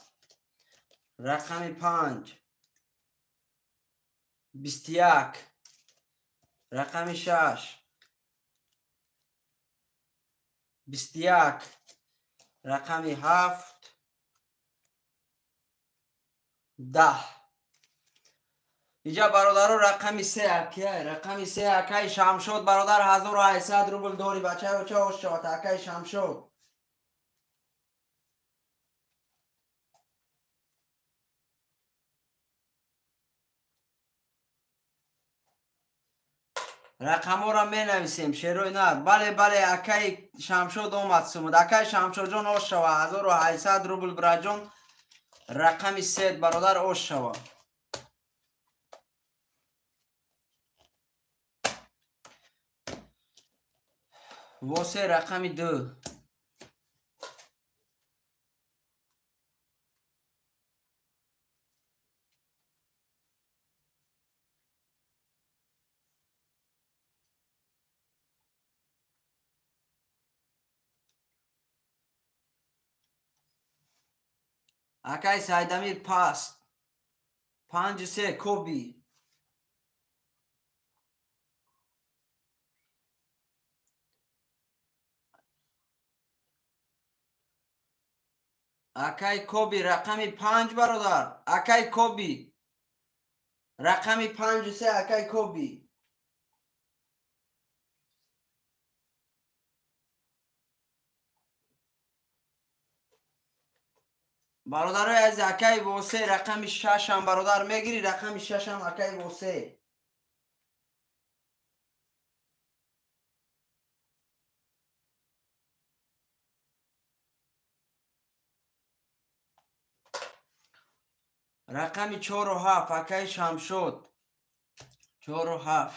рақами 5 21, рақами 6 21, рақами 7 10. Иҷа бародаро рақами 3 акай, рақами 3 акай Шамшод бародар 1800 рубл дорӣ бачаё, ча ошавад акай Шамшод. Рақамҳоро менависем, шерои нар. Бале, бале, акаи Шамшод омад сумуд. Акаи Шамшодҷон ош шава. 1800 рубл бираҷон. Рақами 3 бародар ош шава. Восе рақами 2. Акай Сайдамир паст. 5-3 Коби. Акай Коби рақами 5 бародар. Акай Коби. Рақами 5-3 акай Коби. Бародарои азиз, акай Восе рақами 6-ам бародар мегири, рақами 6-ам акай Восе. Рақами 4-7 акай Шамшод. 4-7.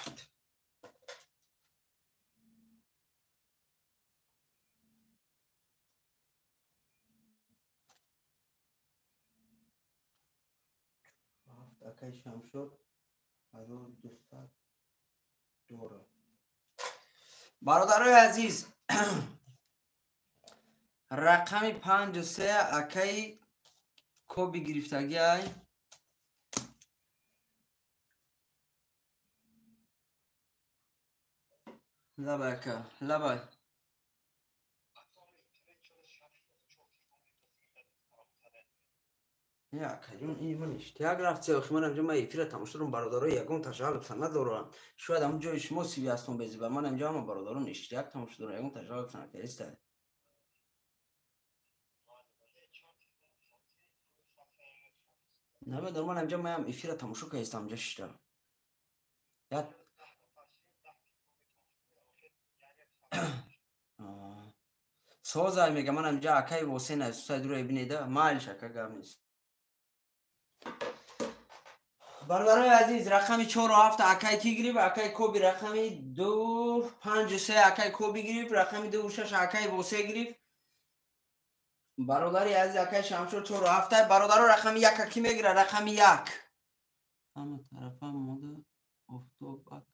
Акай Шамшод 1200 дора. Бародарои азиз, рақами 5-3 акай Коби гирифтагӣ ай. Лабай ака, лабай. Акаҷон, ин ман иштияк рафт, охи ман инҷо ман эфира тамошо дорам, бародаро ягон ташаллубса надорам. Шояд ҳамон ҷои шумо сиви ҳастон безиба, ман инҷо ҳама бародарон иштияк тамошо дорам, ягон ташаллубса накардаиста. Намедонам, ман инҷо маям эфира тамошо кардистам, инҷо шишта. Як созай мега, ман инҷо акаи Восе нависусай дуро бинеда, майлиш ака гап нест. Бародарои азиз, рақами 4-7 акай ки гирифт? Акай Коби рақами 2-5-3 акай Коби гирифт, рақами 2-6 акай Восе гирифт. Бародари азиз, акай Шамшод 4-7. Бародаро рақами 1 ки мегирад? Рақами 1. Ҳама тарафа мода офтобак.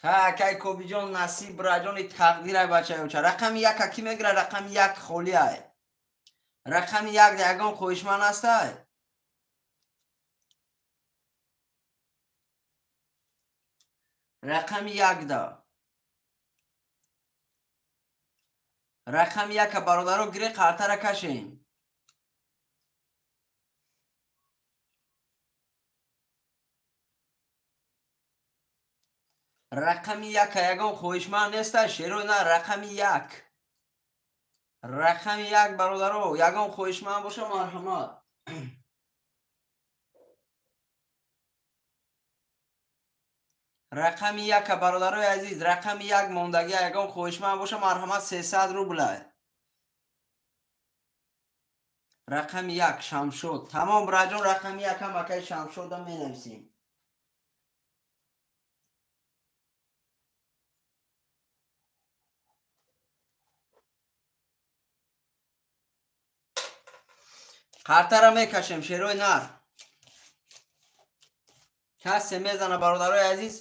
Ха, акай Кобиҷон, насиб раҷони тақдирай бачаёча. Рақами 1 ки мегирад? Рақами 1 холӣ ай. Рақами 1 ягон хоҳишманд ҳастай? Рақами 1 да. Рақами 1 бародаро гире қартара кашем. Рақами 1 ягон хоҳишманд нестай? Шеро на, рақами 1. Рақами 1 бародаро, ягон хоҳишманд боша марҳамат. Рақами 1 бародарои азиз, рақами 1 мондагӣ, ягон хоҳишманд боша марҳамат, 300 рубла. Рақами 1 Шамшод. Тамом раҷон, рақами 1 ҳам акаи Шамшода менависем. Қартара мекашем, шерои нар. Касе мезана бародарои азиз?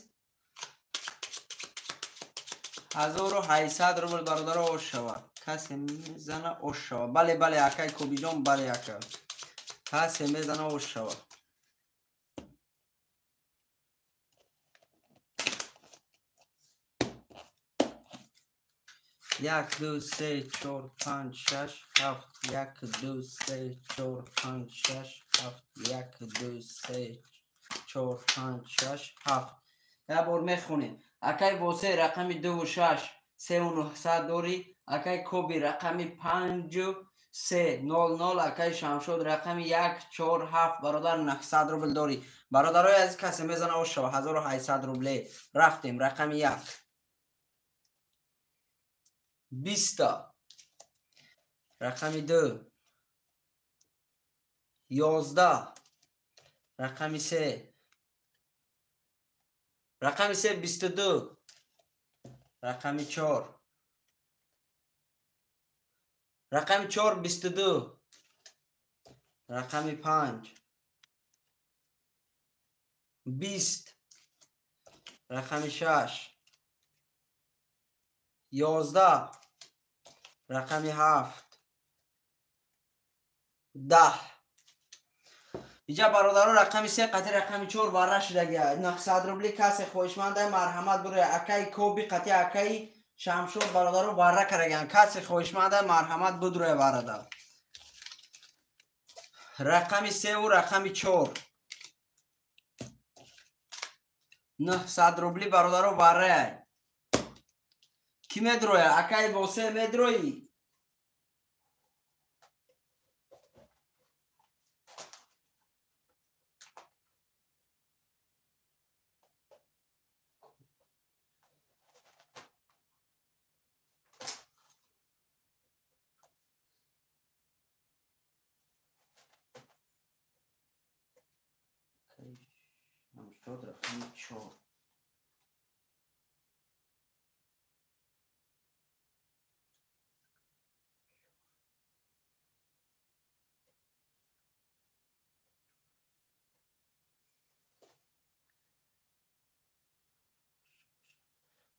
1800 рубл бародаро ош шава. Касе мезана ош шава. Бале, бале, акай Кобиҷон, бале ака. Касе мезана ош шава. 1 2 3 4 5 6 7 1 2 3 4 5 6 7 1 2 3 4 5 6 7. Як бор мехонем. Акай Восе рақами 2-6 3900 дорӣ. Акай Коби рақами 5 3 0 0 акаи Шамшод рақами 1 4 7 бародар 900 рубл дорӣ. Бародарои азиз, касе мезана ошава 1800 рубле. Рафтем рақами 1 20, рақами 2 11, рақами 3, рақами 3 22, рақами 4, рақами 4 22, рақами 5 20, рақами 6 11, рақами 7 10. Иҷа бародаро рақами 3 қати рақами 4 барра шудагия. 900 рубли касе хоҳишманда марҳамат буре. Акаи Коби қати акаи Шамшод бародаро барра карагиян. Касе хоҳишманда марҳамат будруе барада. Рақами 3 ва рақами 4 900 рубли бародаро барра. Ки медроя? Акаи Босе медрои? Шамшод рақами 4.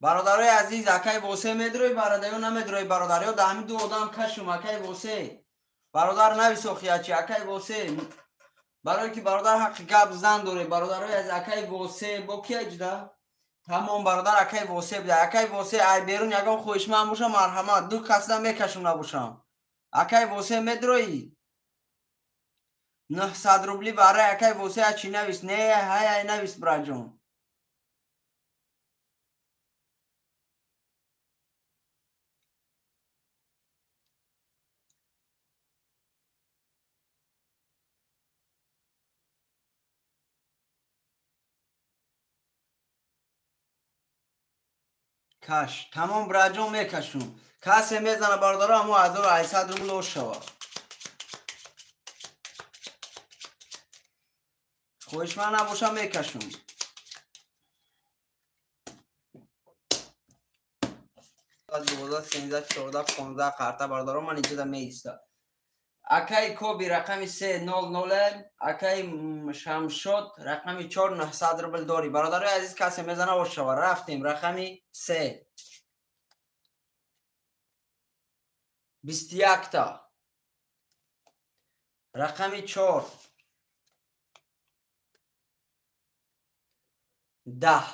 Бародарои азиз, акаи Восе медрои бародар ё намедрои бародар? Ё даҳами ду одам кашум акаи Восе. Бародар нависохиячи акаи Восе. Барои ки бародар ҳаққи гап зан доре. Бародарои аз акаи Восе бо ки аҷда? Тамом бародар акаи Восе буда. Акаи Восе ай берун ягон хоҳишманд боша марҳамат. Ду касда мекашум набошам. Акаи Восе медрои? 900 рубли барои акаи Восе ачи навис. Не, ҳай ай навис браҷон. Каш. Тамом браҷон мекашум. Касе мезана бародаро ҳамо 1800 рубл ош шава. Хоҳишманд набоша мекашум. 12 13 14 15 қарта бародаро ман иҷода меиста. Акаи Коби рақами 3 0 0, акаи Шамшод рақами 4 900 рубл дорӣ. Бародарои азиз, касе мезана ош шава. Рафтем рақами 3 21 та, рақами 4 10,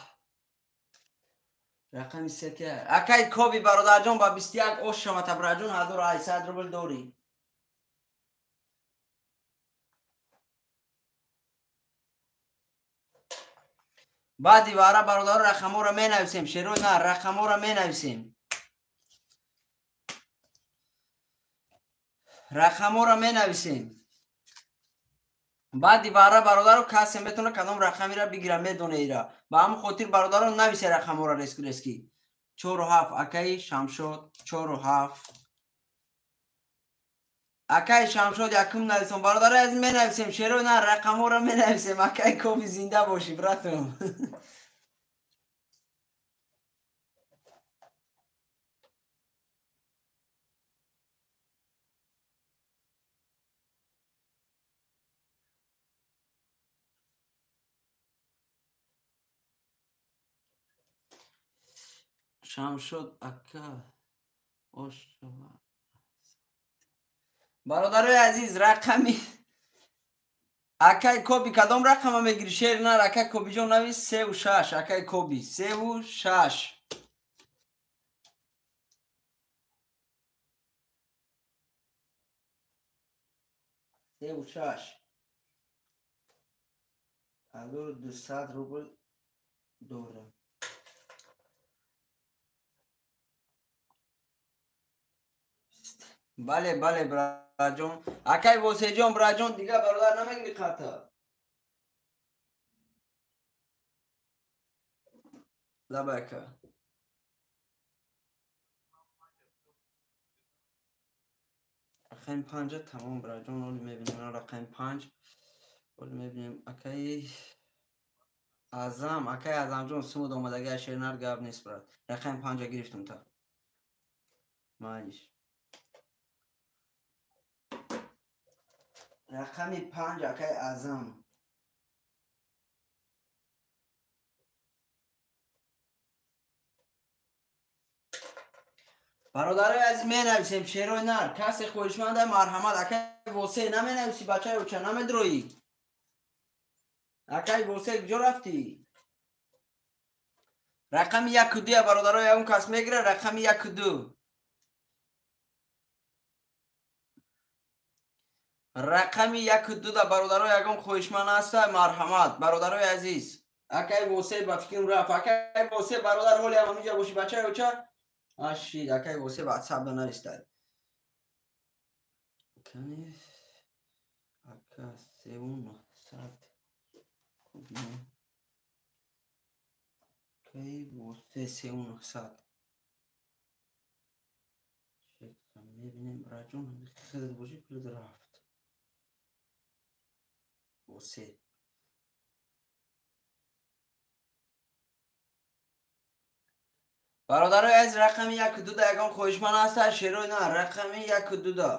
рақами 3. Акаи Коби бародарҷон ба 21 ош шава табраҷон 1800 рубл дорӣ. Баъди вара бародаро рақамҳоро менависем. Шерои на рақамҳоро менависем. Рақамҳоро менависем. Баъди вара бародаро касе метавона кадом рақамеро бигира, медоне ира. Ба ҳамон хотир бародаро нависе рақамҳоро реску рески. 4 7 акаи Шамшод 4 7. Акаи Шамшод якум нависом. Бародаро аз менависем. Шерои на рақамҳоро менависем. Акаи Коби зинда бошӣ братом. Шамшод ака ошава. Бародарои азиз, рақами акаи Коби кадом рақама мегири? Шер нар акаи Кобиҷон навис 3 6. Акаи Коби 3 6. 3 6. 1200 рубл дорам. Бале, бале, браҷон. Акай Восеҷон, браҷон, дига бародар намегири қата. Лабай ака. Рақами панҷа тамом, браҷон, оли мебинем, рақами панҷ. Оли мебинем, акай Азам, акай Азамҷон, сумуд омадаги шернар гап нест, брат. Рақами панҷа гирифтум та. Майш. Рақами панҷ акай Азам. Бародарои азиз, менависем шерои нар. Касе хоҳишманда марҳамат. Акай Восе наменависи, бачаи оча намедроӣ. Акай Восе куҷо рафтӣ? Рақами яку дуя бародарои он кас мегира, рақами яку ду. Рақами яку дуда бародарои ягон хоҳишманд ҳаста марҳамат, бародарои азиз. Акай Восе ба фикрам рафт. Акай Восе бародар ҳоли ҳам ҳаминҷа бошӣ, бачаи оча. Ашид, акай Восе ватсап да навистад. Кани ака сеун сад. Акай Восе сеун сад. Мебинем, браҷон, хеле бошӣ пулд рафт. Восе. Бародарои азиз, рақами яку дуда ягон хоҳишманд ҳаста шерои на, рақами яку дуда.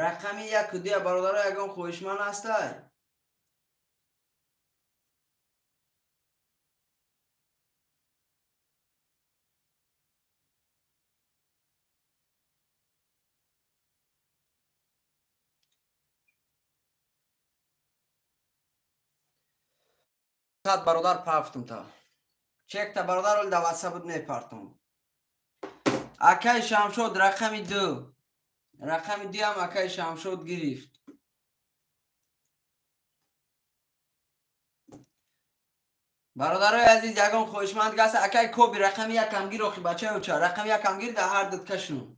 Рақами яку дуя бародаро ягон хоҳишманд ҳаста? Сад бародар пафтум та. Чекта бародар ол даваса буд мепартум. Акай Шамшод рақами ду. Рақами дуям акай Шамшод гирифт. Бародарои азиз, ягон хоҳишманд гаста акай Коби рақами якам гир, охи бачаи оча, рақами якам гир да ҳар дуд кашну.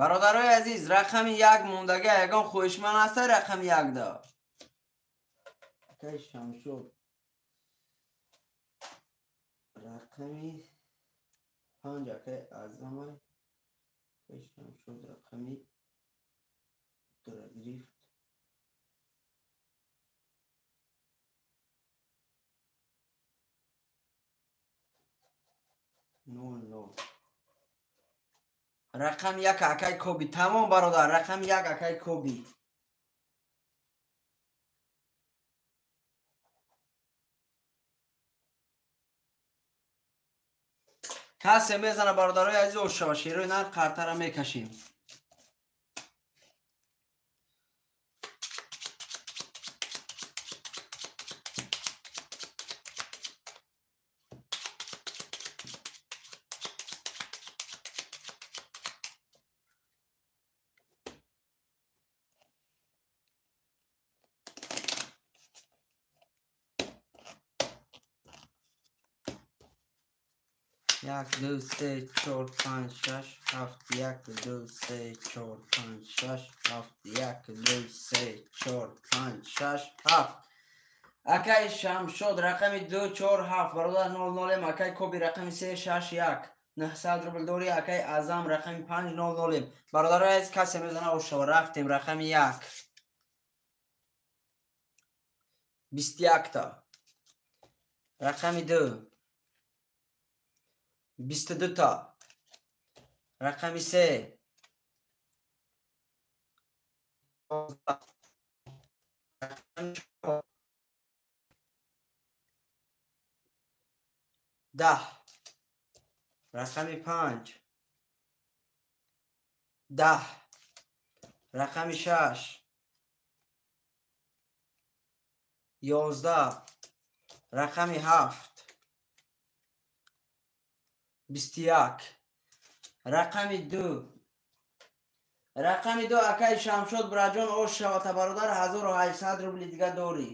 Бародарои азиз, рақами як мондага ягон хоҳишманд ҳаста рақами як да. Акай Шамшод рақами панҷ, акай Азамай, акай Шамшод рақами дура гирифт. Нол нол. Рақами як акай Коби. Тамом бародар, рақами як акай Коби. Касе мезана бародарои азиз ошава, шерои нар қартара мекашем. Як, ду, се, чор, панҷ, шаш, ҳафт, як, ду, се, чор, панҷ, шаш, ҳафт, як, ду, се, чор, панҷ, шаш, ҳафт. Акай Шамшод рақами ду, чор, ҳафт, бародар нол нолем, акай Коби рақами се, шаш, як, 900 рубл дори, акай Азам рақами панҷ, нол нолем. Бародарои азиз, касе мезана ошава, рафтем рақами як. 21-та. Рақами ду. 22-та. Рақами се. 10. Рақами панҷ. 10. Рақами шаш. 11 рақами 7 21 рақами 2 рақами 2 акай Шамшод браҷон ош шавата бародар 1800 рубли дига дорӣ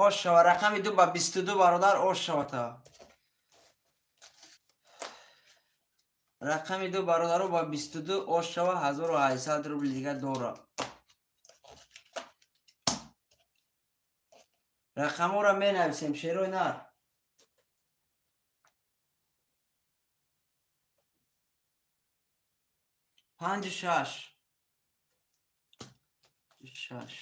ош шава рақами 2 ба 22 бародар ош шавата рақами 2 бародаро ба 22 ош шава 1800 рубли дига дора рақамҳоро менависем шерои нар панҷ шаш шаш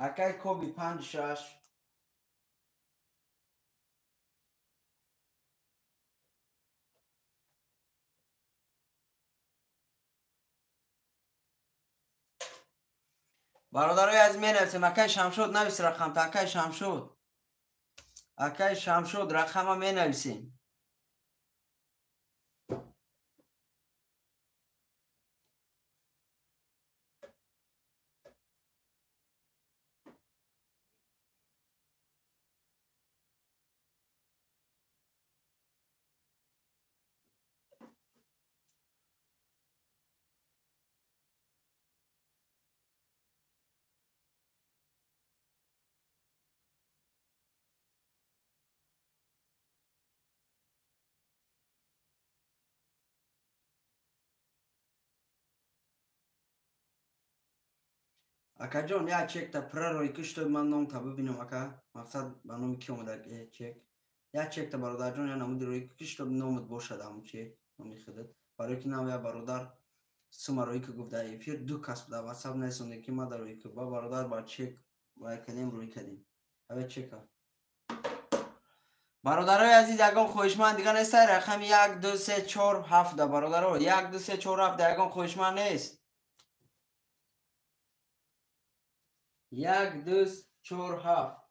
акай коби 5 6 бародарои азиз менависем акай Шамшод навис рақамта акай Шамшод акай Шамшод рақама менависем акаҷон як чекта пурра рӯй ки шуд ман номта бибинам ака мақсад ба номи ки омада чек як чекта бародарҷон я намуди рӯй ки шуд номат бошад ҳамун чек номи худат барои ки нав я бародар сума рӯй ки гуфт дар эфир ду кас дар ватсап нарасонде ки ма дар рӯй ки ба бародар ба чек вай кардем рӯй кардем аве чека бародарои азиз ягон хоҳишманд дига нест рақами 1 2 3 4 7 да бародаро 1 2 3 4 7 да ягон хоҳишманд нест 1 2 4 7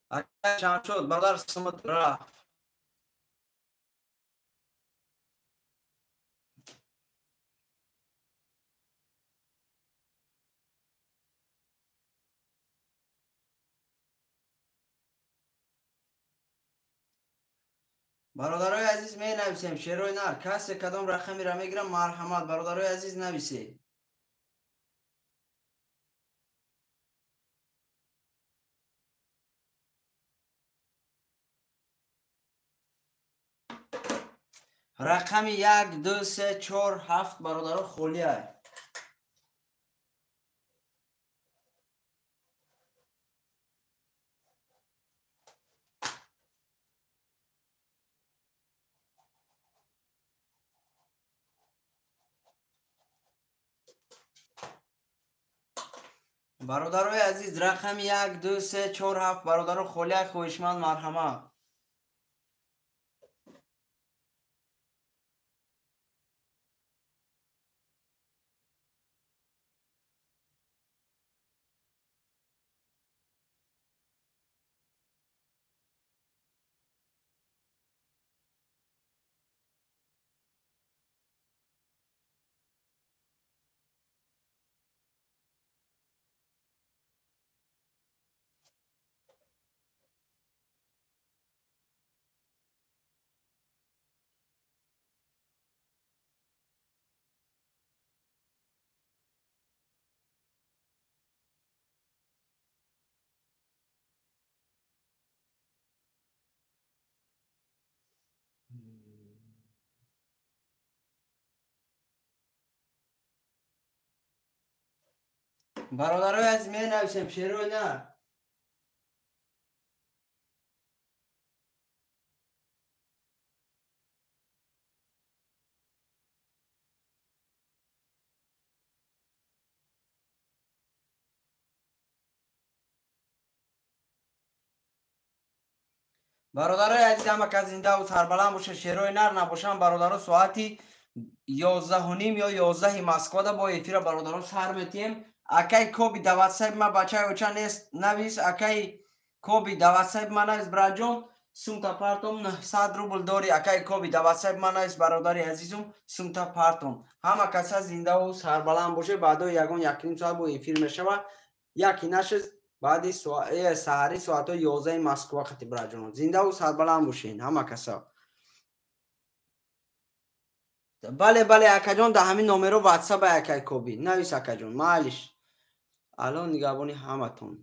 Акай Шамшод бародар сумат рафт бародарои азиз менависем шерои нар касе кадом рақамеро мегирам марҳамат бародарои азиз нависед рақами 1 2 3 4 7 бародаро холия бародарои азиз рақами 1 2 3 4 7 бародаро холия хоҳишманд марҳамат Бародарои азиз, менависем шерои нар. Бародарои азиз, ҳама кас зиндаву сарбаланд бошед. Шерои нар набошанд, бародаро, соати 11:30 ё 11 Москвада бо эфира, бародаро, сар метиҳем. Акай Коби, да ватсапи ма бачаи оча нест, навис. Акай Коби, да ватсапи ма навис, браҷон, сумта партом, 900 рубл дори. Акай Коби, да ватсапи ма навис, бародари азизум, сумта партом. Ҳама каса зиндаву сарбаланд бошед. Баъдои ягон якним соат бо эфир мешава, яки нашист баъди саҳари соатҳои 11 Москва хати, браҷонон. Зиндаву сарбаланд бошед ҳама каса. Бале, бале, акаҷон, да ҳамин номеро ватсап, акай Коби, навис, акаҷон. Майлиш, алло нигаҳбони ҳаматон.